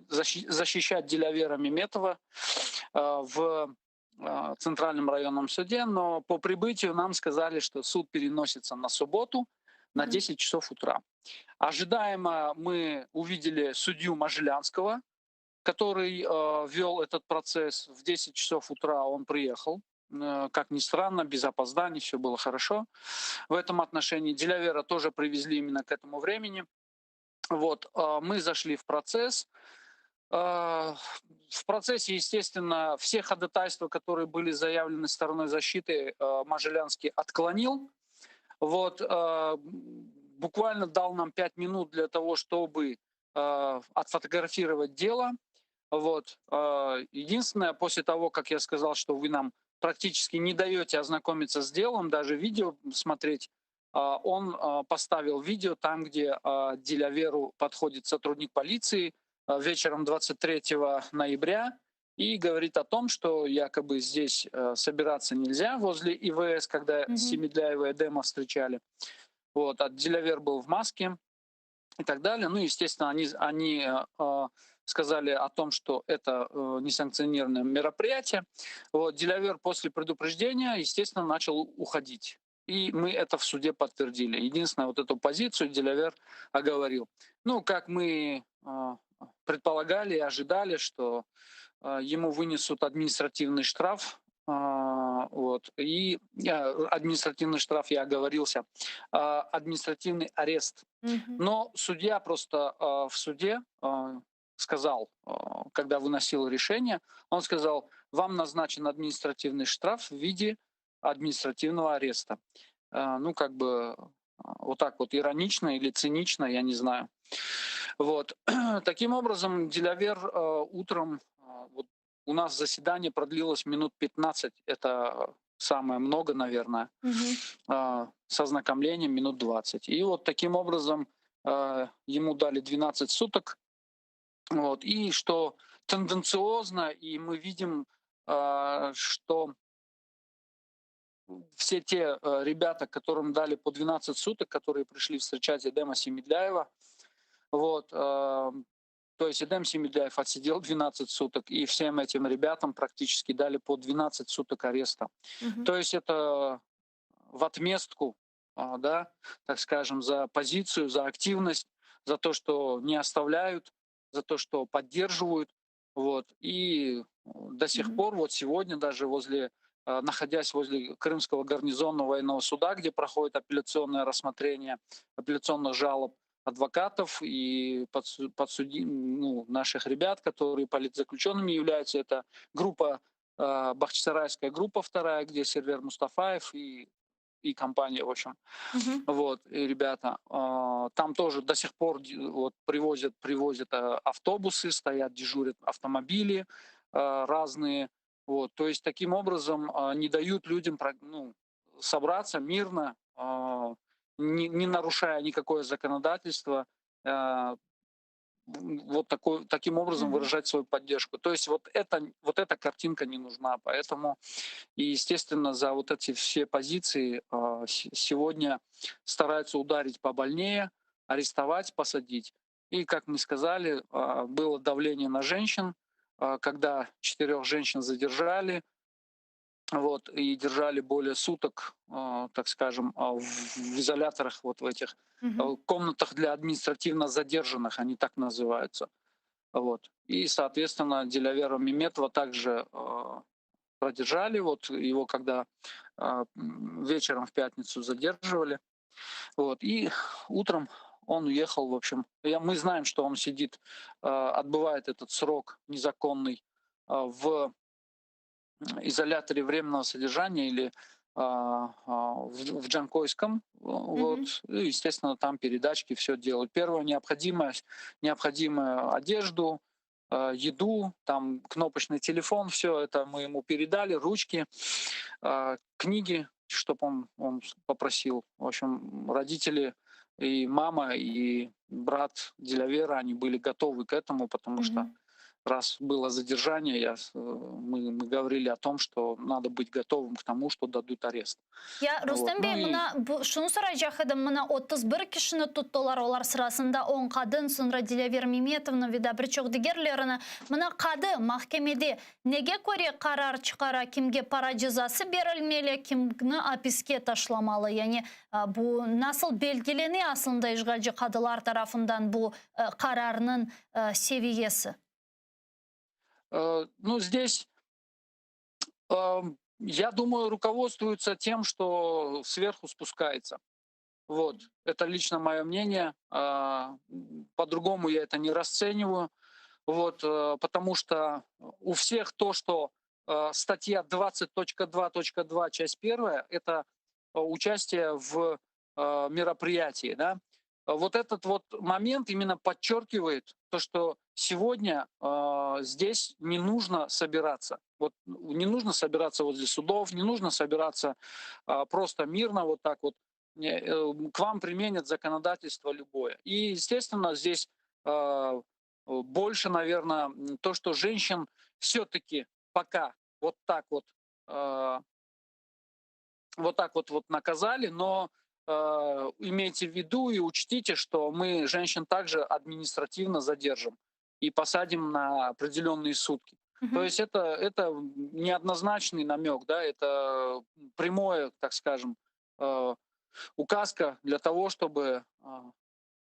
защищать Дилявера Меметова в Центральном районном суде, но по прибытию нам сказали, что суд переносится на субботу на 10 часов утра. Ожидаемо мы увидели судью Можелянского, который э, вел этот процесс. В 10 часов утра он приехал. Э, как ни странно, без опозданий, все было хорошо. В этом отношении Дилявера тоже привезли именно к этому времени. Вот, э, мы зашли в процесс. Э, в процессе, естественно, все ходатайства, которые были заявлены стороной защиты, Можелянский отклонил. Вот, буквально дал нам 5 минут для того, чтобы отфотографировать дело. Вот. Единственное, после того, как я сказал, что вы нам практически не даете ознакомиться с делом, даже видео смотреть, он поставил видео там, где Диляверу подходит сотрудник полиции вечером 23 ноября и говорит о том, что якобы здесь собираться нельзя возле ИВС, когда mm-hmm. Семедляева и Эдема встречали. Вот, а Дилявер был в маске и так далее. Ну, естественно, они, они э,. сказали о том, что это э, несанкционированное мероприятие. Вот, Дилявер после предупреждения, естественно, начал уходить. И мы это в суде подтвердили. Единственное, вот эту позицию Дилявер оговорил. Ну, как мы э, предполагали и ожидали, что э, ему вынесут административный штраф. Э, вот, и административный штраф, я оговорился, административный арест. Но судья просто в суде сказал, когда выносил решение, он сказал, вам назначен административный штраф в виде административного ареста. Ну, как бы вот так вот иронично или цинично, я не знаю. Вот. Таким образом, Дилявер утром, вот у нас заседание продлилось минут 15, это самое много, наверное, угу. с ознакомлением минут 20. И вот таким образом ему дали 12 суток. Вот. И что тенденциозно, и мы видим, что все те ребята, которым дали по 12 суток, которые пришли встречать Эдема Семедляева, вот, то есть Эдем Семедляев отсидел 12 суток, и всем этим ребятам практически дали по 12 суток ареста. Угу. То есть это в отместку, да, так скажем, за позицию, за активность, за то, что не оставляют, за то, что поддерживают. Вот. И до сих mm пор, вот сегодня даже возле, находясь возле Крымского гарнизонного военного суда, где проходит апелляционное рассмотрение апелляционных жалоб адвокатов и подсуди, ну, наших ребят, которые политзаключенными являются. Это группа, э, Бахчисарайская группа вторая, где Сервер Мустафаев и, и компания, в общем. Uh-huh. Вот, и ребята. Э, там тоже до сих пор вот, привозят, привозят э, автобусы, стоят, дежурят автомобили разные. Вот, то есть таким образом не дают людям ну, собраться мирно, не, не нарушая никакое законодательство, э, вот такой, таким образом mm-hmm. выражать свою поддержку. То есть вот, это, вот эта картинка не нужна. Поэтому, и, естественно, за вот эти все позиции э, сегодня стараются ударить побольнее, арестовать, посадить. И, как мы сказали, э, было давление на женщин, когда четырех женщин задержали, вот, и держали более суток, так скажем, в изоляторах, вот в этих угу. комнатах для административно задержанных, они так называются. Вот. И, соответственно, Дилявера Меметова также продержали, вот его когда вечером в пятницу задерживали. Вот. И утром он уехал, в общем. Я, мы знаем, что он сидит, отбывает этот срок незаконный в изоляторе временного содержания или а, а, в, в Джанкойском. Mm-hmm. Вот. И, естественно, там передачки все делают. Первое необходимое, необходимую одежду, еду, там кнопочный телефон, все это мы ему передали, ручки, книги, чтобы он, он попросил. В общем, родители и мама, и брат Дилявера, они были готовы к этому, потому mm-hmm. что раз было задержание, я, мы, мы говорили о том, что надо быть готовым к тому, что дадут арест. Ya Rustem bey, mına şunı soraycaq edim, mına 31 kişini tuttılar, olar sırasında 10 qadın, soñra Dilâver Memetovnı ve daa bir çoq digerlerini. Mına qadı mahkemede nege köre qarar çıqara, kimge para cezası berilmeli, kimni apiske taşlamalı? Yani bu nasıl belgilene aslında işğalci qadılar tarafından bu qararnıñ seviyesi? Ну, здесь, я думаю, руководствуются тем, что сверху спускается. Вот. Это лично мое мнение. По-другому я это не расцениваю. Вот, потому что у всех то, что статья 20.2.2, часть первая, это участие в мероприятии. Да? Вот этот вот момент именно подчеркивает то, что сегодня э, здесь не нужно собираться. Вот не нужно собираться возле судов, не нужно собираться э, просто мирно вот так вот. Э, к вам применят законодательство любое. И, естественно, здесь э, больше, наверное, то, что женщин все-таки пока вот так вот, э, вот так вот, вот наказали, но имейте в виду и учтите, что мы женщин также административно задержим. и посадим на определенные сутки. Угу. То есть это, это неоднозначный намек, да, это прямое, так скажем, э, указка для того, чтобы, э,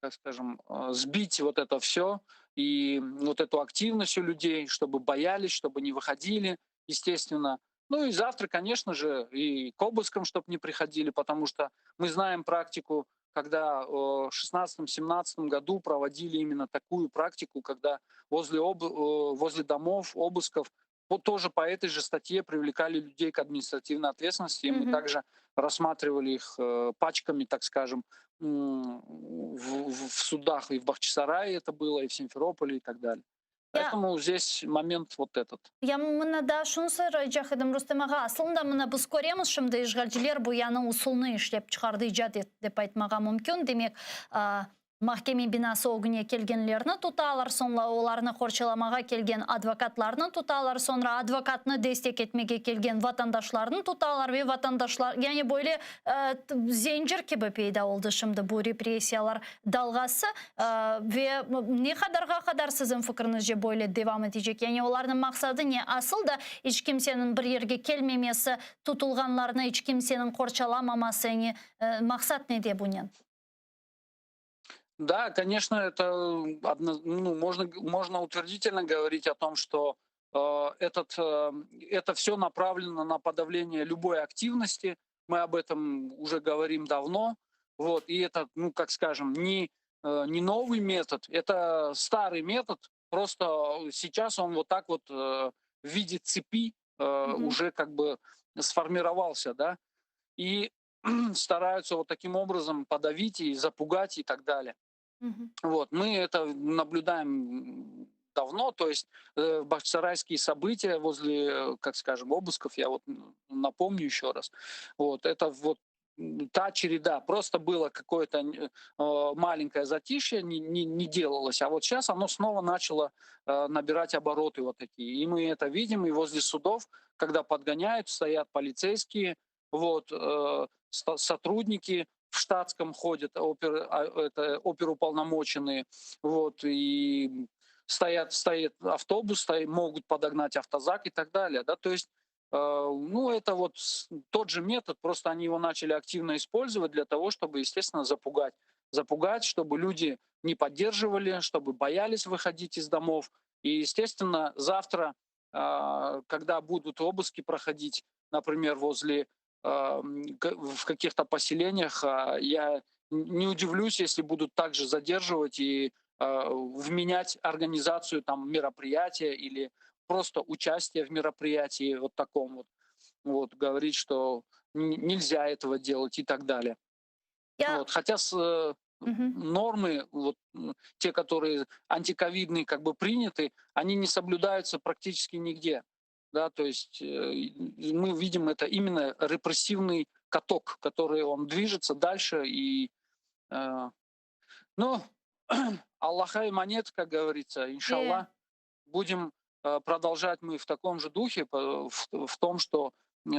так скажем, э, сбить вот это все и вот эту активность у людей, чтобы боялись, чтобы не выходили, естественно. Ну и завтра, конечно же, и к обыскам, чтобы не приходили, потому что мы знаем практику, когда в 16-17 году проводили именно такую практику, когда возле, об, возле домов, обысков, вот тоже по этой же статье привлекали людей к административной ответственности, и mm-hmm. мы также рассматривали их э, пачками, так скажем, в, в судах и в Бахчисарае это было, и в Симферополе и так далее. Поэтому здесь момент вот этот. Ya mına daa şunı soraycaq edim, Rustem ağa, aslında mına biz köremiz şimdi işğalciler bu yañı usulnı işlep çıqardı, icat etti dep aytmağa mümkün. Demek, mahkeme binası ögüne kelgenlerni tutalar, soñra olarnı qorçalamağa kelgen advokatlarnı tutalar, soñra advokatnı destek etmege kelgen vatandaşlarnı tutalar ve vatandaşlar, yani böyle zencir kibi peyda oldı şimdi bu repressiyalar dalğası. Ve ne qadarğa qadar siziñ fikriñizce böyle devam etecek? Yani olarnıñ maqsadı ne? Asıl da iç kimseniñ bir yerge kelmemesi, tutulğanlarnı iç kimseniñ qorçalamaması, yani maqsat nede bunen? Да, конечно, это одно, ну, можно, можно утвердительно говорить о том, что э, этот, э, это все направлено на подавление любой активности. Мы об этом уже говорим давно. Вот, и это, ну, как скажем, не, э, не новый метод, это старый метод, просто сейчас он вот так вот э, в виде цепи э, mm-hmm. уже как бы сформировался, да, и стараются вот таким образом подавить и запугать и так далее. Mm-hmm. Вот, мы это наблюдаем давно, то есть э, бахчисарайские события возле, как скажем, обысков, я вот напомню еще раз, вот, это вот та череда. Просто было какое-то э, маленькое затишье, не, не, не делалось. А вот сейчас оно снова начало э, набирать обороты вот такие. И мы это видим и возле судов, когда подгоняют, стоят полицейские, вот, э, сотрудники в штатском ходят, опер, а, это, оперуполномоченные, вот, и стоят, стоит автобус, стоит, могут подогнать автозак и так далее, да, то есть Э, ну, это вот тот же метод, просто они его начали активно использовать для того, чтобы, естественно, запугать. Запугать, чтобы люди не поддерживали, чтобы боялись выходить из домов. И, естественно, завтра, э, когда будут обыски проходить, например, возле э, в каких-то поселениях, я не удивлюсь, если будут также задерживать и вменять организацию там мероприятия или просто участие в мероприятии вот таком вот, вот говорить, что нельзя этого делать и так далее. Я... Вот, хотя с, угу. нормы, вот, те, которые антиковидные как бы приняты, они не соблюдаются практически нигде. Да, то есть э, мы видим это именно репрессивный каток, который он движется дальше и э, ну, Allahqa emanet, как говорится, inşalla, yeah. будем Э, продолжать мы в таком же духе, в, в том, что э,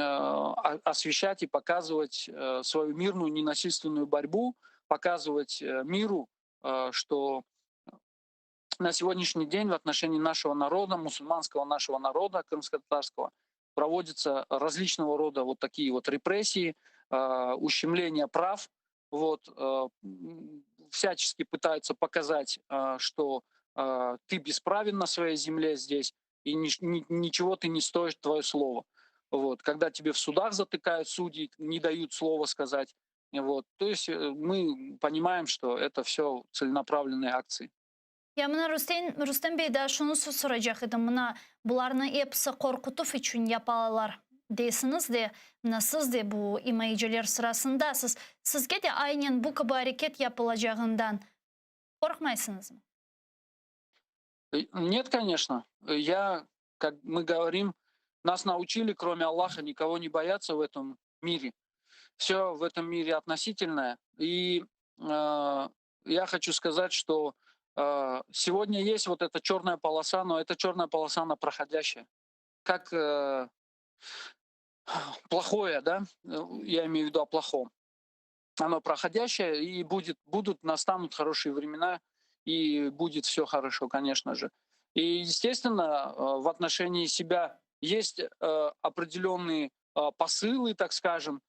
освещать и показывать э, свою мирную ненасильственную борьбу, показывать миру, что на сегодняшний день в отношении нашего народа, мусульманского нашего народа, крымско-татарского, проводятся различного рода вот такие вот репрессии, ущемление прав, вот, всячески пытаются показать, что ты бесправен на своей земле здесь, и ни, ни, ничего ты не стоишь, твое слово. Вот. Когда тебе в судах затыкают судьи, не дают слова сказать. Вот. То есть э, мы понимаем, что это все целенаправленные акции. Ya mına Rustem, Rustem bey daa şunı soracaq edim, mına bularnı episi qorqutuv içün yapalar deysiñiz de, mına siz de bu imayeciler sırasındasız. Sizge de aynen bu kibi areket yapılacağından qorqmaysıñızmı? Э, нет, конечно. Я, как мы говорим, нас научили, кроме Аллаха, никого не бояться в этом мире. Все в этом мире относительное. И э, я хочу сказать, что э, сегодня есть вот эта черная полоса, но эта черная полоса, она проходящая. Как э, плохое, да, я имею в виду о плохом. Оно проходящее, и будет, будут, настанут хорошие времена, и будет все хорошо, конечно же. И, естественно, в отношении себя есть определенные посылы, так скажем,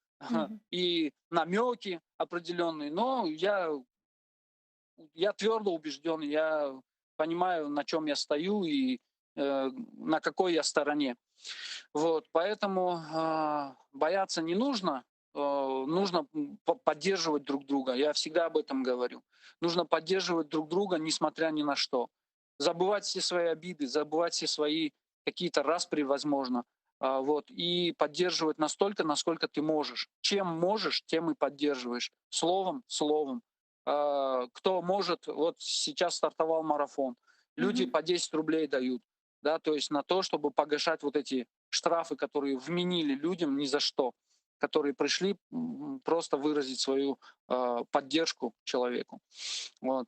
и намеки определенные, но я, я твердо убежден, я понимаю, на чем я стою и э, на какой я стороне. Вот, поэтому э, бояться не нужно, э, нужно поддерживать друг друга. Я всегда об этом говорю. Нужно поддерживать друг друга, несмотря ни на что. Забывать все свои обиды, забывать все свои какие-то распри, возможно, вот, и поддерживать настолько, насколько ты можешь. Чем можешь, тем и поддерживаешь. Словом, словом. Кто может, вот сейчас стартовал марафон, люди mm-hmm. по 10 рублей дают, да, то есть на то, чтобы погашать вот эти штрафы, которые вменили людям ни за что, которые пришли просто выразить свою э, поддержку человеку. Вот.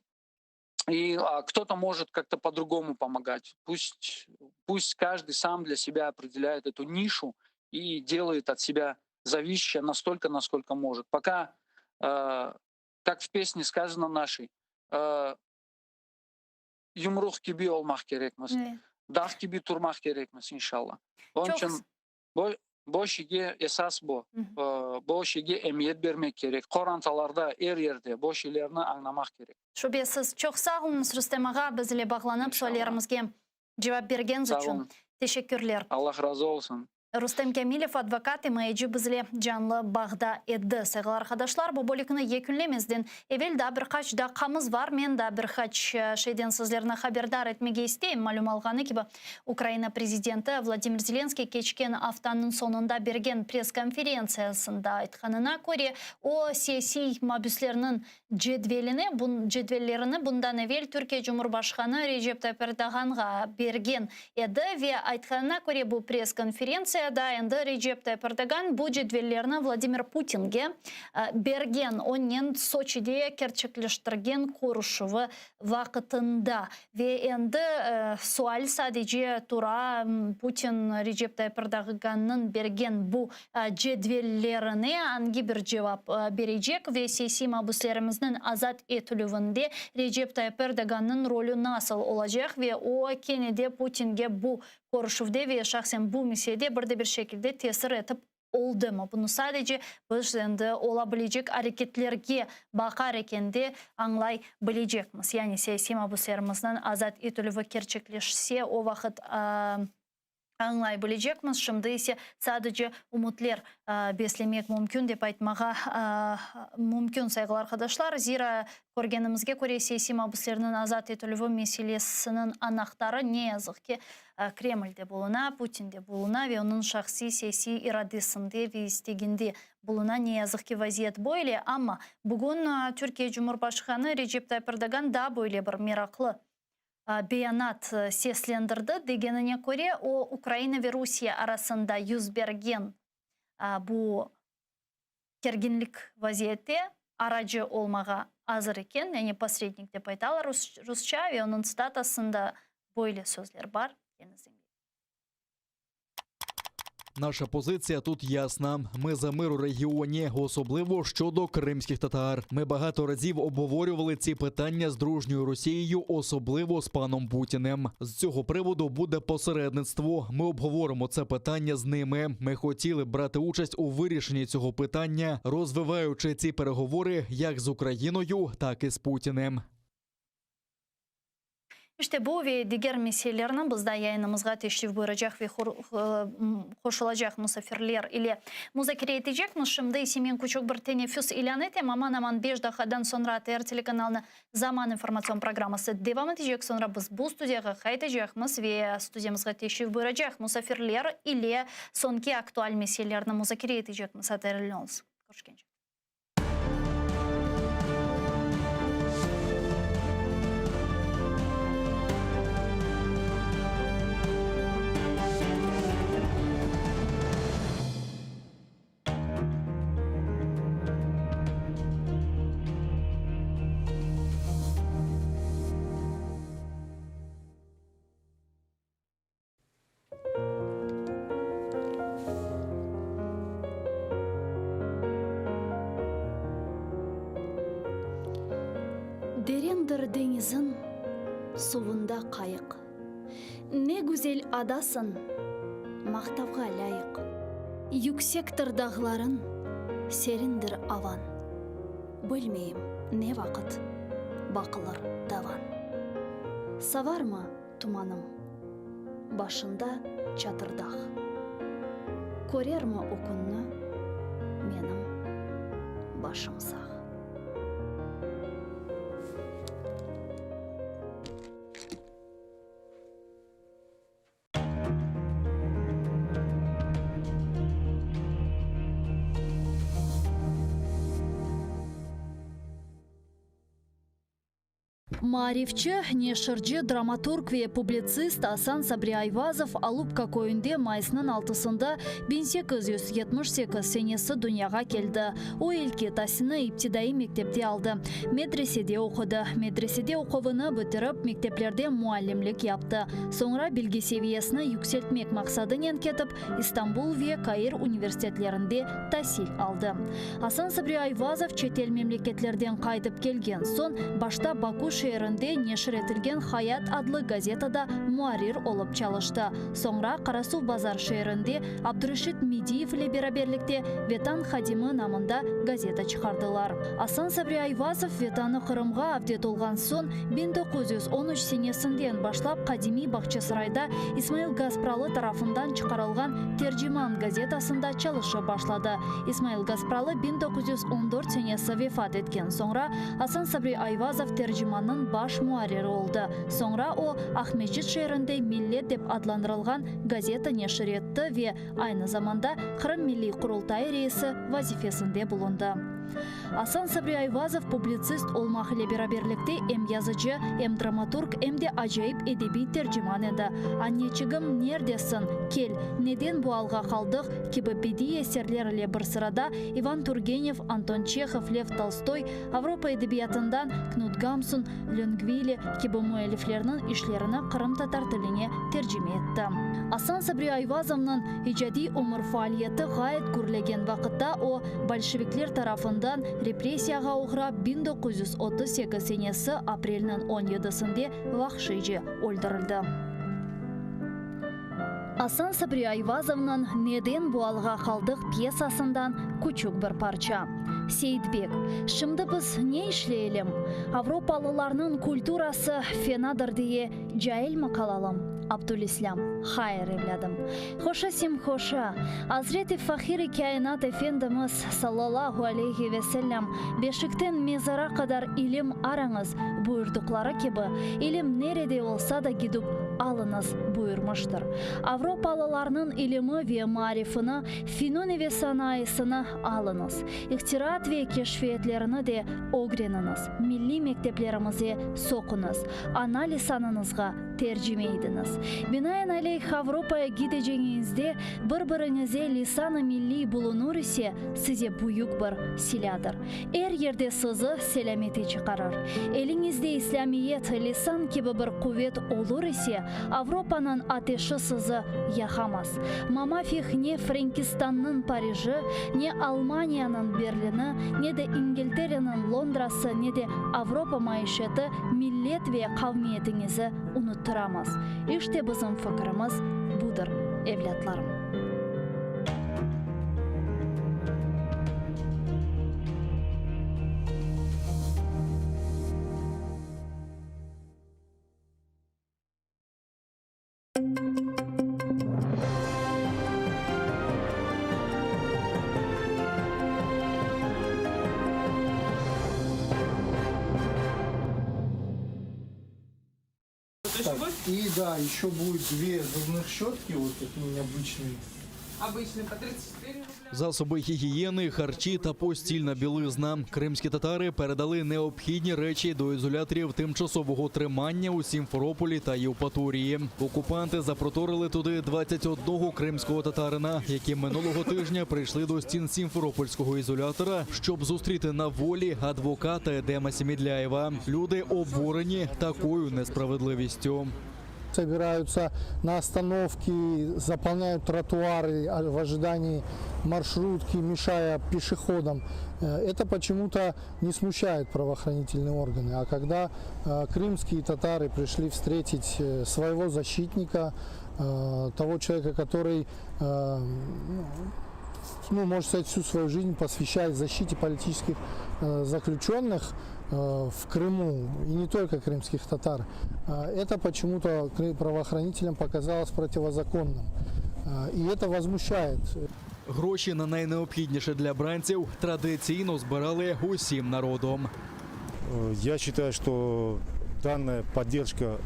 И а, кто-то может как-то по-другому помогать. Пусть, пусть каждый сам для себя определяет эту нишу и делает от себя зависящее настолько, насколько может. Пока, э, как в песне сказано нашей, э, yumruq kibi olmaq kerekmiz. Dağ kibi turmaq kerekmiz, inşalla. Onıñ içün bu şeyge esas bu. Bu şeyge emiyet bermek kerek. Qorantalarda, er yerde bu şeylerni añlamaq kerek. Şübesiz. Çoq sağ oluñız, Rustem ağa, biz ile bağlanıp, suallerimizge cevap bergeniz içün. Teşekkürler. Allah razı olsun. Rustem Kâmilev, advokat, imayeci bizle canlı bağda edi. Sayğılı arqadaşlar, bu bölükni yekünlemezden evel daa bir qaç daqqamız bar. Men daa bir qaç şeyden sizlerni haberdar etmege isteyim. Malüm olğanı kibi, Ukraina prezidenti Vladimir Zelenskiy keçken aftanıñ soñunda bergen press-konferentsiyasında aytqanına köre, o, siyasiy mabüslerniñ Cedvelini, cedvellerini bundan evel Türkiye Cumhurbaşqanı Recep Tayyip Erdoğanğa bergen edi ve aytqanına köre, bu press-konferentsiyada endi Recep Tayyip Erdoğan bu cedvellerni Vladimir Putinge bergen, onnen Soçide kerçekleştirgen körüşüvi vaqıtında. Ve endi sual sadece tura, Putin Recep Tayyip Erdoğannıñ bergen bu cedvellerine angi bir cevap berecek ve siyasiy mabüslerimizniñ azat etilüvinde Recep Tayyip Erdoğannıñ rolü nasıl olacaq ve o kene de Putinge bu körüşüvde ve şahsen bu meselede bir de bir şekilde tesir etip oldımı? Bunı sadece biz endi ola bilecek areketlerge baqar ekende añlay bilecekmiz. Yani siyasiy mabüslerimizniñ azat etilüvi kerçekleşse, o vaqıt añlay bilecekmiz. Şimdi ise sadece ümütler beslemek mümkün, dep aytmağa mümkün, sayğılı arqadaşlar. Zira, körgenimizge köre, siyasiy mabüslerniñ azat etilüvi meselesiniñ anahtarı, ne yazıq ki, Kremlde buluna, Putinde buluna ve onıñ şahsiy siyasiy iradesinde ve isteginde buluna. Ne yazıq ki, vaziyet böyle, amma bugün Türkiye Cumhurbaşqanı Recep Tayyip Erdoğan daa böyle bir meraqlı beyanat seslendirdi. Degenine köre, o, Ukraina ve Rusiye arasında yüz bergen bu kerginlik vaziyette aracı olmağa azır eken, yani posrednik dep aytalar rusça, ve onıñ tsitatasında böyle sözler bar. Наша позиція тут ясна. Ми за мир у регіоні, особливо щодо кримських татар. Ми багато разів обговорювали ці питання з дружньою Росією, особливо з паном Путіним. З цього приводу буде посередництво. Ми обговоримо це питання з ними. Ми хотіли б брати участь у вирішенні цього питання, розвиваючи ці переговори як з Україною, так і з Путіним. İşte bu ve diger meselelerni biz da yayınımızğa teşrif buyuracaq ve qoşulacaq musafirler ile muzakere etecekmiz. Şimdi ise men küçük bir teneffüs ilân etem. Aman-aman beş daqqadan soñra ATR telekanalını Zaman informatsion programması devam etecek. Soñra biz bu studiyağa qaytacaqmız ve studiyamızğa teşrif buyuracaq musafirler ile soñki aktual meselelerni muzakere etecekmiz. ATR ile oluñız. Körüşkence. Derendir deñizin suvunda qayıq. Ne güzel adasıñ, maqtavğa lâyıq. Yüksektir dağlarıñ, serindir avañ. Bilmeyim, ne vaqıt baqılır davan. Savarmı tumanım, başında Çatırdağ. Körermi o künni menim başım sağ. Maarifçi, neşirci, dramaturg ve publitsist Asan Sabri Ayvazov Alupka köyünde mayısnıñ altısında 1878 senesi dünyağa keldi. O ilki tasilni iptidaiy mektepte aldı, medresede oqudı. Medresede oquvını bitirip, mekteplerde muallimlik yaptı. Soñra bilgi seviyesini yükseltmek maqsadınen ketip, İstanbul ve Kair universitetlerinde tasil aldı. Asan Sabri Ayvazov çetel memleketlerden qaytıp kelgen soñ, başta Baku şeerinde neşir etilgen Hayat adlı gazetada muarrir olıp çalıştı. Soñra Qarasuvbazar şeerinde Abdureşit Mediyev ile beraberlikte Vetan hadimi namında gazeta çıqardılar. Asan Sabri Ayvazov Vetanı Qırımğa avdet olğan soñ, 1913 senesinden başlap qadimiy Bağçasarayda İsmail Gaspralı tarafından çıqarılğan Terciman gazetasında çalışıp başladı. İsmail Gaspralı 1914 senesi vefat etken soñra, Asan Sabri Ayvazov Tercimannıñ baş muarriri oldı. Soñra o, Aqmescit şeerinde Millet dep adlandırılğan gazeta neşir etti ve aynı zamanda Qırım Milliy Qurultayı reisi vazifesinde bulundı. Asan Sabri Ayvazov publitsist olmaq ile beraberlikte em yazıcı, em dramaturg, em de acayip edebiy terciman edi. Anneçigim, nerdesiñ? Kel, Neden bu alğa qaldıq? kibi bediiy eserler ile bir sırada İvan Turgenev, Anton Çehov, Lev Tolstoy, Avropa edebiyatından Knut Gamsun, Löngvili kibi müelliflerniñ işlerini qırımtatar tiline tercime etti. Asan Sabri Ayvazovnıñ icadiy ömür faaliyeti ğayet gürlegen vaqıtta o, bolşevikler tarafından repressiyağa oğrap 1938 senesi aprelniñ on yedisinde vahşiyce öldürildi. Asan Sabri Ayvazovnıñ Neden bu alğa qaldıq pyesasından küçük bir parça. Seyitbek, Şimdi biz ne işleyelim? Avropalılarnıñ kulturası fenadır diye cailmi qalalım? Abdülislâm, Hayır, evlâdım. Hoşa simhoşa, Azret-i Fahir-i Kâinat Efendimiz, sallallahu aleyhi ve sellem, Beşikten mezara qadar ilim arañız, buyurdıqları kibi, ilim nerede olsa da gidip alıñız, buyurmıştır. Avropalılarnıñ ilimi ve maarifini, finuni ve sanayısını alıñız. İhtiraat ve keşfiyetlerini de ögreniñiz, milliy mekteplerimize soquñız, ana lisanıñızğa tercime idiñiz. Binaenaleyh, Avropaya gideceñiñizde bir-biriñize lisan-ı milliy bulunur ise, size büyük bir silâdır. Er yerde sizi selâmete çıqarır. Eliñizde İslâmiyet, lisan kibi bir quvet olur ise, Avropanıñ ateşi sizi yaqamaz. Mamafih ne Frenkistannıñ Pariji, ne Almaniyanıñ Berlini, ne de İngiltereniñ Londrası, ne de Avropa maişeti millet ve qavmiyetiñizi unuttıramaz. İşte bizim fikirimiz budır, evlâtlarım. Так, и да, еще будет две зубных щетки, вот такие необычные. Обычные по 34 рубля. Засоби гігієни, харчі та постільна білизна. Кримські татари передали необхідні речі до ізоляторів тимчасового тримання у Сімферополі та Євпаторії. Окупанти запроторили туди 21 кримського татарина, які минулого тижня прийшли до стін Сімферопольського ізолятора, щоб зустріти на волі адвоката Едема Сімідляєва. Люди обурені такою несправедливістю. Собираются на остановки, заполняют тротуары в ожидании маршрутки, мешая пешеходам. Это почему-то не смущает правоохранительные органы. А когда крымские татары пришли встретить своего защитника, того человека, который, ну, можно сказать, всю свою жизнь посвящает защите политических заключенных в Крыму, и не только крымских татар, это почему-то правоохранителям показалось противозаконным. И это возмущает. Гроші на найнеобхідніше для бранців традиційно збирали усім народом. Я считаю, что данная поддержка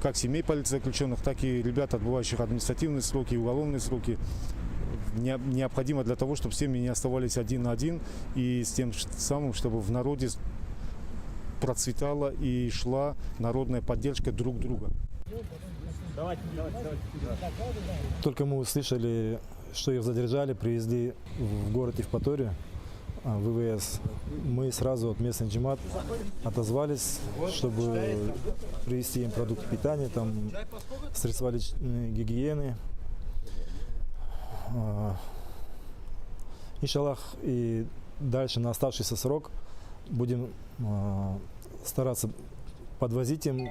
как семей политзаключенных, так и ребят, отбывающих административные сроки и уголовные сроки, необходима для того, чтобы семьи не оставались один на один и с тем самым, чтобы в народе процветала и шла народная поддержка друг друга. Давайте, давайте, давайте. Только мы услышали, что их задержали, привезли в город Евпаторию, в ИВС. Мы сразу от местный джемаат отозвались, чтобы привезти им продукты питания, там, средства гигиены. Иншаллах, и дальше на оставшийся срок будем стараться подвозить им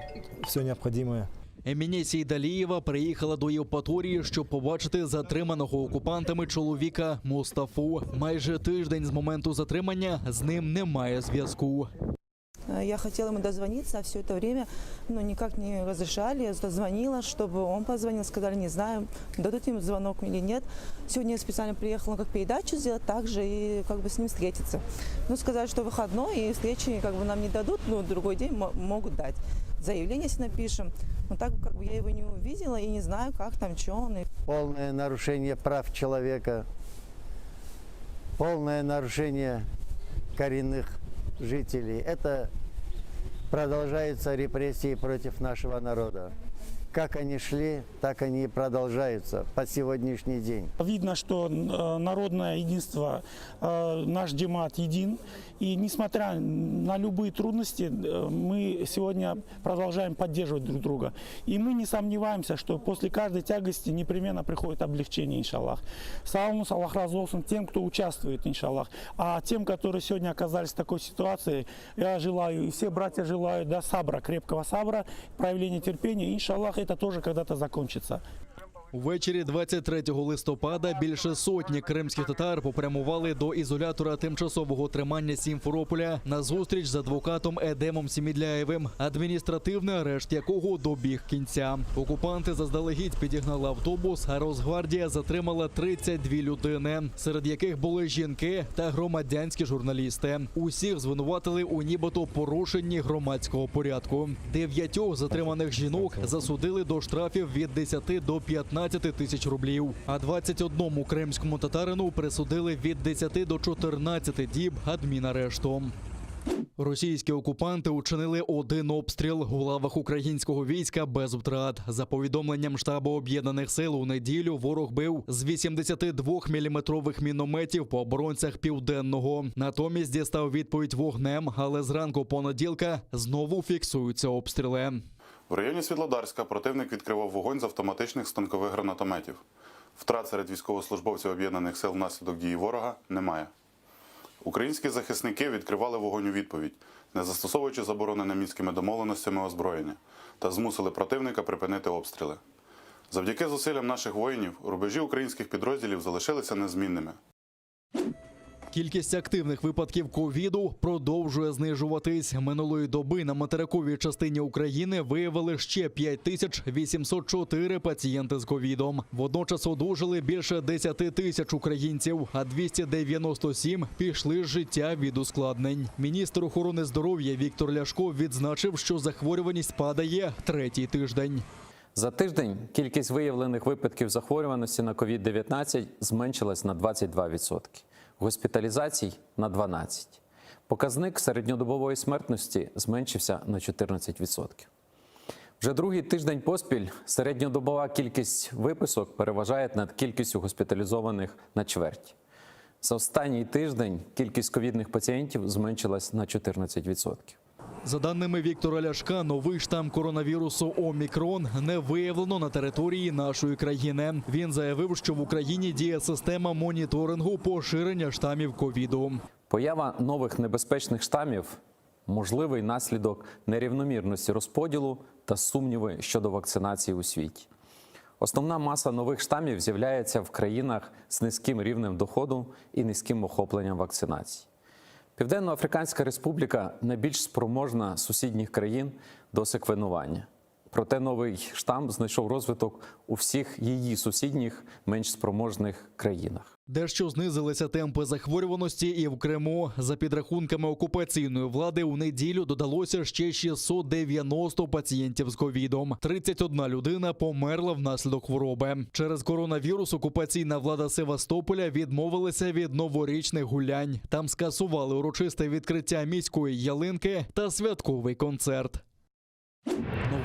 все необходимое. Еміне Сейдалієва приїхала до Євпаторії, щоб побачити затриманого окупантами чоловіка Мустафу. Майже тиждень з моменту затримання з ним немає зв'язку. Я хотела ему дозвониться, а все это время ну, никак не разрешали. Я звонила, чтобы он позвонил, сказали, не знаю, дадут им звонок или нет. Сегодня я специально приехала как передачу сделать, также и как бы с ним встретиться. Ну, сказали, что выходной, и встречи как бы нам не дадут, но другой день могут дать. Заявление если напишем. Но так как бы я его не увидела и не знаю, как там, что он. Полное нарушение прав человека, полное нарушение коренных жителей. Это продолжаются репрессии против нашего народа. Как они шли, так они и продолжаются по сегодняшний день. Видно, что народное единство, наш джемаат един. И несмотря на любые трудности, мы сегодня продолжаем поддерживать друг друга. И мы не сомневаемся, что после каждой тягости непременно приходит облегчение, иншаллах. Sağ oluñız, Allah razı olsun тем, кто участвует, иншаллах. А тем, которые сегодня оказались в такой ситуации, я желаю, и все братья желают, да, сабра, крепкого сабра, проявления терпения. Иншаллах, это тоже когда-то закончится. Увечері 23 листопада більше сотні кримських татар попрямували до ізолятора тимчасового тримання Сімферополя на зустріч з адвокатом Едемом Семедляєвим, адміністративний арешт якого добіг кінця. Окупанти заздалегідь підігнали автобус, а Росгвардія затримала 32 людини, серед яких були жінки та громадянські журналісти. Усіх звинуватили у нібито порушенні громадського порядку. Дев'ятьох затриманих жінок засудили до штрафів від 10 до 15 тисяч рублів. А 21 кримському татарину присудили від 10 до 14 діб адмінарешту. Російські окупанти учинили один обстріл у лавах українського війська без втрат. За повідомленням штабу об'єднаних сил у неділю ворог бив з 82-міліметрових мінометів по оборонцях південного. Натомість дістав відповідь вогнем, але зранку понеділка знову фіксуються обстріли. В районі Світлодарська противник відкривав вогонь з автоматичних станкових гранатометів. Втрат серед військовослужбовців об'єднаних сил внаслідок дії ворога немає. Українські захисники відкривали вогонь у відповідь, не застосовуючи заборонене мінськими домовленостями озброєння, та змусили противника припинити обстріли. Завдяки зусиллям наших воїнів рубежі українських підрозділів залишилися незмінними. Кількість активних випадків ковіду продовжує знижуватись. Минулої доби на материковій частині України виявили ще 5804 пацієнти з ковідом. Водночас одужали більше 10 тисяч українців, а 297 пішли з життя від ускладнень. Міністр охорони здоров'я Віктор Ляшко відзначив, що захворюваність падає третій тиждень. За тиждень кількість виявлених випадків захворюваності на COVID-19 зменшилась на 22%, госпіталізацій – на 12%. Показник середньодобової смертності зменшився на 14%. Вже другий тиждень поспіль середньодобова кількість виписок переважає над кількістю госпіталізованих на чверть. За останній тиждень кількість ковідних пацієнтів зменшилась на 14%. За даними Віктора Ляшка, новий штам коронавірусу Омікрон не виявлено на території нашої країни. Він заявив, що в Україні діє система моніторингу поширення штамів ковіду. Поява нових небезпечних штамів можливий наслідок нерівномірності розподілу та сумніви щодо вакцинації у світі. Основна маса нових штамів з'являється в країнах з низьким рівнем доходу і низьким охопленням вакцинації. Південно-Африканська Республіка найбільш спроможна з сусідніх країн до секвенування. Проте новий штам знайшов розвиток у всіх її сусідніх менш спроможних країнах. Дещо знизилися темпи захворюваності і в Криму. За підрахунками окупаційної влади, у неділю додалося ще 690 пацієнтів з ковідом. 31 людина померла внаслідок хвороби. Через коронавірус окупаційна влада Севастополя відмовилася від новорічних гулянь. Там скасували урочисте відкриття міської ялинки та святковий концерт.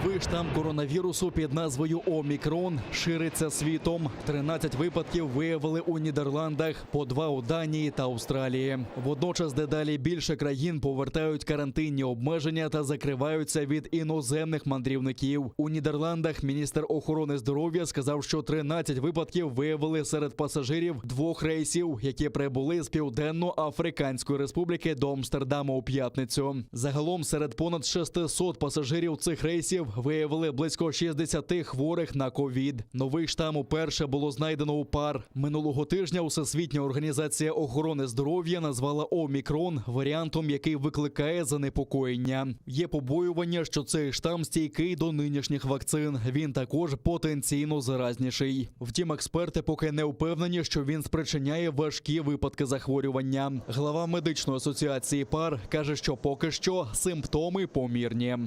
Новий штам коронавірусу під назвою Омікрон шириться світом. 13 випадків виявили у Нідерландах, по два у Данії та Австралії. Водночас дедалі більше країн повертають карантинні обмеження та закриваються від іноземних мандрівників. У Нідерландах міністр охорони здоров'я сказав, що 13 випадків виявили серед пасажирів двох рейсів, які прибули з Південно-Африканської Республіки до Амстердаму у п'ятницю. Загалом серед понад 600 пасажирів цих рейсів виявили близько 60 хворих на ковід. Новий штам уперше було знайдено у пар. Минулого тижня Всесвітня організація охорони здоров'я назвала Омікрон варіантом, який викликає занепокоєння. Є побоювання, що цей штам стійкий до нинішніх вакцин. Він також потенційно заразніший. Втім, експерти поки не впевнені, що він спричиняє важкі випадки захворювання. Глава медичної асоціації пар каже, що поки що симптоми помірні.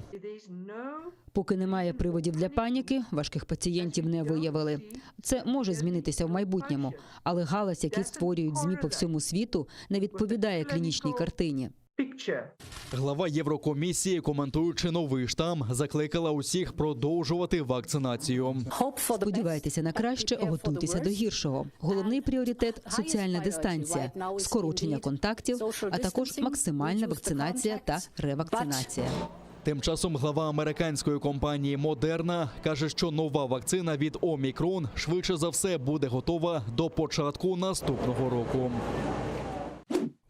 Поки немає приводів для паніки, важких пацієнтів не виявили. Це може змінитися в майбутньому, але галас, який створюють ЗМІ по всьому світу, не відповідає клінічній картині. Глава Єврокомісії, коментуючи новий штам, закликала усіх продовжувати вакцинацію. Сподівайтеся на краще, готуйтеся до гіршого. Головний пріоритет соціальна дистанція, скорочення контактів, а також максимальна вакцинація та ревакцинація. Тим часом глава американської компанії Модерна каже, що нова вакцина від Омікрон швидше за все буде готова до початку наступного року.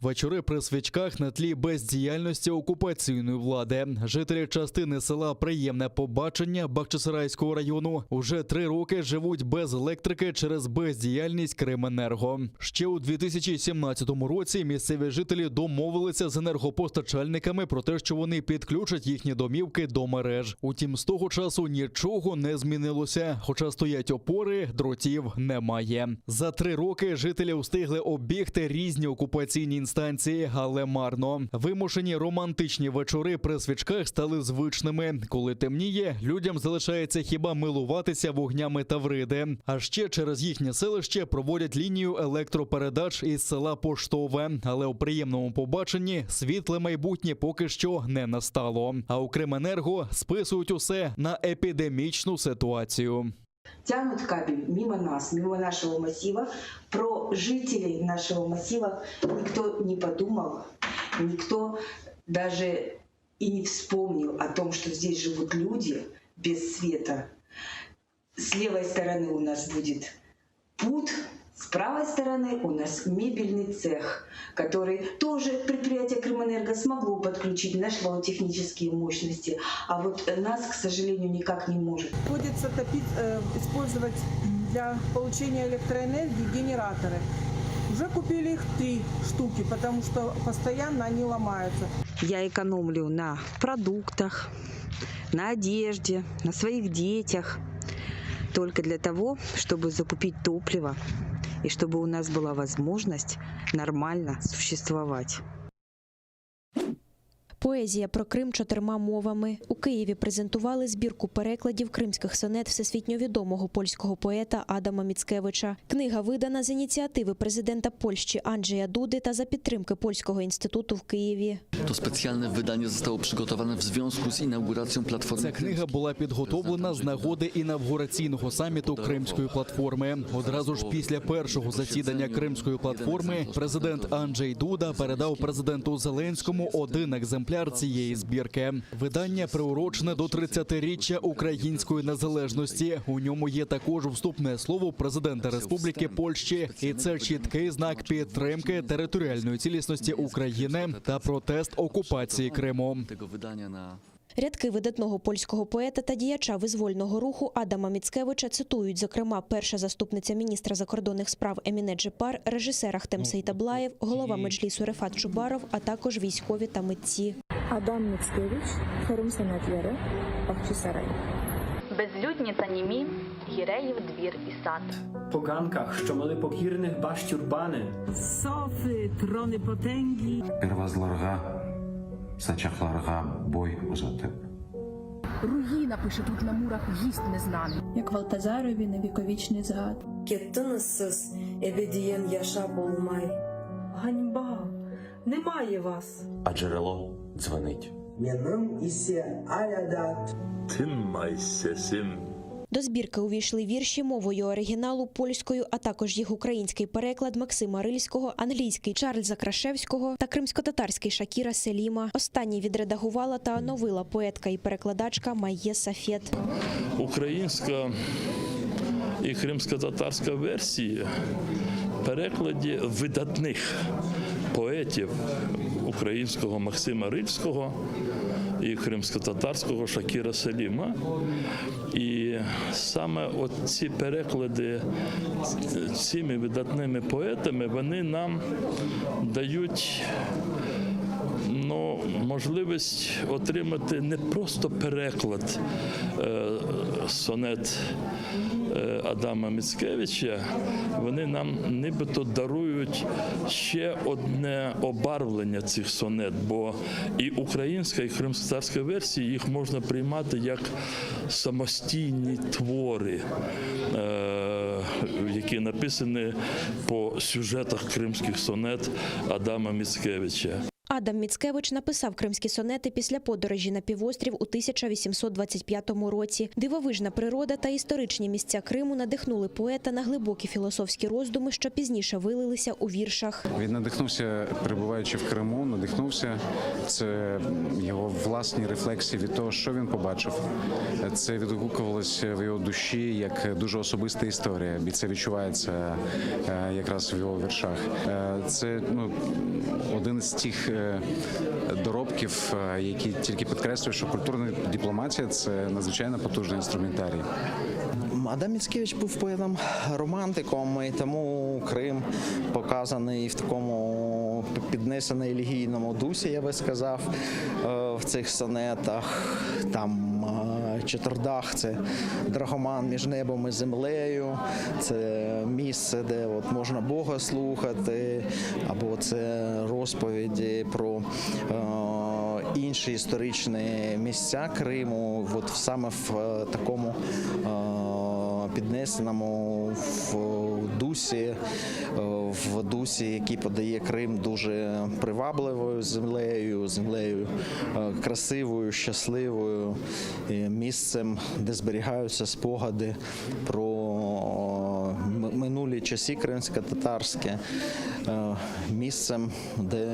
Вечори при свічках на тлі бездіяльності окупаційної влади. Жителі частини села Приємне побачення Бахчисарайського району уже три роки живуть без електрики через бездіяльність Крименерго. Ще у 2017 році місцеві жителі домовилися з енергопостачальниками про те, що вони підключать їхні домівки до мереж. Утім, з того часу нічого не змінилося, хоча стоять опори, дротів немає. За три роки жителі встигли оббігти різні окупаційні інстанції, але марно. Вимушені романтичні вечори при свічках стали звичними. Коли темніє, людям залишається хіба милуватися вогнями Тавриди. А ще через їхнє селище проводять лінію електропередач із села Поштове. Але у приємному побаченні світле майбутнє поки що не настало. А у Крименерго списують усе на епідемічну ситуацію. Тянут кабель мимо нас, мимо нашего массива. Про жителей нашего массива никто не подумал, никто даже и не вспомнил о том, что здесь живут люди без света. С левой стороны у нас будет пут, с правой стороны у нас мебельный цех, который тоже предприятие Крымэнерго смогло подключить, нашло технические мощности, а вот нас, к сожалению, никак не может. Приходится топить, э, использовать для получения электроэнергии генераторы. Уже купили их три штуки, потому что постоянно они ломаются. Я экономлю на продуктах, на одежде, на своих детях. Только для того, чтобы закупить топливо и чтобы у нас была возможность нормально существовать. Поезія про Крим чотирма мовами. У Києві презентували збірку перекладів кримських сонет всесвітньо відомого польського поета Адама Міцкевича. Книга видана з ініціативи президента Польщі Анджея Дуди та за підтримки Польського інституту в Києві. To specjalne wydanie zostało przygotowane w związku z inauguracją Platformy Ця книга була підготовлена з нагоди інавгураційного саміту Кримської платформи. Одразу ж після першого засідання Кримської платформи президент Анджей Дуда передав президенту Зеленському один екземпляр. екземпляр цієї збірки. Видання приурочене до 30-річчя української незалежності. У ньому є також вступне слово президента Республіки Польщі, і це чіткий знак підтримки територіальної цілісності України та протест окупації Криму. Tego wydania na Рядки видатного польського поета та діяча визвольного руху Адама Міцкевича цитують, зокрема, перша заступниця міністра закордонних справ Еміне Джепар, режисер Ахтем Сейтаблаєв, голова меджлісу Рефат Чубаров, а також військові та митці. Адам Мицкевич, Qırım sonetleri, Bahçisaray. Безлюдні та німі, Гіреїв двір і сад. По ганках, що мали покірних баш тюрбани. Софи, трони потенги. Первазларğa saçaqlarğa boy uzatıp. Руїна пише тут на мурах гість незнаний. Як Валтазарові на віковічний згад. Kettiñiz siz, ebediyen yaşap olmay. Ганьба! Немає вас! А джерело дзвенить. Menim ise alâ daa Tınmay sesim. До збірки увійшли вірші мовою оригіналу польською, а також їх український переклад Максима Рильського, англійський Чарльза Крашевського та кримськотатарський Шакіра Селіма. Останній відредагувала та оновила поетка і перекладачка Майє Сафєт. Українська і кримськотатарська версії в перекладі видатних поетів українського Максима Рильського і кримськотатарського Шакіра Селіма. І саме от ці переклади цими видатними поетами, вони нам дають ну, можливість отримати не просто переклад е, сонет е, Адама Міцкевича, вони нам нібито дарують ще одне обарвлення цих сонет, бо і українська, і кримськотатарська версії їх можна приймати як самостійні твори, е, які написані по сюжетах кримських сонет Адама Міцкевича. Адам Міцкевич написав кримські сонети після подорожі на півострів у 1825 році. Дивовижна природа та історичні місця Криму надихнули поета на глибокі філософські роздуми, що пізніше вилилися у віршах. Він надихнувся, перебуваючи в Криму, надихнувся. Це його власні рефлексії від того, що він побачив. Це відгукувалося в його душі як дуже особиста історія, і це відчувається е, якраз в його віршах. Е, Це ну, один з тих е, доробків, е, які тільки підкреслює, що культурна дипломатія це надзвичайно потужний інструментарій. Адам Міцкевич був поетом романтиком, і тому Крим показаний в такому піднесено елегійному дусі, я би сказав, е, в цих сонетах. Там е, Чатирдаг це драгоман між небом і землею, це місце, де от можна Бога слухати, або це розповіді про е, інші історичні місця Криму, от саме в е, такому е, піднесеному в дусі, е, в дусі, який подає Крим дуже привабливою землею, землею е, красивою, щасливою, е, місцем, де зберігаються спогади про м- минулі часи кримсько-татарські, е, місцем, де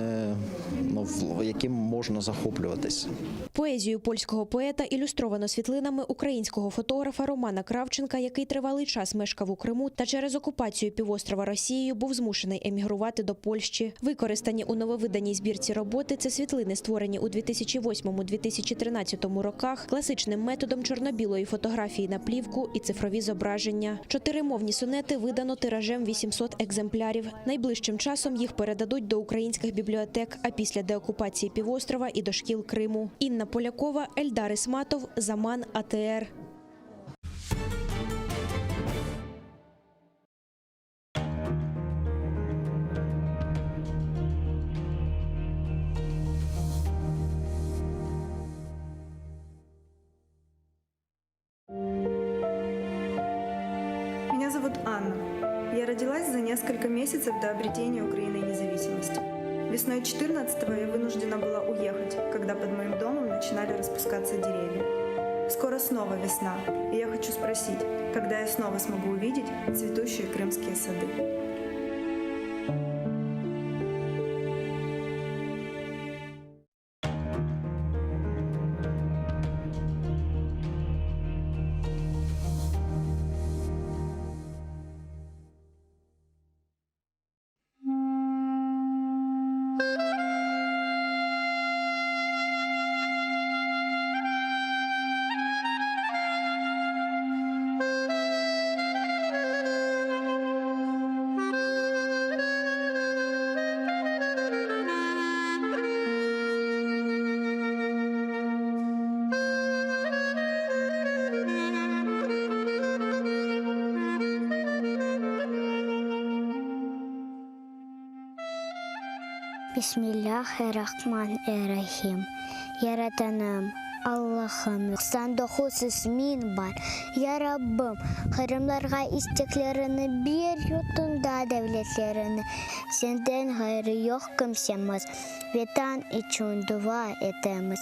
ну, в- яким можна захоплюватись. Поезію польського поета ілюстровано світлинами українського фотографа Романа Кравченка, який тривалий час мешкав у Криму та через окупацію півострова Росією був змушений емігрувати до Польщі. Використані у нововиданій збірці роботи це світлини, створені у 2008-2013 роках класичним методом чорно-білої фотографії на плівку і цифрові зображення. Чотиримовні сонети видано тиражем 800 екземплярів. Найближчим часом їх передадуть до українських бібліотек, а після деокупації півострова і до шкіл Криму. Інна Полякова, Ельдар Ісматов, Заман АТР. Меня зовут Анна. Я родилась за несколько месяцев до обретения Украиной независимости. Весной 14-го я вынуждена была уехать, когда под моим домом начинали распускаться деревья. Скоро снова весна, и я хочу спросить, когда я снова смогу увидеть цветущие крымские сады. Bismillâh-er-Rahman er-Rahim. Yaratanım, Allahım, 99 ismiñ bar. Ya Rabbim, qırımlarğa isteklerini ber, yurtunda devletlerini. Senden ğayrı yoq kimsemiz, Vetan içün dua etemiz.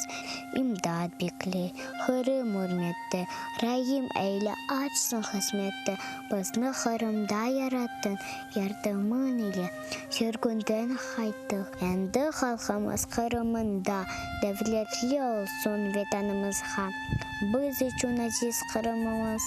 İmdat bekley, Qırım ürmette, Raim eyle, açsın qısmette. Bizni Qırımda yarattıñ, yardımıñ ile sürgünden qayttıq. Endi halqımız Qırımında devletli olsun Vetanımızğa. Biz içün aziz Qırımımız,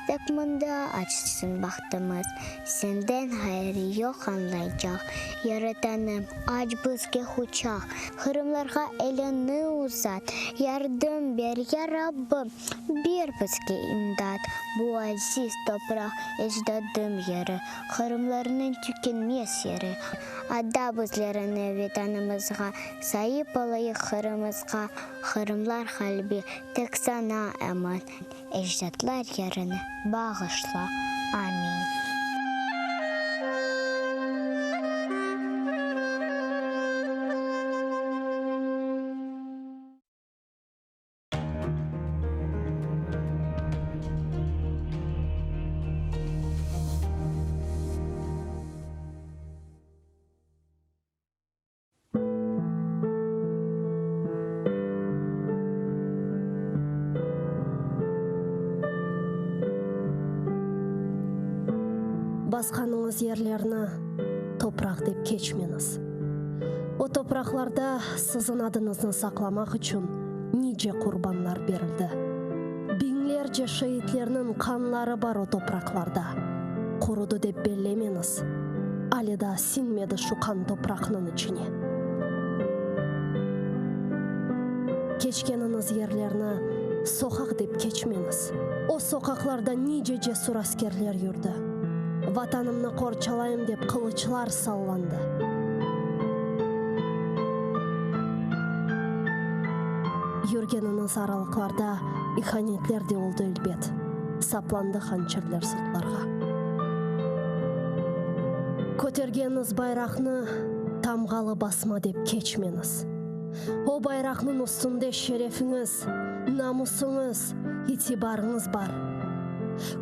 tek mında açsın bahtımız. Senden ğayrı yoq añlaycaq, Yaratanım, aç bizge quçaq. Qırımlarğa eliñni uzat, yardım ber, ya Rabbim! Ber bizge imdat, bu aziz topraq ecdadım yeri, Qırımlarnıñ tükenmez yeri. Ada bizlerni Vetanımızğa, saip olayıq Qırımızğa, Qırımlar qalbi tek saña emin, ecdatlar yerini bağışla. Amin. Basqanıñız yerlerni topraq dep keçmeñiz. O topraqlarda siziñ adıñıznı saqlamaq içün nice qurbanlar berildi. Biñlerce şeitlerniñ qanları bar o topraqlarda. Qurudı dep bellemeñiz, ale daa siñmedi şu qan topraqnıñ içine. Keçkeniñiz yerlerni soqaq dep keçmeñiz. O soqaqlarda nice cesur askerler yürdi. Vatanımnı qorçalayım dep qılıçlar sallandı. Yürgeniñiz aralıqlarda ihanetler de oldı elbet, saplandı hançerler sırtlarğa. Kötergeniñiz bayraqnı tamğalı basma dep keçmeñiz. O bayraqnıñ üstünde şerefiñiz, namusıñız, itibarıñız bar.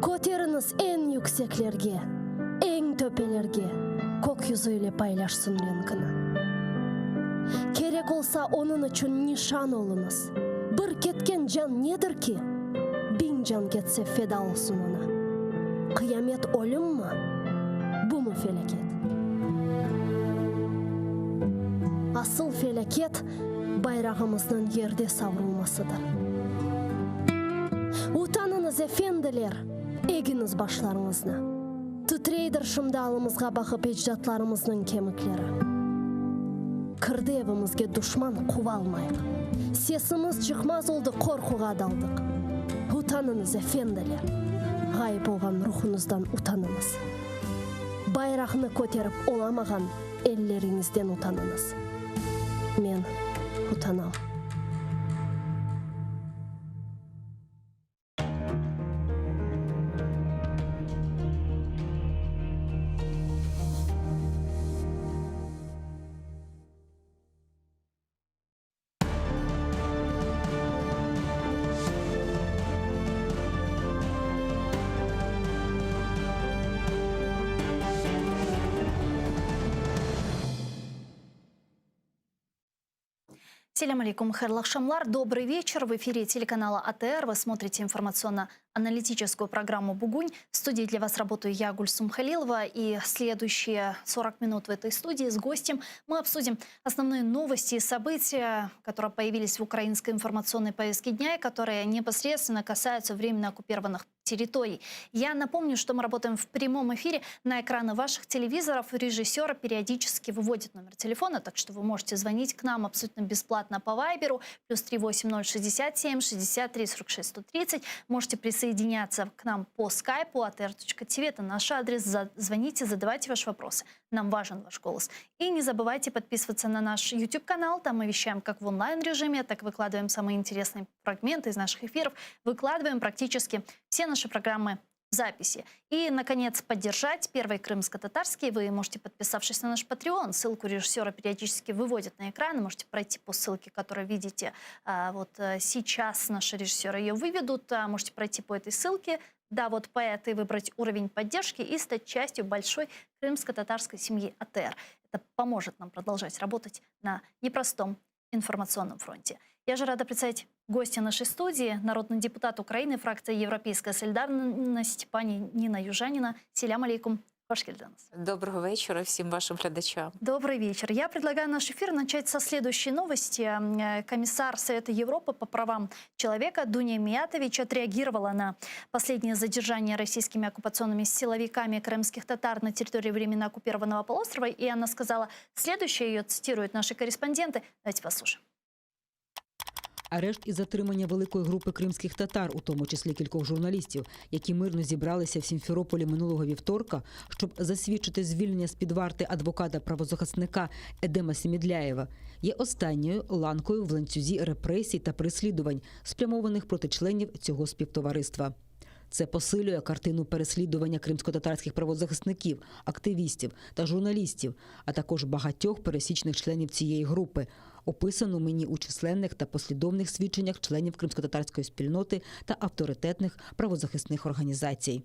Köteriñiz eñ yükseklerge, eñ töpelerge, kök yüzü ile paylaşsın renkini. Kerek olsa, onıñ içün nişan oluñız. Bir ketken can nedir ki? Biñ can ketse feda olsun oña. Qıyamet ölümmi? Bumı felâket? Asıl felâket, bayrağımıznıñ yerde savrulmasıdır. Utanıñız, efendiler, egiñiz başlarıñıznı. Titreydir şimdi alımızğa baqıp ecdatlarımıznıñ kemikleri. Kirdi evimizge duşman, quvalmayıq. Sesimiz çıqmaz oldı, qorquğa daldıq. Utanıñız, efendiler, ğayıp olğan ruhuñızdan utanıñız. Bayraqnı köterip olamağan elleriñizden utanıñız. Men utanam. Selâm aleyküm, hayırlı aqşamlar, добрый вечер. В эфире телеканала АТР. Вы смотрите информационно-аналитическую программу «Бугунь». В студии для вас работаю я, Гульсум Халилова. И следующие 40 минут в этой студии с гостем мы обсудим основные новости и события, которые появились в украинской информационной повестке дня и которые непосредственно касаются временно оккупированных территорий. Я напомню, что мы работаем в прямом эфире на экраны ваших телевизоров. Режиссер периодически выводит номер телефона, так что вы можете звонить к нам абсолютно бесплатно по Вайберу. Плюс 380 67 63 46 130. Можете присоединяться к нам по скайпу atr.tv. Это наш адрес. Звоните, задавайте ваши вопросы. Нам важен ваш голос. И не забывайте подписываться на наш YouTube-канал. Там мы вещаем как в онлайн-режиме, так и выкладываем самые интересные фрагменты из наших эфиров. Выкладываем практически все наши программы. записи. И, наконец, поддержать первый крымско-татарский вы можете, подписавшись на наш Patreon. Ссылку режиссера периодически выводят на экран. Можете пройти по ссылке, которую видите а, вот э, сейчас. Наши режиссеры ее выведут. А, можете пройти по этой ссылке, да, вот по этой выбрать уровень поддержки и стать частью большой крымско-татарской семьи АТР. Это поможет нам продолжать работать на непростом информационном фронте. Я же рада представить гостя нашей студии, народный депутат Украины, фракция «Европейская солидарность», пани Нина Южанина. Selâm aleyküm. Hoş keldiñiz. Доброго вечора всім вашим глядачам. Добрый вечер. Я предлагаю наш эфир начать со следующей новости. Э, комиссар Совета Европы по правам человека Дуня Миятович отреагировала на последнее задержание российскими оккупационными силовиками крымских татар на территории временно оккупированного полуострова. И она сказала следующее, ее цитируют наши корреспонденты. Давайте послушаем. Арешт і затримання великої групи кримських татар, у тому числі кількох журналістів, які мирно зібралися в Сімферополі минулого вівторка, щоб засвідчити звільнення з-під варти адвоката правозахисника Едема Семедляєва, є останньою ланкою в ланцюзі репресій та переслідувань, спрямованих проти членів цього співтовариства. Це посилює картину переслідування кримськотатарських правозахисників, активістів та журналістів, а також багатьох пересічних членів цієї групи, описану мені у численних та послідовних свідченнях членів кримськотатарської спільноти та авторитетних правозахисних організацій.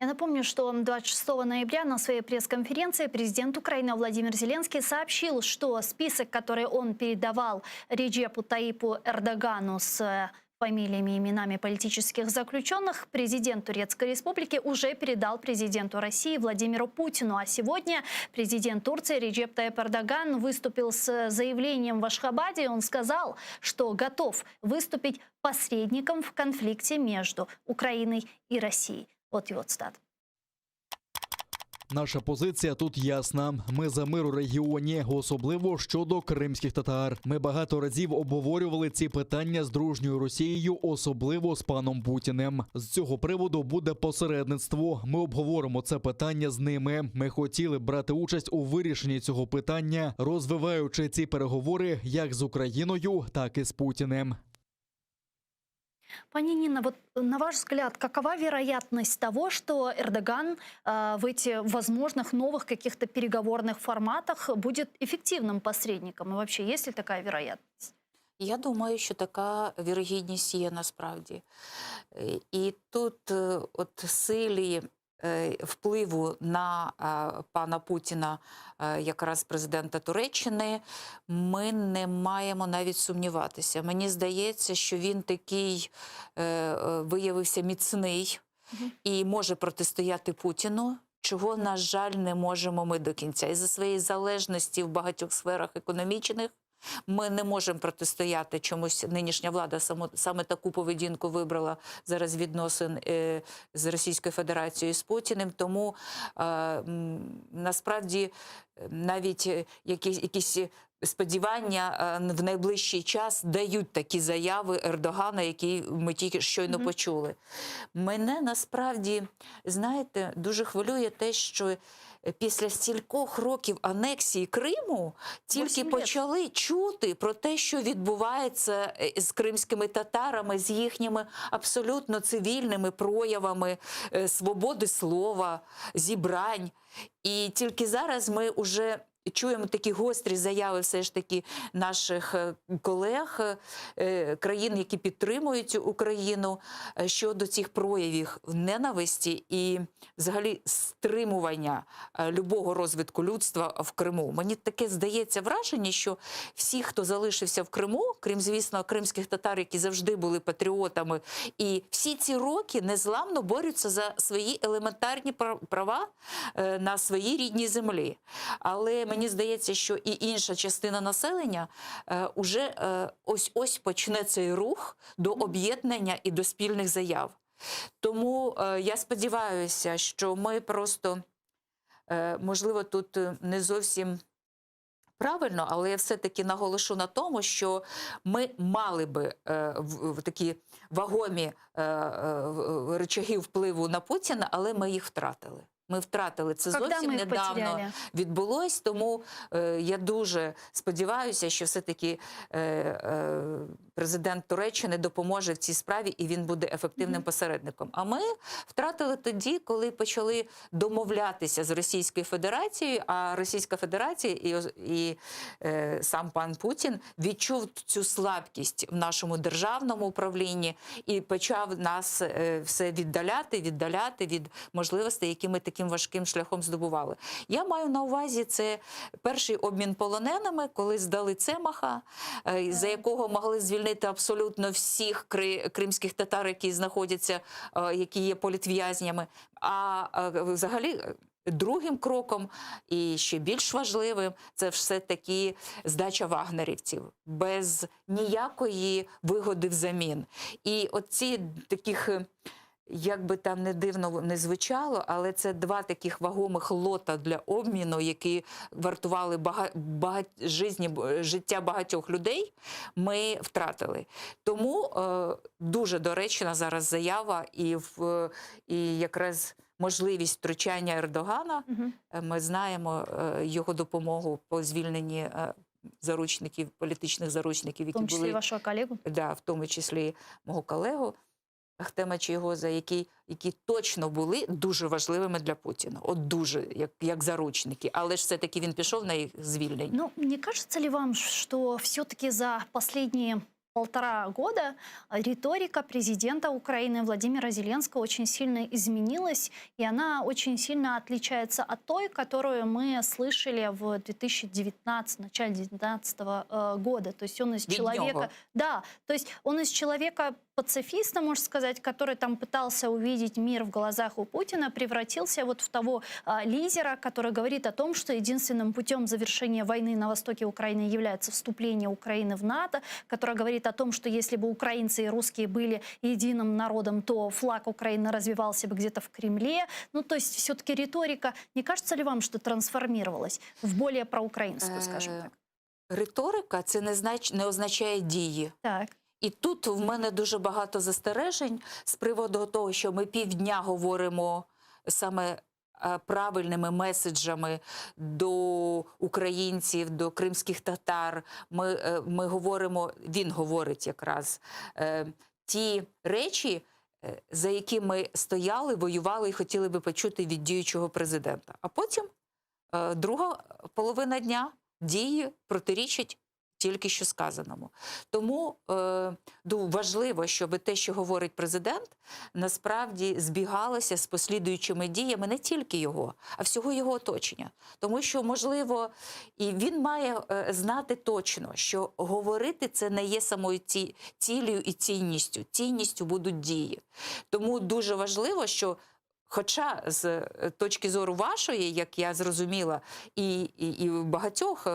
Я напомню, что 26 ноября на своей пресс-конференции президент Украины Владимир Зеленский сообщил, что список, который он передавал Реджепу Таипу Эрдогану с фамилиями и именами политических заключенных, президент Турецкой Республики уже передал президенту России Владимиру Путину. А сегодня президент Турции Реджеп Тайип Эрдоган выступил с заявлением в Ашхабаде. Он сказал, что готов выступить посредником в конфликте между Украиной и Россией. Вот его цитата. Наша позиція тут ясна. Ми за мир у регіоні, особливо щодо кримських татар. Ми багато разів обговорювали ці питання з дружньою Росією, особливо з паном Путіним. З цього приводу буде посередництво. Ми обговоримо це питання з ними. Ми хотіли б брати участь у вирішенні цього питання, розвиваючи ці переговори як з Україною, так і з Путіним. Пани Нина, вот на ваш взгляд, какова вероятность того, что Эрдоган э, в эти возможных новых каких-то переговорных форматах будет эффективным посредником? И вообще, есть ли такая вероятность? Я думаю, що така вірогідність є насправді. Е, І тут е, от силі е, впливу на е, пана Путіна, е, якраз президента Туреччини, ми не маємо навіть сумніватися. Мені здається, що він такий е, е, виявився міцний і може протистояти Путіну. Чого, на жаль, не можемо ми до кінця. Із-за своєї залежності в багатьох сферах економічних ми не можемо протистояти чомусь. Нинішня влада само, саме таку поведінку вибрала зараз відносин е, з Російською Федерацією і з Путіним. Тому е, м, насправді е, навіть е, якісь, якісь сподівання е, в найближчий час дають такі заяви Ердогана, які ми тільки щойно Мгм. почули. Мене насправді, знаєте, дуже хвилює те, що після стількох років анексії Криму тільки Восемь лет. почали чути про те, що відбувається е, з кримськими татарами, з їхніми абсолютно цивільними проявами е, свободи слова, зібрань. І тільки зараз ми вже чуємо такі гострі заяви все ж таки наших е, колег, е, країн, які підтримують Україну е, щодо цих проявів ненависті і взагалі стримування е, любого розвитку людства в Криму. Мені таке здається враження, що всі, хто залишився в Криму, крім, звісно, кримських татар, які завжди були патріотами, і всі ці роки незламно борються за свої елементарні пра- права е, на своїй рідній землі. Але мені здається, що і інша частина населення е, уже е, ось-ось почне цей рух до об'єднання і до спільних заяв. Тому е, я сподіваюся, що ми просто, е, можливо, тут е, не зовсім правильно, але я все-таки наголошу на тому, що ми мали би е, в, в такі вагомі е, е, в- рычаги впливу на Путіна, але ми їх втратили. Ми втратили це Когда зовсім мы их недавно потеряли? відбулось. Тому е, я дуже сподіваюся, що все-таки е, е, президент. президент Туреччини допоможе в цій справі і він буде ефективним посередником. А ми втратили тоді, коли почали домовлятися з Російською Федерацією, а Російська Федерація і, і е, сам пан Путін відчув цю слабкість в нашому державному управлінні і почав нас е, все віддаляти, віддаляти від можливостей, які ми таким важким шляхом здобували. Я маю на увазі це перший обмін полоненими, коли здали Цемаха, е, за якого могли звільнити абсолютно всіх кримських татар, які знаходяться, е, які є політв'язнями. А е, взагалі. Другим кроком і ще більш важливим це все-таки здача вагнерівців без ніякої вигоди взамін. І оці таких, як би там не дивно не звучало, але це два таких вагомих лота для обміну, які вартували бага, бага, жизні, життя багатьох людей, ми втратили. Тому е, дуже доречна зараз заява і, в, і якраз можливість втручання Ердогана. Е, Ми знаємо е, його допомогу по звільненні е, заручників, політичних заручників, В які том числе були и вашего коллегу. да, в тому числі мого колегу Ахтема Чийгоза, які, які точно були дуже важливими для Путіна. От дуже, як, як заручники. Але ж все-таки він пішов на їх звільнення. Ну, не кажется ли вам, что все-таки за последние полтора года риторика президента Украины Владимира Зеленского очень сильно изменилась, и она очень сильно отличается от той, которую мы слышали в 2019, начале 2019 года. То есть он из Від человека... нього. Да, то есть он из человека пацифиста, можно сказать, который там пытался увидеть мир в глазах у Путина, превратился вот в того а, лидера, который говорит о том, что единственным путем завершения войны на востоке Украины является вступление Украины в НАТО, который говорит о том, что если бы украинцы и русские были единым народом, то флаг Украины развевался бы где-то в Кремле. Ну, то есть все-таки риторика, не кажется ли вам, что трансформировалась в более проукраинскую, скажем Е, так? Риторика це не, знач, не означає дії. Так. І тут в мене дуже багато застережень з приводу того, що ми півдня говоримо саме е, правильними меседжами до українців, до кримських татар. Ми, е, ми говоримо, він говорить якраз е, ті речі, за які ми стояли, воювали і хотіли би почути від діючого президента. А потім друга половина дня дії протирічать тільки що сказаному. Тому е, важливо, щоб те, що говорить президент, насправді збігалося з послідуючими діями не тільки його, а всього його оточення. Тому що, можливо, і він має е, знати точно, що говорити це не є самою ці, цілею і цінністю. Цінністю будуть дії. Тому дуже важливо, що Хоча з е, точки зору вашої, як я зрозуміла, і, і, і багатьох е,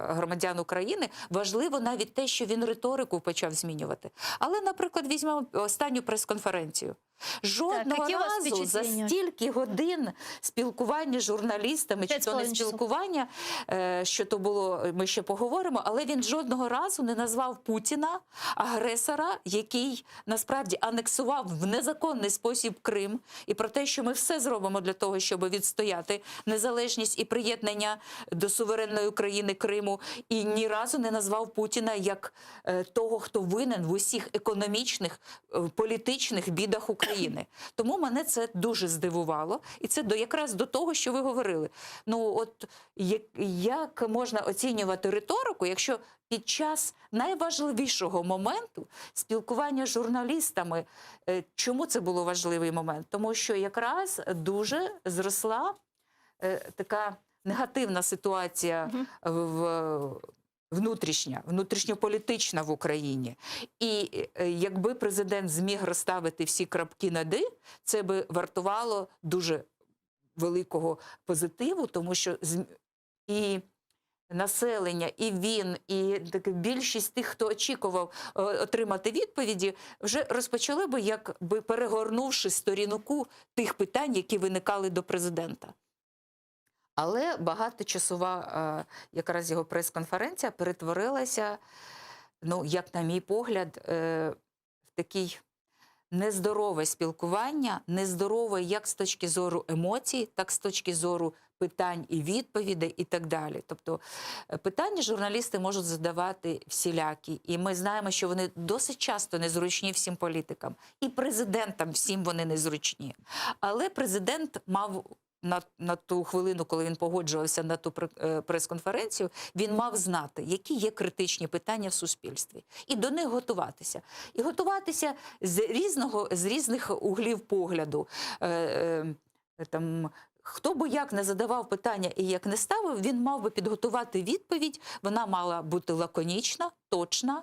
громадян України, важливо навіть те, що він риторику почав змінювати. Але, наприклад, візьмемо останню прес-конференцію. Жодного які у вас разу за стільки годин спілкування з журналістами, чи то не спілкування, е, що то було, ми ще поговоримо, але він жодного разу не назвав Путіна агресора, який насправді анексував в незаконний спосіб Крим, і про те, що ми все зробимо для того, щоб відстояти незалежність і приєднання до суверенної України Криму, і ні разу не назвав Путіна як е, того, хто винен в усіх економічних, е, політичних бідах України. Тому мене це дуже здивувало, і це до якраз до того, що ви говорили. Ну от як, як можна оцінювати риторику, якщо під час найважливішого моменту спілкування з журналістами, е, чому це було важливий момент? Тому що якраз дуже зросла е, така негативна ситуація в внутрішня, внутрішньополітична в Україні. І е, якби президент зміг розставити всі крапки над «і», це би вартувало дуже великого позитиву, тому що і населення, і він, і таки більшість тих, хто очікував е, отримати відповіді, вже розпочали би, якби перегорнувши сторінку тих питань, які виникали до президента. Але багаточасова е, якраз його прес-конференція перетворилася, ну, як на мій погляд, е, в такий. Нездорове спілкування, нездорове як з точки зору емоцій, так з точки зору питань і відповідей, і так далі. Тобто е, питання журналісти можуть задавати всілякі, і ми знаємо, що вони досить часто незручні всім політикам, і президентам всім вони незручні. Але президент мав. На, на ту хвилину, коли він погоджувався на ту пр- е, прес-конференцію, він мав знати, які є критичні питання в суспільстві, і до них готуватися. І готуватися з різного з різних углів погляду. Е, е, там, хто би як не задавав питання і як не ставив, він мав би підготувати відповідь. Вона мала бути лаконічна, точна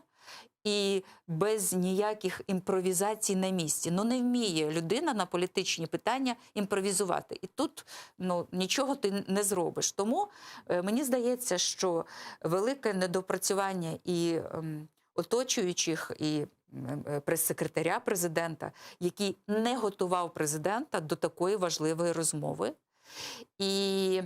і без ніяких імпровізацій на місці. Ну не вміє людина на політичні питання імпровізувати. І тут ну, нічого ти не зробиш. Тому е, мені здається, що велике недопрацювання і ем, оточуючих, і м, е, прес-секретаря президента, який не готував президента до такої важливої розмови. І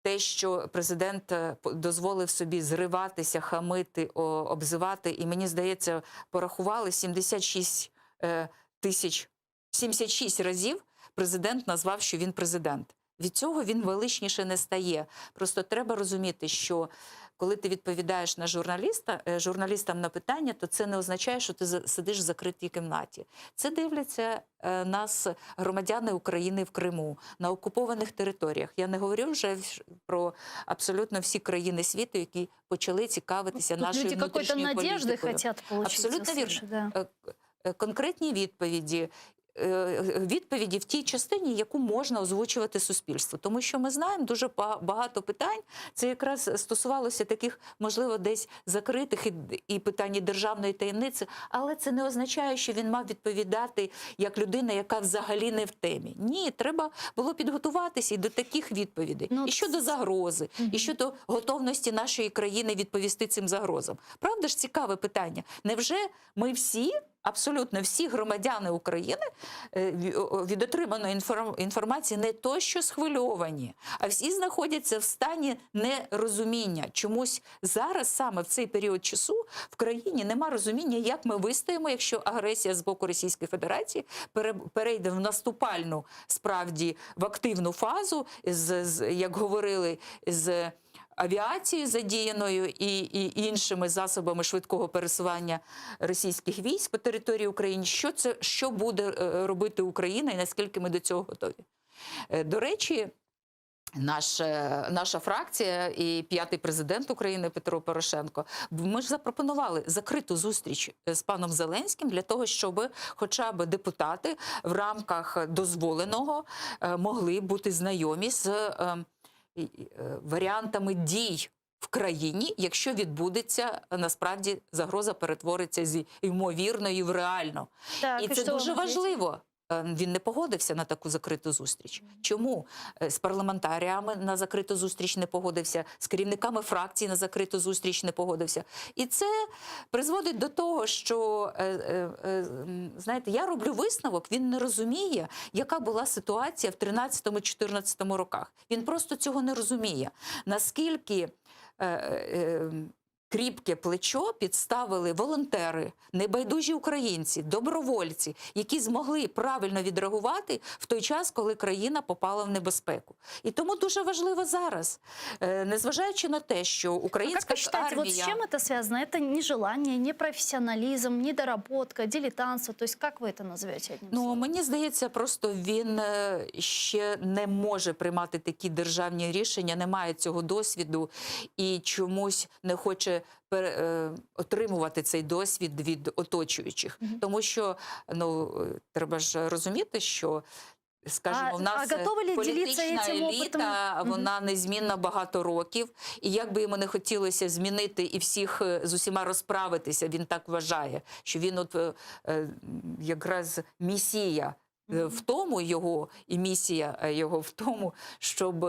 те, що президент е, по- дозволив собі зриватися, хамити, о, обзивати, і мені здається, порахували 76 е, тисяч, 76 разів президент назвав, що він президент. Від цього він величніше не стає. Просто треба розуміти, що коли ти відповідаєш на журналіста, е, журналістам на питання, то це не означає, що ти за- сидиш в закритій кімнаті. Це дивляться е, нас громадяни України в Криму на окупованих територіях. Я не говорю вже в- про абсолютно всі країни світу, які почали цікавитися Тут нашою люди какой-то внутрішньою надежды політикою. хотят получить. Абсолютно услышать, вірно. да. Е, е, Конкретні відповіді. е, Відповіді в тій частині, яку можна озвучувати суспільству, тому що ми знаємо дуже ба- багато питань. Це якраз стосувалося таких, можливо, десь закритих і, і питань і державної таємниці, але це не означає, що він мав відповідати як людина, яка взагалі не в темі. Ні, треба було підготуватися і до таких відповідей, Ну, і щодо загрози, і щодо готовності нашої країни відповісти цим загрозам. Правда ж цікаве питання? Невже ми всі, абсолютно всі громадяни України е, ві- о- від отриманої інформ- інформації не то, що схвильовані, а всі знаходяться в стані нерозуміння. Чомусь зараз, саме в цей період часу, в країні нема розуміння, як ми вистоїмо, якщо агресія з боку Російської Федерації пере- перейде в наступальну, справді в активну фазу, з, з як говорили, з авіацією задіяною і, і іншими засобами швидкого пересування російських військ по території України. Що це що буде е, робити Україна і наскільки ми до цього готові? Е, До речі. Наш, е, наша фракція і п'ятий президент України Петро Порошенко. Ми ж запропонували закриту зустріч е, з паном Зеленським для того, щоб хоча б депутати в рамках дозволеного е, могли бути знайомі з е, і- і, е, варіантами дій в країні, якщо відбудеться е, насправді загроза перетвориться з ймовірної в реальну. Так, І і це що дуже вам ответили? важливо. Е, Він не погодився на таку закриту зустріч. Чому Е, з парламентаріями на закриту зустріч не погодився, з керівниками фракцій на закриту зустріч не погодився? І це призводить до того, що е, е, е, м, знаєте, я роблю висновок, він не розуміє, яка була ситуація в 13-14 роках. Він просто цього не розуміє. Наскільки е, е, кріпке плечо підставили волонтери, небайдужі українці, добровольці, які змогли правильно відреагувати в той час, коли країна попала в небезпеку. І тому дуже важливо зараз, е, незважаючи на те, що А как українська вы считаете, вот с армія... чем это связано? Это нежелание, непрофессионализм, недоработка, дилетантство? То есть как вы это назовете одним Ну, словом? мені здається, просто він е, ще не може приймати такі державні рішення, не має цього досвіду і чомусь не хоче пере- е, отримувати цей досвід від оточуючих. Тому що ну, е, треба ж розуміти, що. Скажімо, А- в нас а готовы ли делиться політична этим опытом? еліта, Мгм. вона незмінна багато років. І як би йому не хотілося змінити і всіх е, з усіма розправитися, він так вважає, що він от е, е, якраз місія. Е, В тому його і місія е, його в тому, щоб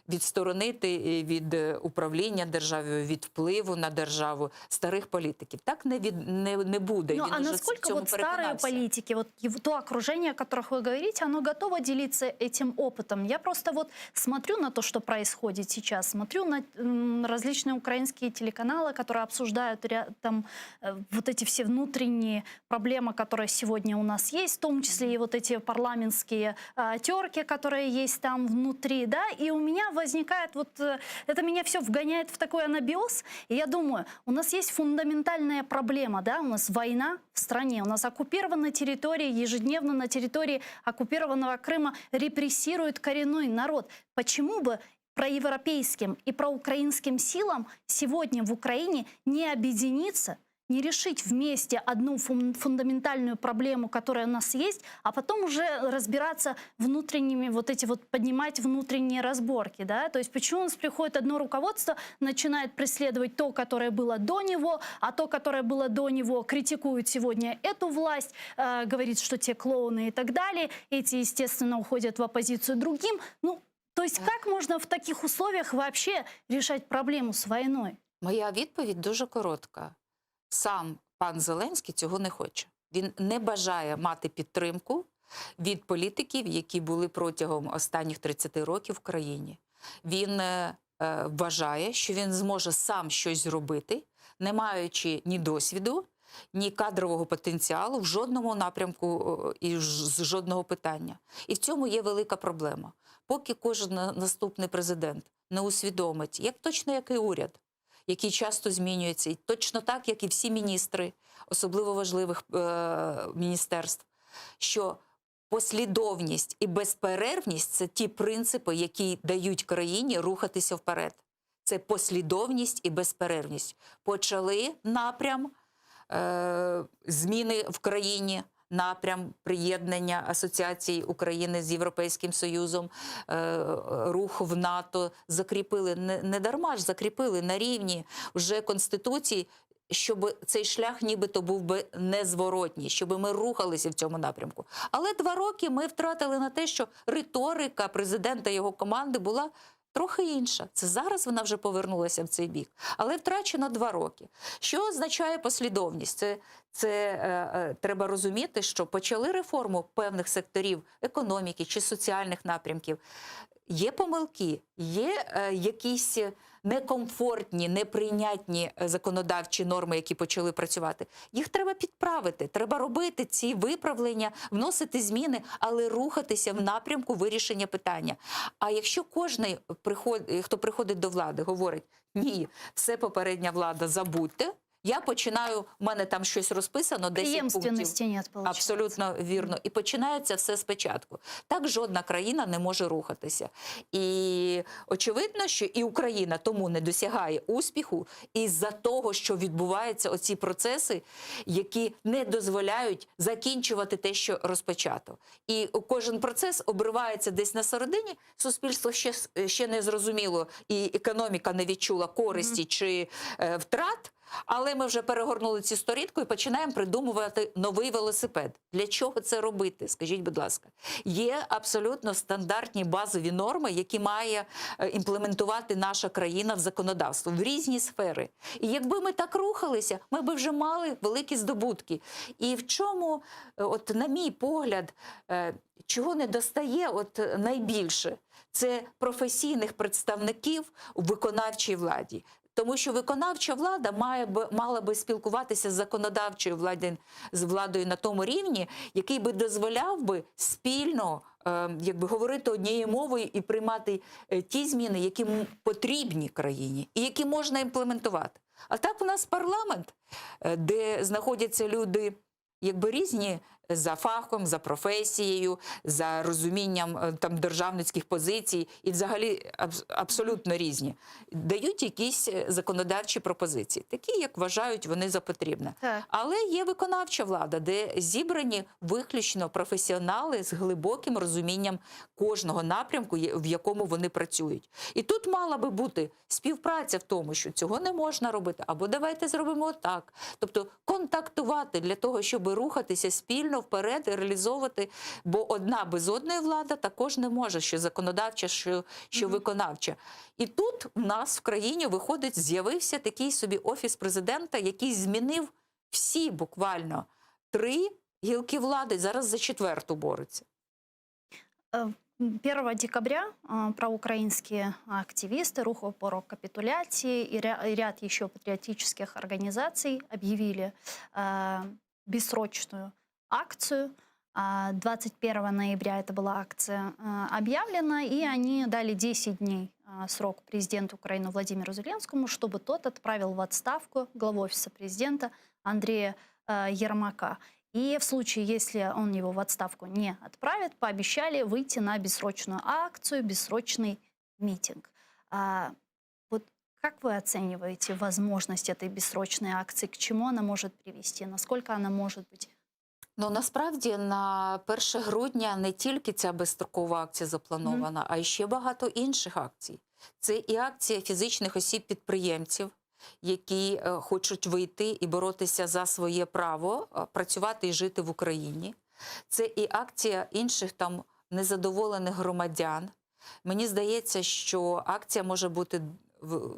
відсторонити е, від е, управління державою, від впливу на державу старих політиків. Так не від не, не буде. Ну, Він а уже в насколько цьому вот старые переконався. политики, вот его- то окружение, о которых вы говорите, оно готово делиться этим опытом? Я просто вот смотрю на то, что происходит сейчас, смотрю на м, различные украинские телеканалы, которые обсуждают ря- там э, вот эти все внутренние проблемы, которые сегодня у нас есть, в том числе и вот эти парламентские а, терки, которые есть там внутри, да, и у меня возникает вот, э, это меня все вгоняет в такой анабиоз, и я думаю, у нас есть фундаментальная проблема, да, у нас война в стране, у нас оккупированы территории, ежедневно на территории оккупированного Крыма репрессируют коренной народ. Почему бы проевропейским и проукраинским силам сегодня в Украине не объединиться, не решить вместе одну фун- фундаментальную проблему, которая у нас есть, а потом уже разбираться внутренними, вот эти вот, поднимать внутренние разборки, да, то есть почему у нас приходит одно руководство, начинает преследовать то, которое было до него, а то, которое было до него, критикует сегодня эту власть, э, говорит, что те клоуны и так далее, эти, естественно, уходят в оппозицию другим, ну, то есть как можно в таких условиях вообще решать проблему с войной? Моя відповідь дуже коротка. Сам пан Зеленський цього не хоче. Він не бажає мати підтримку від політиків, які були протягом останніх 30 років в країні. Він е, е, вважає, що він зможе сам щось зробити, не маючи ні досвіду, ні кадрового потенціалу в жодному напрямку е, і ж- з жодного питання. І в цьому є велика проблема. Поки кожен на- наступний президент не усвідомить, як точно як і уряд, який часто змінюється, і точно так, як і всі міністри, особливо важливих е, міністерств, що послідовність і безперервність це ті принципи, які дають країні рухатися вперед. Це послідовність і безперервність. Почали напрям е, зміни в країні. Напрям приєднання Асоціації України з Європейським Союзом, е, рух в НАТО закріпили не, не дарма ж закріпили на рівні вже Конституції, щоб цей шлях нібито був би незворотній, щоб ми рухалися в цьому напрямку. Але два роки ми втратили на те, що риторика президента і його команди була трохи інша. Це зараз вона вже повернулася в цей бік, але втрачено два роки. Що означає послідовність? Це, це е, е, треба розуміти, що почали реформу певних секторів економіки чи соціальних напрямків. Є помилки, є е, якісь некомфортні, неприйнятні е, законодавчі норми, які почали працювати. Їх треба підправити, треба робити ці виправлення, вносити зміни, але рухатися в напрямку вирішення питання. А якщо кожний, приход, хто приходить до влади, говорить: ні, все попередня влада, забудьте. Я починаю, у мене там щось розписано, 10 пунктів. Преемственности нет, получается. Абсолютно вірно. І починається все спочатку. Так жодна країна не може рухатися. І очевидно, що і Україна тому не досягає успіху із-за того, що відбуваються оці процеси, які не дозволяють закінчувати те, що розпочато. І кожен процес обривається десь на середині. Суспільство ще, ще не зрозуміло, і економіка не відчула користі чи е, втрат. Але ми вже перегорнули цю сторінку і починаємо придумувати новий велосипед. Для чого це робити? Скажіть, будь ласка, є абсолютно стандартні базові норми, які має е, імплементувати наша країна в законодавство в різні сфери. І якби ми так рухалися, ми би вже мали великі здобутки. І в чому, е, от на мій погляд, е, чого не достає от е, найбільше, це професійних представників у виконавчій владі. Тому що виконавча влада має би, мала би спілкуватися з законодавчою владою, з владою на тому рівні, який би дозволяв би спільно е, якби, говорити однією мовою і приймати е, ті зміни, які м- потрібні країні і які можна імплементувати. А так у нас парламент, е, де знаходяться люди якби різні за фахом, за професією, за розумінням е, там державницьких позицій і взагалі абс- абсолютно різні, дають якісь е, законодавчі пропозиції, такі, як вважають вони за потрібне. Так. Але є виконавча влада, де зібрані виключно професіонали з глибоким розумінням кожного напрямку, є- в якому вони працюють. І тут мала би бути співпраця в тому, що цього не можна робити, або давайте зробимо так. Тобто контактувати для того, щоб. щоб рухатися спільно вперед і реалізовувати, бо одна без одної влада також не може, що законодавча, що, що виконавча. І тут у нас в країні виходить, з'явився такий собі офіс президента, який змінив всі буквально три гілки влади, зараз за четверту бореться. Э, 1 декабря э, проукраинские активисты Руху по капитуляции и ря- и ряд еще патриотических организаций объявили э, бессрочную акцию. А 21 ноября эта была акция э, объявлена, и они дали 10 дней э, срок президенту Украины Владимиру Зеленскому, чтобы тот отправил в отставку главу офиса президента Андрея э, Ермака. И в случае, если он его в отставку не отправит, пообещали выйти на бессрочную акцию, бессрочный митинг. А, вот как вы оцениваете возможность этой бессрочной акции? К чему она может привести? Насколько она может быть? Ну насправді на 1 грудня не тільки ця безстрокова акція запланована, а й ще багато інших акцій. Це і акція фізичних осіб-підприємців, які е, хочуть вийти і боротися за своє право е, працювати і жити в Україні. Це і акція інших там незадоволених громадян. Мені здається, що акція може бути в-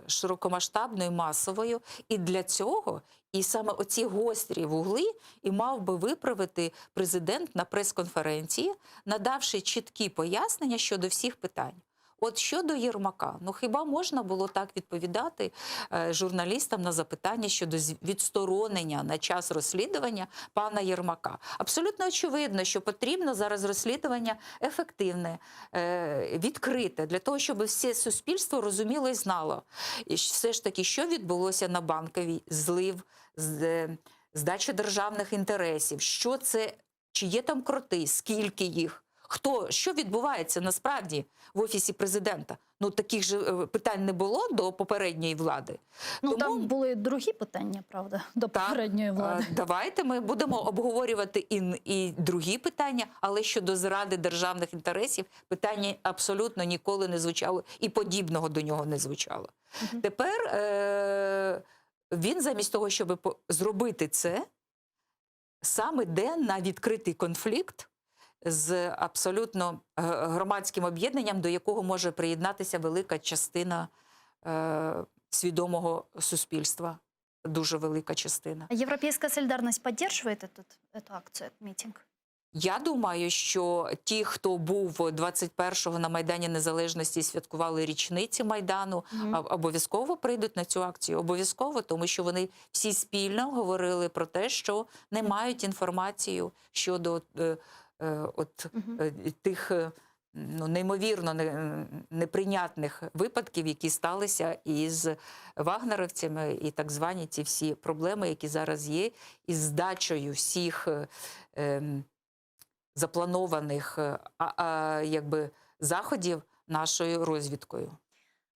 широкомасштабною, масовою, і для цього, і саме оці гострі вугли і мав би виправити президент на прес-конференції, надавши чіткі пояснення щодо всіх питань. От щодо Єрмака, ну хіба можна було так відповідати е, журналістам на запитання щодо з- відсторонення на час розслідування пана Єрмака? Абсолютно очевидно, що потрібно зараз розслідування ефективне, е, відкрите, для того, щоб все суспільство розуміло і знало, і щ- все ж таки, що відбулося на банковій, злив, з- е, здача державних інтересів, що це, чи є там кроти, скільки їх. Хто що відбувається насправді в офісі президента? Ну таких же е, питань не було до попередньої влади. Ну, там були другі питання, правда, до попередньої влади. Е, Давайте ми будемо обговорювати і, і другі питання, але щодо зради державних інтересів, питання абсолютно ніколи не звучало і подібного до нього не звучало. Тепер е, він замість того, щоб по- зробити це, сам іде на відкритий конфлікт з абсолютно е, громадським об'єднанням, до якого може приєднатися велика частина е, свідомого суспільства. Дуже велика частина. А Европейская солидарность поддерживает этот, эту акцию, этот митинг? Я думаю, що ті, хто був 21-го на Майдані Незалежності і святкували річниці Майдану, Мгм. а- обов'язково прийдуть на цю акцію. Обов'язково, тому що вони всі спільно говорили про те, що не мають інформацію щодо е, е, от, е, тих е, ну, неймовірно не- неприйнятних випадків, які сталися із вагнерівцями, і так звані ці всі проблеми, які зараз є, із здачею всіх. е, ем, запланованих е, а, а, якби, заходів нашою розвідкою.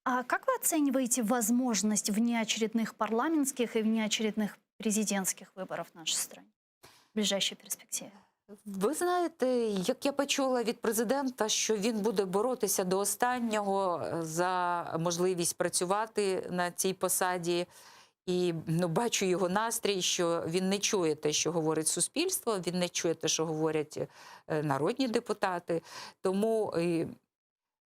А как вы оцениваете возможность внеочередных парламентских и внеочередных президентских выборов в нашей стране в ближайшей перспективе? Ви знаєте, як я почула від президента, що він буде боротися до останнього е, за можливість працювати на цій посаді. І ну, бачу його настрій, що він не чує те, що говорить суспільство, він не чує те, що говорять е, народні депутати. Тому е,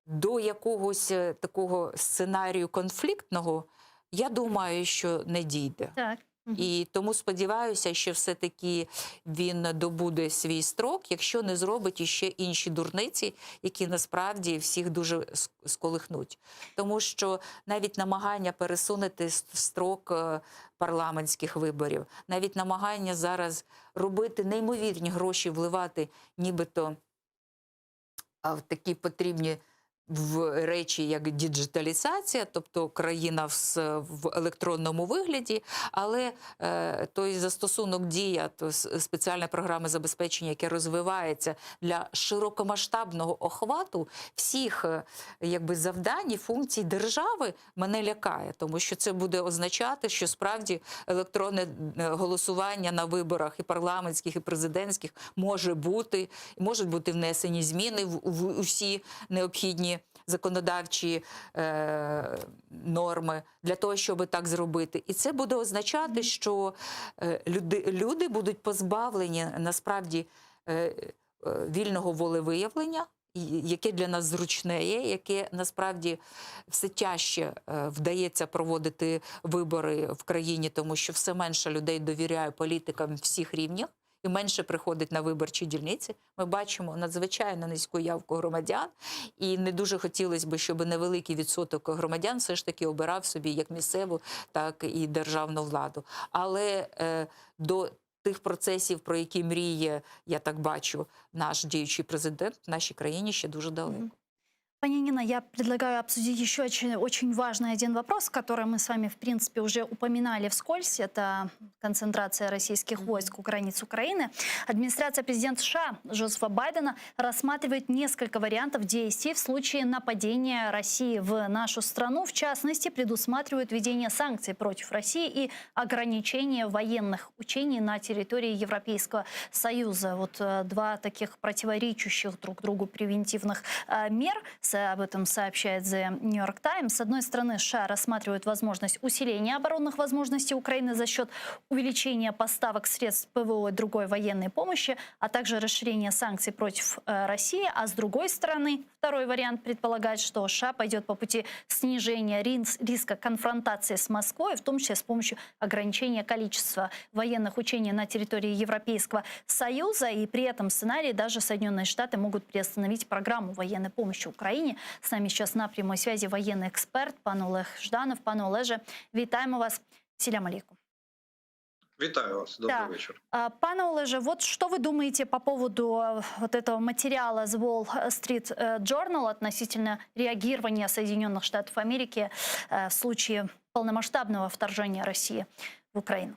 до якогось е, такого сценарію конфліктного, я думаю, що не дійде. Так. І тому сподіваюся, що все-таки він добуде свій строк, якщо не зробить іще інші дурниці, які насправді всіх дуже с- сколихнуть. Тому що навіть намагання пересунути с- строк е, парламентських виборів, навіть намагання зараз робити неймовірні гроші, вливати нібито а, в такі потрібні в речі, як діджиталізація, тобто країна в, с- в електронному вигляді, але е, той застосунок дія, то с- спеціальна програма забезпечення, яке розвивається для широкомасштабного охвату всіх е, якби, завдань і функцій держави, мене лякає, тому що це буде означати, що справді електронне е, голосування на виборах і парламентських, і президентських може бути, можуть бути внесені зміни в, в усі необхідні. відповідні законодавчі е, норми для того, щоб так зробити. І це буде означати, що е, люди, люди будуть позбавлені насправді е, е, вільного волевиявлення, і- яке для нас зручне є, яке насправді все тяжче е, вдається проводити вибори в країні, тому що все менше людей довіряє політикам всіх рівнів. І менше приходить на виборчі дільниці. Ми бачимо надзвичайно низьку явку громадян, і не дуже хотілося б, щоб невеликий відсоток громадян все ж таки обирав собі як місцеву, так і державну владу. Але е, до тих процесів, про які мріє, я так бачу, наш діючий президент в нашій країні ще дуже далеко. Пані Нина, я предлагаю обсудить еще очень, очень важный один вопрос, который мы с вами, в принципе, уже упоминали вскользь. Это концентрация российских войск у границ Украины. Администрация президента США Джозефа Байдена рассматривает несколько вариантов действий в случае нападения России в нашу страну. В частности, предусматривают введение санкций против России и ограничение военных учений на территории Европейского Союза. Вот э, два таких противоречащих друг другу превентивных э, мер. С- Об этом сообщает The New York Times. С одной стороны, США рассматривают возможность усиления оборонных возможностей Украины за счет увеличения поставок средств ПВО и другой военной помощи, а также расширения санкций против э, России. А с другой стороны, второй вариант предполагает, что США пойдет по пути снижения рис- риска конфронтации с Москвой, в том числе с помощью ограничения количества военных учений на территории Европейского Союза. И при этом сценарии даже Соединенные Штаты могут приостановить программу военной помощи Украине. С нами сейчас на прямой связи военный эксперт пан Олег Жданов. Пане Олеже, вітаємо вас. Селям алейкум. Вітаю вас, добрий Да. вечір. А, Пане Олеже, вот что вы думаете по поводу э, вот этого материала The Wall Street э, Journal относительно реагирования Соединенных Штатов Америки э, в случае полномасштабного вторжения России в Украину?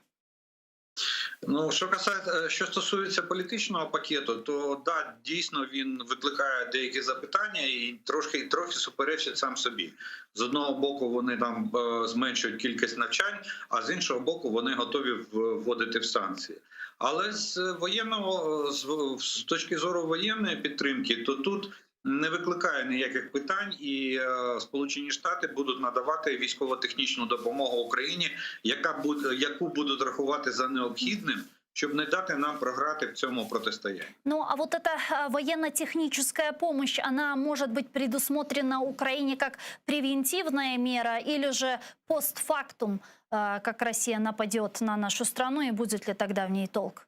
Ну, що касається, що стосується політичного пакету, то да, дійсно він викликає деякі запитання і трошки трохи суперечить сам собі. З одного боку, вони там е, зменшують кількість навчань, а з іншого боку, вони готові вводити в санкції. Але з воєнного з, з точки зору воєнної підтримки, то тут не викликає ніяких питань, і е, Сполучені Штати будуть надавати військово-технічну допомогу Україні, яка буде яку будуть рахувати за необхідним, щоб не дати нам програти в цьому протистоянні. Ну, а вот эта э, военно-техническая помощь, она может быть предусмотрена Украине как превентивная мера или же постфактум, э, как Россия нападет на нашу страну и будет ли тогда в ней толк?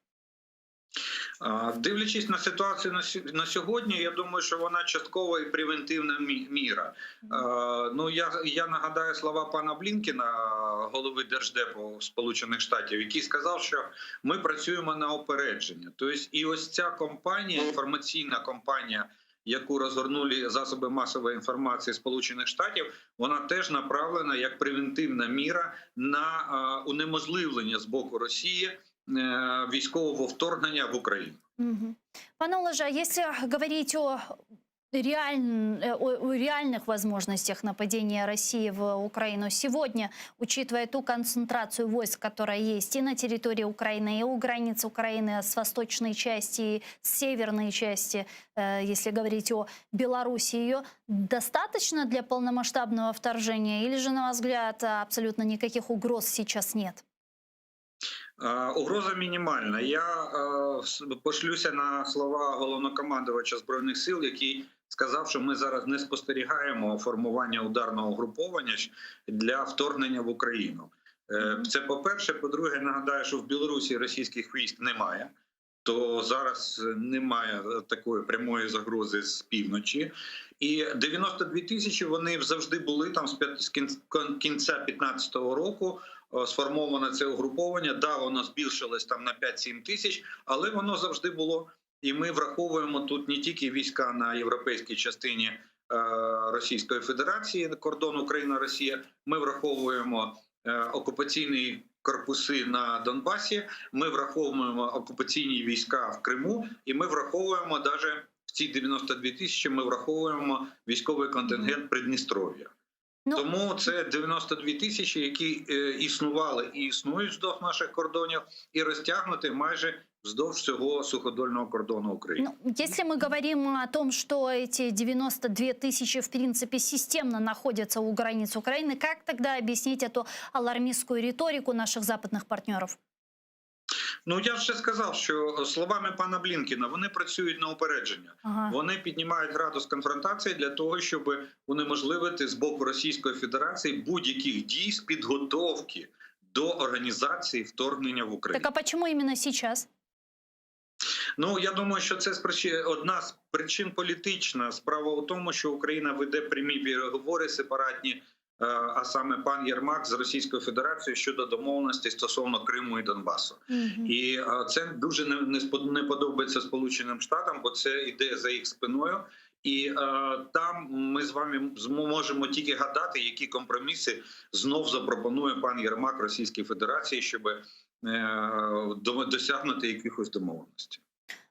А, Дивлячись на ситуацію на сьо- на сьогодні, я думаю, що вона частково і превентивна мі- міра. Е, Ну я, я нагадаю слова пана Блінкена, голови Держдепу Сполучених Штатів, який сказав, що ми працюємо на опередження. Тобто, і ось ця кампанія, інформаційна кампанія, яку розгорнули засоби масової інформації Сполучених Штатів, вона теж направлена як превентивна міра на е, унеможливлення з боку Росії е, військового вторгнення в Україну. Мгм. Пане Олеже, а если говорить о, реаль... э, о, о реальных возможностях нападения России в Украину сегодня, учитывая ту концентрацию войск, которая есть и на территории Украины, и у границ Украины с восточной части, и с северной части, э, если говорить о Беларуси, ее достаточно для полномасштабного вторжения или же, на ваш взгляд, абсолютно никаких угроз сейчас нет? Е, Угроза мінімальна. Я е, с- пошлюся на слова головнокомандувача збройних сил, який сказав, що ми зараз не спостерігаємо формування ударного угруповання щ- для вторгнення в Україну. Е, Це по-перше. По-друге, нагадаю, що в Білорусі російських військ немає. То зараз немає такої прямої загрози з півночі, і 92 тисячі вони завжди були там з п'ят- з кін- кін- кінця 15-го року. е, Сформоване це угруповання. Да, воно збільшилось там на 5-7 тисяч, але воно завжди було. І ми враховуємо тут не тільки війська на європейській частині е, Російської Федерації, кордон Україна-Росія. Ми враховуємо е, окупаційні корпуси на Донбасі. Ми враховуємо окупаційні війська в Криму, і ми враховуємо даже в ці 92 тисячі. Ми враховуємо військовий контингент Придністров'я. Тому це 92 тисячі, які е, існували і існують вздовж наших кордонів, і розтягнути майже по всій території України. вздовж всього суходольного кордону України. Ну, если мы говорим о том, что эти 92 тысячи в принципе системно находятся у границ Украины, как тогда объяснить эту алармистскую риторику наших западных партнеров? Ну я вже сказав, що словами пана Блінкіна вони працюють на упередження. Ага. Вони піднімають градус конфронтації для того, щоб унеможливити з боку Російської Федерації будь-яких дій з підготовки до організації вторгнення в Україну. Так а почему именно сейчас? Ну я думаю, що це спричи- одна з причин політична. Справа у тому, що Україна веде прямі переговори сепаратні, е, а саме пан Єрмак з Російською Федерацією щодо домовленості стосовно Криму і Донбасу. І е, це дуже не, не спод- не подобається Сполученим Штатам, бо це йде за їх спиною. І е, там ми з вами зможемо тільки гадати, які компроміси знов запропонує пан Єрмак Російській Федерації, щоб е, до- досягнути якихось домовленостей.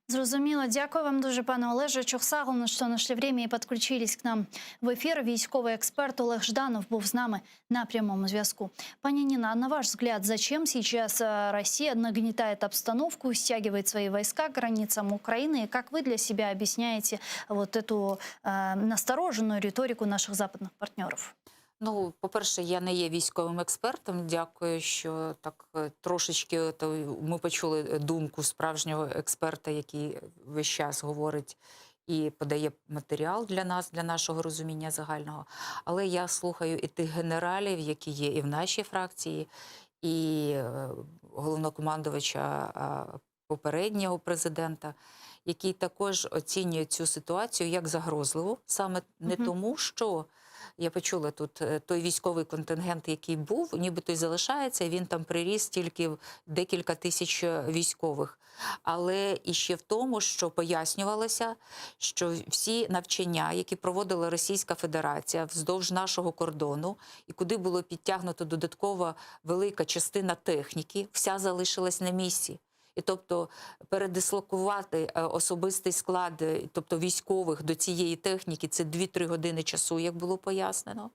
Зрозуміло. Дякую вам дуже, пане Олеже. Çoq sağ olun, что нашли время и подключились к нам в эфир. Військовий експерт Олег Жданов був з нами на прямому зв'язку. Пані Ніна, а на ваш взгляд, зачем сейчас э, Россия нагнетает обстановку, стягивает свои войска к границам Украины? И как вы для себя объясняете вот эту э, настороженную риторику наших западных партнеров? Ну, по-перше, я не є військовим експертом. Дякую, що так е, трошечки то ми почули думку справжнього експерта, який весь час говорить і подає матеріал для нас, для нашого розуміння загального. Але я слухаю і тих генералів, які є і в нашій фракції, і е, головнокомандувача е, попереднього президента, який також оцінює цю ситуацію як загрозливу, саме не Мгм. тому, що я почула тут е, той військовий контингент, який був, нібито й залишається, він там приріс тільки в декілька тисяч е, військових. Але і ще в тому, що пояснювалося, що всі навчання, які проводила Російська Федерація вздовж нашого кордону, і куди було підтягнуто додаткова велика частина техніки, вся залишилась на місці. І тобто передислокувати е, особистий склад, е, тобто військових до цієї техніки, це 2-3 години часу, як було пояснено.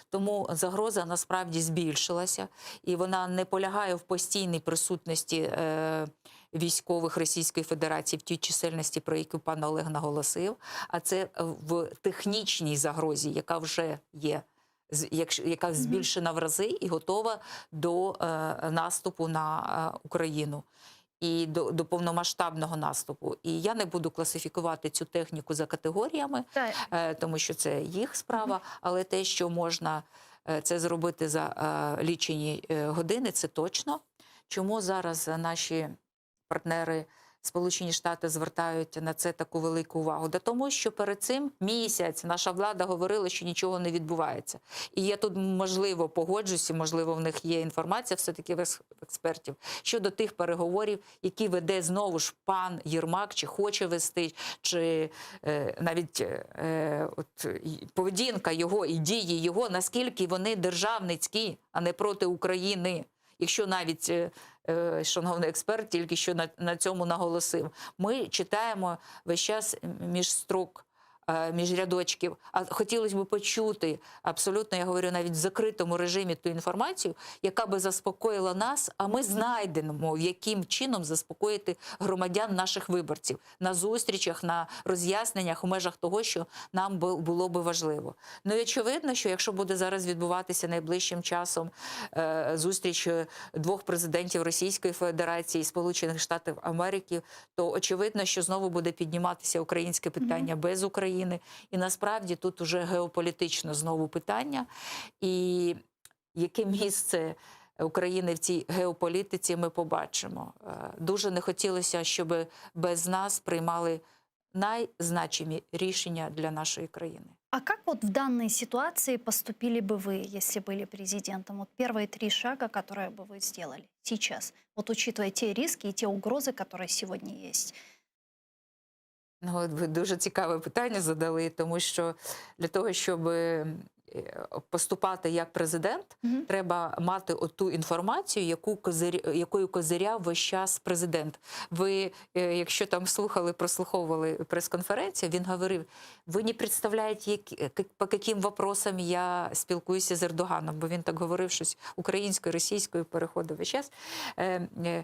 Тому загроза насправді збільшилася, і вона не полягає в постійній присутності е, військових Російської Федерації в тій чисельності, про яку пан Олег наголосив, а це в технічній загрозі, яка вже є. з- якщо- Яка збільшена в рази і готова до е, наступу на е, Україну і до, до повномасштабного наступу. І я не буду класифікувати цю техніку за категоріями, е, тому що це їх справа, але те, що можна е, це зробити за е, лічені е, години, це точно. Чому зараз наші партнери Сполучені Штати звертають на це таку велику увагу? Да тому, що перед цим місяць наша влада говорила, що нічого не відбувається. І я тут можливо погоджуся, можливо, в них є інформація все-таки в ес- експертів щодо тих переговорів, які веде знову ж пан Єрмак, чи хоче вести, чи е, навіть е, от, і поведінка його і дії його, наскільки вони державницькі, а не проти України. Якщо навіть е, е, шановний експерт тільки що на, на цьому наголосив, ми читаємо весь час між строк. е, Між рядочків, а хотілося б почути абсолютно, я говорю навіть в закритому режимі ту інформацію, яка би заспокоїла нас, а ми знайдемо, яким чином заспокоїти громадян наших виборців на зустрічах, на роз'ясненнях у межах того, що нам бу- було би важливо. Ну і очевидно, що якщо буде зараз відбуватися найближчим часом е, зустріч е, двох президентів Російської Федерації і Сполучених Штатів Америки, то очевидно, що знову буде підніматися українське питання без України. І насправді тут уже геополітично знову питання. І яке місце України в цій геополітиці ми побачимо. Е, Дуже не хотілося, щоб без нас приймали найзначимі рішення для нашої країни. А как вот в данной ситуации поступили бы вы, если были президентом? Вот первые три шага, которые бы вы сделали сейчас, вот учитывая те риски и те угрозы, которые сегодня есть. Ну, от ви дуже цікаве питання задали, тому що для того, щоб е, поступати як президент, треба мати оту інформацію, яку козир, якою козиряв весь час президент. Ви, е, якщо там слухали, прослуховували прес-конференцію, він говорив: ви не представляєте, які, к- по яким вопросам я спілкуюся з Ердоганом, бо він так говорив щось українською, російською переходив весь час. Е, е,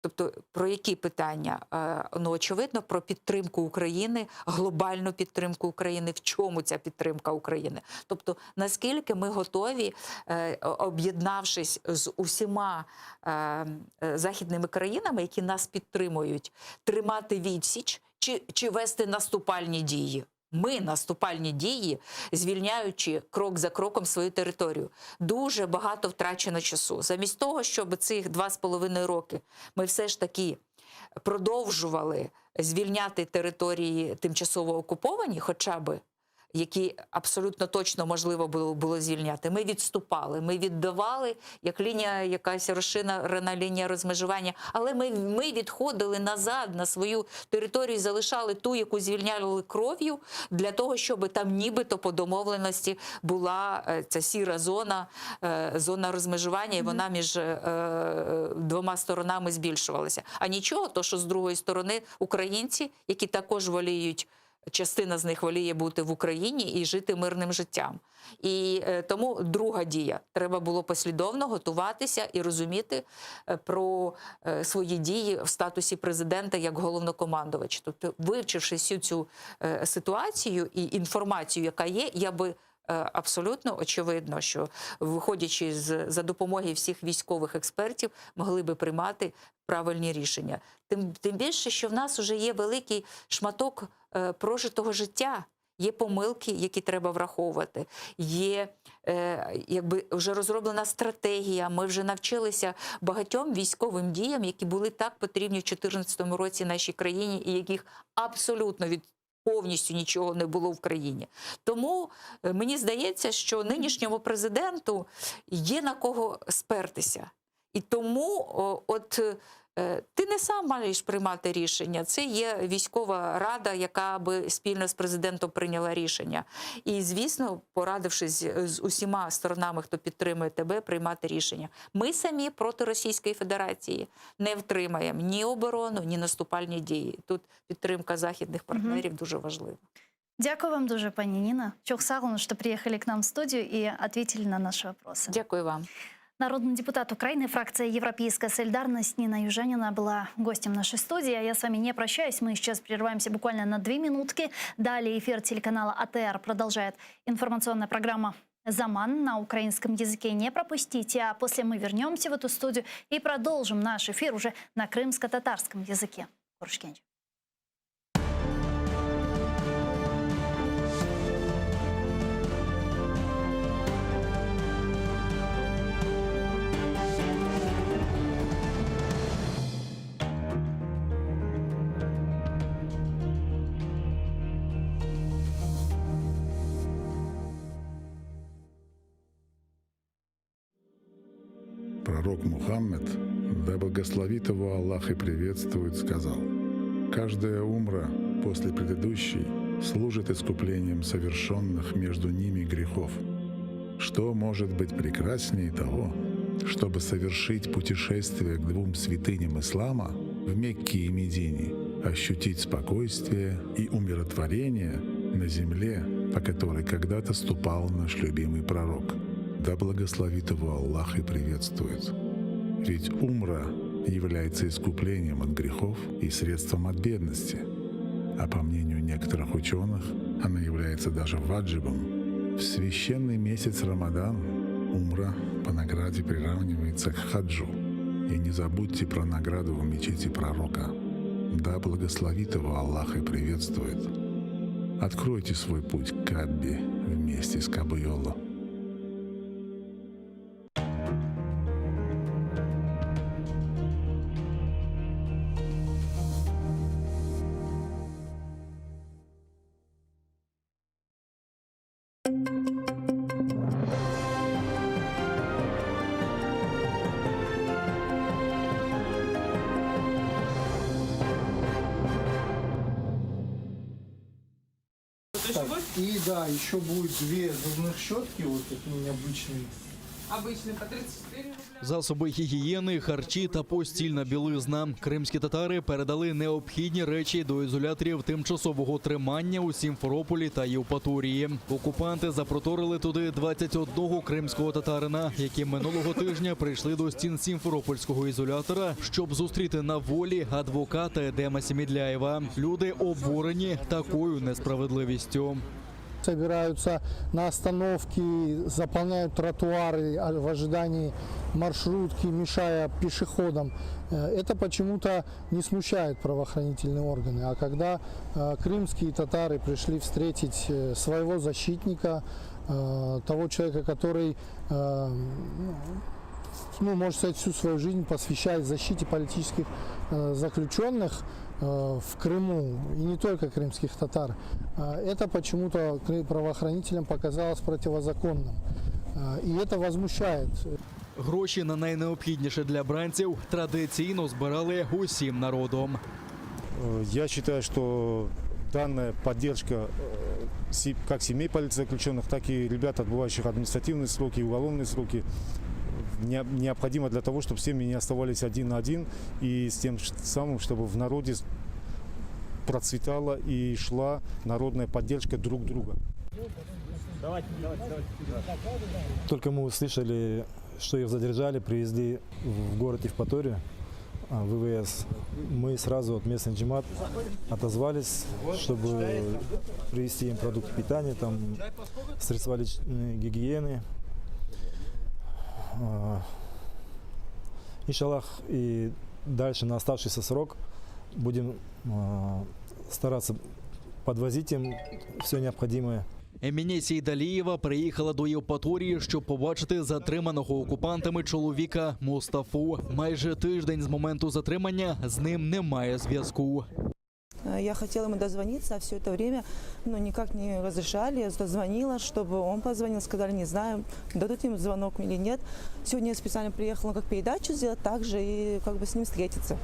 Тобто про які питання? Е, Ну, очевидно, про підтримку України, глобальну підтримку України. В чому ця підтримка України? Тобто, наскільки ми готові, е, об'єднавшись з усіма е, е, західними країнами, які нас підтримують, тримати відсіч чи, чи вести наступальні дії? Ми наступальні дії, звільняючи крок за кроком свою територію. Дуже багато втрачено часу. Замість того, щоб цих 2,5 роки ми все ж таки продовжували звільняти території тимчасово окуповані, хоча би які абсолютно точно можливо було, було звільняти. Ми відступали, ми віддавали як лінія, якась розширена лінія розмежування, але ми, ми відходили назад на свою територію, залишали ту, яку звільняли кров'ю, для того, щоб там нібито по домовленості була е, ця сіра зона, е, зона розмежування, і вона між е, двома сторонами збільшувалася. А нічого, то що з другої сторони українці, які також воліють. Частина з них воліє бути в Україні і жити мирним життям. І е, тому друга дія треба було послідовно готуватися і розуміти е, про е, свої дії в статусі президента як головнокомандувача. Тобто, вивчивши всю цю е, ситуацію і інформацію, яка є, я би е, абсолютно очевидно, що виходячи з за допомоги всіх військових експертів, могли би приймати правильні рішення. Тим, тим більше, що в нас вже є великий шматок е, прожитого життя. Є помилки, які треба враховувати. Є е, якби вже розроблена стратегія. Ми вже навчилися багатьом військовим діям, які були так потрібні в 2014 році нашій країні, і яких абсолютно від повністю нічого не було в країні. Тому е, мені здається, що нинішньому президенту є на кого спертися. І тому, о, от е, ти не сам маєш приймати рішення. Це є військова рада, яка би спільно з президентом прийняла рішення. І, звісно, порадившись з усіма сторонами, хто підтримує тебе, приймати рішення. Ми самі проти Російської Федерації не втримаємо ні оборону, ні наступальні дії. Тут підтримка західних партнерів дуже важлива. Дякую вам дуже, пані Ніна. Çoq sağ oluñ, что приехали к нам в студию и ответили на наши вопросы. Дякую вам. Народный депутат Украины, фракция «Европейская солидарность» Нина Южанина была гостем нашей студии. А я с вами не прощаюсь. Мы сейчас прерываемся буквально на две минутки. Далее эфир телеканала АТР продолжает информационная программа «Заман» на украинском языке. Не пропустите. А после мы вернемся в эту студию и продолжим наш эфир уже на крымско-татарском языке. Körüşkence. Пророк Мухаммед, да благословит его Аллах и приветствует, сказал, «Каждая умра после предыдущей служит искуплением совершенных между ними грехов. Что может быть прекраснее того, чтобы совершить путешествие к двум святыням ислама в Мекке и Медине, ощутить спокойствие и умиротворение на земле, по которой когда-то ступал наш любимый пророк. Да благословит его Аллах и приветствует. Ведь умра является искуплением от грехов и средством от бедности. А по мнению некоторых ученых, она является даже ваджибом. В священный месяц Рамадан умра по награде приравнивается к хаджу. И не забудьте про награду в мечети пророка. Да благословит его Аллах и приветствует. Откройте свой путь к Каббе вместе с Кабайоло. Так, и да, еще будет две зубных щетки, вот такие необычные. Обычный по 34 рубля. Засоби гігієни, харчі та постільна білизна. Кримські татари передали необхідні речі до ізоляторів тимчасового тримання у Сімферополі та Євпаторії. Окупанти запроторили туди 21 кримського татарина, які минулого тижня прийшли до стін Сімферопольського ізолятора, щоб зустріти на волі адвоката Едема Сімідляєва. Люди обурені такою несправедливістю. Собираются на остановки, заполняют тротуары а, в ожидании маршрутки, мешая пешеходам. Э, Это почему-то не смущает правоохранительные органы. А когда э, крымские татары пришли встретить э, своего защитника, э, того человека, который, э, ну, можно сказать, всю свою жизнь посвящает защите политических э, заключенных э, в Крыму, и не только крымских татар, э, это почему-то кры- правоохранителям показалось противозаконным. Э, И это возмущает. Гроші на найнеобхідніше для бранців традиційно збирали усім народом. Э, Я считаю, что данная поддержка э, се- как семей политзаключенных, так и ребят, отбывающих административные сроки и уголовные сроки, не- необходима для того, чтобы семьи не оставались один на один и с тем ш- самым, чтобы в народе с- процветала и шла народная поддержка друг друга. Давайте, давайте, давайте. Только мы услышали, что их задержали, привезли в город Евпаторию, а, в ВВС. Мы сразу от местный джемат отозвались, чтобы привезти им продукты питания, там, средства личной гигиены. А, Иншаллах, и дальше на оставшийся срок будем а, стараться подвозить им все необходимое. Еміне Сейдалієва приїхала до Євпаторії, щоб побачити затриманого окупантами чоловіка Мустафу. Майже тиждень з моменту затримання з ним немає зв'язку. Э, Я хотела ему дозвониться, а все это время ну, никак не разрешали. Я звонила, чтобы он позвонил, сказали, не знаю, дадут им звонок или нет. Сегодня я специально приехала как передачу сделать, также и как бы с ним встретиться.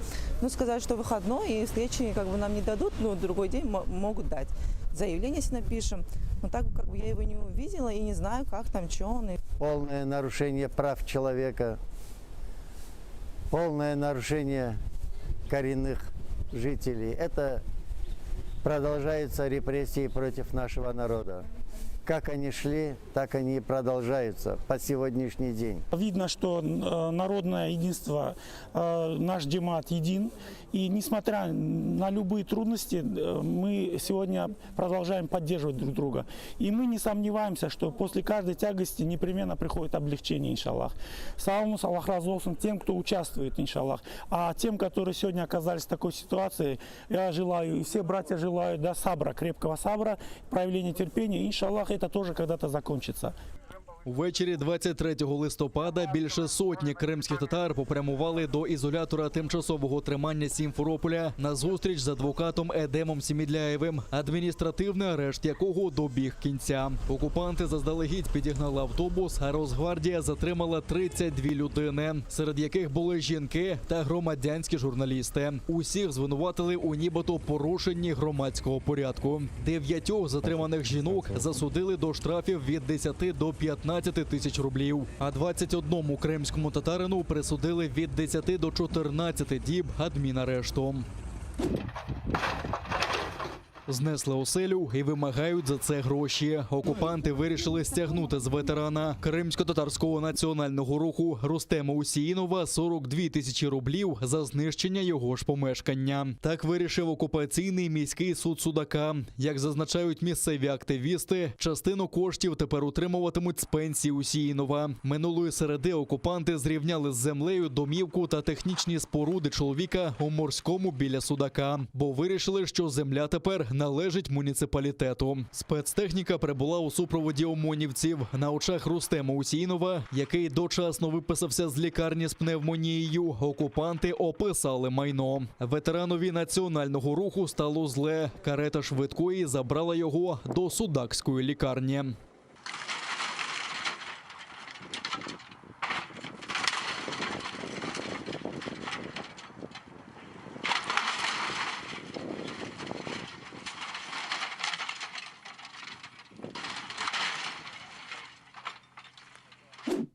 Ну, сказали, что выходной, и встречи как бы нам не дадут, но другой день мо- могут дать. Заявление если напишем. Но так как бы я его не увидела и не знаю, как там, что он. И полное нарушение прав человека, полное нарушение коренных жителей. Это продолжаются репрессии против нашего народа. Как они шли, так они и продолжаются по сегодняшний день. Видно, что э, народное единство, э, наш джемаат един. И несмотря на любые трудности, э, мы сегодня продолжаем поддерживать друг друга. И мы не сомневаемся, что после каждой тягости непременно приходит облегчение, иншаллах. Sağ oluñız, Allah razı olsun тем, кто участвует, иншаллах. А тем, которые сегодня оказались в такой ситуации, я желаю, и все братья желают, да, сабра, крепкого сабра, проявления терпения. Иншаллах, это тоже когда-то закончится. Увечері 23 листопада більше сотні кримських татар попрямували до ізолятора тимчасового тримання Сімферополя на зустріч з адвокатом Едемом Сімідляєвим, адміністративний арешт якого добіг кінця. Окупанти заздалегідь підігнали автобус, а Росгвардія затримала 32 людини, серед яких були жінки та громадянські журналісти. Усіх звинуватили у нібито порушенні громадського порядку. Дев'ятьох затриманих жінок засудили до штрафів від 10 до 15 тисяч рублів. А 21 кримському татарину присудили від 10 до 14 діб адмінарешту. Знесли оселю і вимагають за це гроші. Окупанти вирішили стягнути з ветерана кримсько-татарського національного руху Рустема Усіїнова 42 тисячі рублів за знищення його ж помешкання. Так вирішив окупаційний міський суд Судака. Як зазначають місцеві активісти, частину коштів тепер утримуватимуть з пенсії Усіїнова. Минулої середи окупанти зрівняли з землею домівку та технічні споруди чоловіка у морському біля Судака, бо вирішили, що земля тепер належить муніципалітету. Спецтехніка прибула у супроводі омонівців на очах Рустема Усіїнова, який дочасно виписався з лікарні з пневмонією. Окупанти описали майно. Ветеранові національного руху стало зле. Карета швидкої забрала його до судакської лікарні.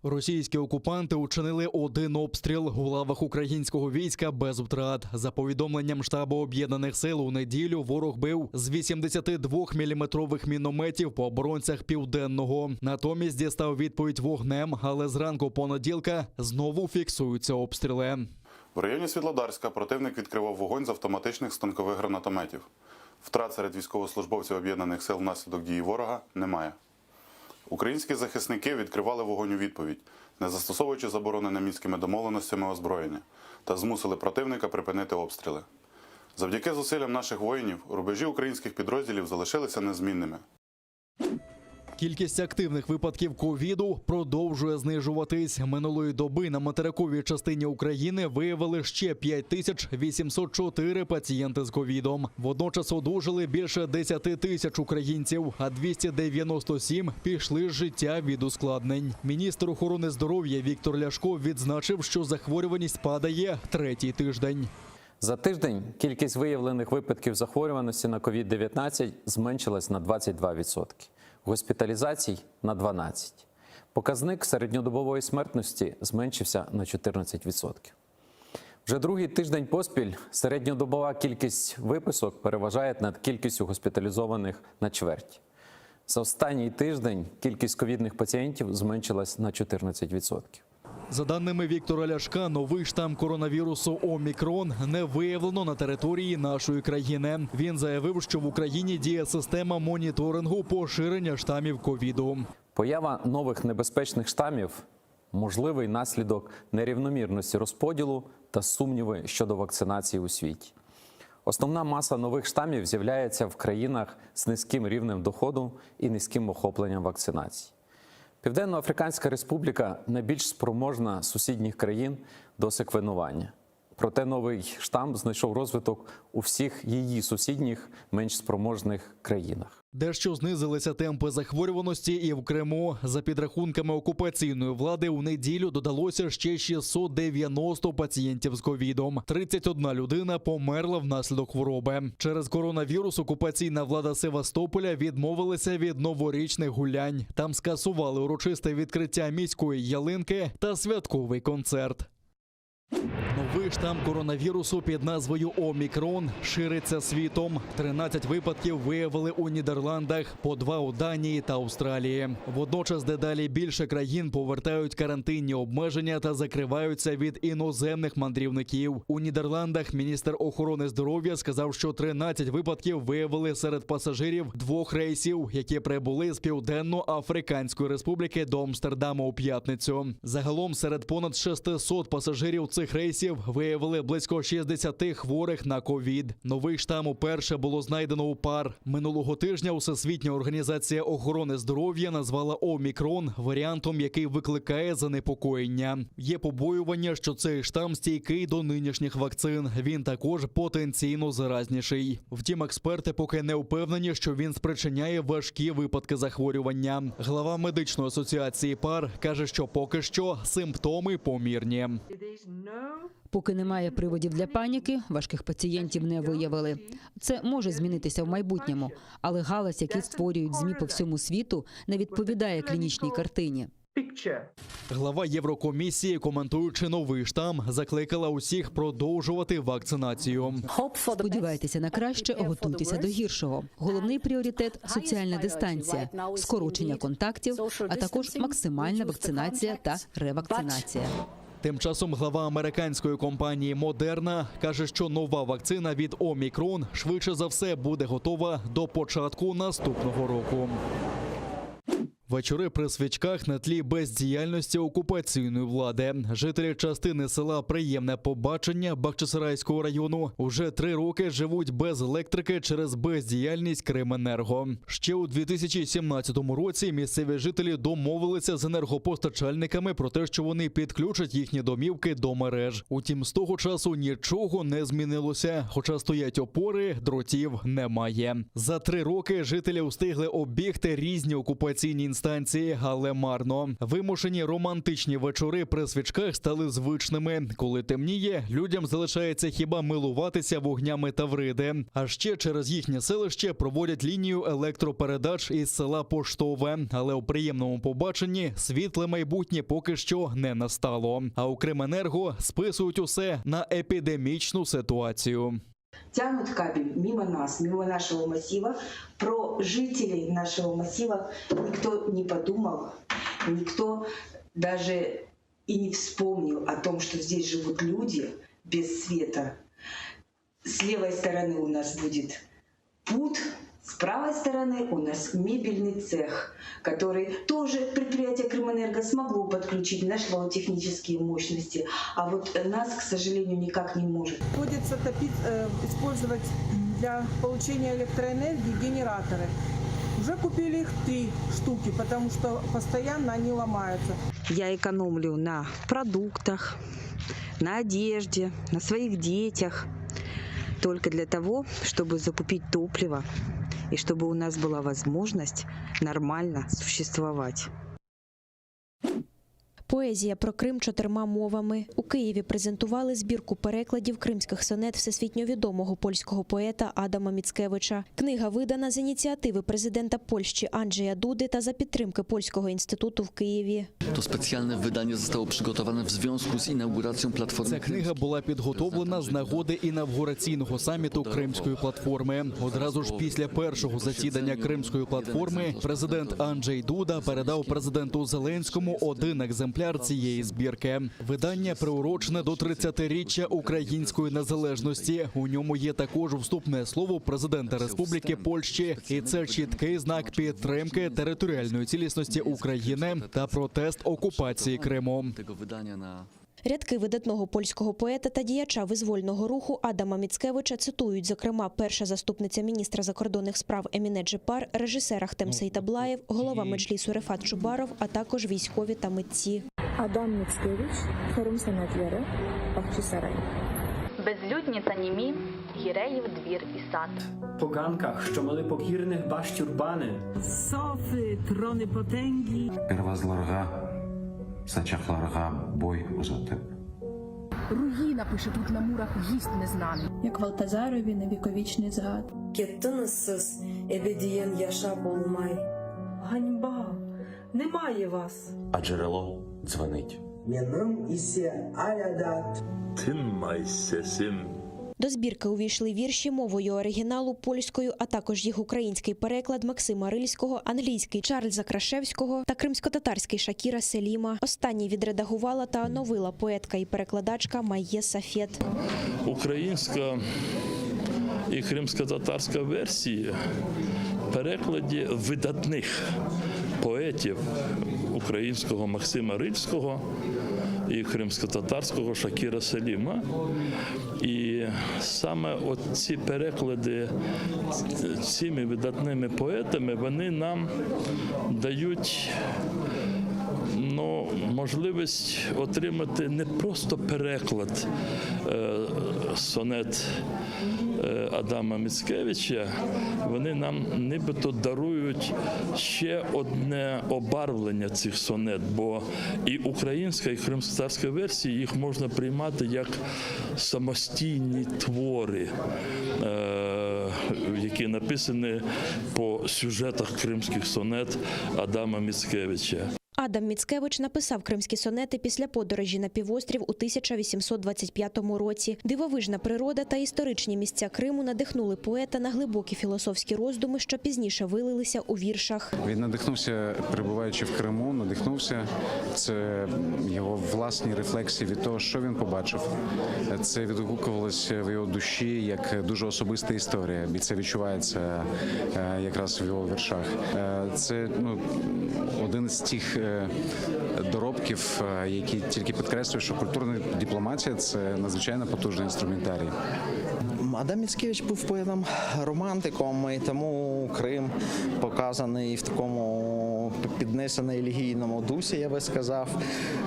Російські окупанти учинили один обстріл у лавах українського війська без втрат. За повідомленням штабу об'єднаних сил у неділю ворог бив з 82-міліметрових мінометів по оборонцях південного. Натомість дістав відповідь вогнем, але зранку понеділка знову фіксуються обстріли. В районі Світлодарська противник відкривав вогонь з автоматичних станкових гранатометів. Втрат серед військовослужбовців об'єднаних сил внаслідок дії ворога немає. Українські захисники відкривали вогонь у відповідь, не застосовуючи заборонене мінськими домовленостями озброєння, та змусили противника припинити обстріли. Завдяки зусиллям наших воїнів рубежі українських підрозділів залишилися незмінними. Кількість активних випадків ковіду продовжує знижуватись. Минулої доби на материковій частині України виявили ще 5804 пацієнти з ковідом. Водночас одужали більше 10 тисяч українців, а 297 пішли з життя від ускладнень. Міністр охорони здоров'я Віктор Ляшко відзначив, що захворюваність падає третій тиждень. За тиждень кількість виявлених випадків захворюваності на COVID-19 зменшилась на 22%, госпіталізацій на 12%. Показник середньодобової смертності зменшився на 14%. Вже другий тиждень поспіль середньодобова кількість виписок переважає над кількістю госпіталізованих на чверть. За останній тиждень кількість ковідних пацієнтів зменшилась на 14%. За даними Віктора Ляшка, новий штам коронавірусу Омікрон не виявлено на території нашої країни. Він заявив, що в Україні діє система моніторингу поширення штамів ковіду. Поява нових небезпечних штамів можливий наслідок нерівномірності розподілу та сумніви щодо вакцинації у світі. Основна маса нових штамів з'являється в країнах з низьким рівнем доходу і низьким охопленням вакцинації. Південно-Африканська Республіка найбільш спроможна з сусідніх країн до секвенування. Проте новий штам знайшов розвиток у всіх її сусідніх менш спроможних країнах. Дещо знизилися темпи захворюваності і в Криму. За підрахунками окупаційної влади, у неділю додалося ще 690 пацієнтів з ковідом. 31 людина померла внаслідок хвороби. Через коронавірус окупаційна влада Севастополя відмовилася від новорічних гулянь. Там скасували урочисте відкриття міської ялинки та святковий концерт. Новий штам коронавірусу під назвою Омікрон шириться світом. 13 випадків виявили у Нідерландах, по два у Данії та Австралії. Водночас дедалі більше країн повертають карантинні обмеження та закриваються від іноземних мандрівників. У Нідерландах міністр охорони здоров'я сказав, що 13 випадків виявили серед пасажирів двох рейсів, які прибули з Південно-Африканської Республіки до Амстердаму у п'ятницю. Загалом серед понад 600 пасажирів цих рейсів виявили близько 60 хворих на ковід. Новий штам уперше було знайдено у пар. Минулого тижня Всесвітня організація охорони здоров'я назвала Омікрон варіантом, який викликає занепокоєння. Є побоювання, що цей штам стійкий до нинішніх вакцин. Він також потенційно заразніший. Втім, експерти поки не впевнені, що він спричиняє важкі випадки захворювання. Глава медичної асоціації пар каже, що поки що симптоми помірні. Поки немає приводів для паніки, важких пацієнтів не виявили. Це може змінитися в майбутньому, але галас, який створюють ЗМІ по всьому світу, не відповідає клінічній картині. Глава Єврокомісії, коментуючи новий штам, закликала усіх продовжувати вакцинацію. Сподівайтеся на краще, готуйтеся до гіршого. Головний пріоритет соціальна дистанція, скорочення контактів, а також максимальна вакцинація та ревакцинація. Тим часом глава американської компанії Модерна каже, що нова вакцина від Омікрон швидше за все буде готова до початку наступного року. Вечори при свічках на тлі бездіяльності окупаційної влади. Жителі частини села Приємне побачення Бахчисарайського району уже три роки живуть без електрики через бездіяльність Крименерго. Ще у 2017 році місцеві жителі домовилися з енергопостачальниками про те, що вони підключать їхні домівки до мереж. Утім, з того часу нічого не змінилося, хоча стоять опори, дротів немає. За три роки жителі встигли оббігти різні окупаційні інстанції. електростанції, але марно. Вимушені романтичні вечори при свічках стали звичними. Коли темніє, людям залишається хіба милуватися вогнями Тавриди. А ще через їхнє селище проводять лінію електропередач із села Поштове. Але у приємному побаченні світле майбутнє поки що не настало. А у Крименерго списують усе на епідемічну ситуацію. Тянут кабель мимо нас, мимо нашего массива. Про жителей нашего массива никто не подумал, никто даже и не вспомнил о том, что здесь живут люди без света. С левой стороны у нас будет пут, с правой стороны у нас мебельный цех, который тоже предприятие Крымэнерго смогло подключить, нашло технические мощности, а вот нас, к сожалению, никак не может. Приходится топить, э, использовать для получения электроэнергии генераторы. Уже купили их три штуки, потому что постоянно они ломаются. Я экономлю на продуктах, на одежде, на своих детях. Только для того, чтобы закупить топливо и чтобы у нас была возможность нормально существовать. Поезія про Крим чотирма мовами. У Києві презентували збірку перекладів кримських сонет всесвітньо відомого польського поета Адама Міцкевича. Книга видана з ініціативи президента Польщі Анджея Дуди та за підтримки Польського інституту в Києві. To specjalne wydanie zostało przygotowane w związku z inauguracją Platformy Ця книга була підготовлена з нагоди інавгураційного саміту Кримської платформи. Одразу ж після першого засідання Кримської платформи президент Анджей Дуда передав президенту Зеленському один екземпляр цієї збірки. Видання приурочене до 30-річчя української незалежності. У ньому є також вступне слово президента Республіки Польщі, і це чіткий знак підтримки територіальної цілісності України та протест окупації Криму. tego wydania na Рядки видатного польського поета та діяча визвольного руху Адама Міцкевича цитують, зокрема, перша заступниця міністра закордонних справ Еміне Джепар, режисер Ахтем Сейтаблаєв, голова меджлісу Рефат Чубаров, а також військові та митці. Адам Мицкевич, Qırım sonetleri, Bahçesaray. Безлюдні та німі, Гіреїв двір і сад. По ганках, що мали покірних баш тюрбани. Софы, троны потенги. Pervazlarğa, saçaqlarğa boy uzatıp. Руїна пише тут на мурах гість незнаний. Як Валтазарові на віковічний згад. Кеттiniz siz, ebediyen yaşap olmay. Ганьба! Немає вас. А джерело дзвенить. Menim ise alâ daa Tınmay sesim. До збірки увійшли вірші мовою оригіналу польською, а також їх український переклад Максима Рильського, англійський Чарльза Крашевського та кримськотатарський Шакіра Селіма. Останній відредагувала та оновила поетка і перекладачка Майє Сафєт. Українська і кримськотатарська версії в перекладі видатних поетів українського Максима Рильського і кримськотатарського Шакіра Селіма. І саме от ці переклади цими видатними поетами вони нам дають ну, можливість отримати не просто переклад е, сонет е, Адама Міцкевича, вони нам нібито дарують ще одне обарвлення цих сонет, бо і українська, і кримськотатарська версії їх можна приймати як самостійні твори, е, які написані по сюжетах кримських сонет Адама Міцкевича. Адам Міцкевич написав кримські сонети після подорожі на півострів у 1825 році. Дивовижна природа та історичні місця Криму надихнули поета на глибокі філософські роздуми, що пізніше вилилися у віршах. Він надихнувся, перебуваючи в Криму, надихнувся. Це його власні рефлексії від того, що він побачив. Це відгукувалося в його душі як дуже особиста історія, і це відчувається е, якраз в його віршах. Е, Це ну, один з тих е, доробків, е, які тільки підкреслює, що культурна дипломатія це надзвичайно потужний інструментарій. Адам Міцкевич був поетом романтиком, і тому Крим показаний в такому піднесено елегійному дусі, я би сказав,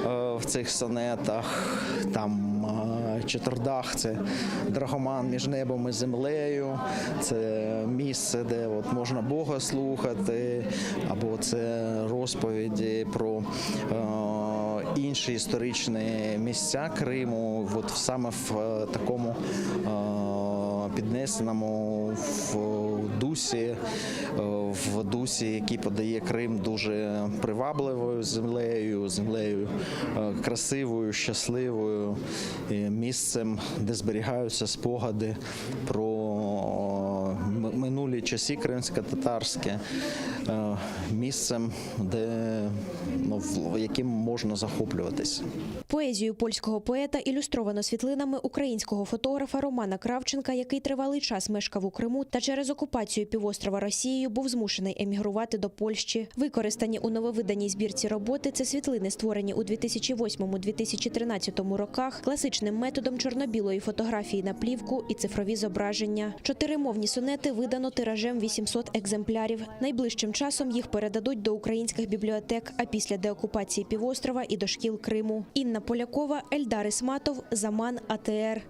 е, в цих сонетах. Там. Там Чатирдаг – це драгоман між небом і землею, це місце, де от можна Бога слухати, або це розповіді про е, інші історичні місця Криму, от саме в е, такому е, піднесеному в дусі, е, в дусі, який подає Крим дуже привабливою землею, землею е, красивою, щасливою, і місцем, де зберігаються спогади про е, м- минулі часи кримсько-татарські, е, місцем, де ну, в- яким можна захоплюватись. Поезію польського поета ілюстровано світлинами українського фотографа Романа Кравченка, який тривалий час мешкав у Криму та через окупацію півострова Росією був змушений емігрувати до Польщі. Використані у нововиданій збірці роботи це світлини, створені у 2008-2013 роках класичним методом чорно-білої фотографії на плівку і цифрові зображення. Чотиримовні сонети видано тиражем 800 екземплярів. Найближчим часом їх передадуть до українських бібліотек, а після деокупації півострова і до шкіл Криму. Інна Полякова, Ельдар Ісматов, Заман АТР.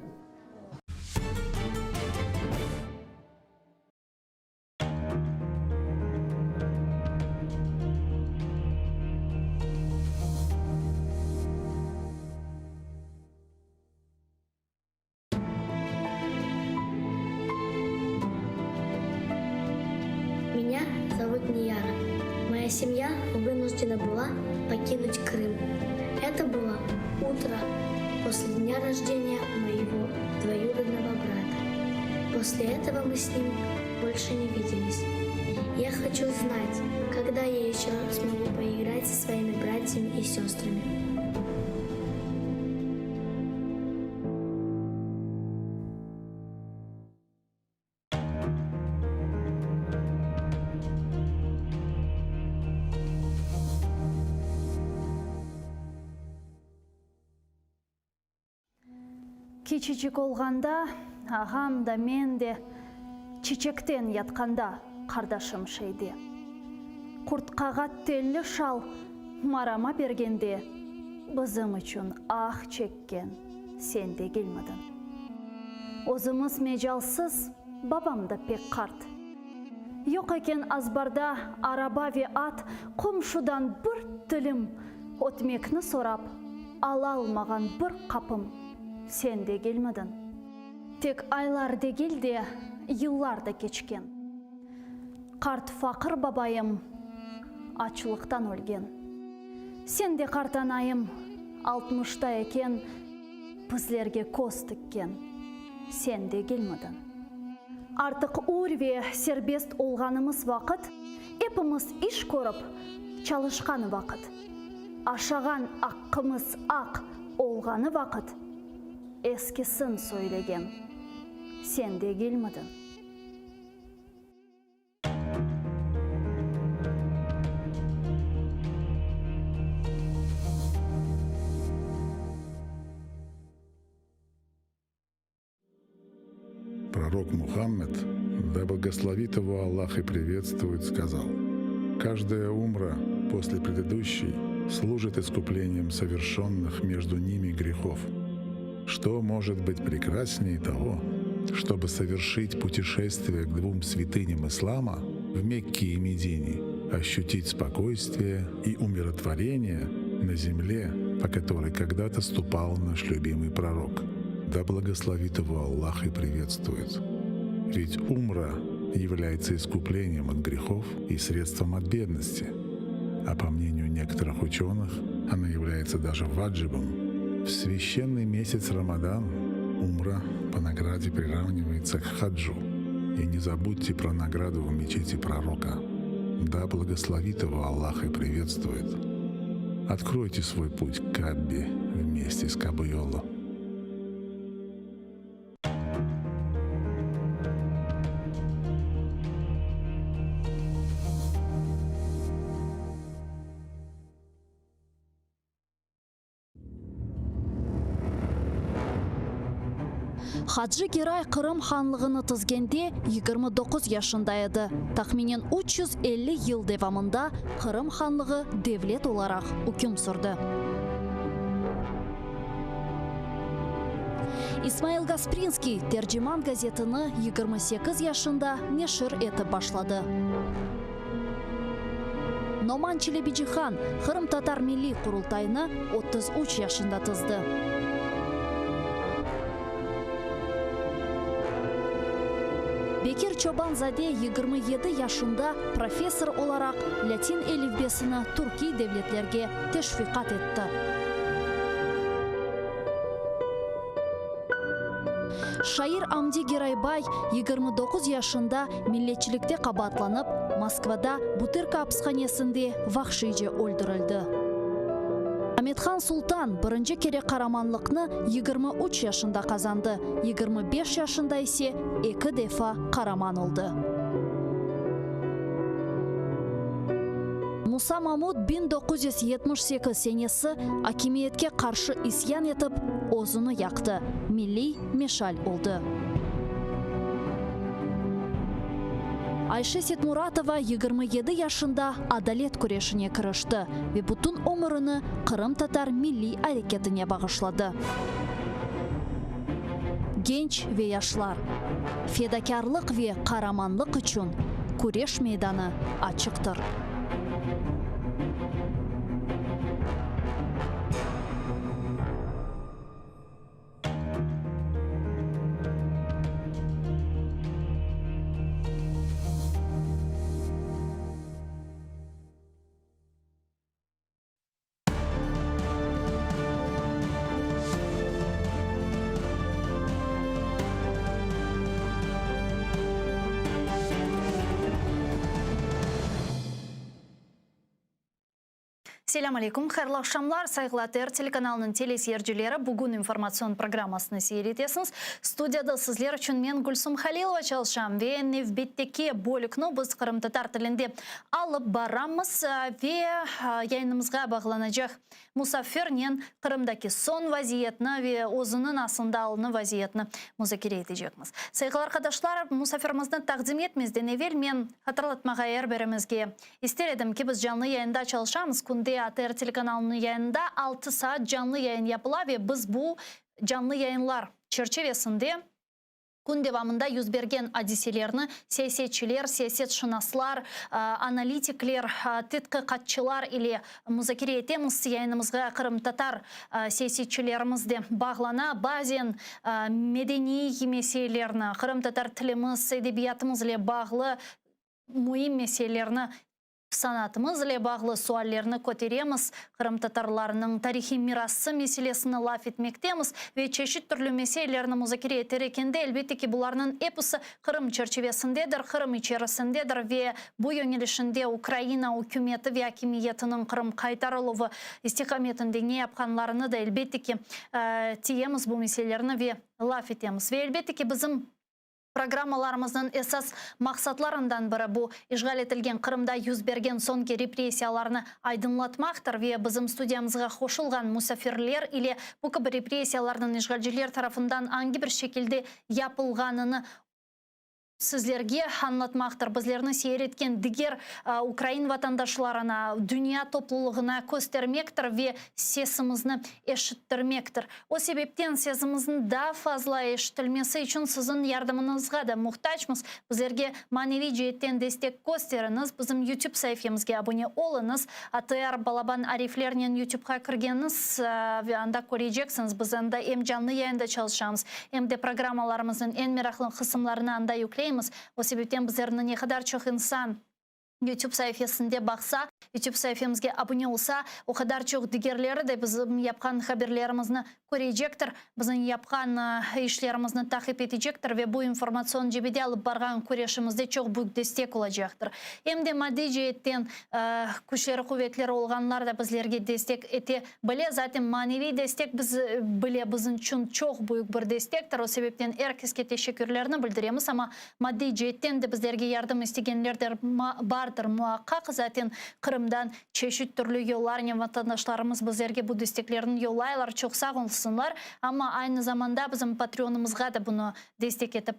Меня зовут Нияра. Моя семья вынуждена была покинуть Крым. Это было утро после дня рождения моего двоюродного брата. После этого мы с ним больше не виделись. Я хочу знать, когда я еще смогу поиграть со своими братьями и сестрами. Kiçiçik olğanda, ağam da, men de, Çiçekten yatqanda qardaşım şeyde. Qurtqağa telli şal marama bergende, Bizim içün ah çekken sen degilmidiñ? Özümiz mecalsız, babam da pek qart. Yoq eken azbarda araba ve at, Qomşudan bir tilim ötmekni sorap, Alalmağan bir qapım sen degilmidiñ? Tek aylar degil de, yıllar da keçken. Qart faqır babayım açlıqtan ölgen. Sen de qartanayım altmışta eken bizlerge köz tikken sen degilmidiñ? Artıq ür ve serbest olğanımız vaqıt, epimiz iş körip çalışqan vaqıt, aşağan aqqımız aq olğanı vaqıt eskisin söylegen sen degilmidiñ? Пророк Мухаммед, да благословит его Аллах и приветствует, сказал, «Каждая умра после предыдущей служит искуплением совершенных между ними грехов. Что может быть прекраснее того, чтобы совершить путешествие к двум святыням ислама в Мекке и Медине, ощутить спокойствие и умиротворение на земле, по которой когда-то ступал наш любимый пророк. Да благословит его Аллах и приветствует. Ведь умра является искуплением от грехов и средством от бедности. А по мнению некоторых ученых, она является даже ваджибом. В священный месяц Рамадан умра по награде приравнивается к хаджу. И не забудьте про награду в мечети пророка. Да благословит его Аллах и приветствует. Откройте свой путь к Каббе вместе с Кабуйоло. Hacı Geray Qırım hanlığını tizgende 29 yaşında edi. Tahminen 350 yıl devamında Qırım hanlığı devlet olaraq üküm sürdi. İsmail Gasprinskiy Terciman gazetini 28 yaşında neşir etip başladı. Noman Çelebicihan Qırımtatar Milliy Qurultayını 33 yaşında tizdi. Bekir Çoban-zade 27 yaşında professor olaraq lâtin elifbesini türkiy devletlerge teşviqat etti. Şair Amdi Geraybay 29 yaşında milletçilikte qabaatlanıp, Moskvada Butırka apishanesinde vahşiyce öldürildi. Amethan Sultan birinci kere qaramanlıqnı 23 yaşında qazandı, 25 yaşında ise eki defa qaraman oldı. Musa Mamut 1978 senesi akimiyetke qarşı isyan etip, özüni yaqtı, milliy meşal oldı. Ayşe Setmuratova 27 yaşında adalet küreşine kirişti ve bütün ömürini qırımtatar milliy areketine bağışladı. Genç ve yaşlar, fedakârlıq ve qaramanlıq içün küreş meydanı açıqtır. Selâm aleyküm, hayırlı aqşamlar, sayğılı ATR telekanalınıñ teleseyircileri, bugün informatsion programmasını seyir etesiñiz. Studiyada sizler içün men Gülsum Halilova çalışam ve nevbetteki bölükni biz qırımtatar tilinde alıp baramız ve yayınımızğa bağlanacaq musafirnen Qırımdaki soñ vaziyetni ve özüniñ aslında alını vaziyetni muzakere etecekmiz. Sayğılı arqadaşlar, musafirimizni taqdim etmezden evel men hatırlatmağa er birimizge ister edim ki, biz canlı yayında çalışamız, künde ATR telekanalınıñ yayınında altı saat canlı yayın yapıla ve biz bu canlı yayınlar çerçevesinde Kün devamında yüz bergen adiselerni siyasetçiler, siyasetşınaslar, analitikler, tedqiqatçılar ile muzakere etemiz. Yayınımızğa qırımtatar siyasetçilerimiz de bağlana. Bazen medeniy meselelerni, qırımtatar tilimiz, edebiyatımız ile bağlı müim meselelerni Sanatımız ile bağlı suallerni köteremiz, qırımtatarlarnıñ tarihiy mirası meselesini laf etmektemiz ve çeşit türlü meselelerni muzakere eter ekende, elbette ki, bularnıñ episi Qırım çerçivesindedir, Qırım içerisindedir ve bu yöñelişinde Ukraina ükümeti ve akimiyetiniñ Qırım qaytarıluvı istiqametinde ne yapqanlarını da, elbette ki, tiyemiz bu meselelerni ve laf etemiz. Ve, elbette ki, bizim. Programmalarımıznıñ esas maqsatlarından biri bu, işğal etilgen Qırımda yüz bergen soñki repressiyalarnı aydınlatmaqtır ve bizim studiyamızğa qoşulğan musafirler ile bu kibi repressiyalarnıñ işğalciler tarafından angi bir şekilde yapılğanını sizlerge añlatmaqtır, bizlerni seyir etken diger ukrain vatandaşlarına, dünya toplulığına köstermektir ve sesimizni eşittirmektir. O sebepten sesimizniñ daa fazla eşitilmesi içün siziñ yardımıñızğa da muhtacmız. Bizlerge maneviy ceetten destek kösteriñiz, bizim YouTube saifemizge abone oluñız. ATR balaban ariflernen YouTubeqa kirgeniñiz ve anda köreceksiñiz, biz anda em canlı yayında çalışamız, em de programmalarımıznıñ eñ meraqlı qısımlarını anda yükleymiz. O sebepten bizlerni ne qadar çoq insan YouTube saifesinde baqsa, YouTube saifemizge abune olsa, o qadar çoq digerleri de bizim yapqan haberlerimizni körecektir, bizim yapqan işlerimizni taqip etecektir ve bu informatsion cebede alıp barğan küreşimizde çoq büyük destek olacaqtır. Em de maddiy ceetten küçleri, quvetleri olğanlar da bizlerge destek ete bile. Zaten maneviy destek biz bile bizim içün çoq büyük bir destektir. O sebepten er keske teşekkürlerni bildiremiz, amma maddiy ceetten de bizlerge yardım istegenler de bardır. bardır muaqqaq. Zaten Qırımdan çeşit türlü yollarnen vatandaşlarımız bizlerge bu desteklerni yollaylar, çoq sağ olsunlar. Amma aynı zamanda bizim Patreonımızğa da bunı destek etip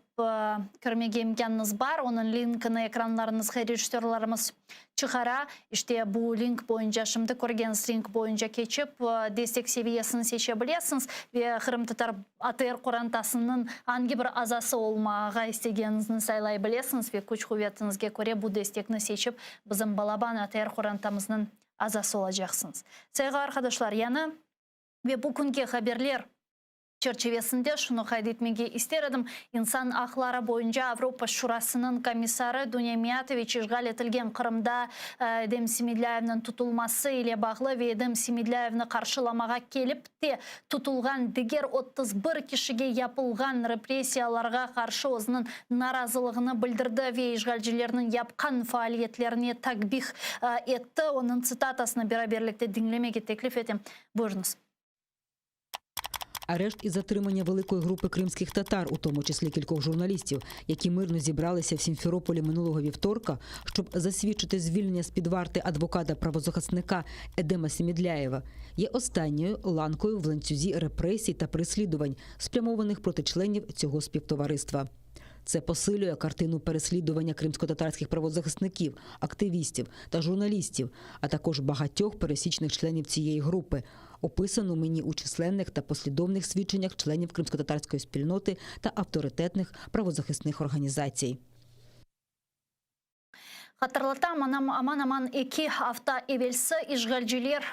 kirmege imkânıñız bar. Onıñ linkini ekranlarıñızğa rejissörlarımız çıqara. İşte bu link boyunca, şimdi körgeniñiz link boyunca keçip, destek seviyesini seçe bilesiñiz ve qırımtatar ATR qorantasınıñ angi bir azası olmağa istegeniñizni saylay bilesiñiz ve küç-quvetiñizge köre bu destekni seçip, bizim balaban ATR qorantamıznıñ azası olacaqsıñız. Sayğı arqadaşlar, yañı ve bu künki haberler çerçivesinde şunı qayd etmege ister edim, İnsan aqları boyunca Avropa Şurasınıñ komissarı Dunâ Miyatoviç işğal etilgen Qırımda Edem Semedlâyevniñ tutulması ile bağlı ve Edem Semedlâyevni qarşılamağa kelip te tutulğan diger 31 kişige yapılğan repressiyalarğa qarşı özüniñ narazılığını bildirdi ve işğalcilerniñ yapqan faaliyetlerine takbih etti. Onıñ tsitatasını beraberlikte diñlemege teklif etem. Buyurıñız. Арешт і затримання великої групи кримських татар, у тому числі кількох журналістів, які мирно зібралися в Сімферополі минулого вівторка, щоб засвідчити звільнення з-під варти адвоката-правозахисника Едема Семедляєва, є останньою ланкою в ланцюзі репресій та переслідувань, спрямованих проти членів цього співтовариства. Це посилює картину переслідування кримськотатарських правозахисників, активістів та журналістів, а також багатьох пересічних членів цієї групи, описану мені у численних та послідовних свідченнях членів кримськотатарської спільноти та авторитетних правозахисних організацій. Hatırlatam, aman-aman eki afta evelsi işğalciler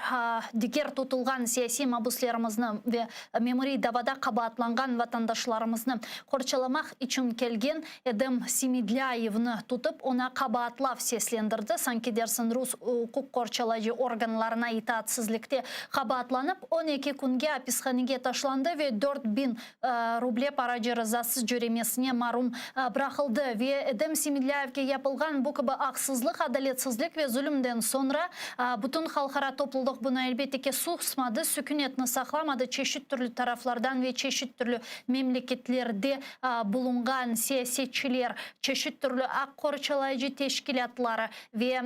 diger tutulğan siyasiy mabuslerimizni ve memuriy davada qabaatlanğan vatandaşlarımıznı qorçalamaq içün kelgen Edem Semedlâyevni tutıp, oña qabaatlav seslendirdi, sanki dersiñ rus uquq qorçalayıcı organlarına itaatsizlikte qabaatlanıp, 12 künge apishanege taşlandı ve 4000 ruble para cerezası cöremesine marum bıraqıldı ve Edem Semedlâyevge yapılğan bu kibi aqsızlıq, adaletsizlik ve zulümden soñra bütün halqara toplulıq bunı, elbette ki, susmadı, sükünetni saqlamadı, çeşit türlü taraflardan ve çeşit türlü memleketlerde bulunğan siyasetçiler, çeşit türlü aq qorçalayıcı teşkilâtları ve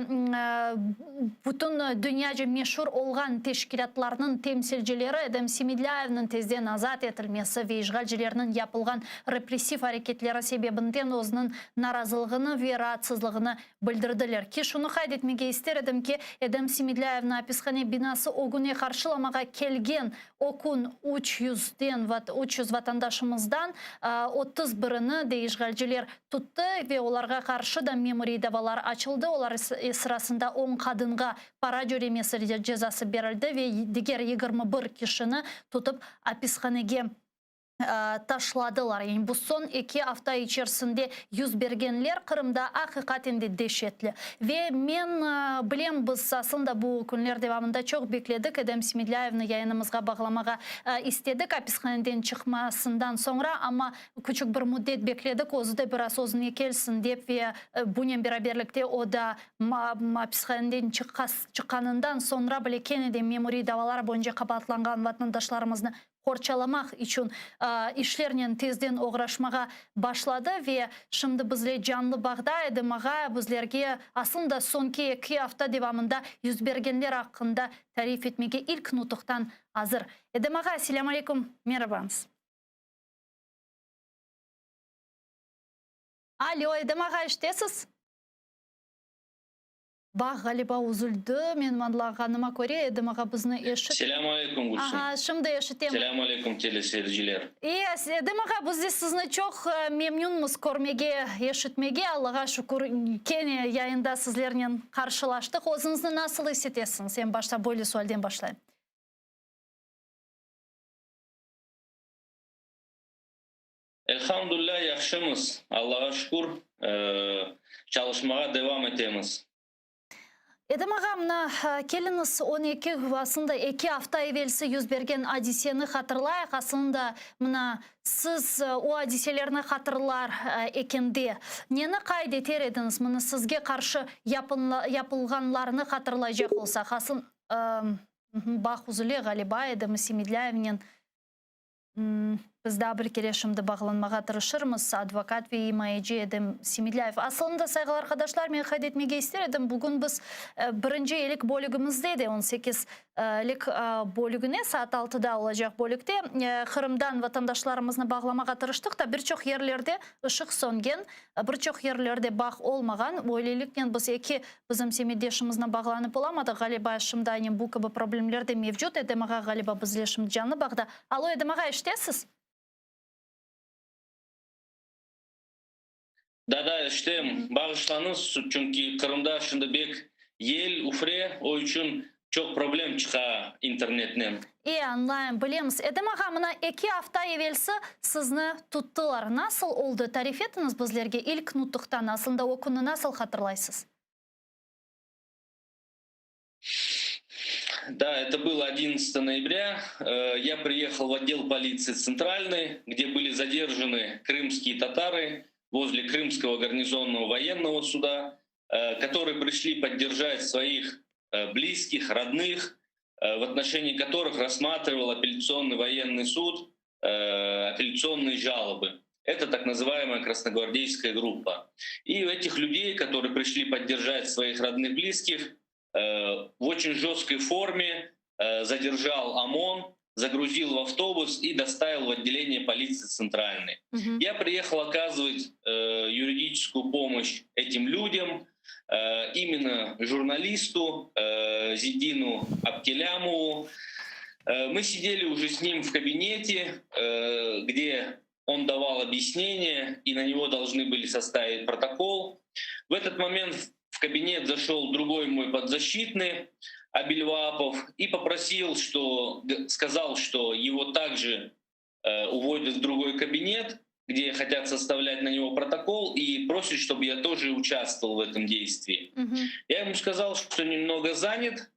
bütün dünyaca meşur olğan teşkilâtlarnıñ temsilcileri Edem Semedlâyevniñ tezden azat etilmesi ve işğalcilerniñ yapılğan repressiv areketleri sebebinden özüniñ narazılığını ve raatsızlığını bildirdiler. Ki, şunı qayd etmege ister edim ki, Edem Semedlâyevni apishane binası ögüne qarşılamağa kelgen O kün üç yüzden 300 vatandaşımızdan 31-ini de işğalciler tuttı ve olarğa qarşı da memuriy davalar açıldı. Olar sırasında on qadınğa para cöremesi cezası berildi ve diger 21 kişini tutıp apishanege taşladılar. Yani bu soñ eki afta içerisinde yüz bergenler Qırımda aqiqaten de deşetli. Ve men bilem, biz aslında bu künler devamında çoq bekledik, Edem Semedlâyevni yayınımızğa bağlamağa istedik apishaneden çıqmasından soñra, amma küçük bir müddet bekledik, özü de biraz özüne kelsin dep ve bunen beraberlikte o da apishaneden çıqqanından soñra bile kene de memuriy davalar boyunca qabaatlanğan vatandaşlarımıznı qorçalamaq içün işlernen tezden oğraşmağa başladı ve şimdi bizle canlı bağda Edem ağa bizlerge aslında soñki eki afta devamında yüzbergenler aqqında tarif etmege ilk nutuqtan azır. Edem ağa, selâm aleyküm, merabañız. Alo, Edem ağa, eşitesiz? Bağ, ğaliba, üzüldi. Menim añlağanıma köre, Edem ağa bizni eşit. Selâmü aleyküm, Gülsüm. Aha, şimdi eşitem. Selâmü aleyküm, teleseyirciler. İyi, Edem ağa, biz de sizni çoq memnünmiz körmege, eşitmege. Allağa şükür, kene yayında sizlernen qarşılaştıq. Özüñizni nasıl is etesiñiz? Eñ başta böyle sualden başlayım. Elhamdülilâ, yahşımız, Allağa şükür, çalışmağa devam etemiz. Edem ağa, mına, keliñiz, on eki, aslında eki afta evelsi yüz bergen adiseni hatırlayıq. Aslında, mına, siz o adiselerni hatırlar ekende, neni qayd eter ediñiz, mına, sizge qarşı yapılğanlarnı hatırlaycaq olsaq? Asıl, bağ üzüle, ğaliba, Edem Semedlâyevnen. Biz daa bir kere şimdi bağlanmağa tırışırmız, advokat ve imayeci Edem Semedlâyev. Asılında, sayğılı arqadaşlar, men qayd etmege ister edim, bugün biz birinci elik bölügimizde de on sekiz lik bölügine, saat altıda olacaq bölükte, Qırımdan vatandaşlarımıznı bağlamağa tırıştıq da, bir çoq yerlerde ışıq söngen, bir çoq yerlerde bağ olmağan. Böyleliknen biz eki bizim semetdeşimizni bağlanıp olamadıq, ğaliba, şimdi aynen bu kibi problemler de mevcut. Edem ağa, ğaliba, bizle şimdi canlı bağda. Alo, Edem ağa, eşitesiz? Da, da, eşitem. Bağışlanıñız, çünki Qırımda şimdi bek yel üfre, o içün çoq problem çıqa internetnen. E, añlayım, bilemiz. Edem ağa, mına eki afta evelsi sizni tuttılar. Nasıl oldı, tarif etiñiz bizlerge ilk nutuqtan, aslında o künni nasıl hatırlaysız? Да, это было 11 ноября. Я приехал в отдел полиции Центральный, где были задержаны крымские татары возле Крымского гарнизонного военного суда, которые пришли поддержать своих близких, родных, в отношении которых рассматривал апелляционный военный суд апелляционные жалобы. Это так называемая красногвардейская группа. И у этих людей, которые пришли поддержать своих родных близких, в очень жесткой форме задержал ОМОН, загрузил в автобус и доставил в отделение полиции Центральной. Угу. Я приехал оказывать юридическую помощь этим людям, именно журналисту Зидину Абкелямову. Мы сидели уже с ним в кабинете, где он давал объяснение, и на него должны были составить протокол. В этот момент в кабинет зашел другой мой подзащитный, Абильваапов, и попросил, что, сказал, что его также уводят в другой кабинет, где хотят составлять на него протокол, и просит, чтобы я тоже участвовал в этом действии. Угу. Я ему сказал, что немного занят,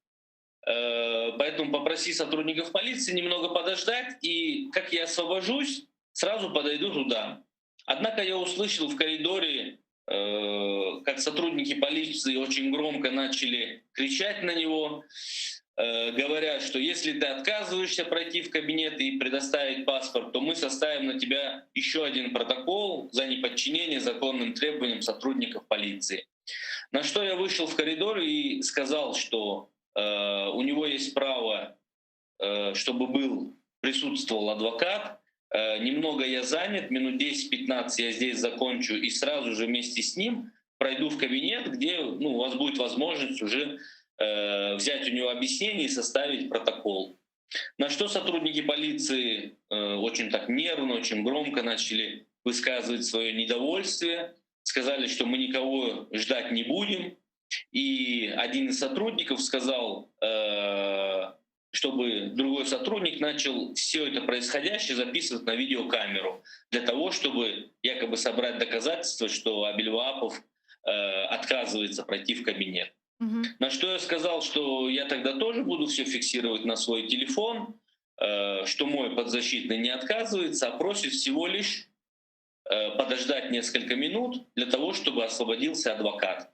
поэтому попроси сотрудников полиции немного подождать, и как я освобожусь, сразу подойду туда. Однако я услышал в коридоре, как сотрудники полиции очень громко начали кричать на него, говоря, что если ты отказываешься пройти в кабинет и предоставить паспорт, то мы составим на тебя еще один протокол за неподчинение законным требованиям сотрудников полиции. На что я вышел в коридор и сказал, что у него есть право, чтобы был, присутствовал адвокат. Немного я занят, минут 10-15 я здесь закончу и сразу же вместе с ним пройду в кабинет, где ну, у вас будет возможность уже взять у него объяснение и составить протокол. На что сотрудники полиции очень так нервно, очень громко начали высказывать свое недовольствие, сказали, что мы никого ждать не будем. И один из сотрудников сказал, чтобы другой сотрудник начал все это происходящее записывать на видеокамеру, для того, чтобы якобы собрать доказательства, что Абильваапов отказывается пройти в кабинет. Угу. На что я сказал, что я тогда тоже буду все фиксировать на свой телефон, что мой подзащитный не отказывается, а просит всего лишь подождать несколько минут для того, чтобы освободился адвокат.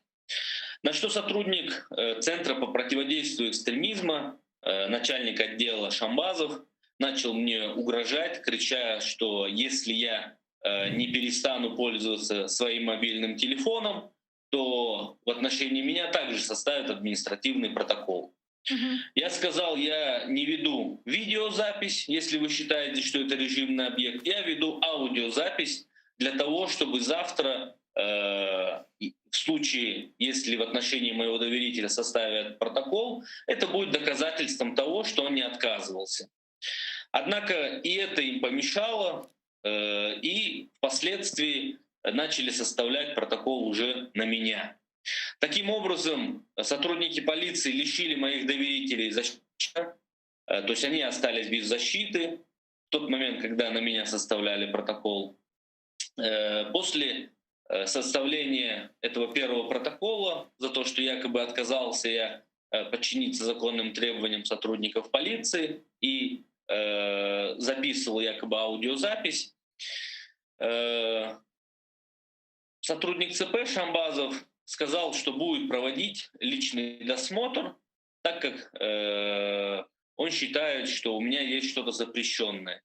На что сотрудник Центра по противодействию экстремизма, начальник отдела Шамбазов, начал мне угрожать, крича, что если я не перестану пользоваться своим мобильным телефоном, то в отношении меня также составят административный протокол. Угу. Я сказал, я не веду видеозапись, если вы считаете, что это режимный объект, я веду аудиозапись для того, чтобы завтра, в случае, если в отношении моего доверителя составят протокол, это будет доказательством того, что он не отказывался. Однако и это им помешало, и впоследствии начали составлять протокол уже на меня. Таким образом, сотрудники полиции лишили моих доверителей защиты, то есть они остались без защиты в тот момент, когда на меня составляли протокол. После составления этого первого протокола за то, что якобы отказался я подчиниться законным требованиям сотрудников полиции и записывал якобы аудиозапись, сотрудник ЦП Шамбазов сказал, что будет проводить личный досмотр, так как... Он считает, что у меня есть что-то запрещенное.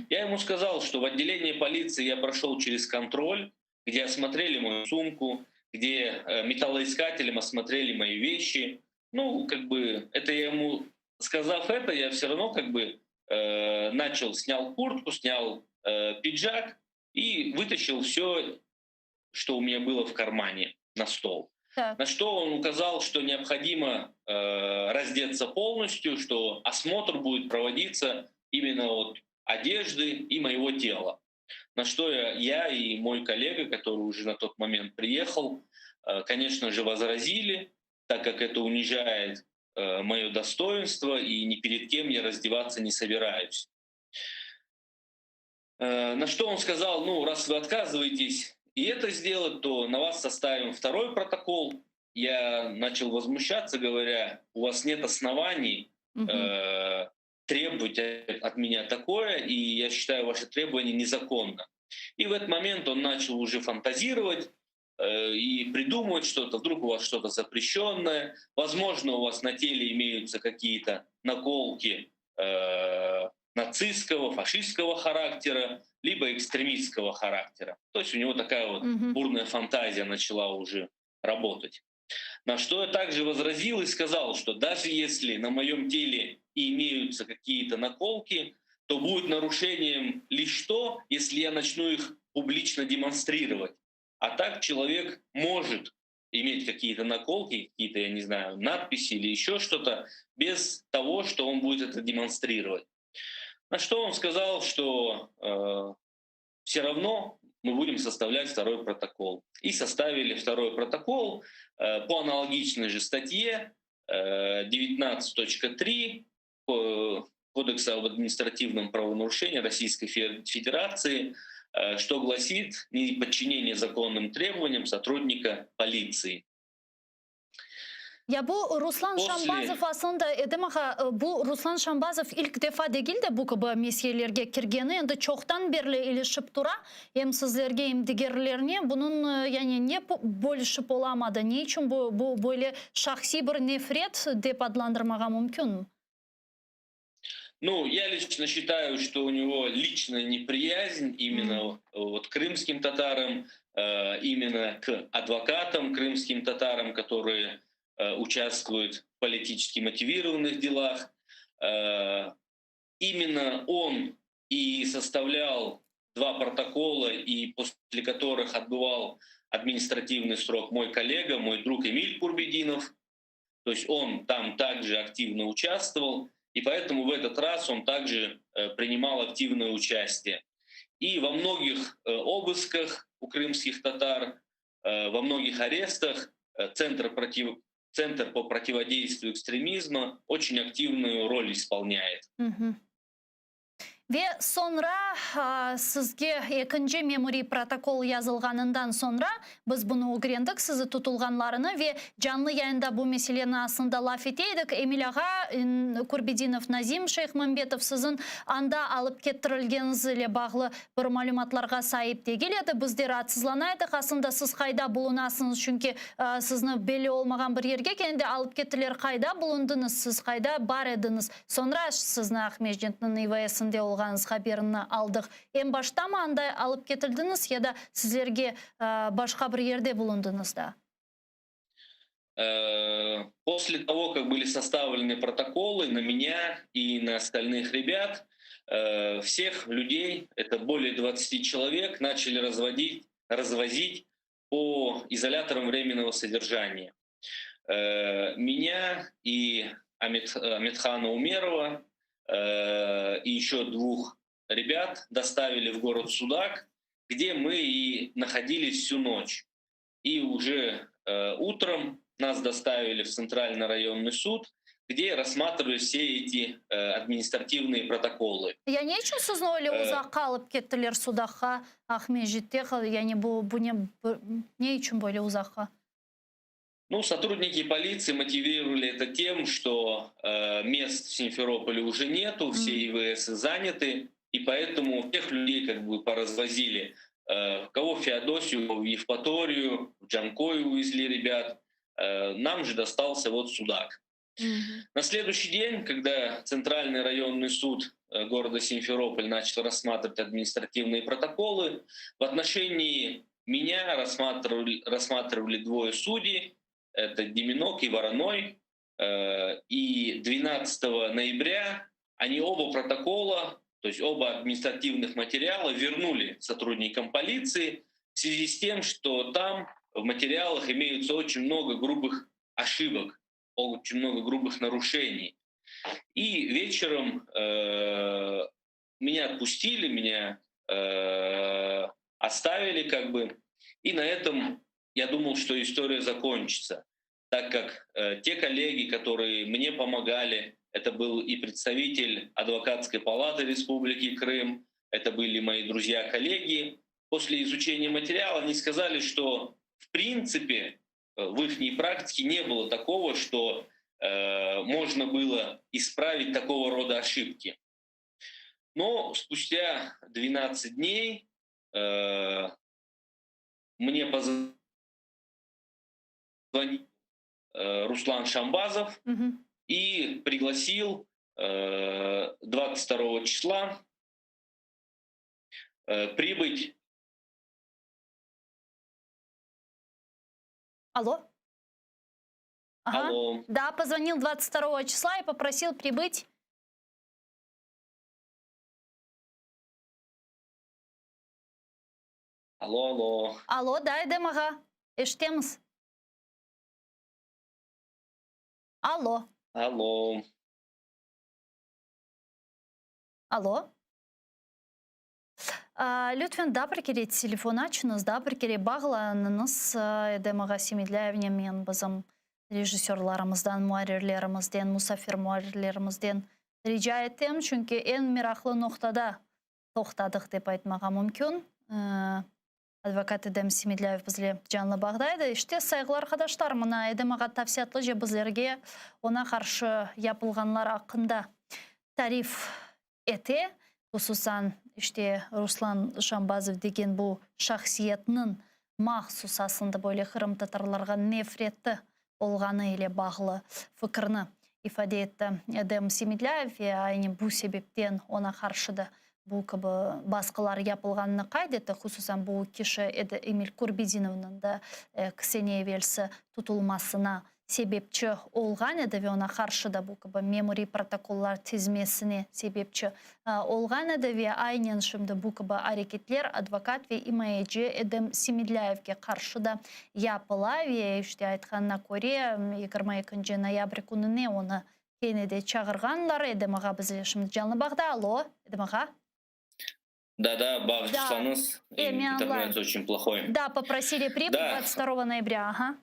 Я ему сказал, что в отделении полиции я прошел через контроль, где осмотрели мою сумку, где металлоискателем осмотрели мои вещи. Ну, как бы, это я ему, сказав это, я все равно как бы начал, снял куртку, снял пиджак и вытащил все, что у меня было в кармане, на стол. Так. На что он указал, что необходимо раздеться полностью, что осмотр будет проводиться именно от одежды и моего тела. На что я и мой коллега, который уже на тот момент приехал, конечно же, возразили, так как это унижает мое достоинство, и ни перед кем я раздеваться не собираюсь. На что он сказал, ну, раз вы отказываетесь и это сделать, то на вас составим второй протокол. Я начал возмущаться, говоря, у вас нет оснований требовать от меня такое, и я считаю ваше требование незаконно. И в этот момент он начал уже фантазировать и придумывать что-то. Вдруг у вас что-то запрещенное, возможно, у вас на теле имеются какие-то наколки нацистского, фашистского характера, либо экстремистского характера. То есть у него такая вот бурная фантазия начала уже работать. На что я также возразил и сказал, что даже если на моем теле и имеются какие-то наколки, то будет нарушением лишь то, если я начну их публично демонстрировать. А так человек может иметь какие-то наколки, какие-то, я не знаю, надписи или еще что-то, без того, что он будет это демонстрировать. На что он сказал, что все равно мы будем составлять второй протокол. И составили второй протокол по аналогичной же статье 19.3 Кодекса об административном правонарушении Российской Федерации, что гласит неподчинение законным требованиям сотрудника полиции. Ya bu Ruslan После Şambazov aslında Edem ağa, bu Ruslan Şambazov ilk defa degil de bu kibi meselelerge kirgeni, endi çoqtan berli ilişip tura, em sizlerge, em digerlerine. Bunıñ yani ne bölüşip olamadı, ne içün bu böyle şahsiy bir nefret dep adlandırmağa mümkün? Ну, я лично считаю, что у него личная неприязнь именно вот к крымским татарам, именно к адвокатам крымским татарам, которые участвуют в политически мотивированных делах. Именно он и составлял два протокола, и после которых отбывал административный срок мой коллега, мой друг Эмиль Курбединов. То есть он там также активно участвовал, и поэтому в этот раз он также принимал активное участие. И во многих обысках у крымских татар, во многих арестах Центр по противодействию экстремизма очень активную роль исполняет. Ve soñra sizge ekinci memuriy protokol yazılğanından soñra biz bunı ögrendik, sizi tutulğanlarını ve canlı yayında bu meseleni aslında laf ete edik. Emil ağa Kurbedinov, Nazim Şeyhmambetov siziñ anda alıp kettirilgeniñiz ile bağlı bir malümatlarğa saip degil edi. Biz de raatsızlana edik. Aslında siz qayda bulunasıñız, çünki sizni belli olmağan bir yerge kene de alıp kettiler. Qayda bulundıñız, siz qayda bar ediñiz? Soñra sizni Aqmescitniñ İVSinde olğanıñız haberini aldıq. Em baştamı anda alıp ketildiñiz ya da sizlerge başqa bir yerde bulundıñız da? После того, как были составлены протоколы на меня и на остальных ребят, всех людей, это более 20 человек, начали развозить по изоляторам временного содержания. Меня и Аметхана Умерова и еще двух ребят доставили в город Судак, где мы и находились всю ночь. И уже утром нас доставили в Центральный районный суд, где рассматривали все эти административные протоколы. Ya ne içün sizni öyle uzaqqa alıp kettiler Sudaqqa, Aqmescitte? Yani bu ne içün böyle uzaqqa? Ну, сотрудники полиции мотивировали это тем, что мест в Симферополе уже нету, все ИВС заняты, и поэтому тех людей как бы поразвозили. Кого в Феодосию, в Евпаторию, в Джанкой увезли ребят. Нам же достался вот Судак. На следующий день, когда Центральный районный суд э, города Симферополь начал рассматривать административные протоколы, в отношении меня рассматривали, рассматривали двое судей, это Деминок и Вороной, э, и 12 ноября они оба протокола, то есть оба административных материала вернули сотрудникам полиции в связи с тем, что там в материалах имеются очень много грубых ошибок, очень много грубых нарушений. И вечером э, меня отпустили, меня э, оставили как бы. И на этом я думал, что история закончится, так как э, те коллеги, которые мне помогали, это был и представитель Адвокатской палаты Республики Крым, это были мои друзья-коллеги. После изучения материала они сказали, что в принципе э, в их практике не было такого, что э, можно было исправить такого рода ошибки. Но спустя 12 дней э, мне позвонил э, Руслан Шамбазов угу. и пригласил э, 22 числа э, прибыть. Алло? Ага. Алло. Да, позвонил 22 числа и попросил прибыть. Алло, алло. Алло, да, Edem ağa. Eşitemiz. Алло. Алло. Алло. Lütfen daa bir kere telefon açıñız, daa bir kere bağlanıñız Edem ağa Semedlâyevnen men bizim rejissörlarımızdan, muarrirlerimizden, musafir muarrirlerimizden rica etem, çünki eñ meraqlı noqtada toqtadıq dep aytmağa mümkün. Advokat Edem Semedlâyev bizle canlı bağda edi. İşte, sayğılı arqadaşlar, mına Edem ağa tafsilâtlıca bizlerge oña qarşı yapılğanlar aqqında tarif ete. Hususan, işte, Ruslan Şambazov degen bu şahsiyetniñ mahsus aslında böyle qırımtatarlarğa nefreti olğanı ile bağlı fikirni ifade etti Edem Semedlâyev ve aynı bu sebepten oña qarşı da bu kibi basqılar yapılğanını qayd etti. Hususan, bu kişi Emil Kurbedinovnıñ da eki sene evelsi tutulmasına sebepçi olğan edi ve oña qarşı da bu kibi memuriy protokollar tizmesine sebepçi olğan edi ve aynen şimdi bu kibi areketler advokat ve imayeci Edem Semedlâyevge qarşı da yapıla ve işte aytqanına köre 22 noyabr kününe onı kene de çağırğanlar. Edem ağa bizle şimdi canlı bağda. Allo, Edem ağa. Да, да, bağışlañız, интернет очень плохой. Да, попросили прибыть Да. 22 ноября, ага.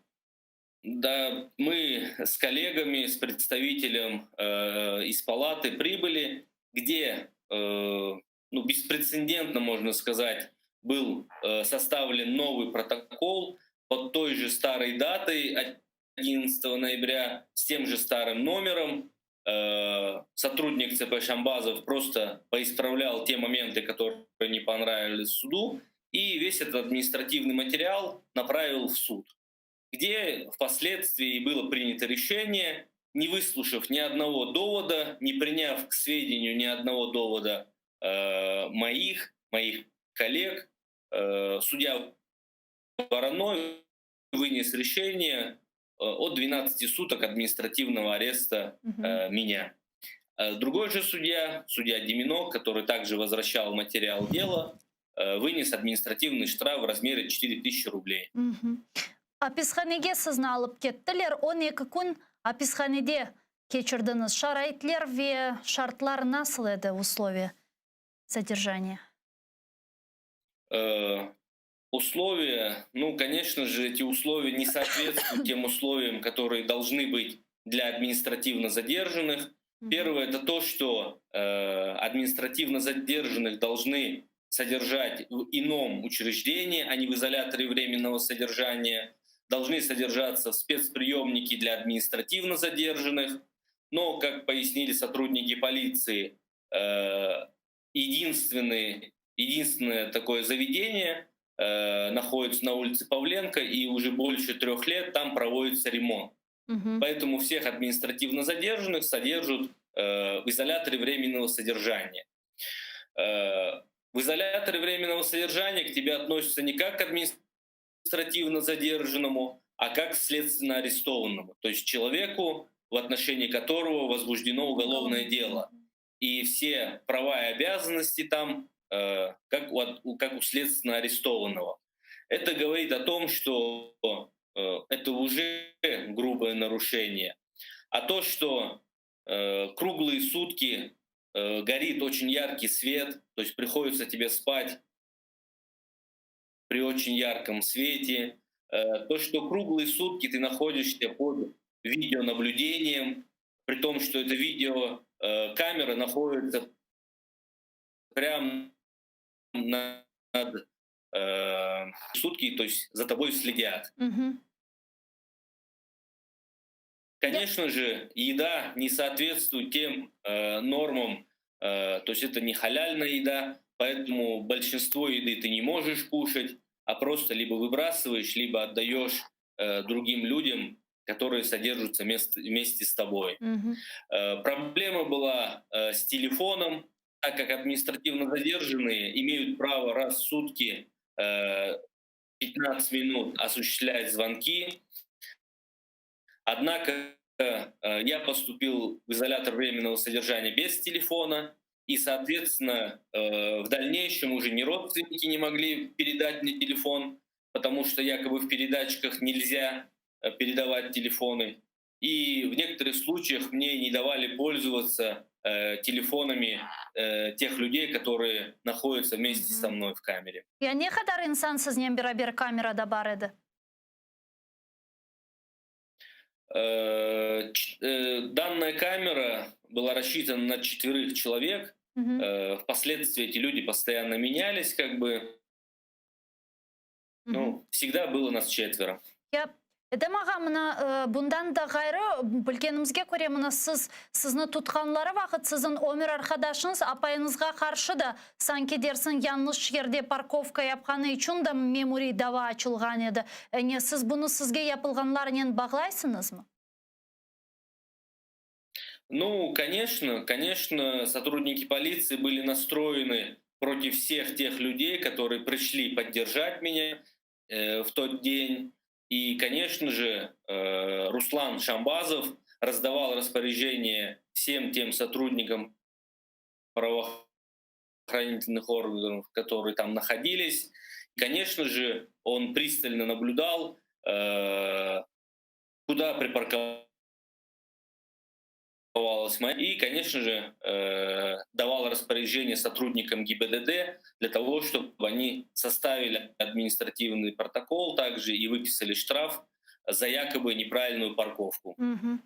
Да, мы с коллегами, с представителем э, из палаты прибыли, где, э, ну, беспрецедентно, можно сказать, был э, составлен новый протокол под той же старой датой 11 ноября с тем же старым номером. Э, сотрудник ЦП Шамбазов просто поисправлял те моменты, которые не понравились суду, и весь этот административный материал направил в суд, где впоследствии было принято решение, не выслушав ни одного довода, не приняв к сведению ни одного довода э, моих, моих коллег, э, судья Вороной вынес решение э, о 12 суток административного ареста э, меня. Э, другой же судья, судья Деминок, который также возвращал материал дела, э, вынес административный штраф в размере 4000 рублей. Apishanege sizni alıp kettiler, 12 kün apishanede keçirdiñiz. Şaraitler ve şartlar nasıl edi, условия содержания? Э, условия, ну, конечно же, эти условия не соответствуют тем условиям, которые должны быть для административно задержанных. Первое это то, что э, административно задержанных должны содержать в ином учреждении, а не в изоляторе временного содержания. Должны содержаться в спецприемнике для административно задержанных. Но, как пояснили сотрудники полиции, э, единственный, единственное такое заведение э, находится на улице Павленко, и уже больше трех лет там проводится ремонт. Поэтому всех административно задержанных содержат э, в изоляторе временного содержания. Э, в изоляторе временного содержания к тебе относятся не как к административно задержанному, а как к следственно арестованному, то есть человеку, в отношении которого возбуждено уголовное дело. И все права и обязанности там, э, как, у, как у следственно арестованного. Это говорит о том, что э, это уже грубое нарушение. А то, что э, круглые сутки э, горит очень яркий свет, то есть приходится тебе спать при очень ярком свете, э, то, что круглые сутки ты находишься под видеонаблюдением, при том, что это видео э, камера находится прямо над э, сутки, то есть за тобой следят. Угу. Конечно же, еда не соответствует тем э, нормам, э, то есть это не халяльная еда, поэтому большинство еды ты не можешь кушать, а просто либо выбрасываешь, либо отдаешь э, другим людям, которые содержатся вместе, вместе с тобой. Угу. Э, проблема была э, с телефоном, так как административно задержанные имеют право раз в сутки э, 15 минут осуществлять звонки. Однако э, я поступил в изолятор временного содержания без телефона, и, соответственно, э, в дальнейшем уже ни родственники не могли передать мне телефон, потому что якобы в передатчиках нельзя э, передавать телефоны. И в некоторых случаях мне не давали пользоваться э, телефонами э, тех людей, которые находятся вместе со мной в камере. Ya ne qadar insan siznen beraber kamerada bar edi? Э, э, данная камера была рассчитана на четверых человек. Угу. Впоследствии эти люди постоянно менялись, как бы. Ну, всегда было нас четверо. Ya Edem ağa, mına bundan da ğayrı, bilgenimizge köre, mına siz, sizni tutqanları vaqıt siziñ ömür arqadaşıñız apayıñızğa qarşı da, sanki dersiñ, yañlış yerde parkovka yapqanı içün da memuriy dava açılğan edi. Ne, siz bunı sizge yapılğanlarnen bağlaysıñızmı? Ну, конечно, конечно, сотрудники полиции были настроены против всех тех людей, которые пришли поддержать меня э, в тот день. И, конечно же, э, Руслан Шамбазов раздавал распоряжение всем тем сотрудникам правоохранительных органов, которые там находились. Конечно же, он пристально наблюдал, э, куда припарковалась моя, и, конечно же, э, давал распоряжение сотрудникам ГИБДД для того, чтобы они составили административный протокол также и выписали штраф за якобы неправильную парковку. Угу.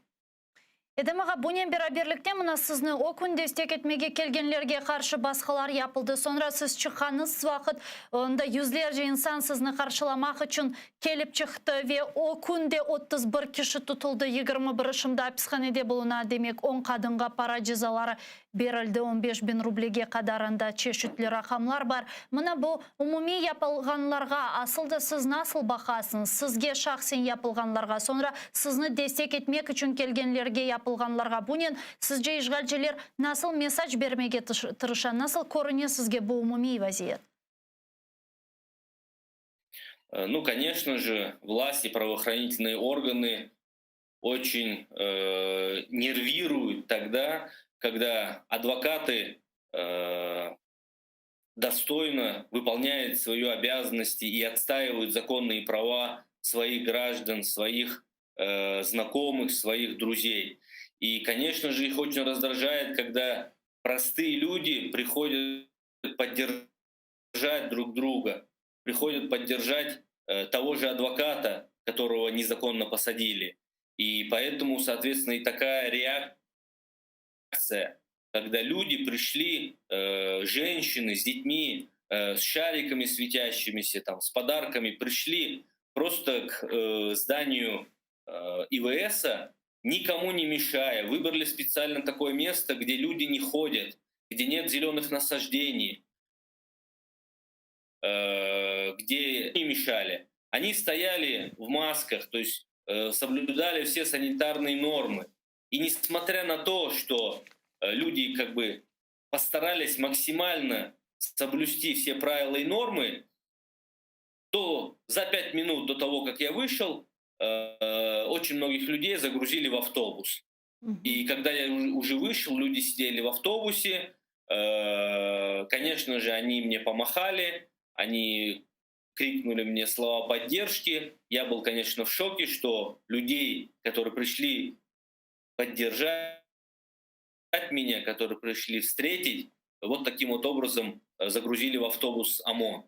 Edem ağa, bunen beraberlikte mına sizni o kün destek etmege kelgenlerge qarşı basqılar yapıldı. Soñra siz çıqqanıñız vaqıt onda yüzlerce insan sizni qarşılamaq içün kelip çıqtı ve o kün de 31 kişi tutuldı, 21 şimdi apishanede buluna, demek 10 qadınğa para cezaları berildi, 15 biñ rublege qadarında çeşitli raqamlar bar. Mına bu umumiy yapılğanlarğa asıl da siz nasıl baqasıñız? Sizge şahsen yapılğanlarğa, soñra sizni destek etmek içün kelgenlerge yapılğanlarğa bunen sizce işğalciler nasıl mesaj bermege tırışa, nasıl körüne sizge bu umumiy vaziyet? Э, ну, конечно же, власти, правоохранительные органы очень э, нервируют тогда, когда адвокаты э, достойно выполняют свои обязанности и отстаивают законные права своих граждан, своих э, знакомых, своих друзей. И, конечно же, их очень раздражает, когда простые люди приходят поддержать друг друга, приходят поддержать э, того же адвоката, которого незаконно посадили. И поэтому, соответственно, и такая реакция, когда люди пришли, э, женщины с детьми, э, с шариками светящимися, там, с подарками, пришли просто к э, зданию э, ИВСа, никому не мешая, выбрали специально такое место, где люди не ходят, где нет зеленых насаждений, э, где не мешали. Они стояли в масках, то есть соблюдали все санитарные нормы. И несмотря на то, что люди как бы постарались максимально соблюсти все правила и нормы, то за пять минут до того, как я вышел, очень многих людей загрузили в автобус. И когда я уже вышел, люди сидели в автобусе, конечно же, они мне помахали, они крикнули мне слова поддержки. Я был, конечно, в шоке, что людей, которые пришли поддержать меня, которые пришли встретить, вот таким вот образом загрузили в автобус ОМОН.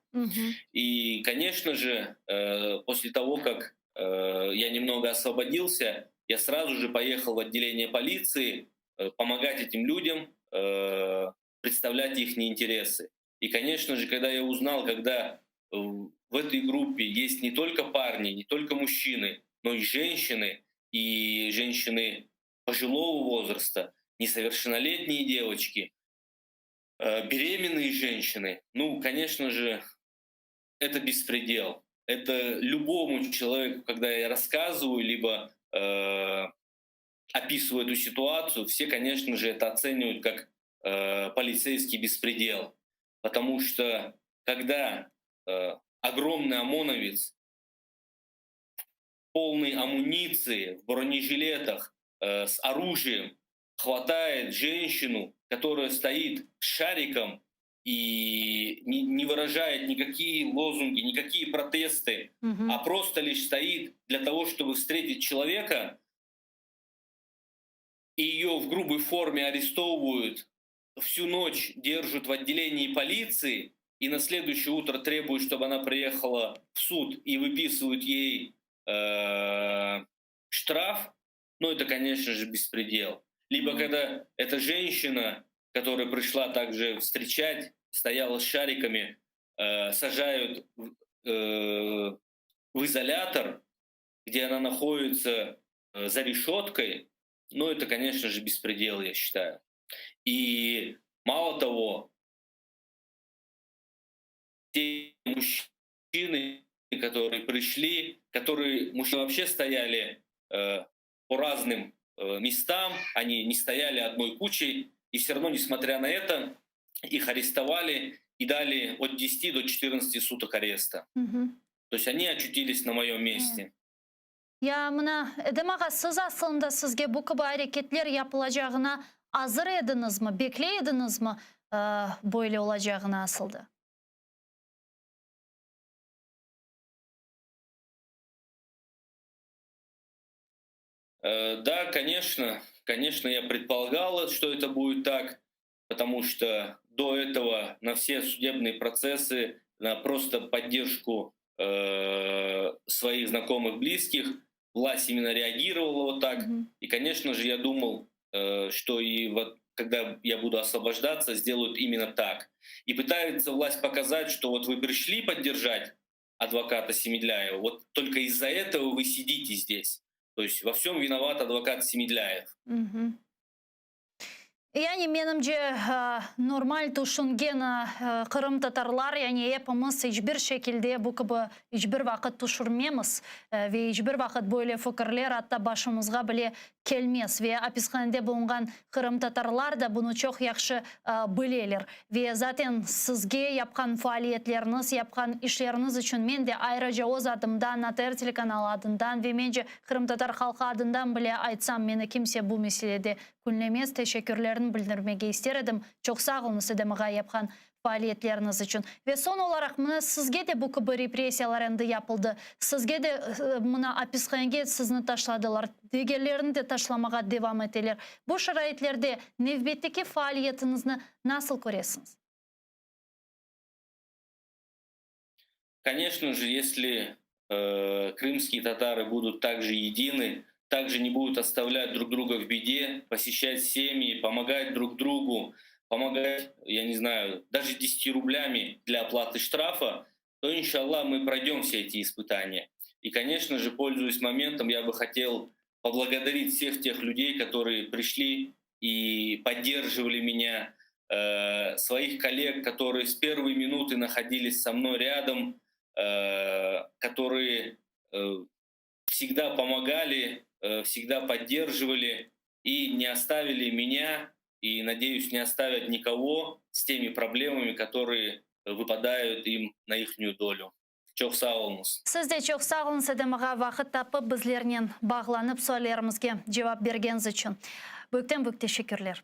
И, конечно же, после того, как я немного освободился, я сразу же поехал в отделение полиции помогать этим людям, представлять их интересы. И, конечно же, когда я узнал, когда в этой группе есть не только парни, не только мужчины, но и женщины, и женщины пожилого возраста, несовершеннолетние девочки, беременные женщины, ну, конечно же, это беспредел. Это любому человеку, когда я рассказываю, либо э, описываю эту ситуацию, все, конечно же, это оценивают как э, полицейский беспредел. Потому что когда э, огромный ОМОНовец в полной амуниции, в бронежилетах, э, с оружием хватает женщину, которая стоит с шариком и не, не выражает никакие лозунги, никакие протесты, Мгм. а просто лишь стоит для того, чтобы встретить человека, и ее в грубой форме арестовывают, всю ночь держат в отделении полиции, и на следующее утро требуют, чтобы она приехала в суд и выписывают ей э, штраф, ну это, конечно же, беспредел. Либо когда эта женщина, которая пришла также встречать, стояла с шариками, э, сажают в, э, в изолятор, где она находится э, за решеткой, ну это, конечно же, беспредел, я считаю. И мало того, те мужчины, которые пришли, которые мужчины вообще стояли э, по разным э, местам, они не стояли одной кучей, и все равно, несмотря на это, их арестовали и дали от 10 до 14 суток ареста. Мгм. То есть они очутились на моем месте. Ya mına Edem ağa siz aslında sizge bu kibi areketler yapılacağına azır ediñizmi, bekley ediñizmi böyle olacağını asılda? Да, конечно, конечно, я предполагал, что это будет так, потому что до этого на все судебные процессы, на просто поддержку э, своих знакомых, близких, власть именно реагировала вот так. И, конечно же, я думал, э, что и вот когда я буду освобождаться, сделают именно так. И пытается власть показать, что вот вы пришли поддержать адвоката Семедляева, вот только из-за этого вы сидите здесь. То есть во всем виноват адвокат Семедляев. Мгм. Yani menimce normal tüşüngen qırımtatarlar, yani epimiz iç bir şekilde bu kibi iç bir vaqıt tüşürmemiz ve iç bir vaqıt böyle fikirler atta başımızğa bile kelmez. Ve apishanede bulunğan qırımtatarlar da bunı çoq yahşı bileler. Ve zaten sizge yapqan faaliyetleriñiz, yapqan işleriñiz içün men de ayrıca öz adımdan, ATR telekanalı adından ve mence qırımtatar halqı adından bile aytsam, meni kimse bu meselede künlemez, teşekkürlerini bildirmege ister edim. Çoq sağ oluñız, Edem ağa, yapqan faaliyetleriñiz içün. Ve soñ olaraq, mına sizge de bu kibi repressiyalar endi yapıldı, sizge de mına apishanege sizni taşladılar, digerlerini de taşlamağa devam eteler. Bu şaraitlerde nevbetteki faaliyetiñizni nasıl köresiñiz? Конечно же, если э, крымские татары будут также едины, также не будут оставлять друг друга в беде, посещать семьи, помогать друг другу, помогать, я не знаю, даже 10 рублями для оплаты штрафа, то, иншаллах, мы пройдем все эти испытания. И, конечно же, пользуясь моментом, я бы хотел поблагодарить всех тех людей, которые пришли и поддерживали меня, э, своих коллег, которые с первой минуты находились со мной рядом, э, которые э, Всегда помогали, э, всегда поддерживали и не оставили меня, и, надеюсь, не оставят никого с теми проблемами, которые выпадают им на ихнюю долю. Çoq sağ oluñız. Siz de çoq sağ oluñız, Edem ağa, vaqıt tapıp bizlernen bağlanıp suallerimizge cevap bergeniñiz içün. Büyükten büyük teşekkürler.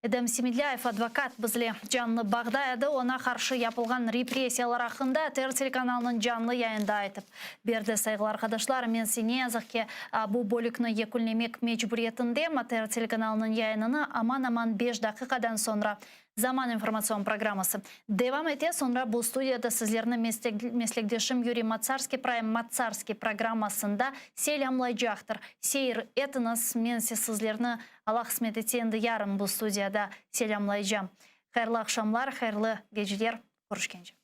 Edem Semedlâyev, advokat, bizle canlı bağda edi. Oña qarşı yapılğan repressiyalar aqqında ATR telekanalınıñ canlı yayında aytıp berdi. Sayğılı arqadaşlar, men ise ne yazıq ki, bu bölükni yekünlemek mecburiyetindem. ATR telekanalınıñ yayınını aman-aman beş daqiqadan soñra Zaman informatsion programması devam ete. Soñra bu studiyada sizlerni meslekdeşim Yuriy Matsarskiy Prime Matsarskiy programmasında selâmlaycaqtır. Seyir etiñiz, men ise sizlerni, Allah qısmet etse, endi yarın bu studiyada selâmlaycam. Hayırlı aqşamlar, hayırlı geceler, körüşkence.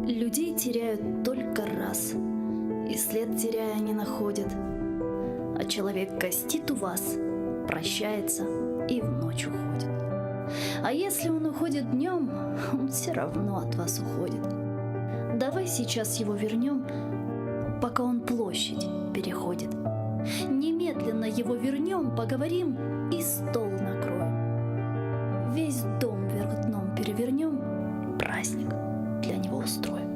Людей теряют только раз, И след теряя не находят. А человек гостит у вас, прощается и в ночь уходит. А если он уходит днем, он все равно от вас уходит. Давай сейчас его вернем, пока он площадь переходит. Немедленно его вернем, поговорим и стол накроем. Весь дом вверх дном перевернем, праздник для него устроим.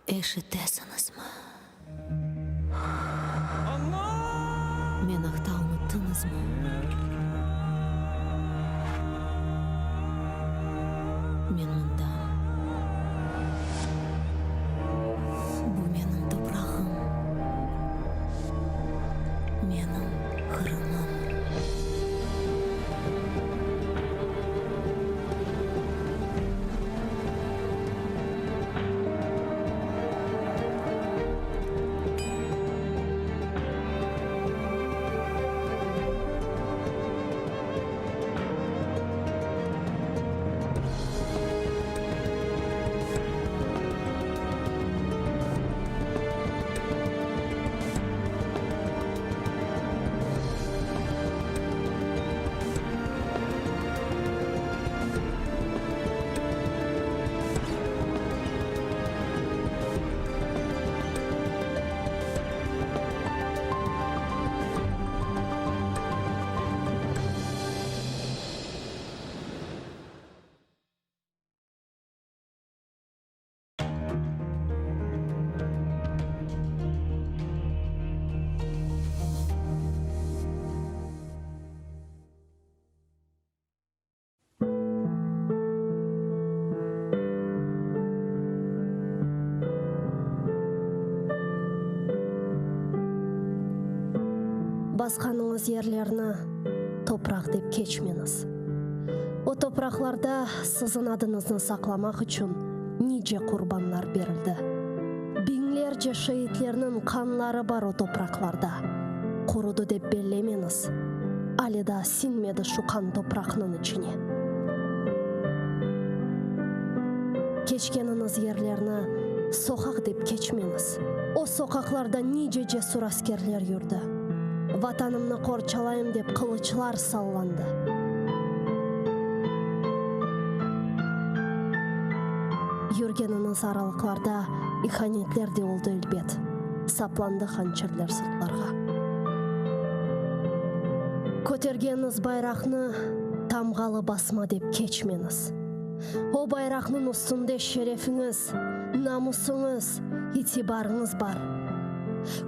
Eşitesiñizmi? Men aqta unuttıñızmı? Men mındam. Bu menim toprağım, menim Qırımım. Basqanıñız yerlerni topraq dep keçmeñiz. O topraqlarda siziñ adıñıznı saqlamaq içün nice qurbanlar berildi. Biñlerce şeitlerniñ qanları bar o topraqlarda. Qurudı dep bellemeñiz, ale daa siñmedi şu qan topraqnıñ içine. Keçkeniñiz yerlerni soqaq dep keçmeñiz. O soqaqlarda nice cesur askerler yürdi. Vatanımnı qorçalayım dep qılıçlar sallandı. Yürgeniñiz aralıqlarda ihanetler de oldı elbet, saplandı hançerler sırtlarğa. Kötergeniñiz bayraqnı tamğalı basma dep keçmeñiz. O bayraqnıñ üstünde şerefiñiz, namusıñız, itibarıñız bar.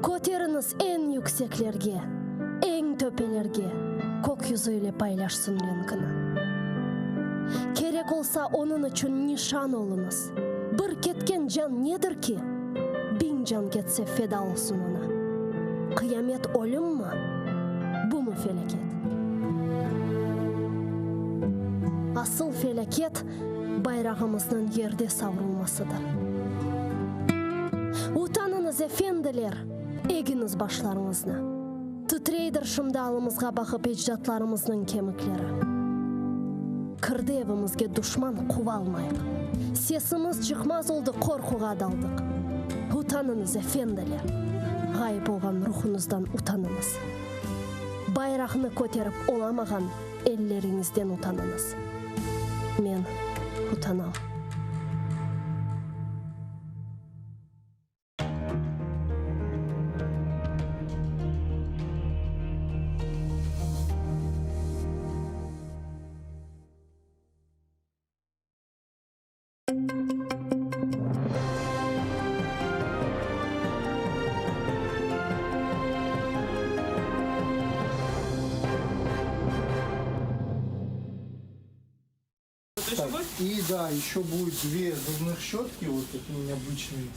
Köteriñiz eñ yükseklerge, eñ töpelerge. Kök yüzü ile paylaşsın renkini. Kerek olsa onıñ içün nişan oluñız. Bir ketken can nedir ki? Biñ can ketse feda olsun oña. Qıyamet ölümmi? Bumı felâket? Asıl felâket bayrağımıznıñ yerde savrulmasıdır. Utanıñız, efendiler, egiñiz başlarıñıznı. Titreydir şimdi alımızğa baqıp ecdatlarımıznıñ kemikleri. Kirdi evimizge duşman quvalmayıq. Sesimiz çıqmaz oldı qorquğa daldıq. Utanıñız, efendiler! Ğayıp olğan ruhuñızdan utanıñız. Bayraqnı köterip olamağan elleriñizden utanıñız. Men utanam. Так, и да, еще будет две зубных щетки, вот такие необычные.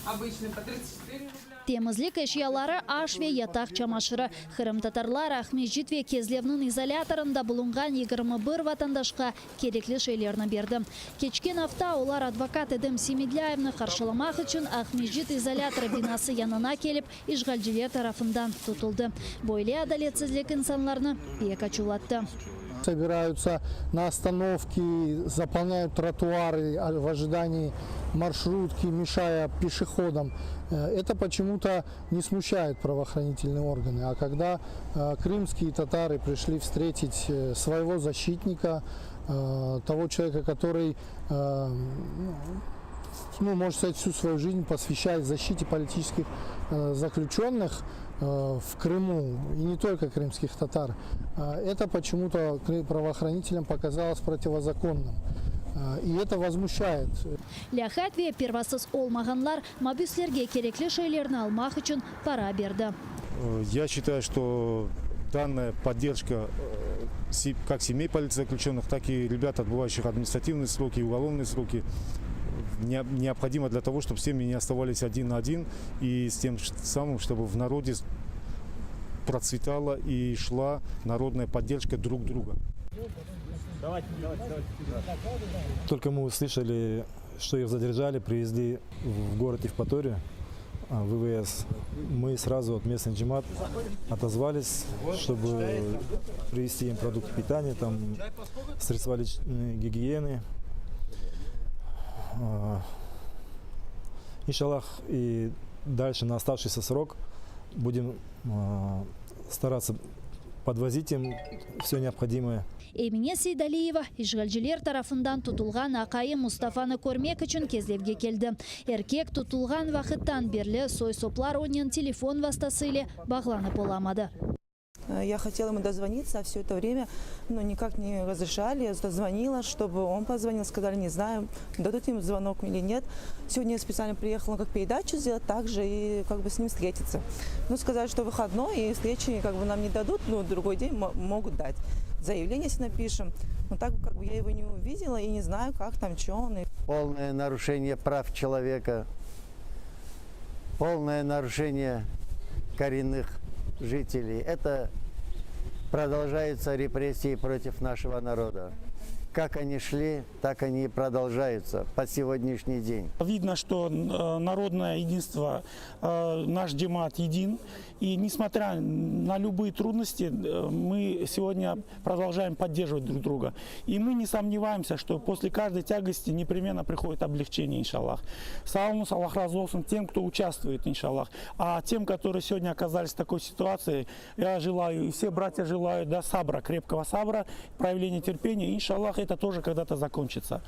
Обычные по 34 рубля. Temizlik eşyaları, aş ve yataq çamaşırı. Qırımtatarlar Aqmescit ve Kezlevniñ izolâtorında bulunğan 21 vatandaşqa kerekli şeylerni berdi. Keçken afta olar advokat Edem Semedlâyevni qarşılamaq içün Aqmescit izolâtorı binası yanına kelip, işğalciler tarafından tutuldı. Böyle adaletsizlik insanlarnı pek açuvlattı. Собираются на остановки, заполняют тротуары в ожидании маршрутки, мешая пешеходам. Это почему-то не смущает правоохранительные органы. А когда крымские татары пришли встретить своего защитника, того человека, который, ну, можно сказать, всю свою жизнь посвящает защите политических заключенных в Крыму, и не только крымских татар, это почему-то правоохранителям показалось противозаконным. И это возмущает. Lâqayt ve pervasız olmağanlar mabüslerge kerekli şeylerni almaq içün para berdi. Я считаю, что данная поддержка как семей политзаключенных, так и ребят, отбывающих административные сроки и уголовные сроки, необходима для того, чтобы семьи не оставались один на один и с тем самым, чтобы в народе процветала и шла народная поддержка друг друга. Давайте, давайте, давайте. Только мы услышали, что их задержали, привезли в город Евпаторию, в ИВС. Мы сразу от местный джемаат отозвались, чтобы привезти им продукты питания, там, средства личной гигиены. Иншаллах, и дальше на оставшийся срок будем стараться подвозить им все необходимое. Emine Seydaliyeva işğalciler tarafından tutulğan aqayı Mustafanı körmek içün Kezlevge keldi. Erkek tutulğan vaqıttan berli soy-soplar onen telefon vastası ile bağlanıp olamadı. Я хотела ему дозвониться, а все это время ну, никак не разрешали. Я звонила, чтобы он позвонил, сказали, не знаю, дадут ему звонок или нет. Сегодня я специально приехала как передачу сделать, также и как бы с ним встретиться. Ну, сказали, что выходной, и встречи как бы нам не дадут, но другой день могут дать. Заявление если напишем. Но так как бы я его не увидела и не знаю, как там, что он. Полное нарушение прав человека, полное нарушение коренных жителей. Это продолжаются репрессии против нашего народа. Как они шли, так они и продолжаются по сегодняшний день. Видно, что народное единство, наш джемаат един. И несмотря на любые трудности, мы сегодня продолжаем поддерживать друг друга. И мы не сомневаемся, что после каждой тягости непременно приходит облегчение, иншаллах. Sağ oluñız, Allah razı olsun тем, кто участвует, иншаллах. А тем, которые сегодня оказались в такой ситуации, я желаю, и все братья желают, да, сабра, крепкого сабра, проявления терпения. Иншаллах, это тоже когда-то закончится.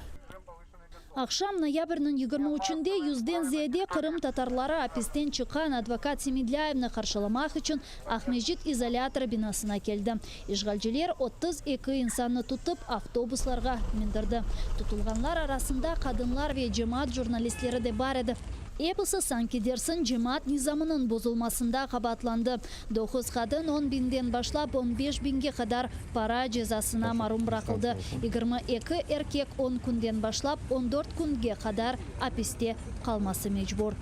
Aqşam noyabrniñ 23-nde yüzden ziyade Qırım tatarları apisten çıqqan advokat Semedlâyevni qarşılamaq içün Aqmescit izolâtorı binasına keldi. İşğalciler 32 insannı tutıp, avtobuslarğa mindirdi. Tutulğanlar arasında qadınlar ve cemaat jurnalistleri de bar edi. Episi sanki dersiñ cemaat nizamınıñ bozulmasında qabaatlandı. Doquz qadın on biñden başlap on beş biñge qadar para cezasına marum bıraqıldı. 22 erkek on künden başlap on dört künge qadar apiste qalması mecbur.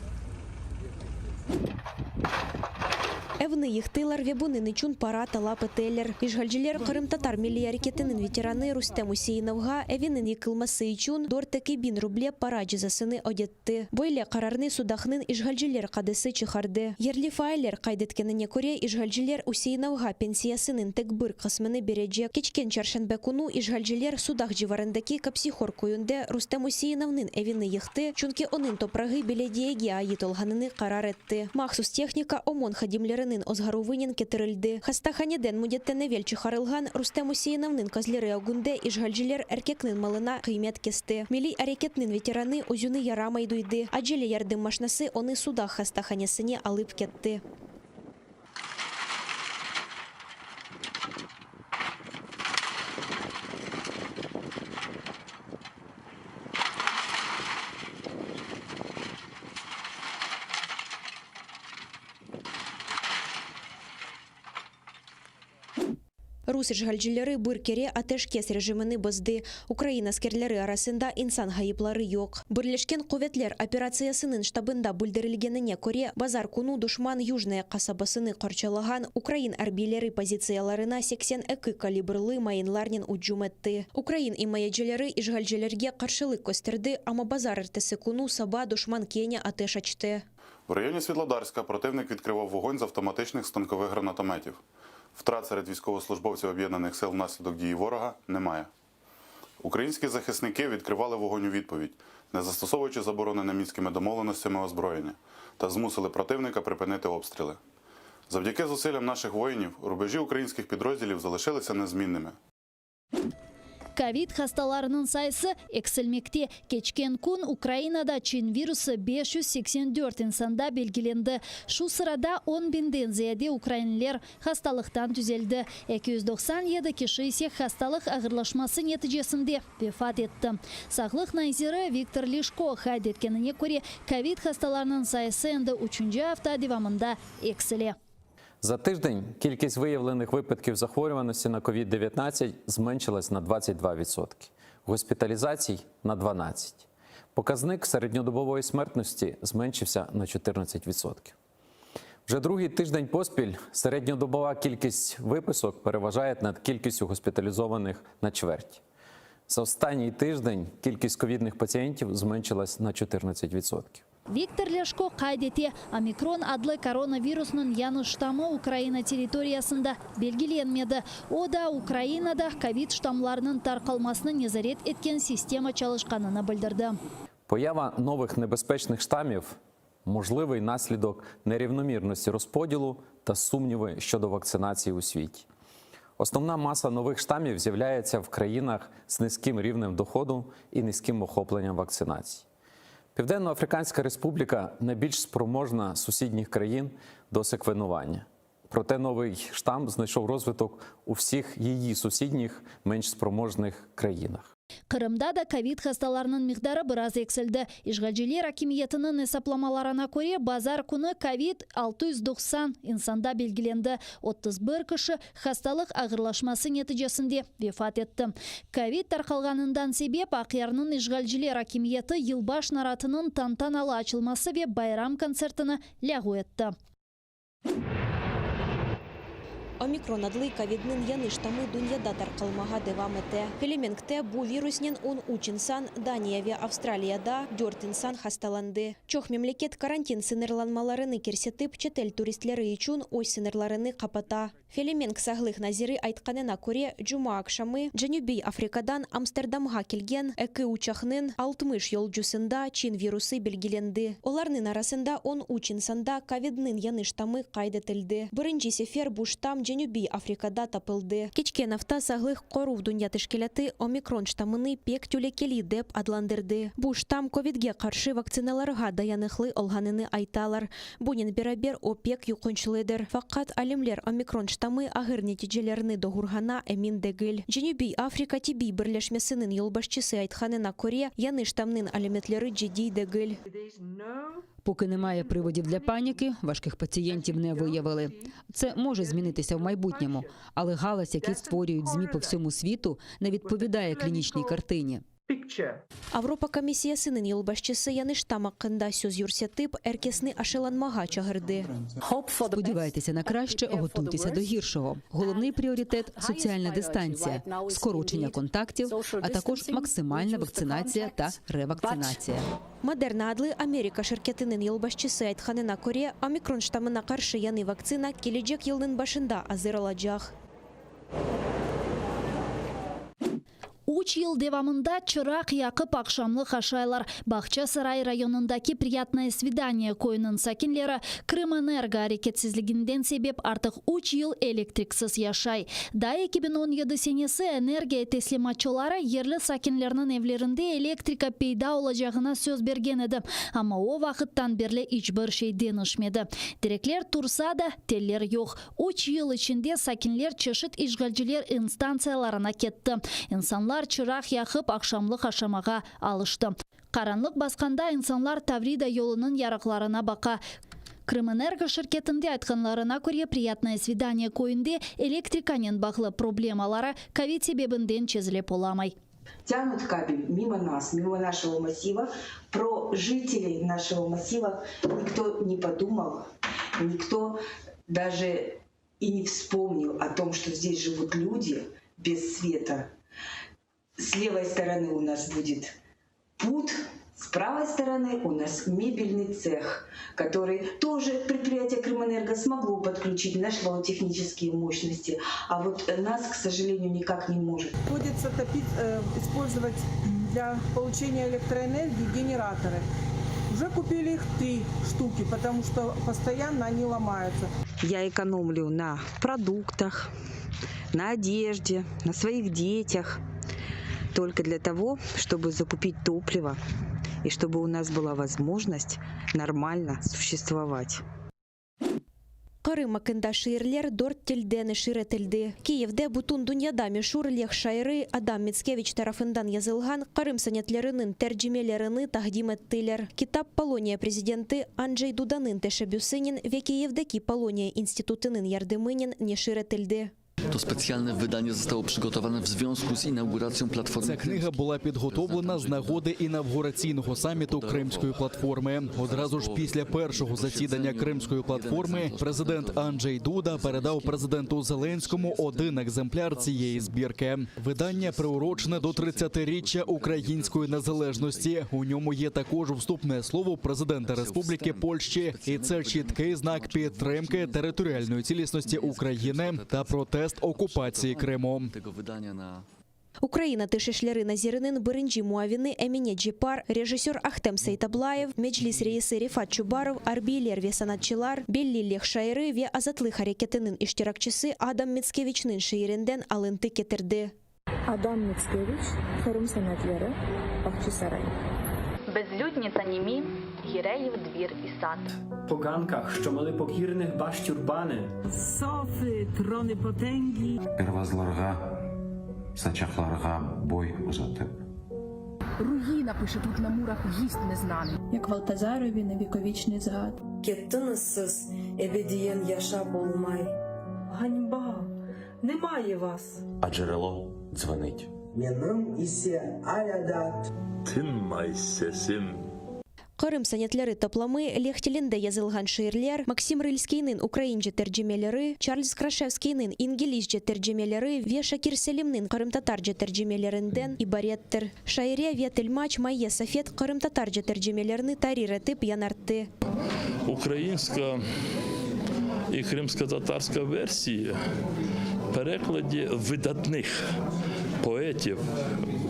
Evni yıqtılar ve bunıñ içün para talap eteler. İşğalciler qırımtatar milliy areketiniñ veteranı Rustem Useinovğa eviniñ yıqılması içün 4000 ruble para cezasını ödetti. Böyle qararnı Sudaqnıñ işğalciler qadısı çıqardı. Yerli faaller qayd etkenine köre, işğalciler Useinovğa pensiyasınıñ tek bir qısmını berecek. Keçken çarşenbe künü işğalciler Sudaq civarındaki Kapsihor köyünde Rustem Useinovnıñ evini yıqtı, çünki onıñ toprağı belediyege ait olğanını qarar etti. Mahsus tehnika OMON hadimleriniñ ozğaruvınen ketirildi. Hastahaneden müddetten evel çıqarılğan Rustem Useinovnıñ közleri ögünde işğalciler erkekniñ malına qıymet kesti. Milliy areketniñ veteranı özüni yaramay duydı. Acele yardım maşnası onı Sudaq hastahanesine alıp ketti. Rus işğalcileri bir kere ateşkes rejimini bozdı. Ukrain askerleri arasında insan ğayıpları yoq. Birleşken quvetler operatsiyasınıñ ştabında bildirilgenine köre, bazar künü duşman Yujnoye qasabasını qorçalağan ukrain arbiyleri pozitsiyalarına 82 kalibrlı mayınlarnen ücüm etti. Ukrain imayecileri işğalcilerge qarşılıq kösterdi, amma bazarertesi künü saba duşman kene ateş açtı. В районі Світлодарська противник відкривав вогонь з автоматичних станкових гранатометів. Втрат серед військовослужбовців Об'єднаних сил внаслідок дії ворога немає. Українські захисники відкривали вогонь у відповідь, не застосовуючи заборонене мінськими домовленостями озброєння, та змусили противника припинити обстріли. Завдяки зусиллям наших воїнів рубежі українських підрозділів залишилися незмінними. Kovid hastalarınıñ sayısı eksilmekte. Keçken kün Ukrainada Çin virusı 584 insanda belgilendi. Şu sırada on biñden ziyade ukrainliler hastalıqtan tüzeldi, 297 kişi ise hastalıq ağırlaşması neticesinde vefat etti. Sağlıq naziri Viktor Lişko qayd etkenine köre, kovid hastalarınıñ sayısı endi üçünci afta devamında eksile. За тиждень кількість виявлених випадків захворюваності на COVID-19 зменшилась на 22%, госпіталізацій – на 12%. Показник середньодобової смертності зменшився на 14%. Вже другий тиждень поспіль середньодобова кількість виписок переважає над кількістю госпіталізованих на чверть. За останній тиждень кількість ковідних пацієнтів зменшилась на 14%. Viktor Lâşko qayd ete, Omikron adlı koronavirusnıñ yañı ştammı Ukraina territoriyasında belgilenmedi. O da Ukrainada kovid ştammlarınıñ tarqalmasını nezaret etken sistema çalışqanını bildirdi. Поява нових небезпечних штамів – можливий наслідок нерівномірності розподілу та сумніви щодо вакцинації у світі. Основна маса нових штамів з'являється в країнах з низьким рівнем доходу і низьким охопленням вакцинації. Південно-Африканська Республіка найбільш спроможна з сусідніх країн до секвенування. Проте новий штам знайшов розвиток у всіх її сусідніх менш спроможних країнах. Qırımda da kovid hastalarınıñ miqdarı biraz eksildi. İşğalciler akimiyetiniñ esaplamalarına köre, bazar künü kovid 690 insanda belgilendi, 31 kişi hastalıq ağırlaşması neticesinde vefat etti. Kovid tarqalğanından sebep Aqyarnıñ işğalciler akimiyeti yılbaş naratınıñ tantanalı açılması ve bayram kontsertini lâğu etti. Omikron adlı kovidniñ yañı ştammı dünyada tarqalmağa devam ete. Felemenkte bu virusnen 13 insan, Daniya ve Avstraliyada dört insan hastalandı. Çoq memleket karantin sıñırlanmalarını kirsetip, çetel turistleri içün öz sıñırlarını qapata. Felemenk sağlıq naziri aytqanına köre, cuma aqşamı Cenübiy Afrikadan Amsterdamğa kelgen eki uçaqnıñ 60 yolcusında Çin virusı belgilendi. Olarnıñ arasında 13 insanda kovidniñ yañı ştammı qayd etildi. Birinci sefer bu ştamm Cenübiy Afrikada tapıldı. Keçken afta Sağlıq qoruv dünya teşkilâtı Omikron ştammını pek telükeli dep adlandırdı. Bu ştamm kovidge qarşı vaktsinalarğa dayanıqlı olğanını aytalar. Bunen beraber o pek yuqunçlıdır. Faqat alimler Omikron. ştamı ağır neticelerni doğurğana emin degil. Cenübiy Afrika tibbiy birleşmesiniñ yolbaşçısı aytqanına köre, yañı ştamnıñ alâmetleri ciddiy degil. Поки немає приводів для паніки, важких пацієнтів не виявили. Це може змінитися в майбутньому, але галас, який створюють ЗМІ по всьому світу, не відповідає клінічній картині. Avropa komissiyasınıñ yolbaşçısı yañı ştamm aqqında söz yürsetip, er kesni aşılanmağa çağırdı. Сподівайтеся на краще, готуйтеся до гіршого. Головний пріоритет – соціальна дистанція, скорочення контактів, а також максимальна вакцинація та ревакцинація. Moderna adlı Amerika şirketiniñ yolbaşçısı aytqanına köre, omikron ştammına qarşı yañı vaktsina kelecek yılnıñ başında azır olacaq. Üç yıl devamında çıraq yaqıp aqşamlıq aşaylar. Bağçasaray rayonındaki Priyatnoye Svidaniye köyüniñ sakinleri Krımenergo areketsizliginden sebep artıq üç yıl elektriksiz yaşay. Daa 2017 senesi energiya teslimatçıları yerli sakinlerniñ evlerinde elektrika peyda olacağına söz bergen edi, amma o vaqıttan berli iç bir şey deñişmedi. Direkler tursa da, teller yoq. Üç yıl içinde sakinler çeşit işğalciler instantsiyalarına ketti. İnsanlar çıraq yaqıp aqşamlıq aşamağa alıştı. Qaranlıq basqanda insanlar Tavrida yolunıñ yarıqlarına baqa. Krımenergo şirketinde aytqanlarına köre, Priyatnoye Svidaniye köyünde elektrikanen bağlı problemaları kovid sebebinden çezilip olamay. Тянут кабель мимо нас, мимо нашего массива. Про жителей нашего массива никто не подумал, никто даже и не вспомнил о том, что здесь живут люди без света. С левой стороны у нас будет пут, с правой стороны у нас мебельный цех, который тоже предприятие Крымэнерго смогло подключить, нашло технические мощности, а вот нас, к сожалению, никак не может. Приходится топить, э, использовать для получения электроэнергии генераторы. Уже купили их три штуки, потому что постоянно они ломаются. Я экономлю на продуктах, на одежде, на своих детях. Только для того, чтобы закупить топливо и чтобы у нас была возможность нормально существовать. Qırım aqqında şiirler dört tilde neşir etildi. Kiyevde bütün dünyada meşur leh şairi Adam Mitskeviç tarafından yazılğan Qırım sonetleriniñ tercimelerini taqdim ettiler. Kitap Poloniya prezidenti Andjey Dudanıñ teşebbüsinen ve Kiyevdeki Poloniya institutınıñ yardımınen neşir etildi. To specjalne wydanie zostało przygotowane w związku z inauguracją Platformy Ця книга була підготовлена з нагоди інавгураційного саміту Кримської платформи. Одразу ж після першого засідання Кримської платформи президент Анджей Дуда передав президенту Зеленському один екземпляр цієї збірки. Видання приурочене до 30-річчя української незалежності. У ньому є також вступне слово президента Республіки Польщі, і це чіткий знак підтримки територіальної цілісності України та протест окупації Криму. Tego wydania na Ukraina Tış işleri naziriniñ birinci muavini Emine Ceppar, rejissör Ahtem Seitablayev, Meclis reisi Refat Çubarov, arbiyler ve sanatçılar, belli leh şairi ve azatlıq areketiniñ iştirakçisi Adam Mitskeviçniñ şiirinden alıntı ketirdi. Adam Mitskeviç, Qırım sonetleri, Bağçasaray. Безлюдні та німі Гіреїв двір і сад. Po gankach, що мали покірних баш тюрбани. Софи, трони потенги. Первазларğa saçaqlarğa boy uzatıp. Руїна пише тут на мурах гість незнаний. Як Валтазарові на віковічний згад. Kettiñiz siz, ebediyen yaşap olmay. Ганьба! Немає вас! А джерело дзвенить. Menim ise alâ daa. Tınmay sesim. Qırım sonetleri toplamı, leh tilinde yazılğan şiirler, Maksim Rılskiyniñ ukraince tercimeleri, Çarlz Krasevskiyniñ inglizce tercimeleri ve Şakir Selimniñ qırımtatarca tercimelerinden ibarettir. Şaire ve tilmaç Mayye Safet qırımtatarca tercimelerni tarir etip yañarttı. Ukrainska і кримськотатарська версії перекладі видатних поетів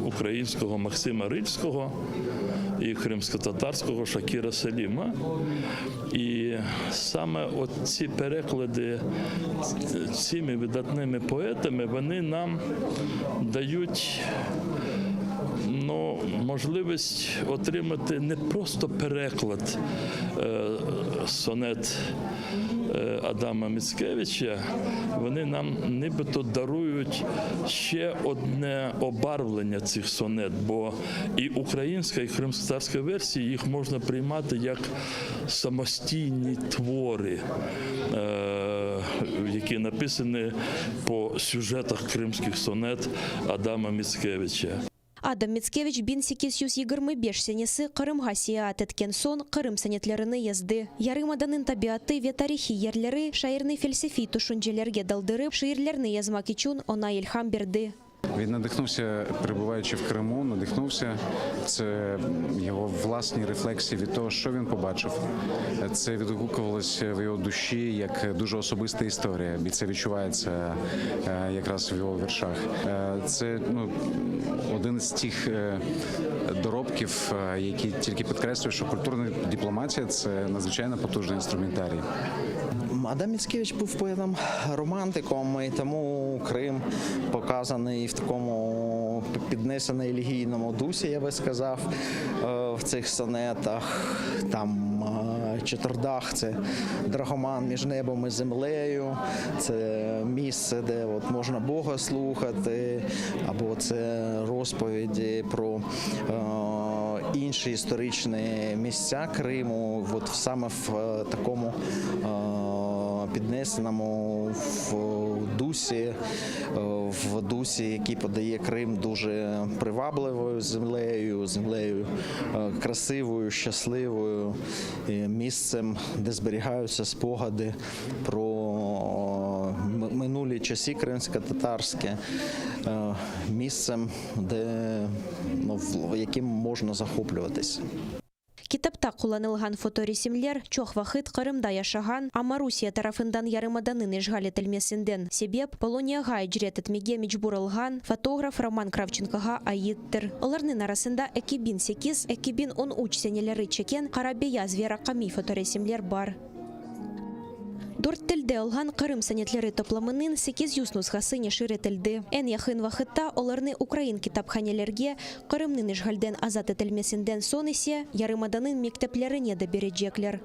українського Максима Рильського і кримськотатарського Шакіра Селіма. І саме от ці переклади цими видатними поетами, вони нам дають. Ну, можливість отримати не просто переклад сонет Адама Міцкевича, вони нам нібито дарують ще одне обарвлення цих сонет, бо і українська, і кримськотатарська версії їх можна приймати як самостійні твори, які написані по сюжетах кримських сонет Адама Міцкевича. Адам Мицкевич 1825 senesi Qırımğa seyaat etken soñ Qırım sonetlerini yazdı. Yarımadanıñ tabiatı ve tarihiy yerleri şairni felsefiy tüşüncelerge daldırıp, şiirlerni yazmaq içün oña ilham berdi. Він надихнувся, перебуваючи в Криму, надихнувся. Це його власні рефлексії від того, що він побачив. Це відгукувалося в його душі як дуже особиста історія. І це відчувається якраз в його віршах. Це ну, один з тих доробків, які тільки підкреслює, що культурна дипломатія це надзвичайно потужний інструментарій. Адам Міцкевич був поетом романтиком, і тому Крим показаний в такому піднесено елегійному дусі, я би сказав, в цих сонетах. Там Чатирдаг – це драгоман між небом і землею, це місце, де от можна Бога слухати, або це розповіді про інші історичні місця Криму, от саме в такому піднесеному в дусі, в дусі, який подає Крим дуже привабливою землею, землею красивою, щасливою, місцем, де зберігаються спогади про минулі часи кримсько-татарські, місцем, де, ну, яким можна захоплюватись. Kitapta qullanılğan fotoresimler çoq vaqıt Qırımda yaşağan, amma Rusiye tarafından yarımadanıñ işğal etilmesinden sebep Poloniyağa icret etmege mecbur olğan fotograf Roman Kravçenkoğa aittir. Olarnıñ arasında 2008, 2013 seneleri çekken qara-beyaz ve raqamiy fotoresimler bar. Dört tilde olğan Qırım sonetleri toplamınıñ 800 nushası neşir etildi. Eñ yaqın vaqıtta olarnı ukrain kitaphanelerge, Qırımnıñ işğalden azat etilmesinden soñ ise yarımadanıñ mekteplerine de berecekler.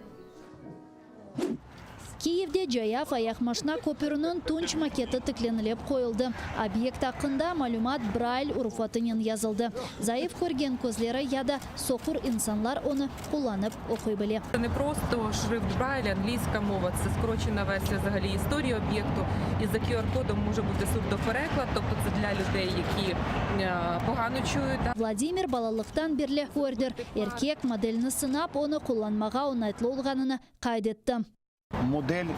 Kiyevde cayav ayaqmaşna köpüriniñ tunç maketi tiklenilip qoyuldı. Obyekt aqqında malümat Brayl urufatınen yazıldı. Zayıf körgen közleri ya da soqur insanlar onı qullanıp oquy bile. Це не просто шрифт Брайля, англійська мова, це скорочена версія взагалі історії об'єкту. І за QR-кодом може бути сурдопереклад, тобто це для людей, які погано чують. Vladimir balalıqtan berli kördir. Erkek, modelni sınap, onı qullanmağa oñaytlı olğanını qayd etti. Модель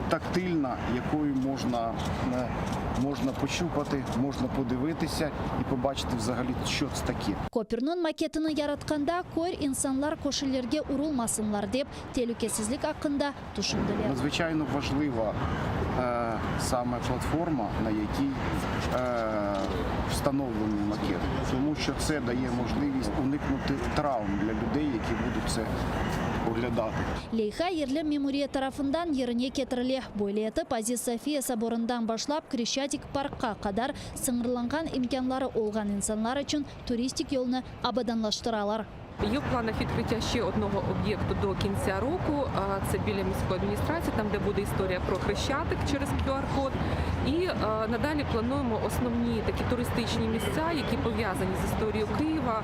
тактильна, якою можна, можна пощупати, можна подивитися і побачити взагалі, що це таке. Köpürniñ maketini yaratqanda, kör insanlar köşelerge urulmasınlar dep, telükesizlik aqqında tüşündiler. Надзвичайно важлива саме платформа, на якій встановлений макет, тому що це дає можливість уникнути травм для людей, які будуть це оглядати. Leyha yerli memuriyet tarafından yerine ketirile. Böyle etip, Aziz Sofiya soborından başlap Kreşçatik parkqa qadar sıñırlanğan imkânları olğan insanlar içün turistik yolnı abadanlaştıralar. Є в планах відкриття ще одного об'єкту до кінця року. Це біля міської адміністрації, там де буде історія про Хрещатик через QR-код. І надалі плануємо основні такі туристичні місця, які пов'язані з історією Києва,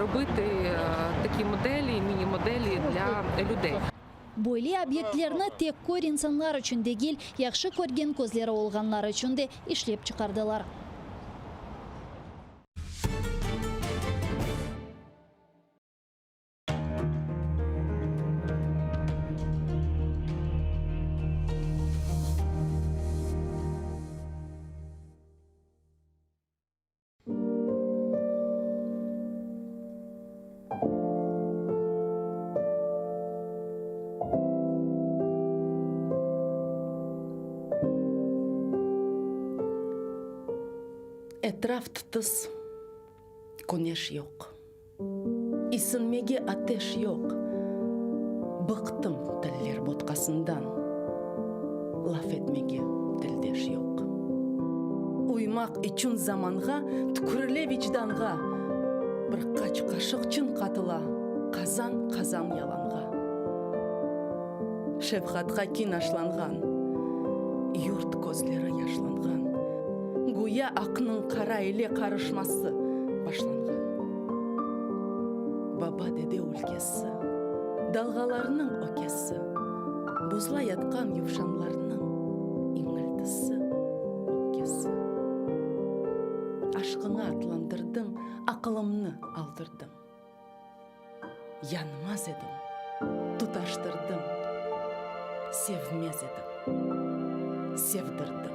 робити такі моделі, міні-моделі для людей. Böyle obyektlerni tek kör insanlar içün degil, yahşı körgen közleri olğanlar içün de işlep çıqardılar. Etraf tıtıs, küneş yoq. İsinmege ateş yoq. Bıqtım tiller botqasından, Laf etmege tildeş yoq. Uymaq içün zamanğa, Tükürile vicdanğa. Bir qaç qaşıq çın qatıla qazan-qazan yalanğa. Şefqatqa kin aşlanğan, yurt közleri yaşlanğan, Güya aqnıñ qara ile qarışması başlanğan. Baba-dede ülkesi, dalğalarnıñ ökesi, Buzla yatqan yuvşanlarnıñ iñiltisi, öpkesi. Aşqıña atlandırdıñ, aqılımnı aldırdıñ. Yanmaz edim, tutaştırdıñ, sevmez edim, sevdirdiñ.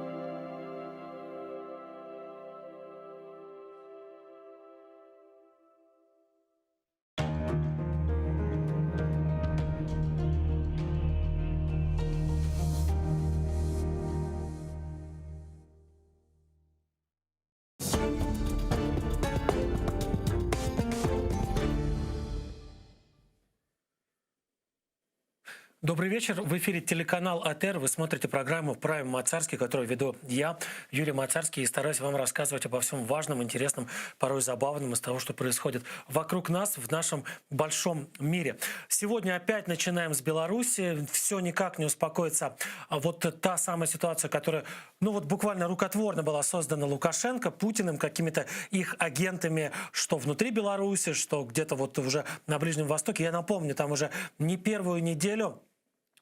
Добрый вечер. В эфире телеканал АТР. Вы смотрите программу «Прайм Мацарский», которую веду я, Юрий Мацарский, и стараюсь вам рассказывать обо всем важном, интересном, порой забавном из того, что происходит вокруг нас в нашем большом мире. Сегодня опять начинаем с Беларуси. Все никак не успокоится. Вот та самая ситуация, которая, ну вот буквально рукотворно была создана Лукашенко, Путиным, какими-то их агентами, что внутри Беларуси, что где-то вот уже на Ближнем Востоке. Я напомню, там уже не первую неделю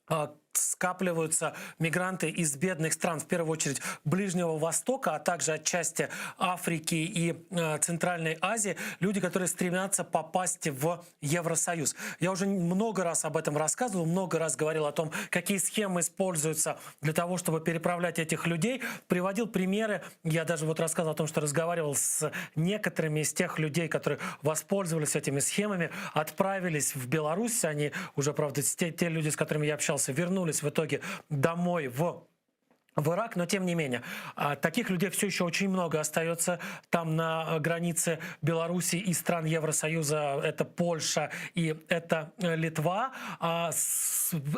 а, скапливаются мигранты из бедных стран, в первую очередь Ближнего Востока, а также отчасти Африки и э, Центральной Азии, люди, которые стремятся попасть в Евросоюз. Я уже много раз об этом рассказывал, много раз говорил о том, какие схемы используются для того, чтобы переправлять этих людей. Приводил примеры, я даже вот рассказывал о том, что разговаривал с некоторыми из тех людей, которые воспользовались этими схемами, отправились в Беларусь, они уже, правда, те, те люди, с которыми я общался, вернулись в итоге домой в в Ирак, но тем не менее, а, таких людей все еще очень много остается там на э, границе Беларуси и стран Евросоюза, это Польша и это э, Литва. А,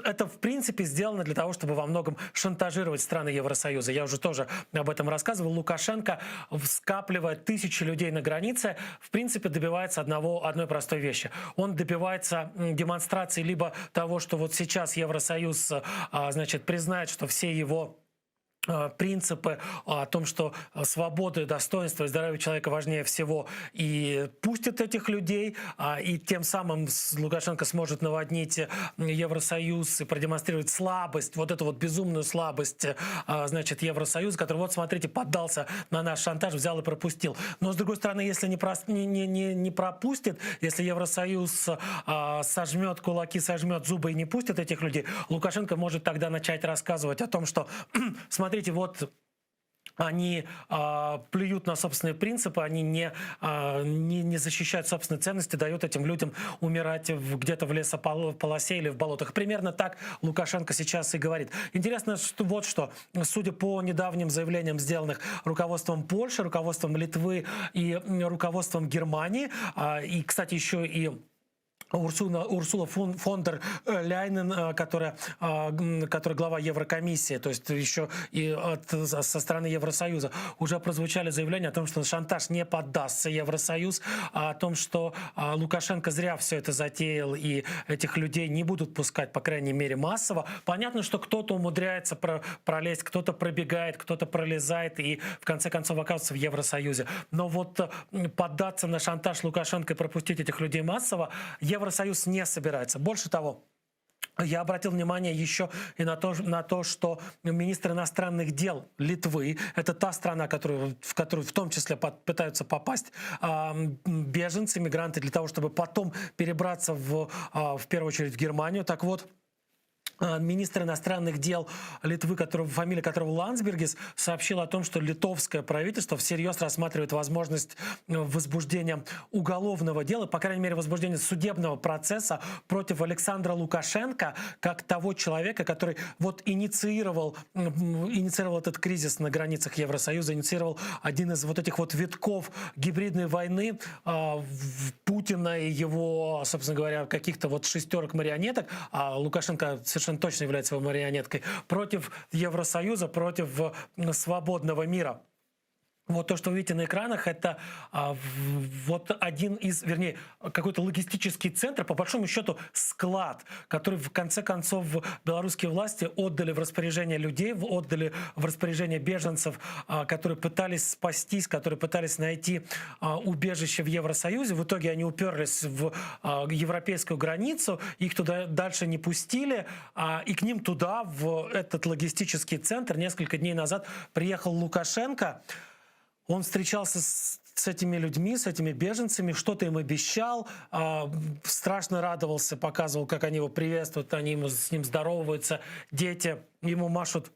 это, в принципе, сделано для того, чтобы во многом шантажировать страны Евросоюза. Я уже тоже об этом рассказывал. Лукашенко, скапливая тысячи людей на границе, в принципе, добивается одного, одной простой вещи. Он добивается демонстрации либо того, что вот сейчас Евросоюз, а, значит, признает, что все его Э, принципы о том, что э, свобода, достоинство и здоровье человека важнее всего, и пустит этих людей, а, и тем самым Лукашенко сможет наводнить э, Евросоюз и продемонстрировать слабость, вот эту вот безумную слабость, значит, Евросоюза, который, вот смотрите, поддался на наш шантаж, взял и пропустил. Но, с другой стороны, если не, прос, не, не, не, не пропустит, если Евросоюз сожмет кулаки, сожмет зубы и не пустит этих людей, Лукашенко может тогда начать рассказывать о том, что, смотрите, смотрите, вот они э, плюют на собственные принципы, они не, э, не, не защищают собственные ценности, дают этим людям умирать в, где-то в лесополосе или в болотах. Примерно так Лукашенко сейчас и говорит. Интересно, что, вот что, судя по недавним заявлениям, сделанных руководством Польши, руководством Литвы и руководством Германии, э, и, кстати, еще и Урсула, Урсула фон, фон дер э, Ляйнен, э, которая, э, которая глава Еврокомиссии, то есть еще и от, со стороны Евросоюза уже прозвучали заявления о том, что на шантаж не поддастся Евросоюз, о том, что Лукашенко зря все это затеял и этих людей не будут пускать, по крайней мере, массово. Понятно, что кто-то умудряется про, пролезть, кто-то пробегает, кто-то пролезает и в конце концов оказывается в Евросоюзе. Но вот поддаться на шантаж Лукашенко и пропустить этих людей массово Евросоюз не собирается. Больше того, я обратил внимание еще и на то, на то, что министр иностранных дел Литвы, это та страна, которую, в которую в том числе под, пытаются попасть э, беженцы, мигранты, для того, чтобы потом перебраться в, э, в первую очередь в Германию. Так вот, Э, министр иностранных дел Литвы, которого, фамилия которого Ландсбергис, сообщил о том, что литовское правительство всерьез рассматривает возможность э, возбуждения уголовного дела, по крайней мере, возбуждения судебного процесса против Александра Лукашенко, как того человека, который вот инициировал, инициировал этот кризис на границах Евросоюза, инициировал один из вот этих вот витков гибридной войны э, Путина и его, собственно говоря, каких-то вот шестерок марионеток, а Лукашенко совершенно совершенно точно является его марионеткой, против Евросоюза, против свободного мира. Вот то, что вы видите на экранах, это а, вот один из, вернее, какой-то логистический центр, по большому счету склад, который в конце концов белорусские власти отдали в распоряжение людей, отдали в распоряжение беженцев, а, которые пытались спастись, которые пытались найти а, убежище в Евросоюзе. В итоге они уперлись в а, европейскую границу, их туда дальше не пустили, и к ним туда, в этот логистический центр, несколько дней назад приехал Лукашенко. Он встречался с, с этими людьми, с этими беженцами, что-то им обещал, э, страшно радовался, показывал, как они его приветствуют, они ему, с ним здороваются, дети ему машут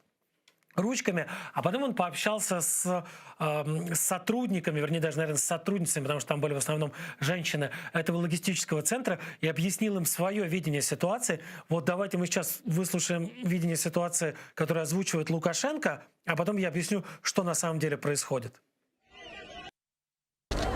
ручками, а потом он пообщался с, э, с сотрудниками, вернее, даже, наверное, с сотрудницами, потому что там были в основном женщины этого логистического центра, и объяснил им свое видение ситуации. Вот давайте мы сейчас выслушаем видение ситуации, которое озвучивает Лукашенко, а потом я объясню, что на самом деле происходит.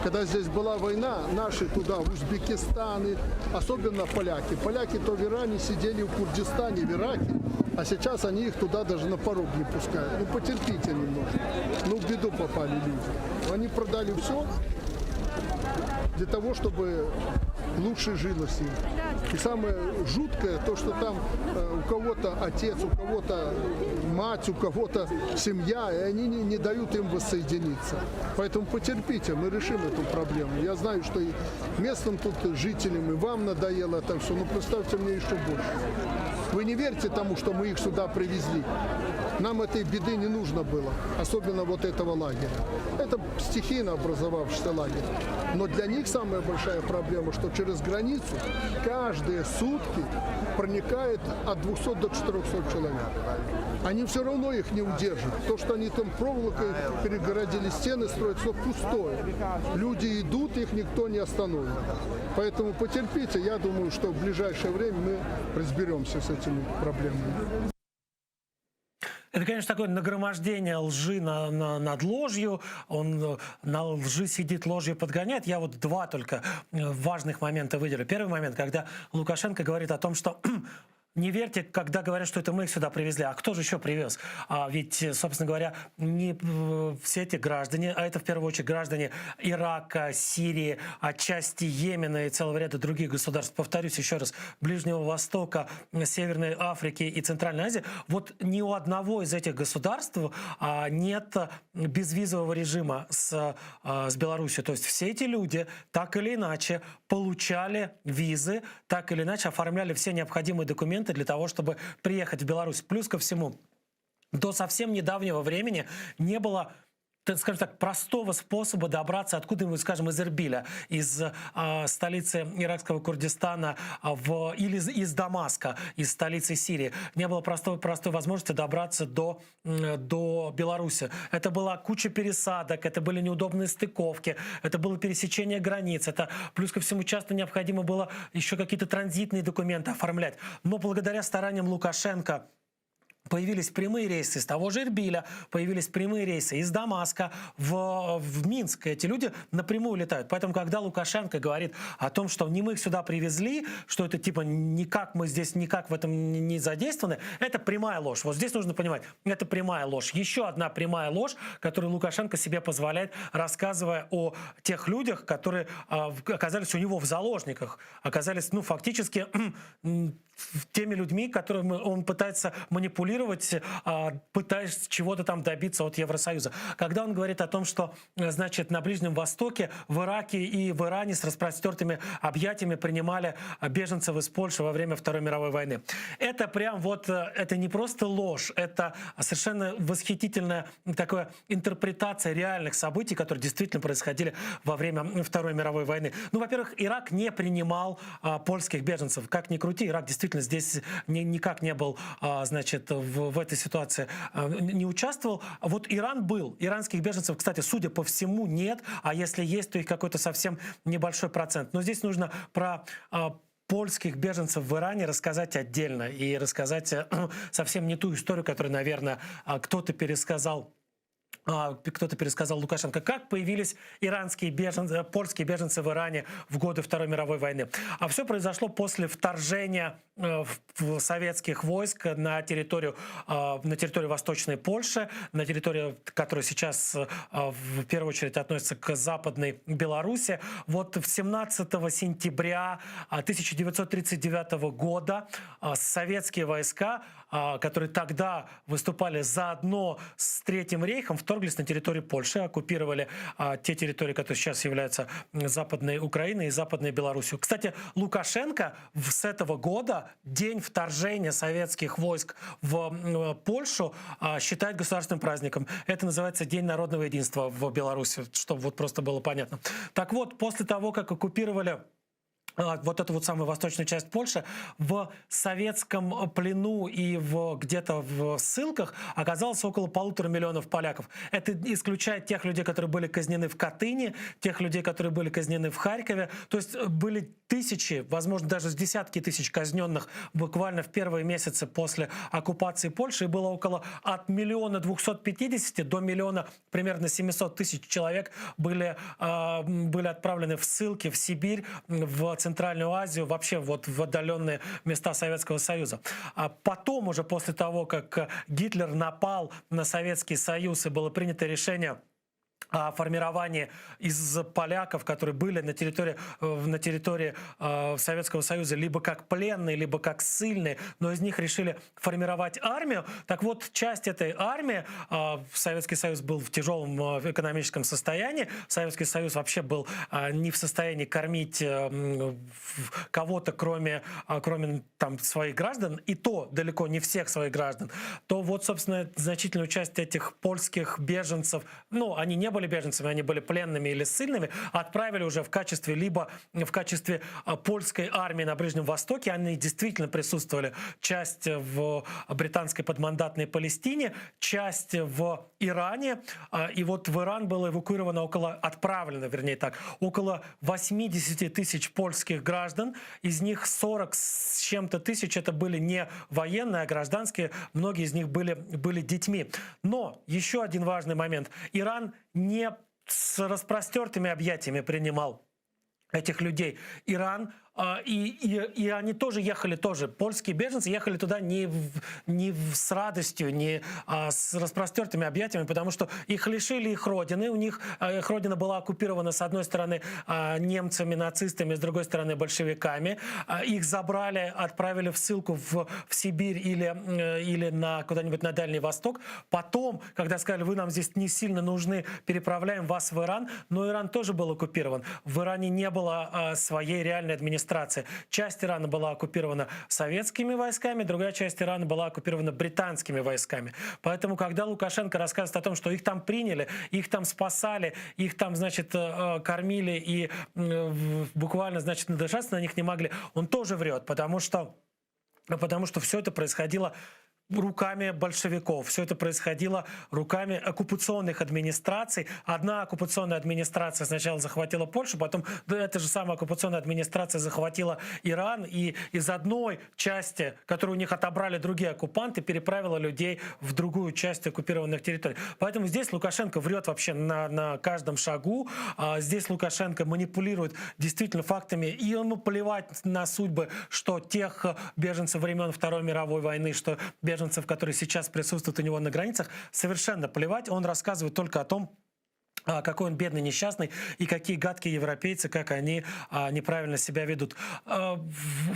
Когда здесь была война, наши туда, в Узбекистан, и особенно поляки. Поляки то в Иране сидели, в Курдистане, в Ираке, а сейчас они их туда даже на порог не пускают. Ну, потерпите немножко. Ну, в беду попали люди. Они продали все для того, чтобы лучше жилось им. И самое жуткое, то, что там э, у кого-то отец, у кого-то мать, у кого-то семья, и они не, не дают им воссоединиться. Поэтому потерпите, мы решим эту проблему. Я знаю, что и местным тут жителям, и вам надоело это все, но представьте мне еще больше. Вы не верьте тому, что мы их сюда привезли. Нам этой беды не нужно было, особенно вот этого лагеря. Это стихийно образовавшийся лагерь. Но для них самая большая проблема, что через границу каждые сутки проникает от 200 до 400 человек. Они все равно их не удержат. То, что они там проволокой перегородили стены, строят, все пустое. Люди идут, их никто не остановит. Поэтому потерпите, я думаю, что в ближайшее время мы разберемся с этими проблемами. Это, конечно, такое нагромождение лжи на, на, над ложью. Он э, на лжи сидит, ложью подгоняет. Я вот два только э, важных момента выделю. Первый момент, когда Лукашенко говорит о том, что не верьте, когда говорят, что это мы их сюда привезли. А кто же еще привез? А ведь, собственно говоря, не э, все эти граждане, а это в первую очередь граждане Ирака, Сирии, отчасти Йемена и целого ряда других государств, повторюсь еще раз, Ближнего Востока, Северной Африки и Центральной Азии, вот ни у одного из этих государств а, нет безвизового режима с, а, с Беларусью. То есть все эти люди так или иначе получали визы, так или иначе оформляли все необходимые документы для того, чтобы приехать в Беларусь. Плюс ко всему, до совсем недавнего времени не было скажем так, простого способа добраться откуда-нибудь, скажем, из Эрбиля, из э, столицы иракского Курдистана в, или из, из Дамаска, из столицы Сирии. Не было простой, простой возможности добраться до, до Беларуси. Это была куча пересадок, это были неудобные стыковки, это было пересечение границ, это плюс ко всему часто необходимо было еще какие-то транзитные документы оформлять. Но благодаря стараниям Лукашенко Появились прямые рейсы из того же Эрбиля, появились прямые рейсы из Дамаска в, в Минск. Эти люди напрямую летают. Поэтому, когда Лукашенко говорит о том, что не мы их сюда привезли, что это типа никак мы здесь никак в этом не задействованы, это прямая ложь. Вот здесь нужно понимать, это прямая ложь. Еще одна прямая ложь, которую Лукашенко себе позволяет, рассказывая о тех людях, которые а, оказались у него в заложниках, оказались, ну, фактически теми людьми, которыми он пытается манипулировать, а, пытаясь чего-то там добиться от Евросоюза. Когда он говорит о том, что, э, значит, на Ближнем Востоке, в Ираке и в Иране с распростертыми объятиями принимали беженцев из Польши во время Второй мировой войны. Это прям вот, э, это не просто ложь, это совершенно восхитительная такая интерпретация реальных событий, которые действительно происходили во время Второй мировой войны. Ну, во-первых, Ирак не принимал а, польских беженцев. Как ни крути, Ирак действительно здесь ни, никак не был, а, значит, в, в этой ситуации а, не участвовал. Вот Иран был. Иранских беженцев, кстати, судя по всему, нет. А если есть, то их какой-то совсем небольшой процент. Но здесь нужно про а, польских беженцев в Иране рассказать отдельно и рассказать э, совсем не ту историю, которую, наверное, кто-то пересказал. Кто-то пересказал Лукашенко, как появились иранские беженцы, польские беженцы в Иране в годы Второй мировой войны. А все произошло после вторжения советских войск на территорию, на территорию Восточной Польши, на территорию, которая сейчас в первую очередь относится к Западной Беларуси. Вот 17 сентября 1939 года советские войска, которые тогда выступали заодно с Третьим рейхом, вторглись на территорию Польши, оккупировали те территории, которые сейчас являются Западной Украиной и Западной Белоруссией. Кстати, Лукашенко с этого года день вторжения советских войск в Польшу считает государственным праздником. Это называется День народного единства в Беларуси, чтобы вот просто было понятно. Так вот, после того, как оккупировали вот эту вот самую восточную часть Польши, в советском плену и в, где-то в ссылках оказалось около 1,5 миллионов поляков. Это исключает тех людей, которые были казнены в Катыни, тех людей, которые были казнены в Харькове. То есть были тысячи, возможно, даже десятки тысяч казненных буквально в первые месяцы после оккупации Польши. И было около от 1 250 000 до миллиона примерно 700 тысяч человек были, были отправлены в ссылки в Сибирь, в Центральную Азию, вообще вот в отдаленные места Советского Союза. А потом уже после того, как Гитлер напал на Советский Союз и было принято решение о формировании из поляков, которые были на территории, на территории Советского Союза либо как пленные, либо как ссыльные, но из них решили формировать армию. Так вот, часть этой армии, Советский Союз был в тяжелом экономическом состоянии, Советский Союз вообще был не в состоянии кормить кого-то, кроме, кроме там, своих граждан, и то далеко не всех своих граждан, то вот, собственно, значительную часть этих польских беженцев, ну, они не были беженцами, они были пленными или ссыльными, отправили уже в качестве либо в качестве польской армии на Ближнем Востоке, они действительно присутствовали, часть в британской подмандатной Палестине, часть в Иране, и вот в Иран было эвакуировано около, отправлено, вернее так, около 80 тысяч польских граждан, из них 40 с чем-то тысяч это были не военные, а гражданские, многие из них были, были детьми. Но еще один важный момент. Иран не с распростертыми объятиями принимал этих людей. Иран, и, и, и они тоже ехали, тоже, польские беженцы ехали туда не, в, не в, с радостью, не а, с распростертыми объятиями, потому что их лишили их родины, у них их родина была оккупирована с одной стороны немцами, нацистами, с другой стороны большевиками, их забрали, отправили в ссылку в, в Сибирь или, или на, куда-нибудь на Дальний Восток. Потом, когда сказали, вы нам здесь не сильно нужны, переправляем вас в Иран, но Иран тоже был оккупирован. В Иране не было своей реальной администрации. Часть Ирана была оккупирована советскими войсками, другая часть Ирана была оккупирована британскими войсками. Поэтому, когда Лукашенко рассказывает о том, что их там приняли, их там спасали, их там, значит, кормили и буквально, значит, надышаться на них не могли, он тоже врет, потому что, потому что все это происходило руками большевиков. Все это происходило руками оккупационных администраций. Одна оккупационная администрация сначала захватила Польшу, потом эта же самая оккупационная администрация захватила Иран, и из одной части, которую у них отобрали другие оккупанты, переправила людей в другую часть оккупированных территорий. Поэтому здесь Лукашенко врет вообще на, на каждом шагу. Здесь Лукашенко манипулирует действительно фактами, и ему плевать на судьбы, что тех беженцев времен Второй мировой войны, что беженцев, которые сейчас присутствуют у него на границах, совершенно плевать. Он рассказывает только о том, какой он бедный, несчастный, и какие гадкие европейцы, как они неправильно себя ведут.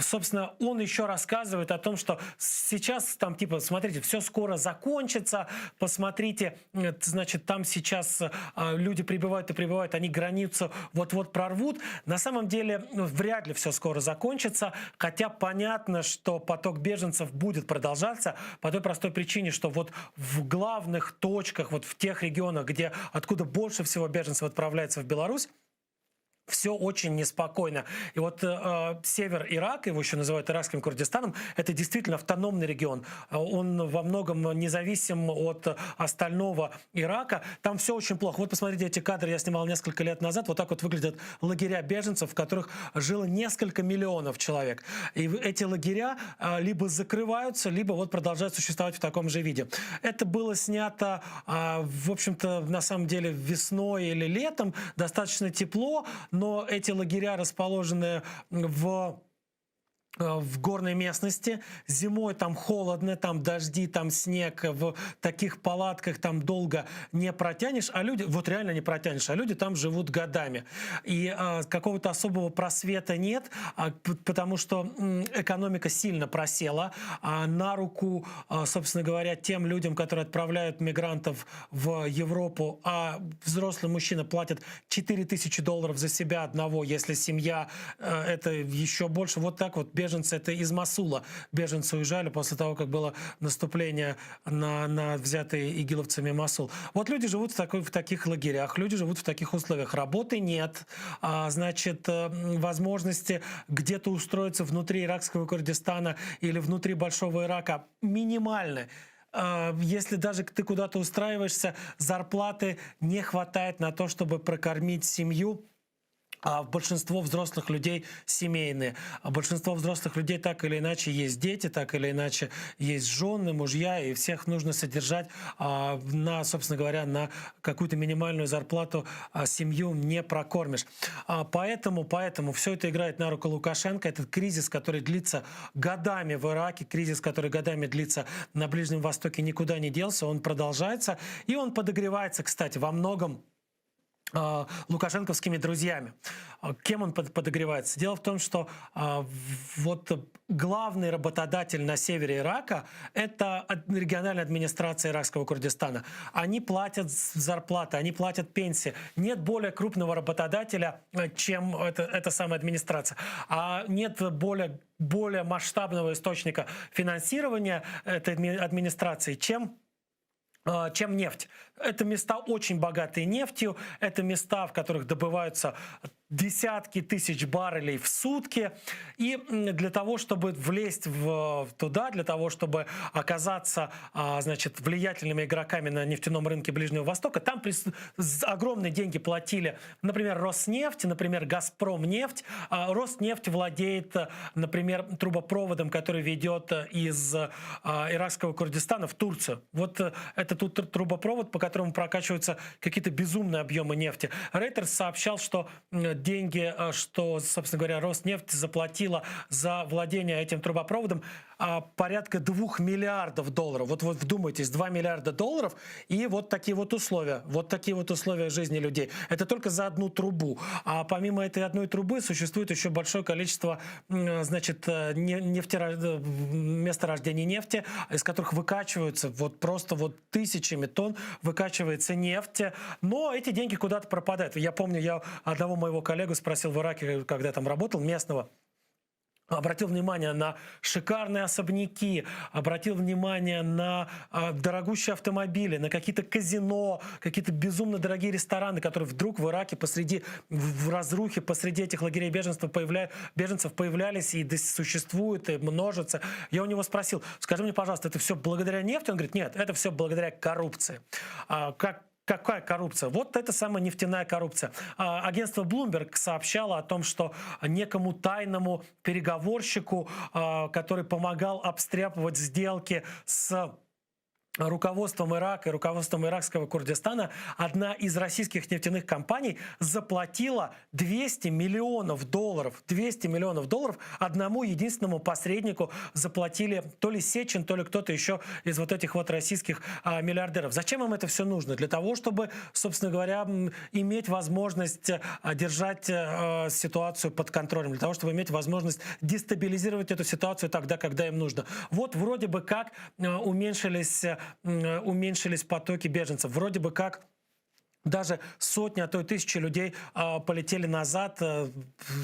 Собственно, он еще рассказывает о том, что сейчас там, типа, смотрите, все скоро закончится, посмотрите, значит, там сейчас люди прибывают и прибывают, они границу вот-вот прорвут. На самом деле, вряд ли все скоро закончится, хотя понятно, что поток беженцев будет продолжаться по той простой причине, что вот в главных точках, вот в тех регионах, где, откуда больше всего беженцев отправляется в Беларусь, Все очень неспокойно. И вот э, север Ирака, его еще называют иракским Курдистаном, это действительно автономный регион. Он во многом независим от остального Ирака. Там все очень плохо. Вот посмотрите эти кадры, я снимал несколько лет назад. Вот так вот выглядят лагеря беженцев, в которых жило несколько миллионов человек. И эти лагеря э, либо закрываются, либо вот продолжают существовать в таком же виде. Это было снято, э, в общем-то, на самом деле весной или летом. Достаточно тепло, но эти лагеря расположены в э, в горной местности. Зимой там холодно, там дожди, там снег. В таких палатках там долго не протянешь. А люди, вот реально не протянешь, а люди там живут годами. И э, какого-то особого просвета нет, а, потому что экономика сильно просела. А на руку, а, собственно говоря, тем людям, которые отправляют мигрантов в Европу, а взрослый мужчина платит 4000 долларов за себя одного, если семья, э, это еще больше. Вот так вот беженцы, это из Мосула беженцы уезжали после того, как было наступление на, на взятый игиловцами Мосул. Вот люди живут в, такой, в таких лагерях, люди живут в таких условиях. Работы нет, а, значит, э, возможности где-то устроиться внутри иракского Курдистана или внутри Большого Ирака минимальны. А, если даже ты куда-то устраиваешься, зарплаты не хватает на то, чтобы прокормить семью. А большинство взрослых людей семейные. А большинство взрослых людей так или иначе есть дети, так или иначе есть жены, мужья, и всех нужно содержать а, на, собственно говоря, на какую-то минимальную зарплату а, семью не прокормишь. А, поэтому, поэтому все это играет на руку Лукашенко. Этот кризис, который длится годами в Ираке, кризис, который годами длится на Ближнем Востоке, никуда не делся, он продолжается. И он подогревается, кстати, во многом а, лукашенковскими друзьями. А, кем он подогревается? Дело в том, что а, вот главный работодатель на севере Ирака – это региональная администрация иракского Курдистана. Они платят зарплаты, они платят пенсии. Нет более крупного работодателя, э, чем это, эта самая администрация. А нет более, более масштабного источника финансирования этой администрации, чем чем нефть. Это места очень богатые нефтью, это места, в которых добываются десятки тысяч баррелей в сутки. И для того, чтобы влезть в, туда, для того, чтобы оказаться а, значит, влиятельными игроками на нефтяном рынке Ближнего Востока, там огромные деньги платили, например, Роснефть, например, Газпромнефть. А, Роснефть владеет, например, трубопроводом, который ведет из а, иракского Курдистана в Турцию. Вот э, это тут трубопровод, по которому прокачиваются какие-то безумные объемы нефти. Reuters сообщал, что деньги, э, что, собственно говоря, Роснефть заплатила за владение этим трубопроводом а, порядка 2 миллиардов долларов. Вот, вот вдумайтесь, 2 миллиарда долларов и вот такие вот условия. Вот такие вот условия жизни людей. Это только за одну трубу. А помимо этой одной трубы существует еще большое количество значит, э, нефтеро... Э, месторождений нефти, из которых выкачиваются вот просто вот тысячами тонн выкачивается нефть. Но эти деньги куда-то пропадают. Я помню, я одного моего коллегу спросил в Ираке, когда там работал, местного, обратил внимание на шикарные особняки, обратил внимание на э, дорогущие автомобили, на какие-то казино, какие-то безумно дорогие рестораны, которые вдруг в Ираке посреди в разрухе, посреди этих лагерей беженцев, появля, беженцев появлялись и существуют, и множатся. Я у него спросил, скажи мне, пожалуйста, это все благодаря нефти? Он говорит, нет, это все благодаря коррупции. А, как Какая коррупция? Вот это самая нефтяная коррупция. А, агентство Bloomberg сообщало о том, что некому тайному переговорщику, а, который помогал обстряпывать сделки с руководством Ирака и руководством иракского Курдистана одна из российских нефтяных компаний заплатила 200 миллионов долларов. 200 миллионов долларов одному единственному посреднику заплатили то ли Сечин, то ли кто-то еще из вот этих вот российских а, миллиардеров. Зачем им это все нужно? Для того, чтобы, собственно говоря, иметь возможность а, держать а, ситуацию под контролем, для того, чтобы иметь возможность дестабилизировать эту ситуацию тогда, когда им нужно. Вот вроде бы как уменьшились уменьшились потоки беженцев. Вроде бы как Даже сотни, а то и тысячи людей а, полетели назад, а,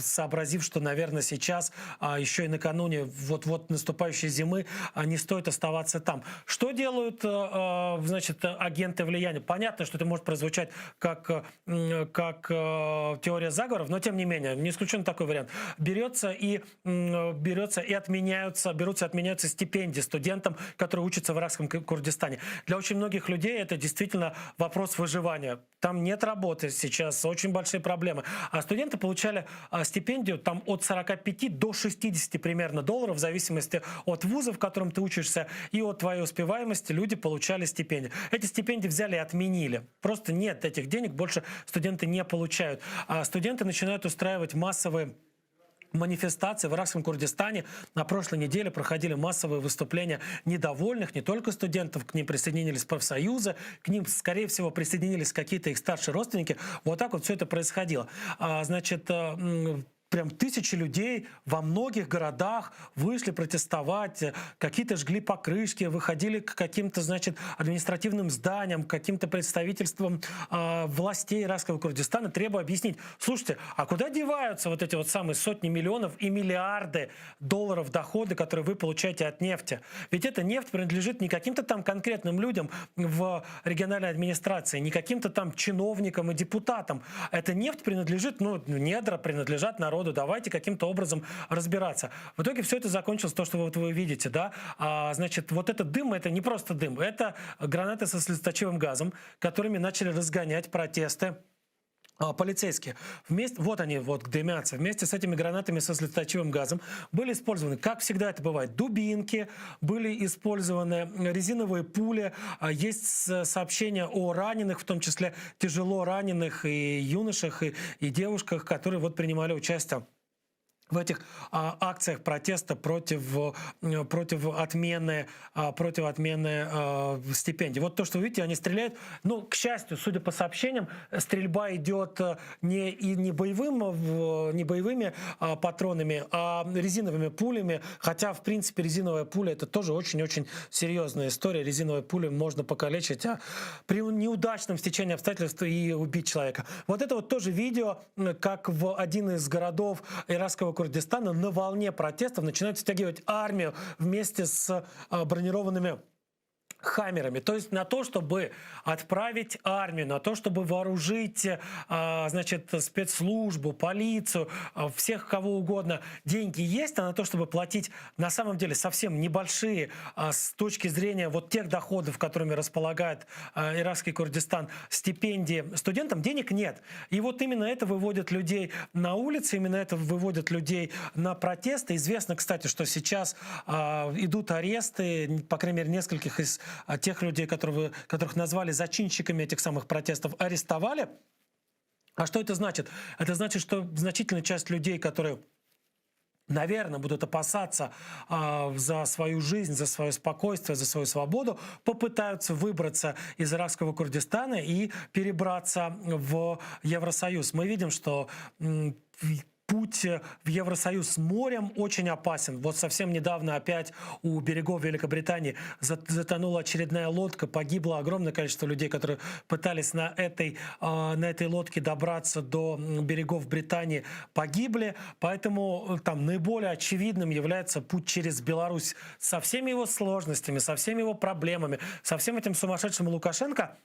сообразив, что, наверное, сейчас, а, еще и накануне вот-вот наступающей зимы, а, не стоит оставаться там. Что делают, а, значит, агенты влияния? Понятно, что это может прозвучать как, как теория заговоров, но тем не менее, не исключен такой вариант. Берется и, берется и отменяются, берутся и отменяются стипендии студентам, которые учатся в иракском Курдистане. Для очень многих людей это действительно вопрос выживания. Там нет работы сейчас, очень большие проблемы. А студенты получали а, стипендию там от 45 до 60 примерно долларов, в зависимости от вуза, в котором ты учишься, и от твоей успеваемости люди получали стипендии. Эти стипендии взяли и отменили. Просто нет этих денег, больше студенты не получают. А студенты начинают устраивать массовые манифестации в иракском Курдистане на прошлой неделе проходили массовые выступления недовольных, не только студентов, к ним присоединились профсоюзы, к ним, скорее всего, присоединились какие-то их старшие родственники. Вот так вот все это происходило. А, значит, э, прям тысячи людей во многих городах вышли протестовать, какие-то жгли покрышки, выходили к каким-то, значит, административным зданиям, к каким-то представительствам э, властей иракского Курдистана, требуя объяснить, слушайте, а куда деваются вот эти вот самые сотни миллионов и миллиарды долларов дохода, которые вы получаете от нефти? Ведь эта нефть принадлежит не каким-то там конкретным людям в региональной администрации, не каким-то там чиновникам и депутатам. Эта нефть принадлежит, ну, недра принадлежат народу, давайте каким-то образом разбираться. В итоге все это закончилось, то, что вот вы видите, да, а, значит, вот этот дым, это не просто дым, это гранаты со слезоточивым газом, которыми начали разгонять протесты а, полицейские. Вместе, вот они вот дымятся. Вместе с этими гранатами со слезоточивым газом были использованы, как всегда это бывает, дубинки, были использованы резиновые пули. А, есть сообщения о раненых, в том числе тяжело раненых и юношах, и, и девушках, которые вот принимали участие в этих а, акциях протеста против, э, против отмены, а, против отмены а, стипендий. Вот то, что вы видите, они стреляют. Ну, к счастью, судя по сообщениям, стрельба идет э, не, и не, боевым, не боевыми а, патронами, а резиновыми пулями. Хотя, в принципе, резиновая пуля – это тоже очень-очень серьезная история. Резиновой пулей можно покалечить, а при неудачном стечении обстоятельств и убить человека. Вот это вот тоже видео, как в один из городов иракского Курдистана на волне протестов начинают стягивать армию вместе с а, бронированными хаммерами. То есть на то, чтобы отправить армию, на то, чтобы вооружить а, значит, спецслужбу, полицию, а, всех кого угодно, деньги есть, а на то, чтобы платить на самом деле совсем небольшие а, с точки зрения вот тех доходов, которыми располагает иракский Курдистан, стипендии студентам, денег нет. И вот именно это выводит людей на улицы, именно это выводит людей на протесты. Известно, кстати, что сейчас идут аресты, по крайней мере, нескольких из тех людей, которые, которых назвали зачинщиками этих самых протестов, арестовали. А что это значит? Это значит, что значительная часть людей, которые наверное, будут опасаться э, за свою жизнь, за свое спокойствие, за свою свободу, попытаются выбраться из иракского Курдистана и перебраться в Евросоюз. Мы видим, что путь в Евросоюз морем очень опасен. Вот совсем недавно опять у берегов Великобритании затонула очередная лодка, погибло огромное количество людей, которые пытались на этой, а, на этой лодке добраться до берегов Британии, погибли. Поэтому э, там наиболее очевидным является путь через Беларусь со всеми его сложностями, со всеми его проблемами, со всем этим сумасшедшим Лукашенко.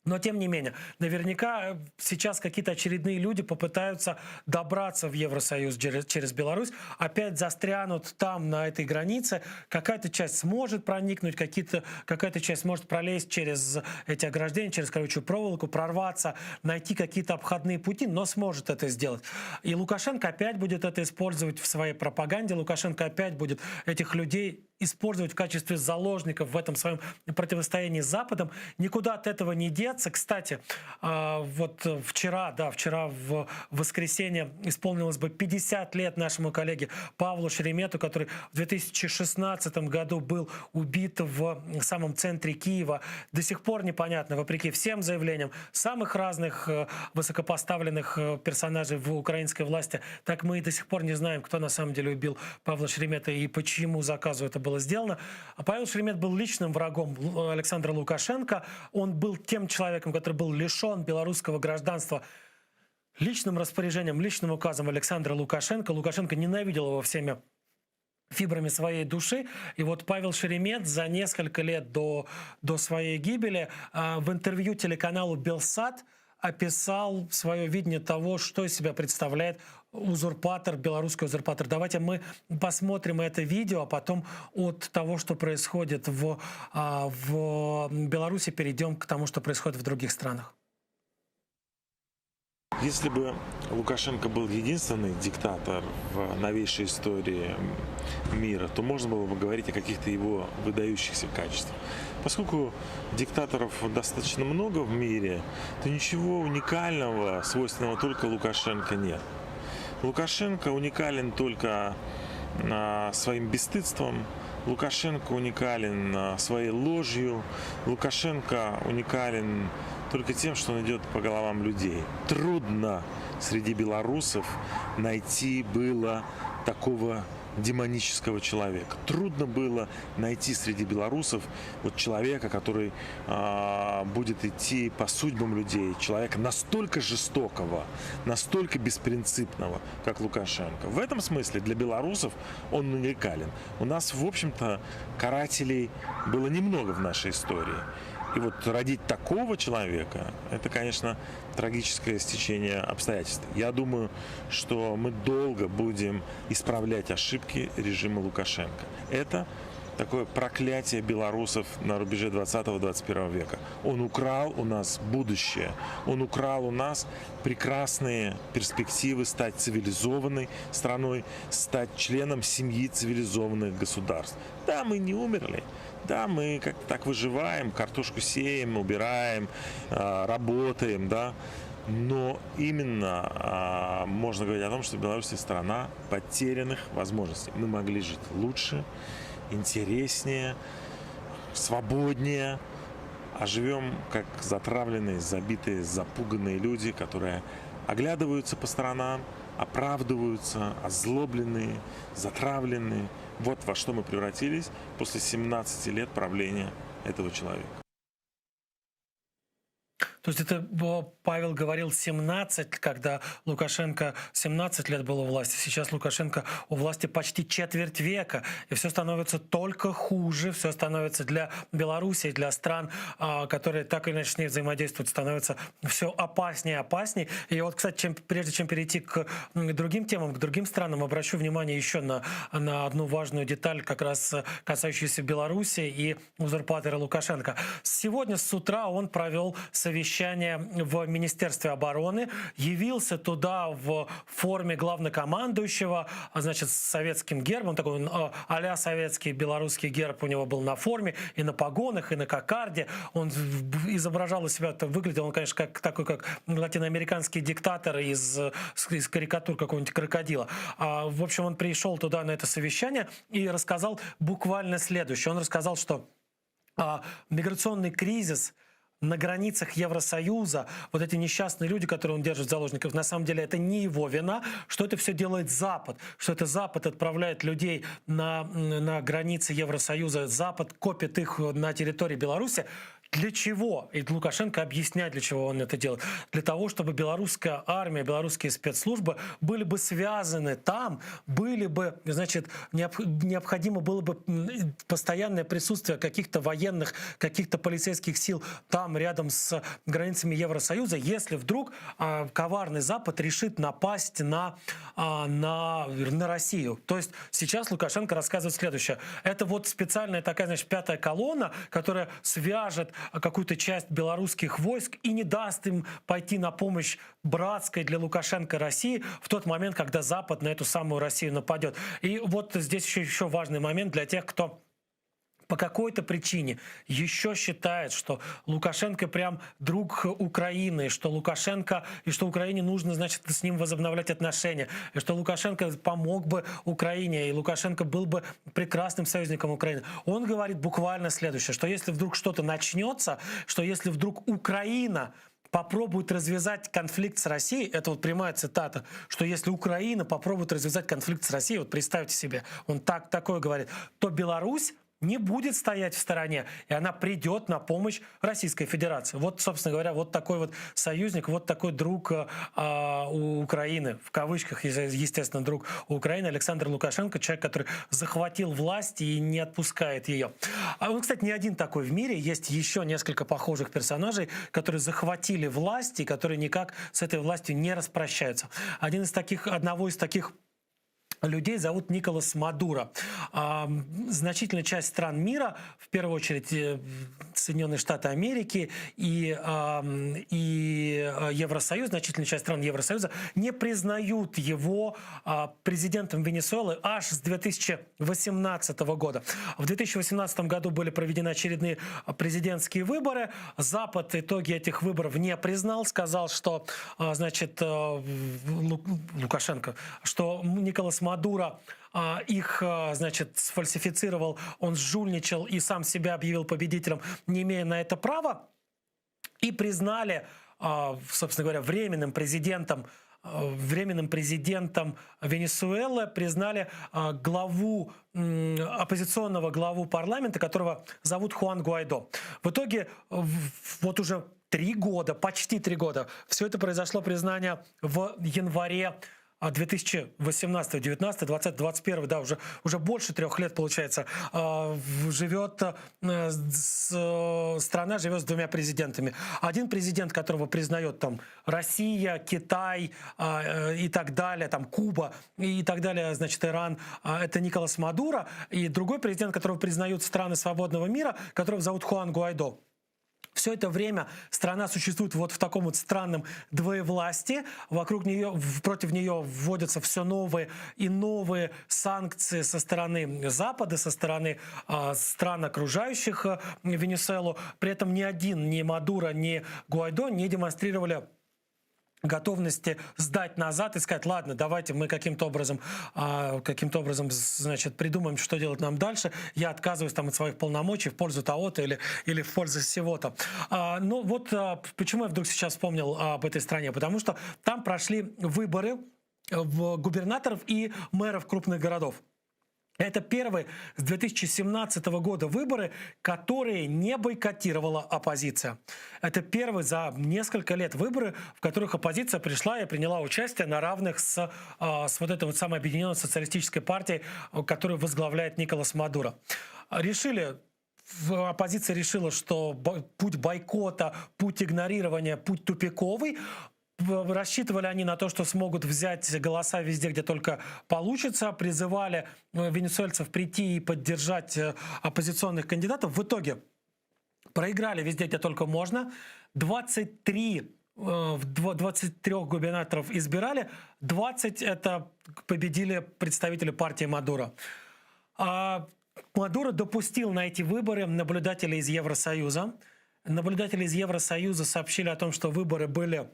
Но тем не менее, наверняка э, сейчас какие-то очередные люди попытаются добраться в Евросоюз через, Беларусь, опять застрянут там, на этой границе. Какая-то часть сможет проникнуть, какая-то часть сможет пролезть через эти ограждения, через колючую проволоку, прорваться, найти какие-то обходные пути, но сможет это сделать. И Лукашенко опять будет это использовать в своей пропаганде, Лукашенко опять будет этих людей использовать в качестве заложников в этом своем противостоянии с Западом. Никуда от этого не деться. Кстати, а, вот вчера, да, вчера в воскресенье исполнилось бы 50 лет нашему коллеге Павлу Шеремету, который в 2016 году был убит в самом центре Киева. До сих пор непонятно, вопреки всем заявлениям самых разных э, высокопоставленных э, персонажей в украинской власти, так мы и до сих пор не знаем, кто на самом деле убил Павла Шеремета и по чьему заказу это было. было сделано. Павел Шеремет был личным врагом Александра Лукашенко. Он был тем человеком, который был лишен белорусского гражданства личным распоряжением, личным указом Александра Лукашенко. Лукашенко ненавидел его всеми фибрами своей души. И вот Павел Шеремет за несколько лет до, до своей гибели а, в интервью телеканалу «Белсат» описал свое видение того, что из себя представляет узурпатор, белорусский узурпатор. Давайте мы посмотрим это видео, а потом от того, что происходит в, а, в Беларуси, перейдем к тому, что происходит в других странах. Если бы Лукашенко был единственный диктатор в новейшей истории мира, то можно было бы говорить о каких-то его выдающихся качествах. Поскольку диктаторов достаточно много в мире, то ничего уникального, свойственного только Лукашенко, нет. Лукашенко уникален только а, своим бесстыдством, Лукашенко уникален а, своей ложью, Лукашенко уникален только тем, что он идет по головам людей. Трудно среди белорусов найти было такого демонического человека. Трудно было найти среди белорусов вот человека, который э, будет идти по судьбам людей, человека настолько жестокого, настолько беспринципного, как Лукашенко. В этом смысле для белорусов он уникален. У нас, в общем-то, карателей было немного в нашей истории. И вот родить такого человека, это, конечно, трагическое стечение обстоятельств. Я думаю, что мы долго будем исправлять ошибки режима Лукашенко. Это такое проклятие белорусов на рубеже 20-21 века. Он украл у нас будущее, он украл у нас прекрасные перспективы стать цивилизованной страной, стать членом семьи цивилизованных государств. Да, мы не умерли, да, мы как-то так выживаем, картошку сеем, убираем, а, работаем, да. Но именно а, можно говорить о том, что Беларусь страна потерянных возможностей. Мы могли жить лучше, интереснее, свободнее, а живем как затравленные, забитые, запуганные люди, которые оглядываются по сторонам, оправдываются, озлобленные, затравленные. Вот во что мы превратились после 17 лет правления этого человека. То есть это Павел говорил 17, когда Лукашенко 17 лет был у власти. Сейчас Лукашенко у власти почти четверть века. И все становится только хуже. Все становится для Беларуси, для стран, а, которые так или иначе с ней взаимодействуют, становится все опаснее и опаснее. И вот, кстати, чем, прежде чем перейти к другим темам, к другим странам, обращу внимание еще на, на одну важную деталь, как раз касающуюся Беларуси и узурпатора Лукашенко. Сегодня с утра он провел совещание в Министерстве обороны, явился туда в форме главнокомандующего, а, значит, с советским гербом, такой а а советский белорусский герб у него был на форме, и на погонах, и на кокарде. Он изображал из себя, выглядел он, конечно, как такой, как латиноамериканский диктатор из, из карикатур какого-нибудь крокодила. А, в общем, он пришел туда на это совещание и рассказал буквально следующее. Он рассказал, что а, миграционный кризис на границах Евросоюза, вот эти несчастные люди, которые он держит в заложниках, на самом деле это не его вина, что это все делает Запад, что это Запад отправляет людей на, на границы Евросоюза, Запад копит их на территории Беларуси. Для чего? И Лукашенко объясняет, для чего он это делает. Для того, чтобы белорусская армия, белорусские спецслужбы были бы связаны там, были бы, значит, необходимо было бы постоянное присутствие каких-то военных, каких-то полицейских сил там, рядом с границами Евросоюза, если вдруг а, коварный Запад решит напасть на, а, на, на Россию. То есть сейчас Лукашенко рассказывает следующее. Это вот специальная такая, значит, пятая колонна, которая свяжет какую-то часть белорусских войск и не даст им пойти на помощь братской для Лукашенко России в тот момент, когда Запад на эту самую Россию нападет. И вот здесь еще, еще важный момент для тех, кто по какой-то причине еще считает, что Лукашенко прям друг Украины, что Лукашенко и что Украине нужно, значит, с ним возобновлять отношения, и что Лукашенко помог бы Украине, и Лукашенко был бы прекрасным союзником Украины. Он говорит буквально следующее, что если вдруг что-то начнется, что если вдруг Украина. попробует развязать конфликт с Россией, это вот прямая цитата, что если Украина попробует развязать конфликт с Россией, вот представьте себе, он так такое говорит, то Беларусь не будет стоять в стороне, и она придет на помощь Российской Федерации. Вот, собственно говоря, вот такой вот союзник, вот такой друг э, у Украины, в кавычках, естественно, друг у Украины, Александр Лукашенко, человек, который захватил власть и не отпускает ее. А он, кстати, не один такой в мире, есть еще несколько похожих персонажей, которые захватили власть и которые никак с этой властью не распрощаются. Один из таких, одного из таких людей зовут Николас Мадуро. А, значительная часть стран мира, в первую очередь э, Соединенные Штаты Америки и, и э, Евросоюз, значительная часть стран Евросоюза не признают его а, президентом Венесуэлы аж с 2018 года. В 2018 году были проведены очередные президентские выборы. Запад итоги этих выборов не признал, сказал, что а, значит, э, Лукашенко, что Николас Мадуро а, их, а, значит, сфальсифицировал, он сжульничал и сам себя объявил победителем, не имея на это права, и признали, а, собственно говоря, временным президентом временным президентом Венесуэлы признали главу оппозиционного главу парламента, которого зовут Хуан Гуайдо. В итоге вот уже три года, почти три года, все это произошло признание в январе 2018, 19, 20, 21, да, уже, уже больше трех лет, получается, а, живет, э, страна живет с двумя президентами. Один президент, которого признает там Россия, Китай а, э, и так далее, там Куба и так далее, значит, Иран, а, это Николас Мадуро. И другой президент, которого признают страны свободного мира, которого зовут Хуан Гуайдо. Все это время страна существует вот в таком вот странном двоевластии. Вокруг нее, против нее вводятся все новые и новые санкции со стороны Запада, со стороны э, стран, окружающих э, Венесуэлу. При этом ни один, ни Мадуро, ни Гуайдо не демонстрировали готовности сдать назад и сказать, ладно, давайте мы каким-то образом, а, каким-то образом, значит, придумаем, что делать нам дальше. Я отказываюсь там от своих полномочий в пользу того-то или, или в пользу всего-то. А, ну вот а, почему я вдруг сейчас вспомнил об этой стране? Потому что там прошли выборы в губернаторов и мэров крупных городов. Это первые с 2017 года выборы, которые не бойкотировала оппозиция. Это первые за несколько лет выборы, в которых оппозиция пришла и приняла участие на равных с, а, с вот этой вот самой Объединенной социалистической партией, которую возглавляет Николас Мадуро. Решили оппозиция решила, что путь бойкота, путь игнорирования, путь тупиковый. Рассчитывали они на то, что смогут взять голоса везде, где только получится. Призывали э, венесуэльцев прийти и поддержать э, оппозиционных кандидатов. В итоге проиграли везде, где только можно. 23 э, в 23 губернаторов избирали, 20 это победили представители партии Мадуро. А Мадуро допустил на эти выборы наблюдателей из Евросоюза. Наблюдатели из Евросоюза сообщили о том, что выборы были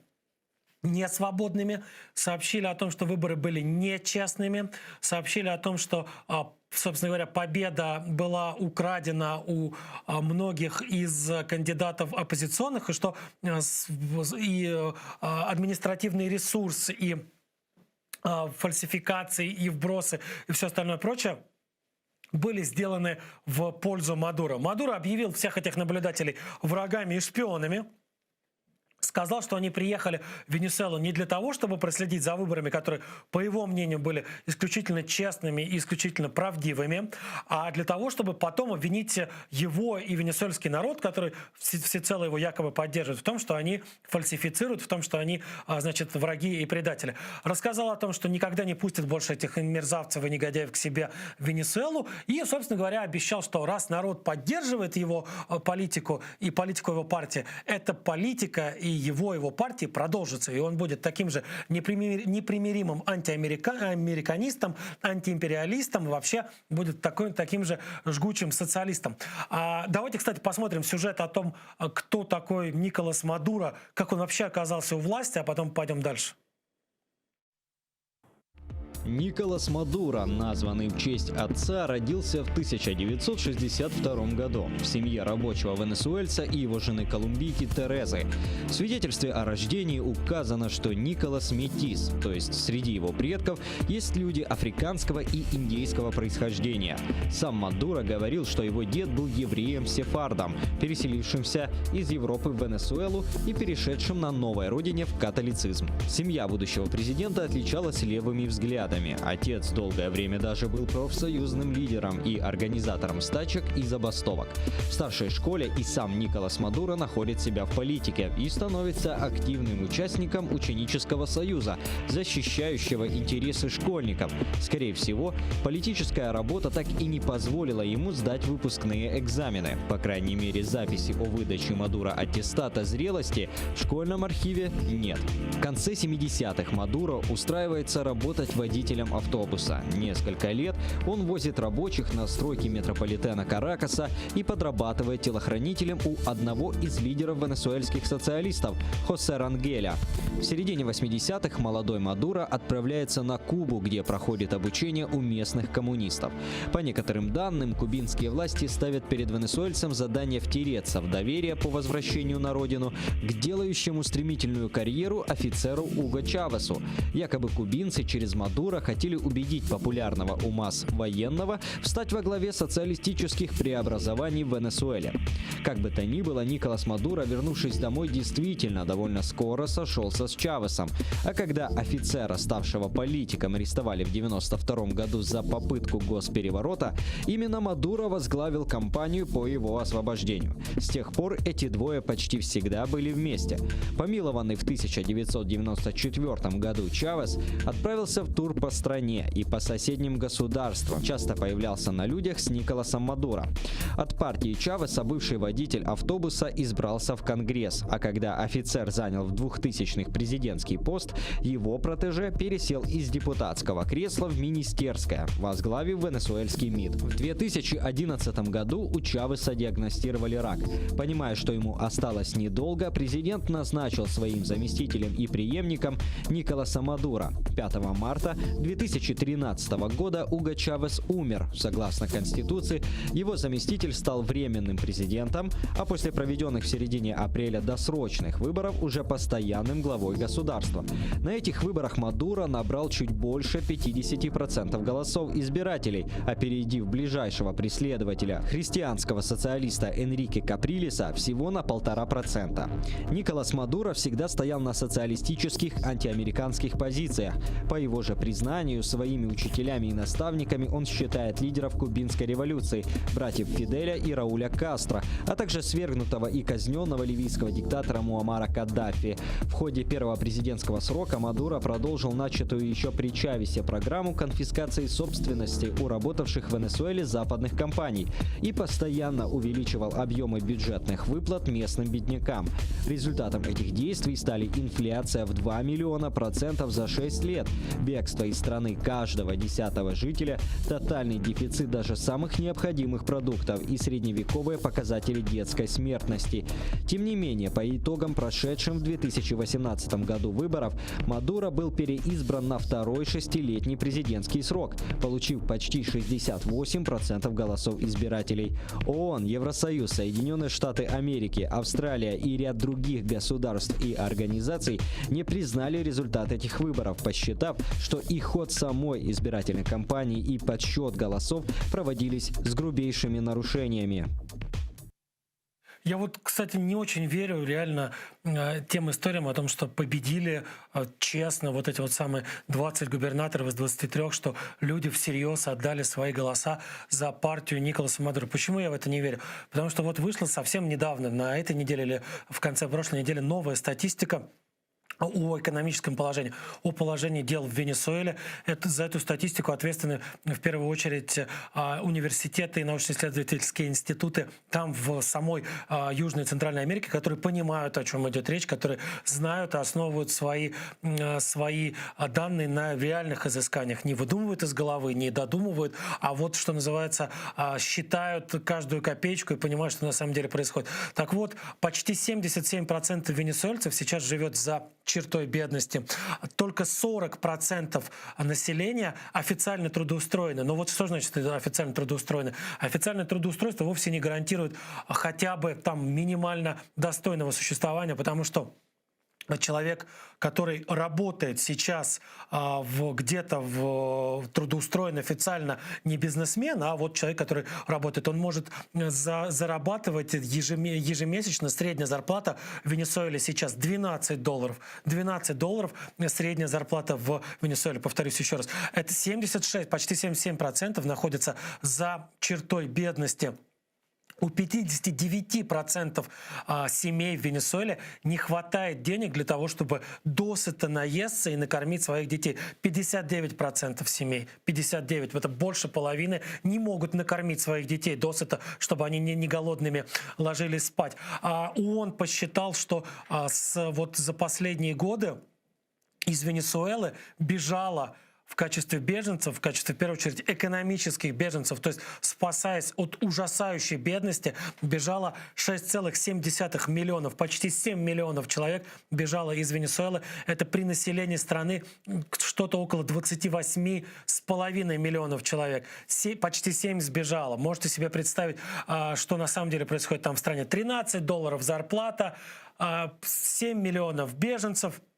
несвободными, сообщили о том, что выборы были нечестными, сообщили о том, что, а, собственно говоря, победа была украдена у а, многих из кандидатов оппозиционных, и что а, и административный ресурс, и фальсификации, и вбросы, и все остальное прочее были сделаны в пользу Мадуро. Мадуро объявил всех этих наблюдателей врагами и шпионами, сказал, что они приехали в Венесуэлу не для того, чтобы проследить за выборами, которые, по его мнению, были исключительно честными и исключительно правдивыми, а для того, чтобы потом обвинить его и венесуэльский народ, который всецело его якобы поддерживает, в том, что они фальсифицируют, в том, что они, а, значит, враги и предатели. Рассказал о том, что никогда не пустит больше этих мерзавцев и негодяев к себе в Венесуэлу и, собственно говоря, обещал, что раз народ поддерживает его а, политику и политику его партии, эта политика и его, его партии продолжится, и он будет таким же непримиримым антиамериканистом, антиимпериалистом, вообще будет такой, таким же жгучим социалистом. А, давайте, кстати, посмотрим сюжет о том, кто такой Николас Мадуро, как он вообще оказался у власти, а потом пойдем дальше. Николас Мадуро, названный в честь отца, родился в 1962 году в семье рабочего венесуэльца и его жены колумбийки Терезы. В свидетельстве о рождении указано, что Николас метис, то есть среди его предков есть люди африканского и индейского происхождения. Сам Мадуро говорил, что его дед был евреем-сефардом, переселившимся из Европы в Венесуэлу и перешедшим на новой родине в католицизм. Семья будущего президента отличалась левыми взглядами. Отец долгое время даже был профсоюзным лидером и организатором стачек и забастовок. В старшей школе и сам Николас Мадуро находит себя в политике и становится активным участником ученического союза, защищающего интересы школьников. Скорее всего, политическая работа так и не позволила ему сдать выпускные экзамены. По крайней мере, записи о выдаче Мадуро аттестата зрелости в школьном архиве нет. В конце 70-х Мадуро устраивается работать водителем автобуса. Несколько лет он возит рабочих на стройки метрополитена Каракаса и подрабатывает телохранителем у одного из лидеров венесуэльских социалистов Хосе Рангеля. В середине 80-х молодой Мадуро отправляется на Кубу, где проходит обучение у местных коммунистов. По некоторым данным, кубинские власти ставят перед венесуэльцем задание втереться в доверие по возвращению на родину к делающему стремительную карьеру офицеру Уго Чавесу. Якобы кубинцы через Мадуро хотели убедить популярного у масс военного встать во главе социалистических преобразований в Венесуэле. Как бы то ни было, Николас Мадуро, вернувшись домой, действительно довольно скоро сошелся с Чавесом. А когда офицера, ставшего политиком, арестовали в 92 году за попытку госпереворота, именно Мадуро возглавил кампанию по его освобождению. С тех пор эти двое почти всегда были вместе. Помилованный в 1994 году Чавес отправился в тур по стране и по соседним государствам. Часто появлялся на людях с Николасом Мадуро. От партии Чавеса бывший водитель автобуса избрался в Конгресс, а когда офицер занял в 2000-х президентский пост, его протеже пересел из депутатского кресла в министерское, возглавив венесуэльский МИД. В 2011 году у Чавеса диагностировали рак. Понимая, что ему осталось недолго, президент назначил своим заместителем и преемником Николаса Мадуро. 5 марта 2013 года Уго Чавес умер. Согласно Конституции, его заместитель стал временным президентом, а после проведенных в середине апреля досрочных выборов уже постоянным главой государства. На этих выборах Мадуро набрал чуть больше 50% голосов избирателей, опередив ближайшего преследователя, христианского социалиста Энрике Каприлеса, всего на 1,5%. Николас Мадуро всегда стоял на социалистических антиамериканских позициях. По его же признанию, своими учителями и наставниками он считает лидеров кубинской революции, братьев Фиделя и Рауля Кастро, а также свергнутого и казненного ливийского диктатора Муаммара Каддафи. В ходе первого президентского срока Мадуро продолжил начатую еще при Чавесе программу конфискации собственности у работавших в Венесуэле западных компаний и постоянно увеличивал объемы бюджетных выплат местным беднякам. Результатом этих действий стали инфляция в 2 миллиона процентов за 6 лет, бегство из страны каждого десятого жителя, тотальный дефицит даже самых необходимых продуктов и средневековые показатели детской смертности. Тем не менее, по итогам прошедшим в 2018 году выборов, Мадуро был переизбран на второй шестилетний президентский срок, получив почти 68% голосов избирателей. ООН, Евросоюз, Соединенные Штаты Америки, Австралия и ряд других государств и организаций не признали результат этих выборов, посчитав, что и ход самой избирательной кампании и подсчет голосов проводились с грубейшими нарушениями. Я вот, кстати, не очень верю реально э, тем историям о том, что победили э, честно вот эти вот самые 20 губернаторов из 23, что люди всерьез отдали свои голоса за партию Николаса Мадуро. Почему я в это не верю? Потому что вот вышла совсем недавно, на этой неделе или в конце прошлой недели, новая статистика о экономическом положении, о положении дел в Венесуэле. Это, за эту статистику ответственны в первую очередь а, университеты и научно-исследовательские институты там в самой а, Южной и Центральной Америке, которые понимают, о чем идет речь, которые знают и основывают свои, а, свои данные на реальных изысканиях. Не выдумывают из головы, не додумывают, а вот, что называется, считают каждую копеечку и понимают, что на самом деле происходит. Так вот, почти 77% венесуэльцев сейчас живет за чертой бедности. Только 40% населения официально трудоустроены. Но вот что значит официально трудоустроены? Официальное трудоустройство вовсе не гарантирует хотя бы там минимально достойного существования, потому что человек, который работает сейчас а, в, где-то в, трудоустроен официально не бизнесмен, а вот человек, который работает, он может за, зарабатывать ежеме, ежемесячно, средняя зарплата в Венесуэле сейчас 12 долларов. 12 долларов средняя зарплата в Венесуэле, повторюсь еще раз. Это 76, почти 77 процентов находится за чертой бедности. У 59% а, семей в Венесуэле не хватает денег для того, чтобы досыта наесться и накормить своих детей. 59% семей, 59, это больше половины, не могут накормить своих детей досыта, чтобы они не, не голодными ложились спать. А ООН посчитал, что а, с, вот за последние годы из Венесуэлы бежало в качестве беженцев, в качестве, в первую очередь, экономических беженцев, то есть спасаясь от ужасающей бедности, бежало 6,7 миллионов, почти 7 миллионов человек бежало из Венесуэлы. Это при населении страны что-то около 28,5 миллионов человек. Почти 7 сбежало. Можете себе представить, а, что на самом деле происходит там в стране. 13 долларов зарплата, 7 а, миллионов беженцев –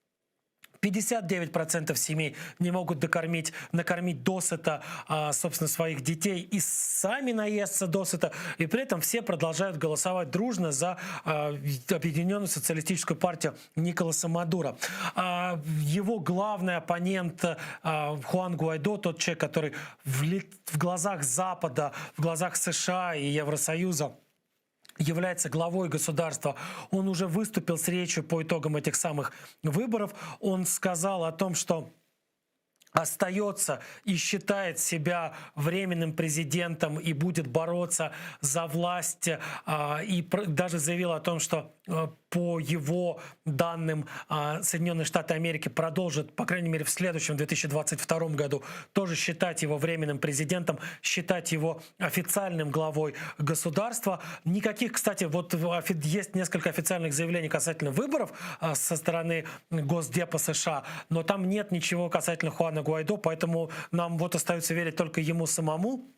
59% семей не могут докормить, накормить досыта, а, собственно, своих детей и сами наесться досыта. И при этом все продолжают голосовать дружно за а, Объединенную социалистическую партию Николаса Мадуро. А, его главный оппонент Хуан Гуайдо, тот человек, который в, в глазах Запада, в глазах США и Евросоюза является главой государства, он уже выступил с речью по итогам этих самых выборов. Он сказал о том, что остается и считает себя временным президентом и будет бороться за власть, а, и даже заявил о том, что э, по его данным а, Соединенные Штаты Америки продолжат, по крайней мере, в следующем 2022 году тоже считать его временным президентом, считать его официальным главой государства. Никаких, кстати, вот есть несколько официальных заявлений касательно выборов а, со стороны Госдепа США, но там нет ничего касательно Хуана Гуайдо, поэтому нам вот остается верить только ему самому.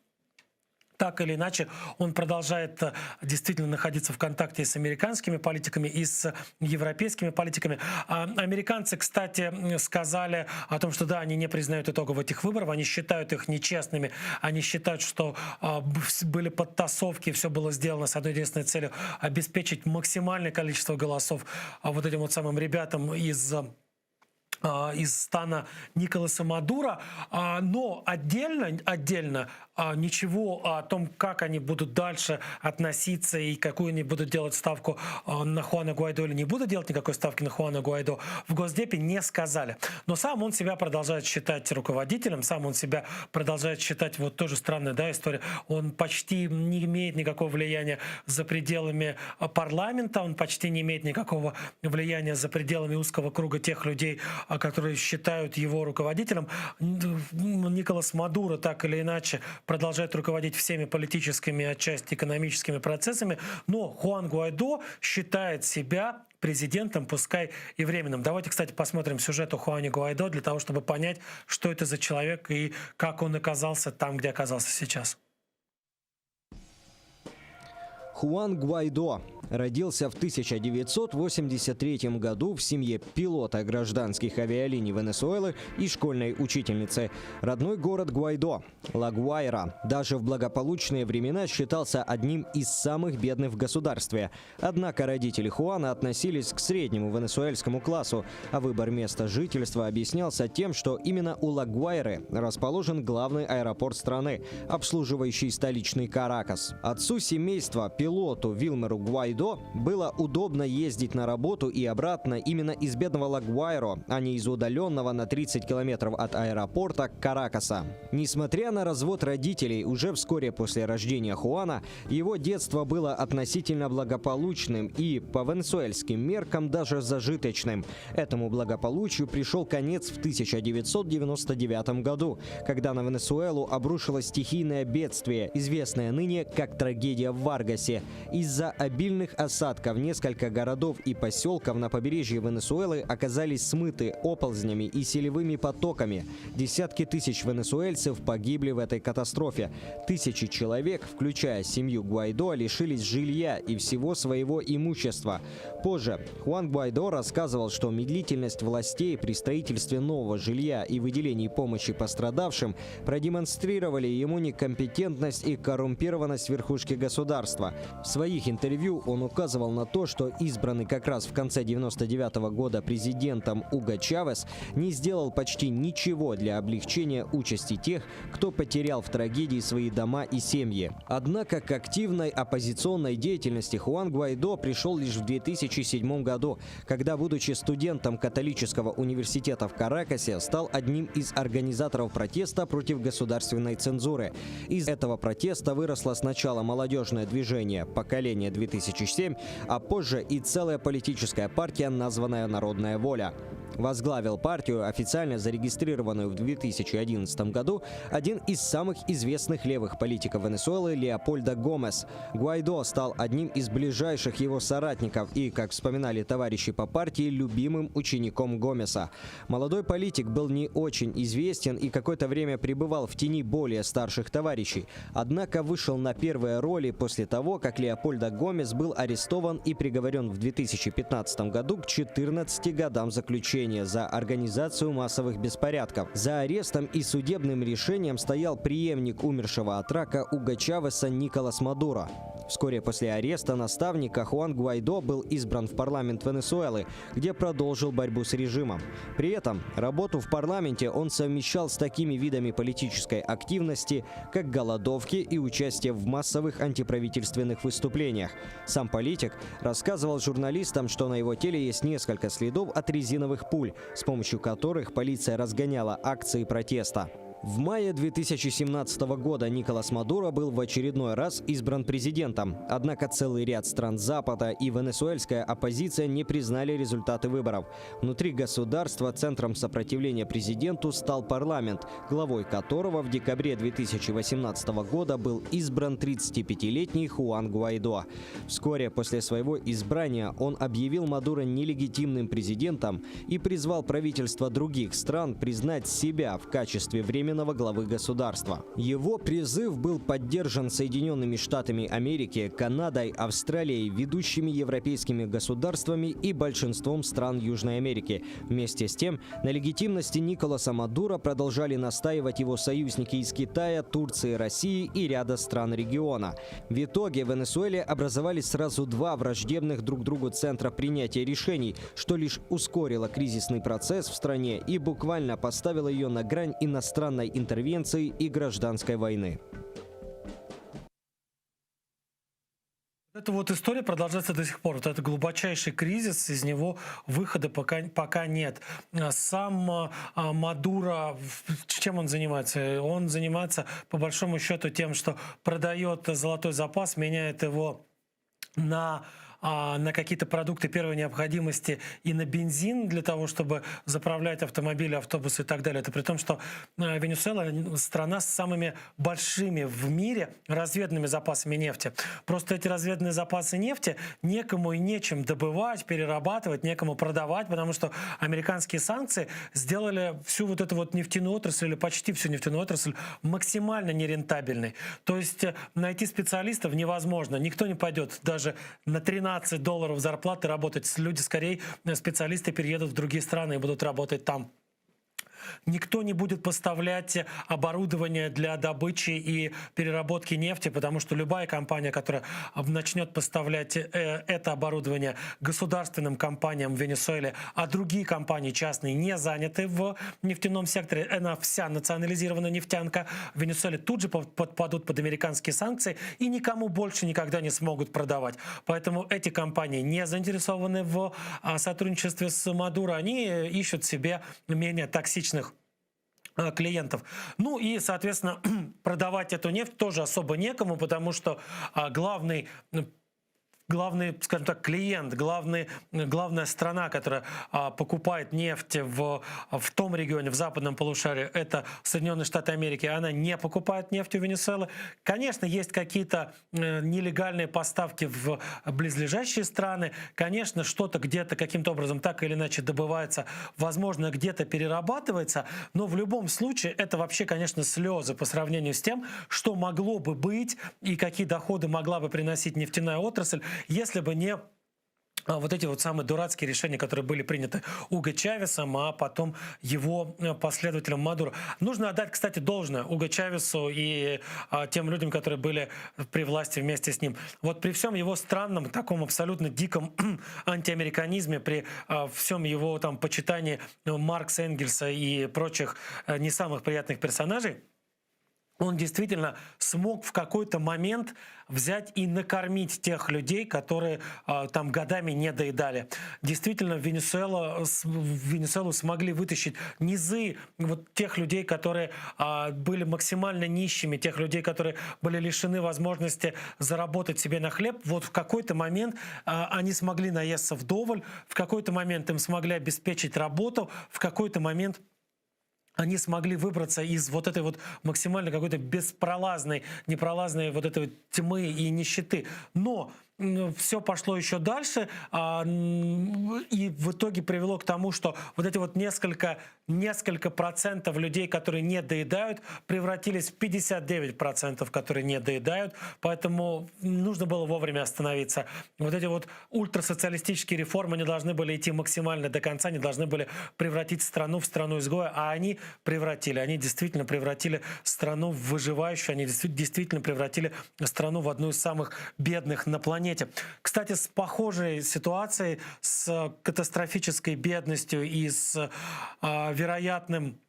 Так или иначе, он продолжает э, действительно находиться в контакте с американскими политиками и с европейскими политиками. А американцы, кстати, сказали о том, что да, они не признают итогов этих выборов, они считают их нечестными, они считают, что а, были подтасовки, все было сделано с одной единственной целью – обеспечить максимальное количество голосов а, вот этим вот самым ребятам из из стана Николаса Мадуро, но отдельно, отдельно а, ничего о том, как они будут дальше относиться и какую они будут делать ставку на Хуана Гуайдо или не будут делать никакой ставки на Хуана Гуайдо, в Госдепе не сказали. Но сам он себя продолжает считать руководителем, сам он себя продолжает считать, вот тоже странная да, история, он почти не имеет никакого влияния за пределами парламента, он почти не имеет никакого влияния за пределами узкого круга тех людей, которые считают его руководителем. Николас Мадуро так или иначе продолжает руководить всеми политическими, отчасти экономическими процессами, но Хуан Гуайдо считает себя президентом, пускай и временным. Давайте, кстати, посмотрим сюжет о Хуане Гуайдо для того, чтобы понять, что это за человек и как он оказался там, где оказался сейчас. Хуан Гуайдо родился в 1983 году в семье пилота гражданских авиалиний Венесуэлы и школьной учительницы. Родной город Гуайдо, Ла-Гуайра, даже в благополучные времена считался одним из самых бедных в государстве. Однако родители Хуана относились к среднему венесуэльскому классу, а выбор места жительства объяснялся тем, что именно у Ла-Гуайры расположен главный аэропорт страны, обслуживающий столичный Каракас. Отцу семейства, пилоту Вилмеру Гуайдо, было удобно ездить на работу и обратно именно из бедного Ла-Гуайро, а не из удаленного на 30 километров от аэропорта Каракаса. Несмотря на развод родителей, уже вскоре после рождения Хуана, его детство было относительно благополучным и, по венесуэльским меркам, даже зажиточным. Этому благополучию пришел конец в 1999 году, когда на Венесуэлу обрушилось стихийное бедствие, известное ныне как трагедия в Варгасе. Из-за обильных. Сильных осадков несколько городов и поселков на побережье Венесуэлы оказались смыты оползнями и селевыми потоками. Десятки тысяч венесуэльцев погибли в этой катастрофе. Тысячи человек, включая семью Гуайдо, лишились жилья и всего своего имущества. Позже Хуан Гуайдо рассказывал, что медлительность властей при строительстве нового жилья и выделении помощи пострадавшим продемонстрировали ему некомпетентность и коррумпированность верхушки государства. В своих интервью он указывал на то, что избранный как раз в конце 99 года президентом Уго Чавес не сделал почти ничего для облегчения участи тех, кто потерял в трагедии свои дома и семьи. Однако к активной оппозиционной деятельности Хуан Гуайдо пришел лишь в 2007 году, когда, будучи студентом католического университета в Каракасе, стал одним из организаторов протеста против государственной цензуры. Из этого протеста выросло сначала молодежное движение «Поколение 2007», а позже и целая политическая партия, названная «Народная воля». Возглавил партию, официально зарегистрированную в 2011 году, один из самых известных левых политиков Венесуэлы Леопольдо Гомес. Гуайдо стал одним из ближайших его соратников и, как вспоминали товарищи по партии, любимым учеником Гомеса. Молодой политик был не очень известен и какое-то время пребывал в тени более старших товарищей. Однако вышел на первые роли после того, как Леопольдо Гомес был арестован и приговорен в 2015 году к 14 годам заключения за организацию массовых беспорядков. За арестом и судебным решением стоял преемник умершего от рака Уго Чавеса Николас Мадуро. Вскоре после ареста наставника Хуан Гуайдо был избран в парламент Венесуэлы, где продолжил борьбу с режимом. При этом работу в парламенте он совмещал с такими видами политической активности, как голодовки и участие в массовых антиправительственных выступлениях. Сам политик рассказывал журналистам, что на его теле есть несколько следов от резиновых пуль, с помощью которых полиция разгоняла акции протеста. В мае 2017 года Николас Мадуро был в очередной раз избран президентом. Однако целый ряд стран Запада и венесуэльская оппозиция не признали результаты выборов. Внутри государства центром сопротивления президенту стал парламент, главой которого в декабре 2018 года был избран 35-летний Хуан Гуайдо. Вскоре после своего избрания он объявил Мадуро нелегитимным президентом и призвал правительства других стран признать себя в качестве временного главы государства. Его призыв был поддержан Соединенными Штатами Америки, Канадой, Австралией, ведущими европейскими государствами и большинством стран Южной Америки. Вместе с тем, на легитимности Николаса Мадуро продолжали настаивать его союзники из Китая, Турции, России и ряда стран региона. В итоге в Венесуэле образовались сразу два враждебных друг другу центра принятия решений, что лишь ускорило кризисный процесс в стране и буквально поставило ее на грань иностранной интервенции и гражданской войны. Эта вот история продолжается до сих пор. Вот этот глубочайший кризис, из него выхода пока, пока нет. Сам а, Мадуро, чем он занимается? Он занимается, по большому счету, тем, что продает золотой запас, меняет его на а, на какие-то продукты первой необходимости и на бензин для того, чтобы заправлять автомобили, автобусы и так далее. Это при том, что э, Венесуэла страна с самыми большими в мире разведанными запасами нефти. Просто эти разведанные запасы нефти некому и нечем добывать, перерабатывать, некому продавать, потому что американские санкции сделали всю вот эту вот нефтяную отрасль или почти всю нефтяную отрасль максимально нерентабельной. То есть э, найти специалистов невозможно. Никто не пойдет даже на 13 долларов зарплаты работать. Люди скорее, э, специалисты переедут в другие страны и будут работать там. Никто не будет поставлять оборудование для добычи и переработки нефти, потому что любая компания, которая начнет поставлять э, это оборудование государственным компаниям в Венесуэле, а другие компании частные не заняты в нефтяном секторе, она вся национализирована нефтянка в Венесуэле тут же подпадут под американские санкции и никому больше никогда не смогут продавать. Поэтому эти компании не заинтересованы в а, сотрудничестве с Мадуро, они ищут себе менее токсичных э, клиентов. Ну и, соответственно, продавать эту нефть тоже особо некому, потому что а, главный ну, главный, скажем так, клиент, главный, главная страна, которая а, покупает нефть в, в том регионе, в западном полушарии, это Соединенные Штаты Америки, она не покупает нефть у Венесуэлы. Конечно, есть какие-то э, нелегальные поставки в близлежащие страны. Конечно, что-то где-то каким-то образом так или иначе добывается, возможно, где-то перерабатывается, но в любом случае это вообще, конечно, слезы по сравнению с тем, что могло бы быть и какие доходы могла бы приносить нефтяная отрасль, если бы не а, вот эти вот самые дурацкие решения, которые были приняты Уго Чавесом, а потом его э, последователем Мадуро. Нужно отдать, кстати, должное Уго Чавесу и а, тем людям, которые были при власти вместе с ним. Вот при всем его странном, таком абсолютно диком антиамериканизме, при а, всем его там почитании Маркса, Энгельса и прочих э, не самых приятных персонажей, он действительно смог в какой-то момент взять и накормить тех людей, которые э, там годами не доедали. Действительно, в Венесуэлу, в Венесуэлу смогли вытащить низы вот тех людей, которые э, были максимально нищими, тех людей, которые были лишены возможности заработать себе на хлеб. Вот в какой-то момент э, они смогли наесться вдоволь, в какой-то момент им смогли обеспечить работу, в какой-то момент они смогли выбраться из вот этой вот максимально какой-то беспролазной, непролазной вот этой вот тьмы и нищеты. Но все пошло еще дальше, а, и в итоге привело к тому, что вот эти вот несколько, несколько процентов людей, которые не доедают, превратились в 59 процентов, которые не доедают, поэтому нужно было вовремя остановиться. Вот эти вот ультрасоциалистические реформы не должны были идти максимально до конца, не должны были превратить страну в страну изгоя, а они превратили, они действительно превратили страну в выживающую, они действительно превратили страну в одну из самых бедных на планете. Кстати, с похожей ситуацией, с катастрофической бедностью и с э, вероятным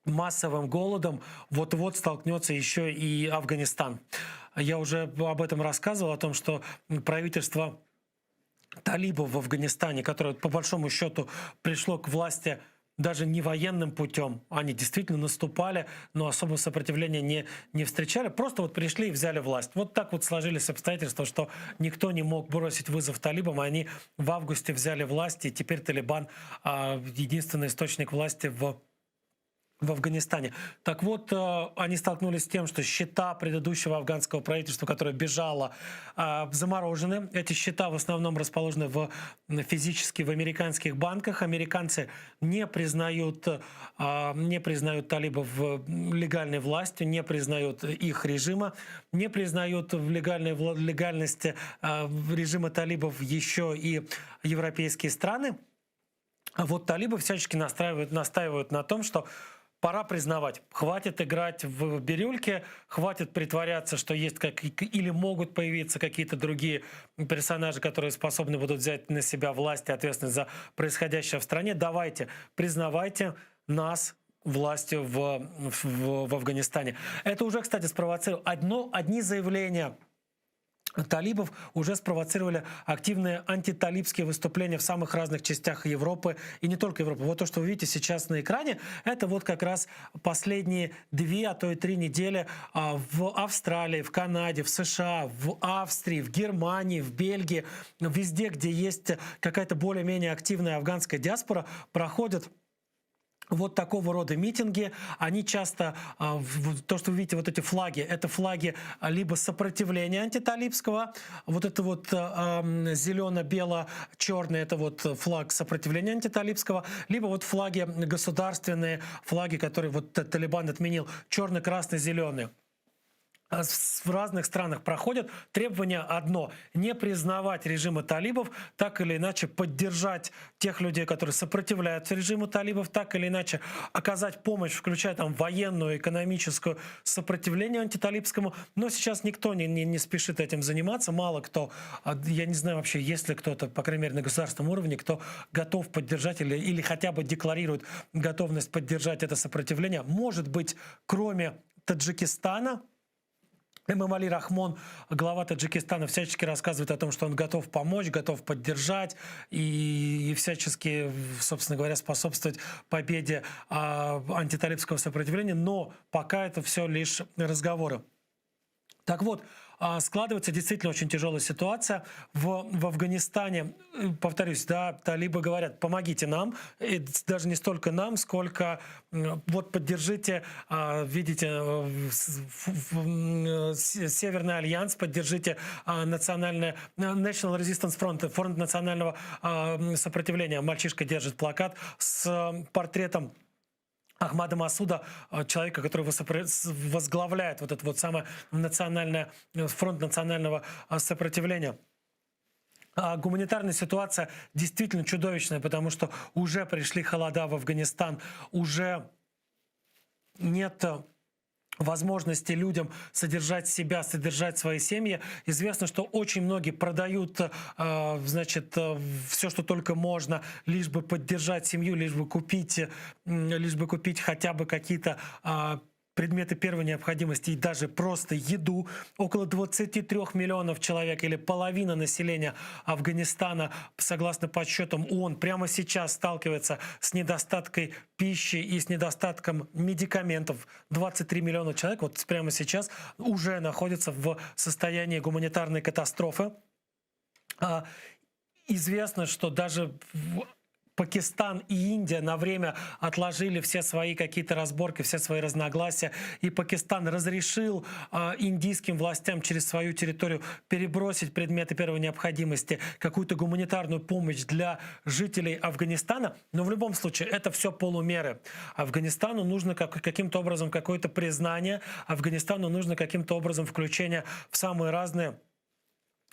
массовым голодом вот-вот столкнется еще и Афганистан. Я уже об этом рассказывал, о том, что правительство талибов в Афганистане, которое по большому счету пришло к власти даже не военным путем. Они действительно наступали, но особого сопротивления не, не встречали. Просто вот пришли и взяли власть. Вот так вот сложились обстоятельства, что никто не мог бросить вызов талибам, и они в августе взяли власть, и теперь Талибан а, единственный источник власти в в Афганистане. Так вот, э, они столкнулись с тем, что счета предыдущего афганского правительства, которое бежало, э, заморожены. Эти счета в основном расположены в, физически в американских банках. Американцы не признают, э, не признают талибов легальной властью, не признают их режима, не признают в легальной, легальности режима талибов еще и европейские страны. А вот талибы всячески настраивают, настаивают на том, что пора признавать, хватит играть в бирюльки, хватит притворяться, что есть как или могут появиться какие-то другие персонажи, которые способны будут взять на себя власть и ответственность за происходящее в стране. Давайте, признавайте нас властью в, в, в Афганистане. Это уже, кстати, спровоцировало одно, одни заявления талибов уже спровоцировали активные антиталибские выступления в самых разных частях Европы и не только Европы. Вот то, что вы видите сейчас на экране, это вот как раз последние две, а то и три недели а, в Австралии, в Канаде, в США, в Австрии, в Германии, в Бельгии, везде, где есть какая-то более-менее активная афганская диаспора, проходят вот такого рода митинги, они часто, а, то, что вы видите, вот эти флаги, это флаги либо сопротивления антиталибского, вот это вот а, зелено-бело-черный, это вот флаг сопротивления антиталибского, либо вот флаги государственные, флаги, которые вот Талибан отменил, черный, красный, зеленый. А, в разных странах проходят. Требование одно – не признавать режима талибов, так или иначе поддержать тех людей, которые сопротивляются режиму талибов, так или иначе оказать помощь, включая там военную, экономическую сопротивление антиталибскому. Но сейчас никто не, не, не спешит этим заниматься. Мало кто, а, я не знаю вообще, есть ли кто-то, по крайней мере, на государственном уровне, кто готов поддержать или, или хотя бы декларирует готовность поддержать это сопротивление. Может быть, кроме Таджикистана, Эмомали Рахмон, глава Таджикистана, всячески рассказывает о том, что он готов помочь, готов поддержать и, и всячески, собственно говоря, способствовать победе а, антиталибского сопротивления. Но пока это все лишь разговоры. Так вот, А, складывается действительно очень тяжелая ситуация. В, в Афганистане, э, повторюсь, да, талибы говорят, помогите нам, и даже не столько нам, сколько вот поддержите, а, видите, э, э, Северный альянс, поддержите а, национальное, National Resistance Front, фронт национального сопротивления. Мальчишка держит плакат с портретом Ахмада Масуда, э, человека, который возглавляет вот этот вот самый национальный, э, фронт национального э, сопротивления. А гуманитарная ситуация действительно чудовищная, потому что уже пришли холода в Афганистан, уже нет возможности людям содержать себя, содержать свои семьи. Известно, что очень многие продают, э, значит, э, все, что только можно, лишь бы поддержать семью, лишь бы купить, лишь бы купить хотя бы какие-то э, предметы первой необходимости и даже просто еду. Около 23 миллионов человек или половина населения Афганистана, согласно подсчетам ООН, прямо сейчас сталкивается с недостаткой пищи и с недостатком медикаментов. 23 миллиона человек вот прямо сейчас уже находятся в состоянии гуманитарной катастрофы. А, известно, что даже Пакистан и Индия на время отложили все свои какие-то разборки, все свои разногласия. И Пакистан разрешил э, индийским властям через свою территорию перебросить предметы первой необходимости, какую-то гуманитарную помощь для жителей Афганистана. Но в любом случае это все полумеры. Афганистану нужно как, каким-то образом какое-то признание, Афганистану нужно каким-то образом включение в самые разные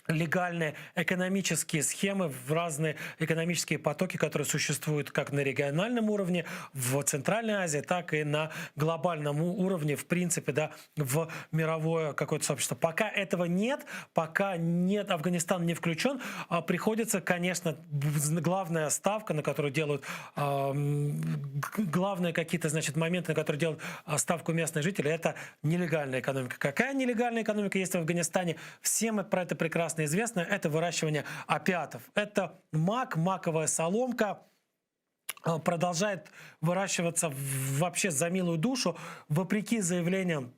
легальные экономические схемы в разные экономические потоки, которые существуют как на региональном уровне в Центральной Азии, так и на глобальном уровне, в принципе, да, в мировое какое-то сообщество. Пока этого нет, пока нет, Афганистан не включен, а, приходится, конечно, главная ставка, на которую делают, главные какие-то, значит, моменты, на которые делают а, ставку местные жители, это нелегальная экономика. Какая нелегальная экономика есть в Афганистане? Все мы про это прекрасно известно, это выращивание опиатов. Это мак, маковая соломка э, продолжает выращиваться вообще за милую душу, вопреки заявлениям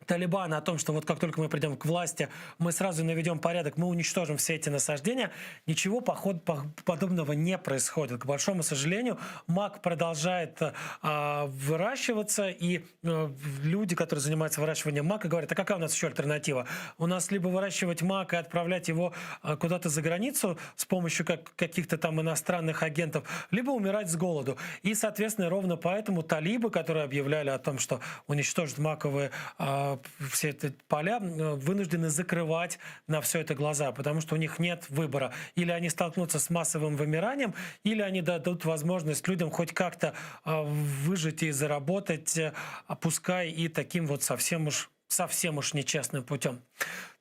Талибана о том, что вот как только мы придем к власти, мы сразу наведем порядок, мы уничтожим все эти насаждения, ничего поход, подобного не происходит. К большому сожалению, мак продолжает э, выращиваться, и э, люди, которые занимаются выращиванием мака, говорят, а какая у нас еще альтернатива? У нас либо выращивать мак и отправлять его э, куда-то за границу с помощью как, каких-то там иностранных агентов, либо умирать с голоду. И, соответственно, ровно поэтому талибы, которые объявляли о том, что уничтожат маковые э, все эти поля, вынуждены закрывать на все это глаза, потому что у них нет выбора. Или они столкнутся с массовым вымиранием, или они дадут возможность людям хоть как-то э, выжить и заработать, э, пускай и таким вот совсем уж совсем уж нечестным путем.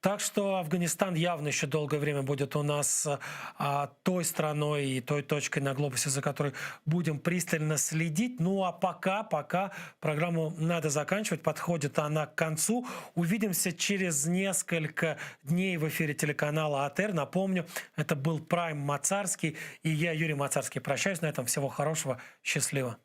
Так что Афганистан явно еще долгое время будет у нас а, той страной и той точкой на глобусе, за которой будем пристально следить. Ну а пока, пока программу надо заканчивать, подходит она к концу. Увидимся через несколько дней в эфире телеканала АТР. Напомню, это был Прайм Мацарский и я, Юрий Мацарский. Прощаюсь на этом. Всего хорошего. Счастливо.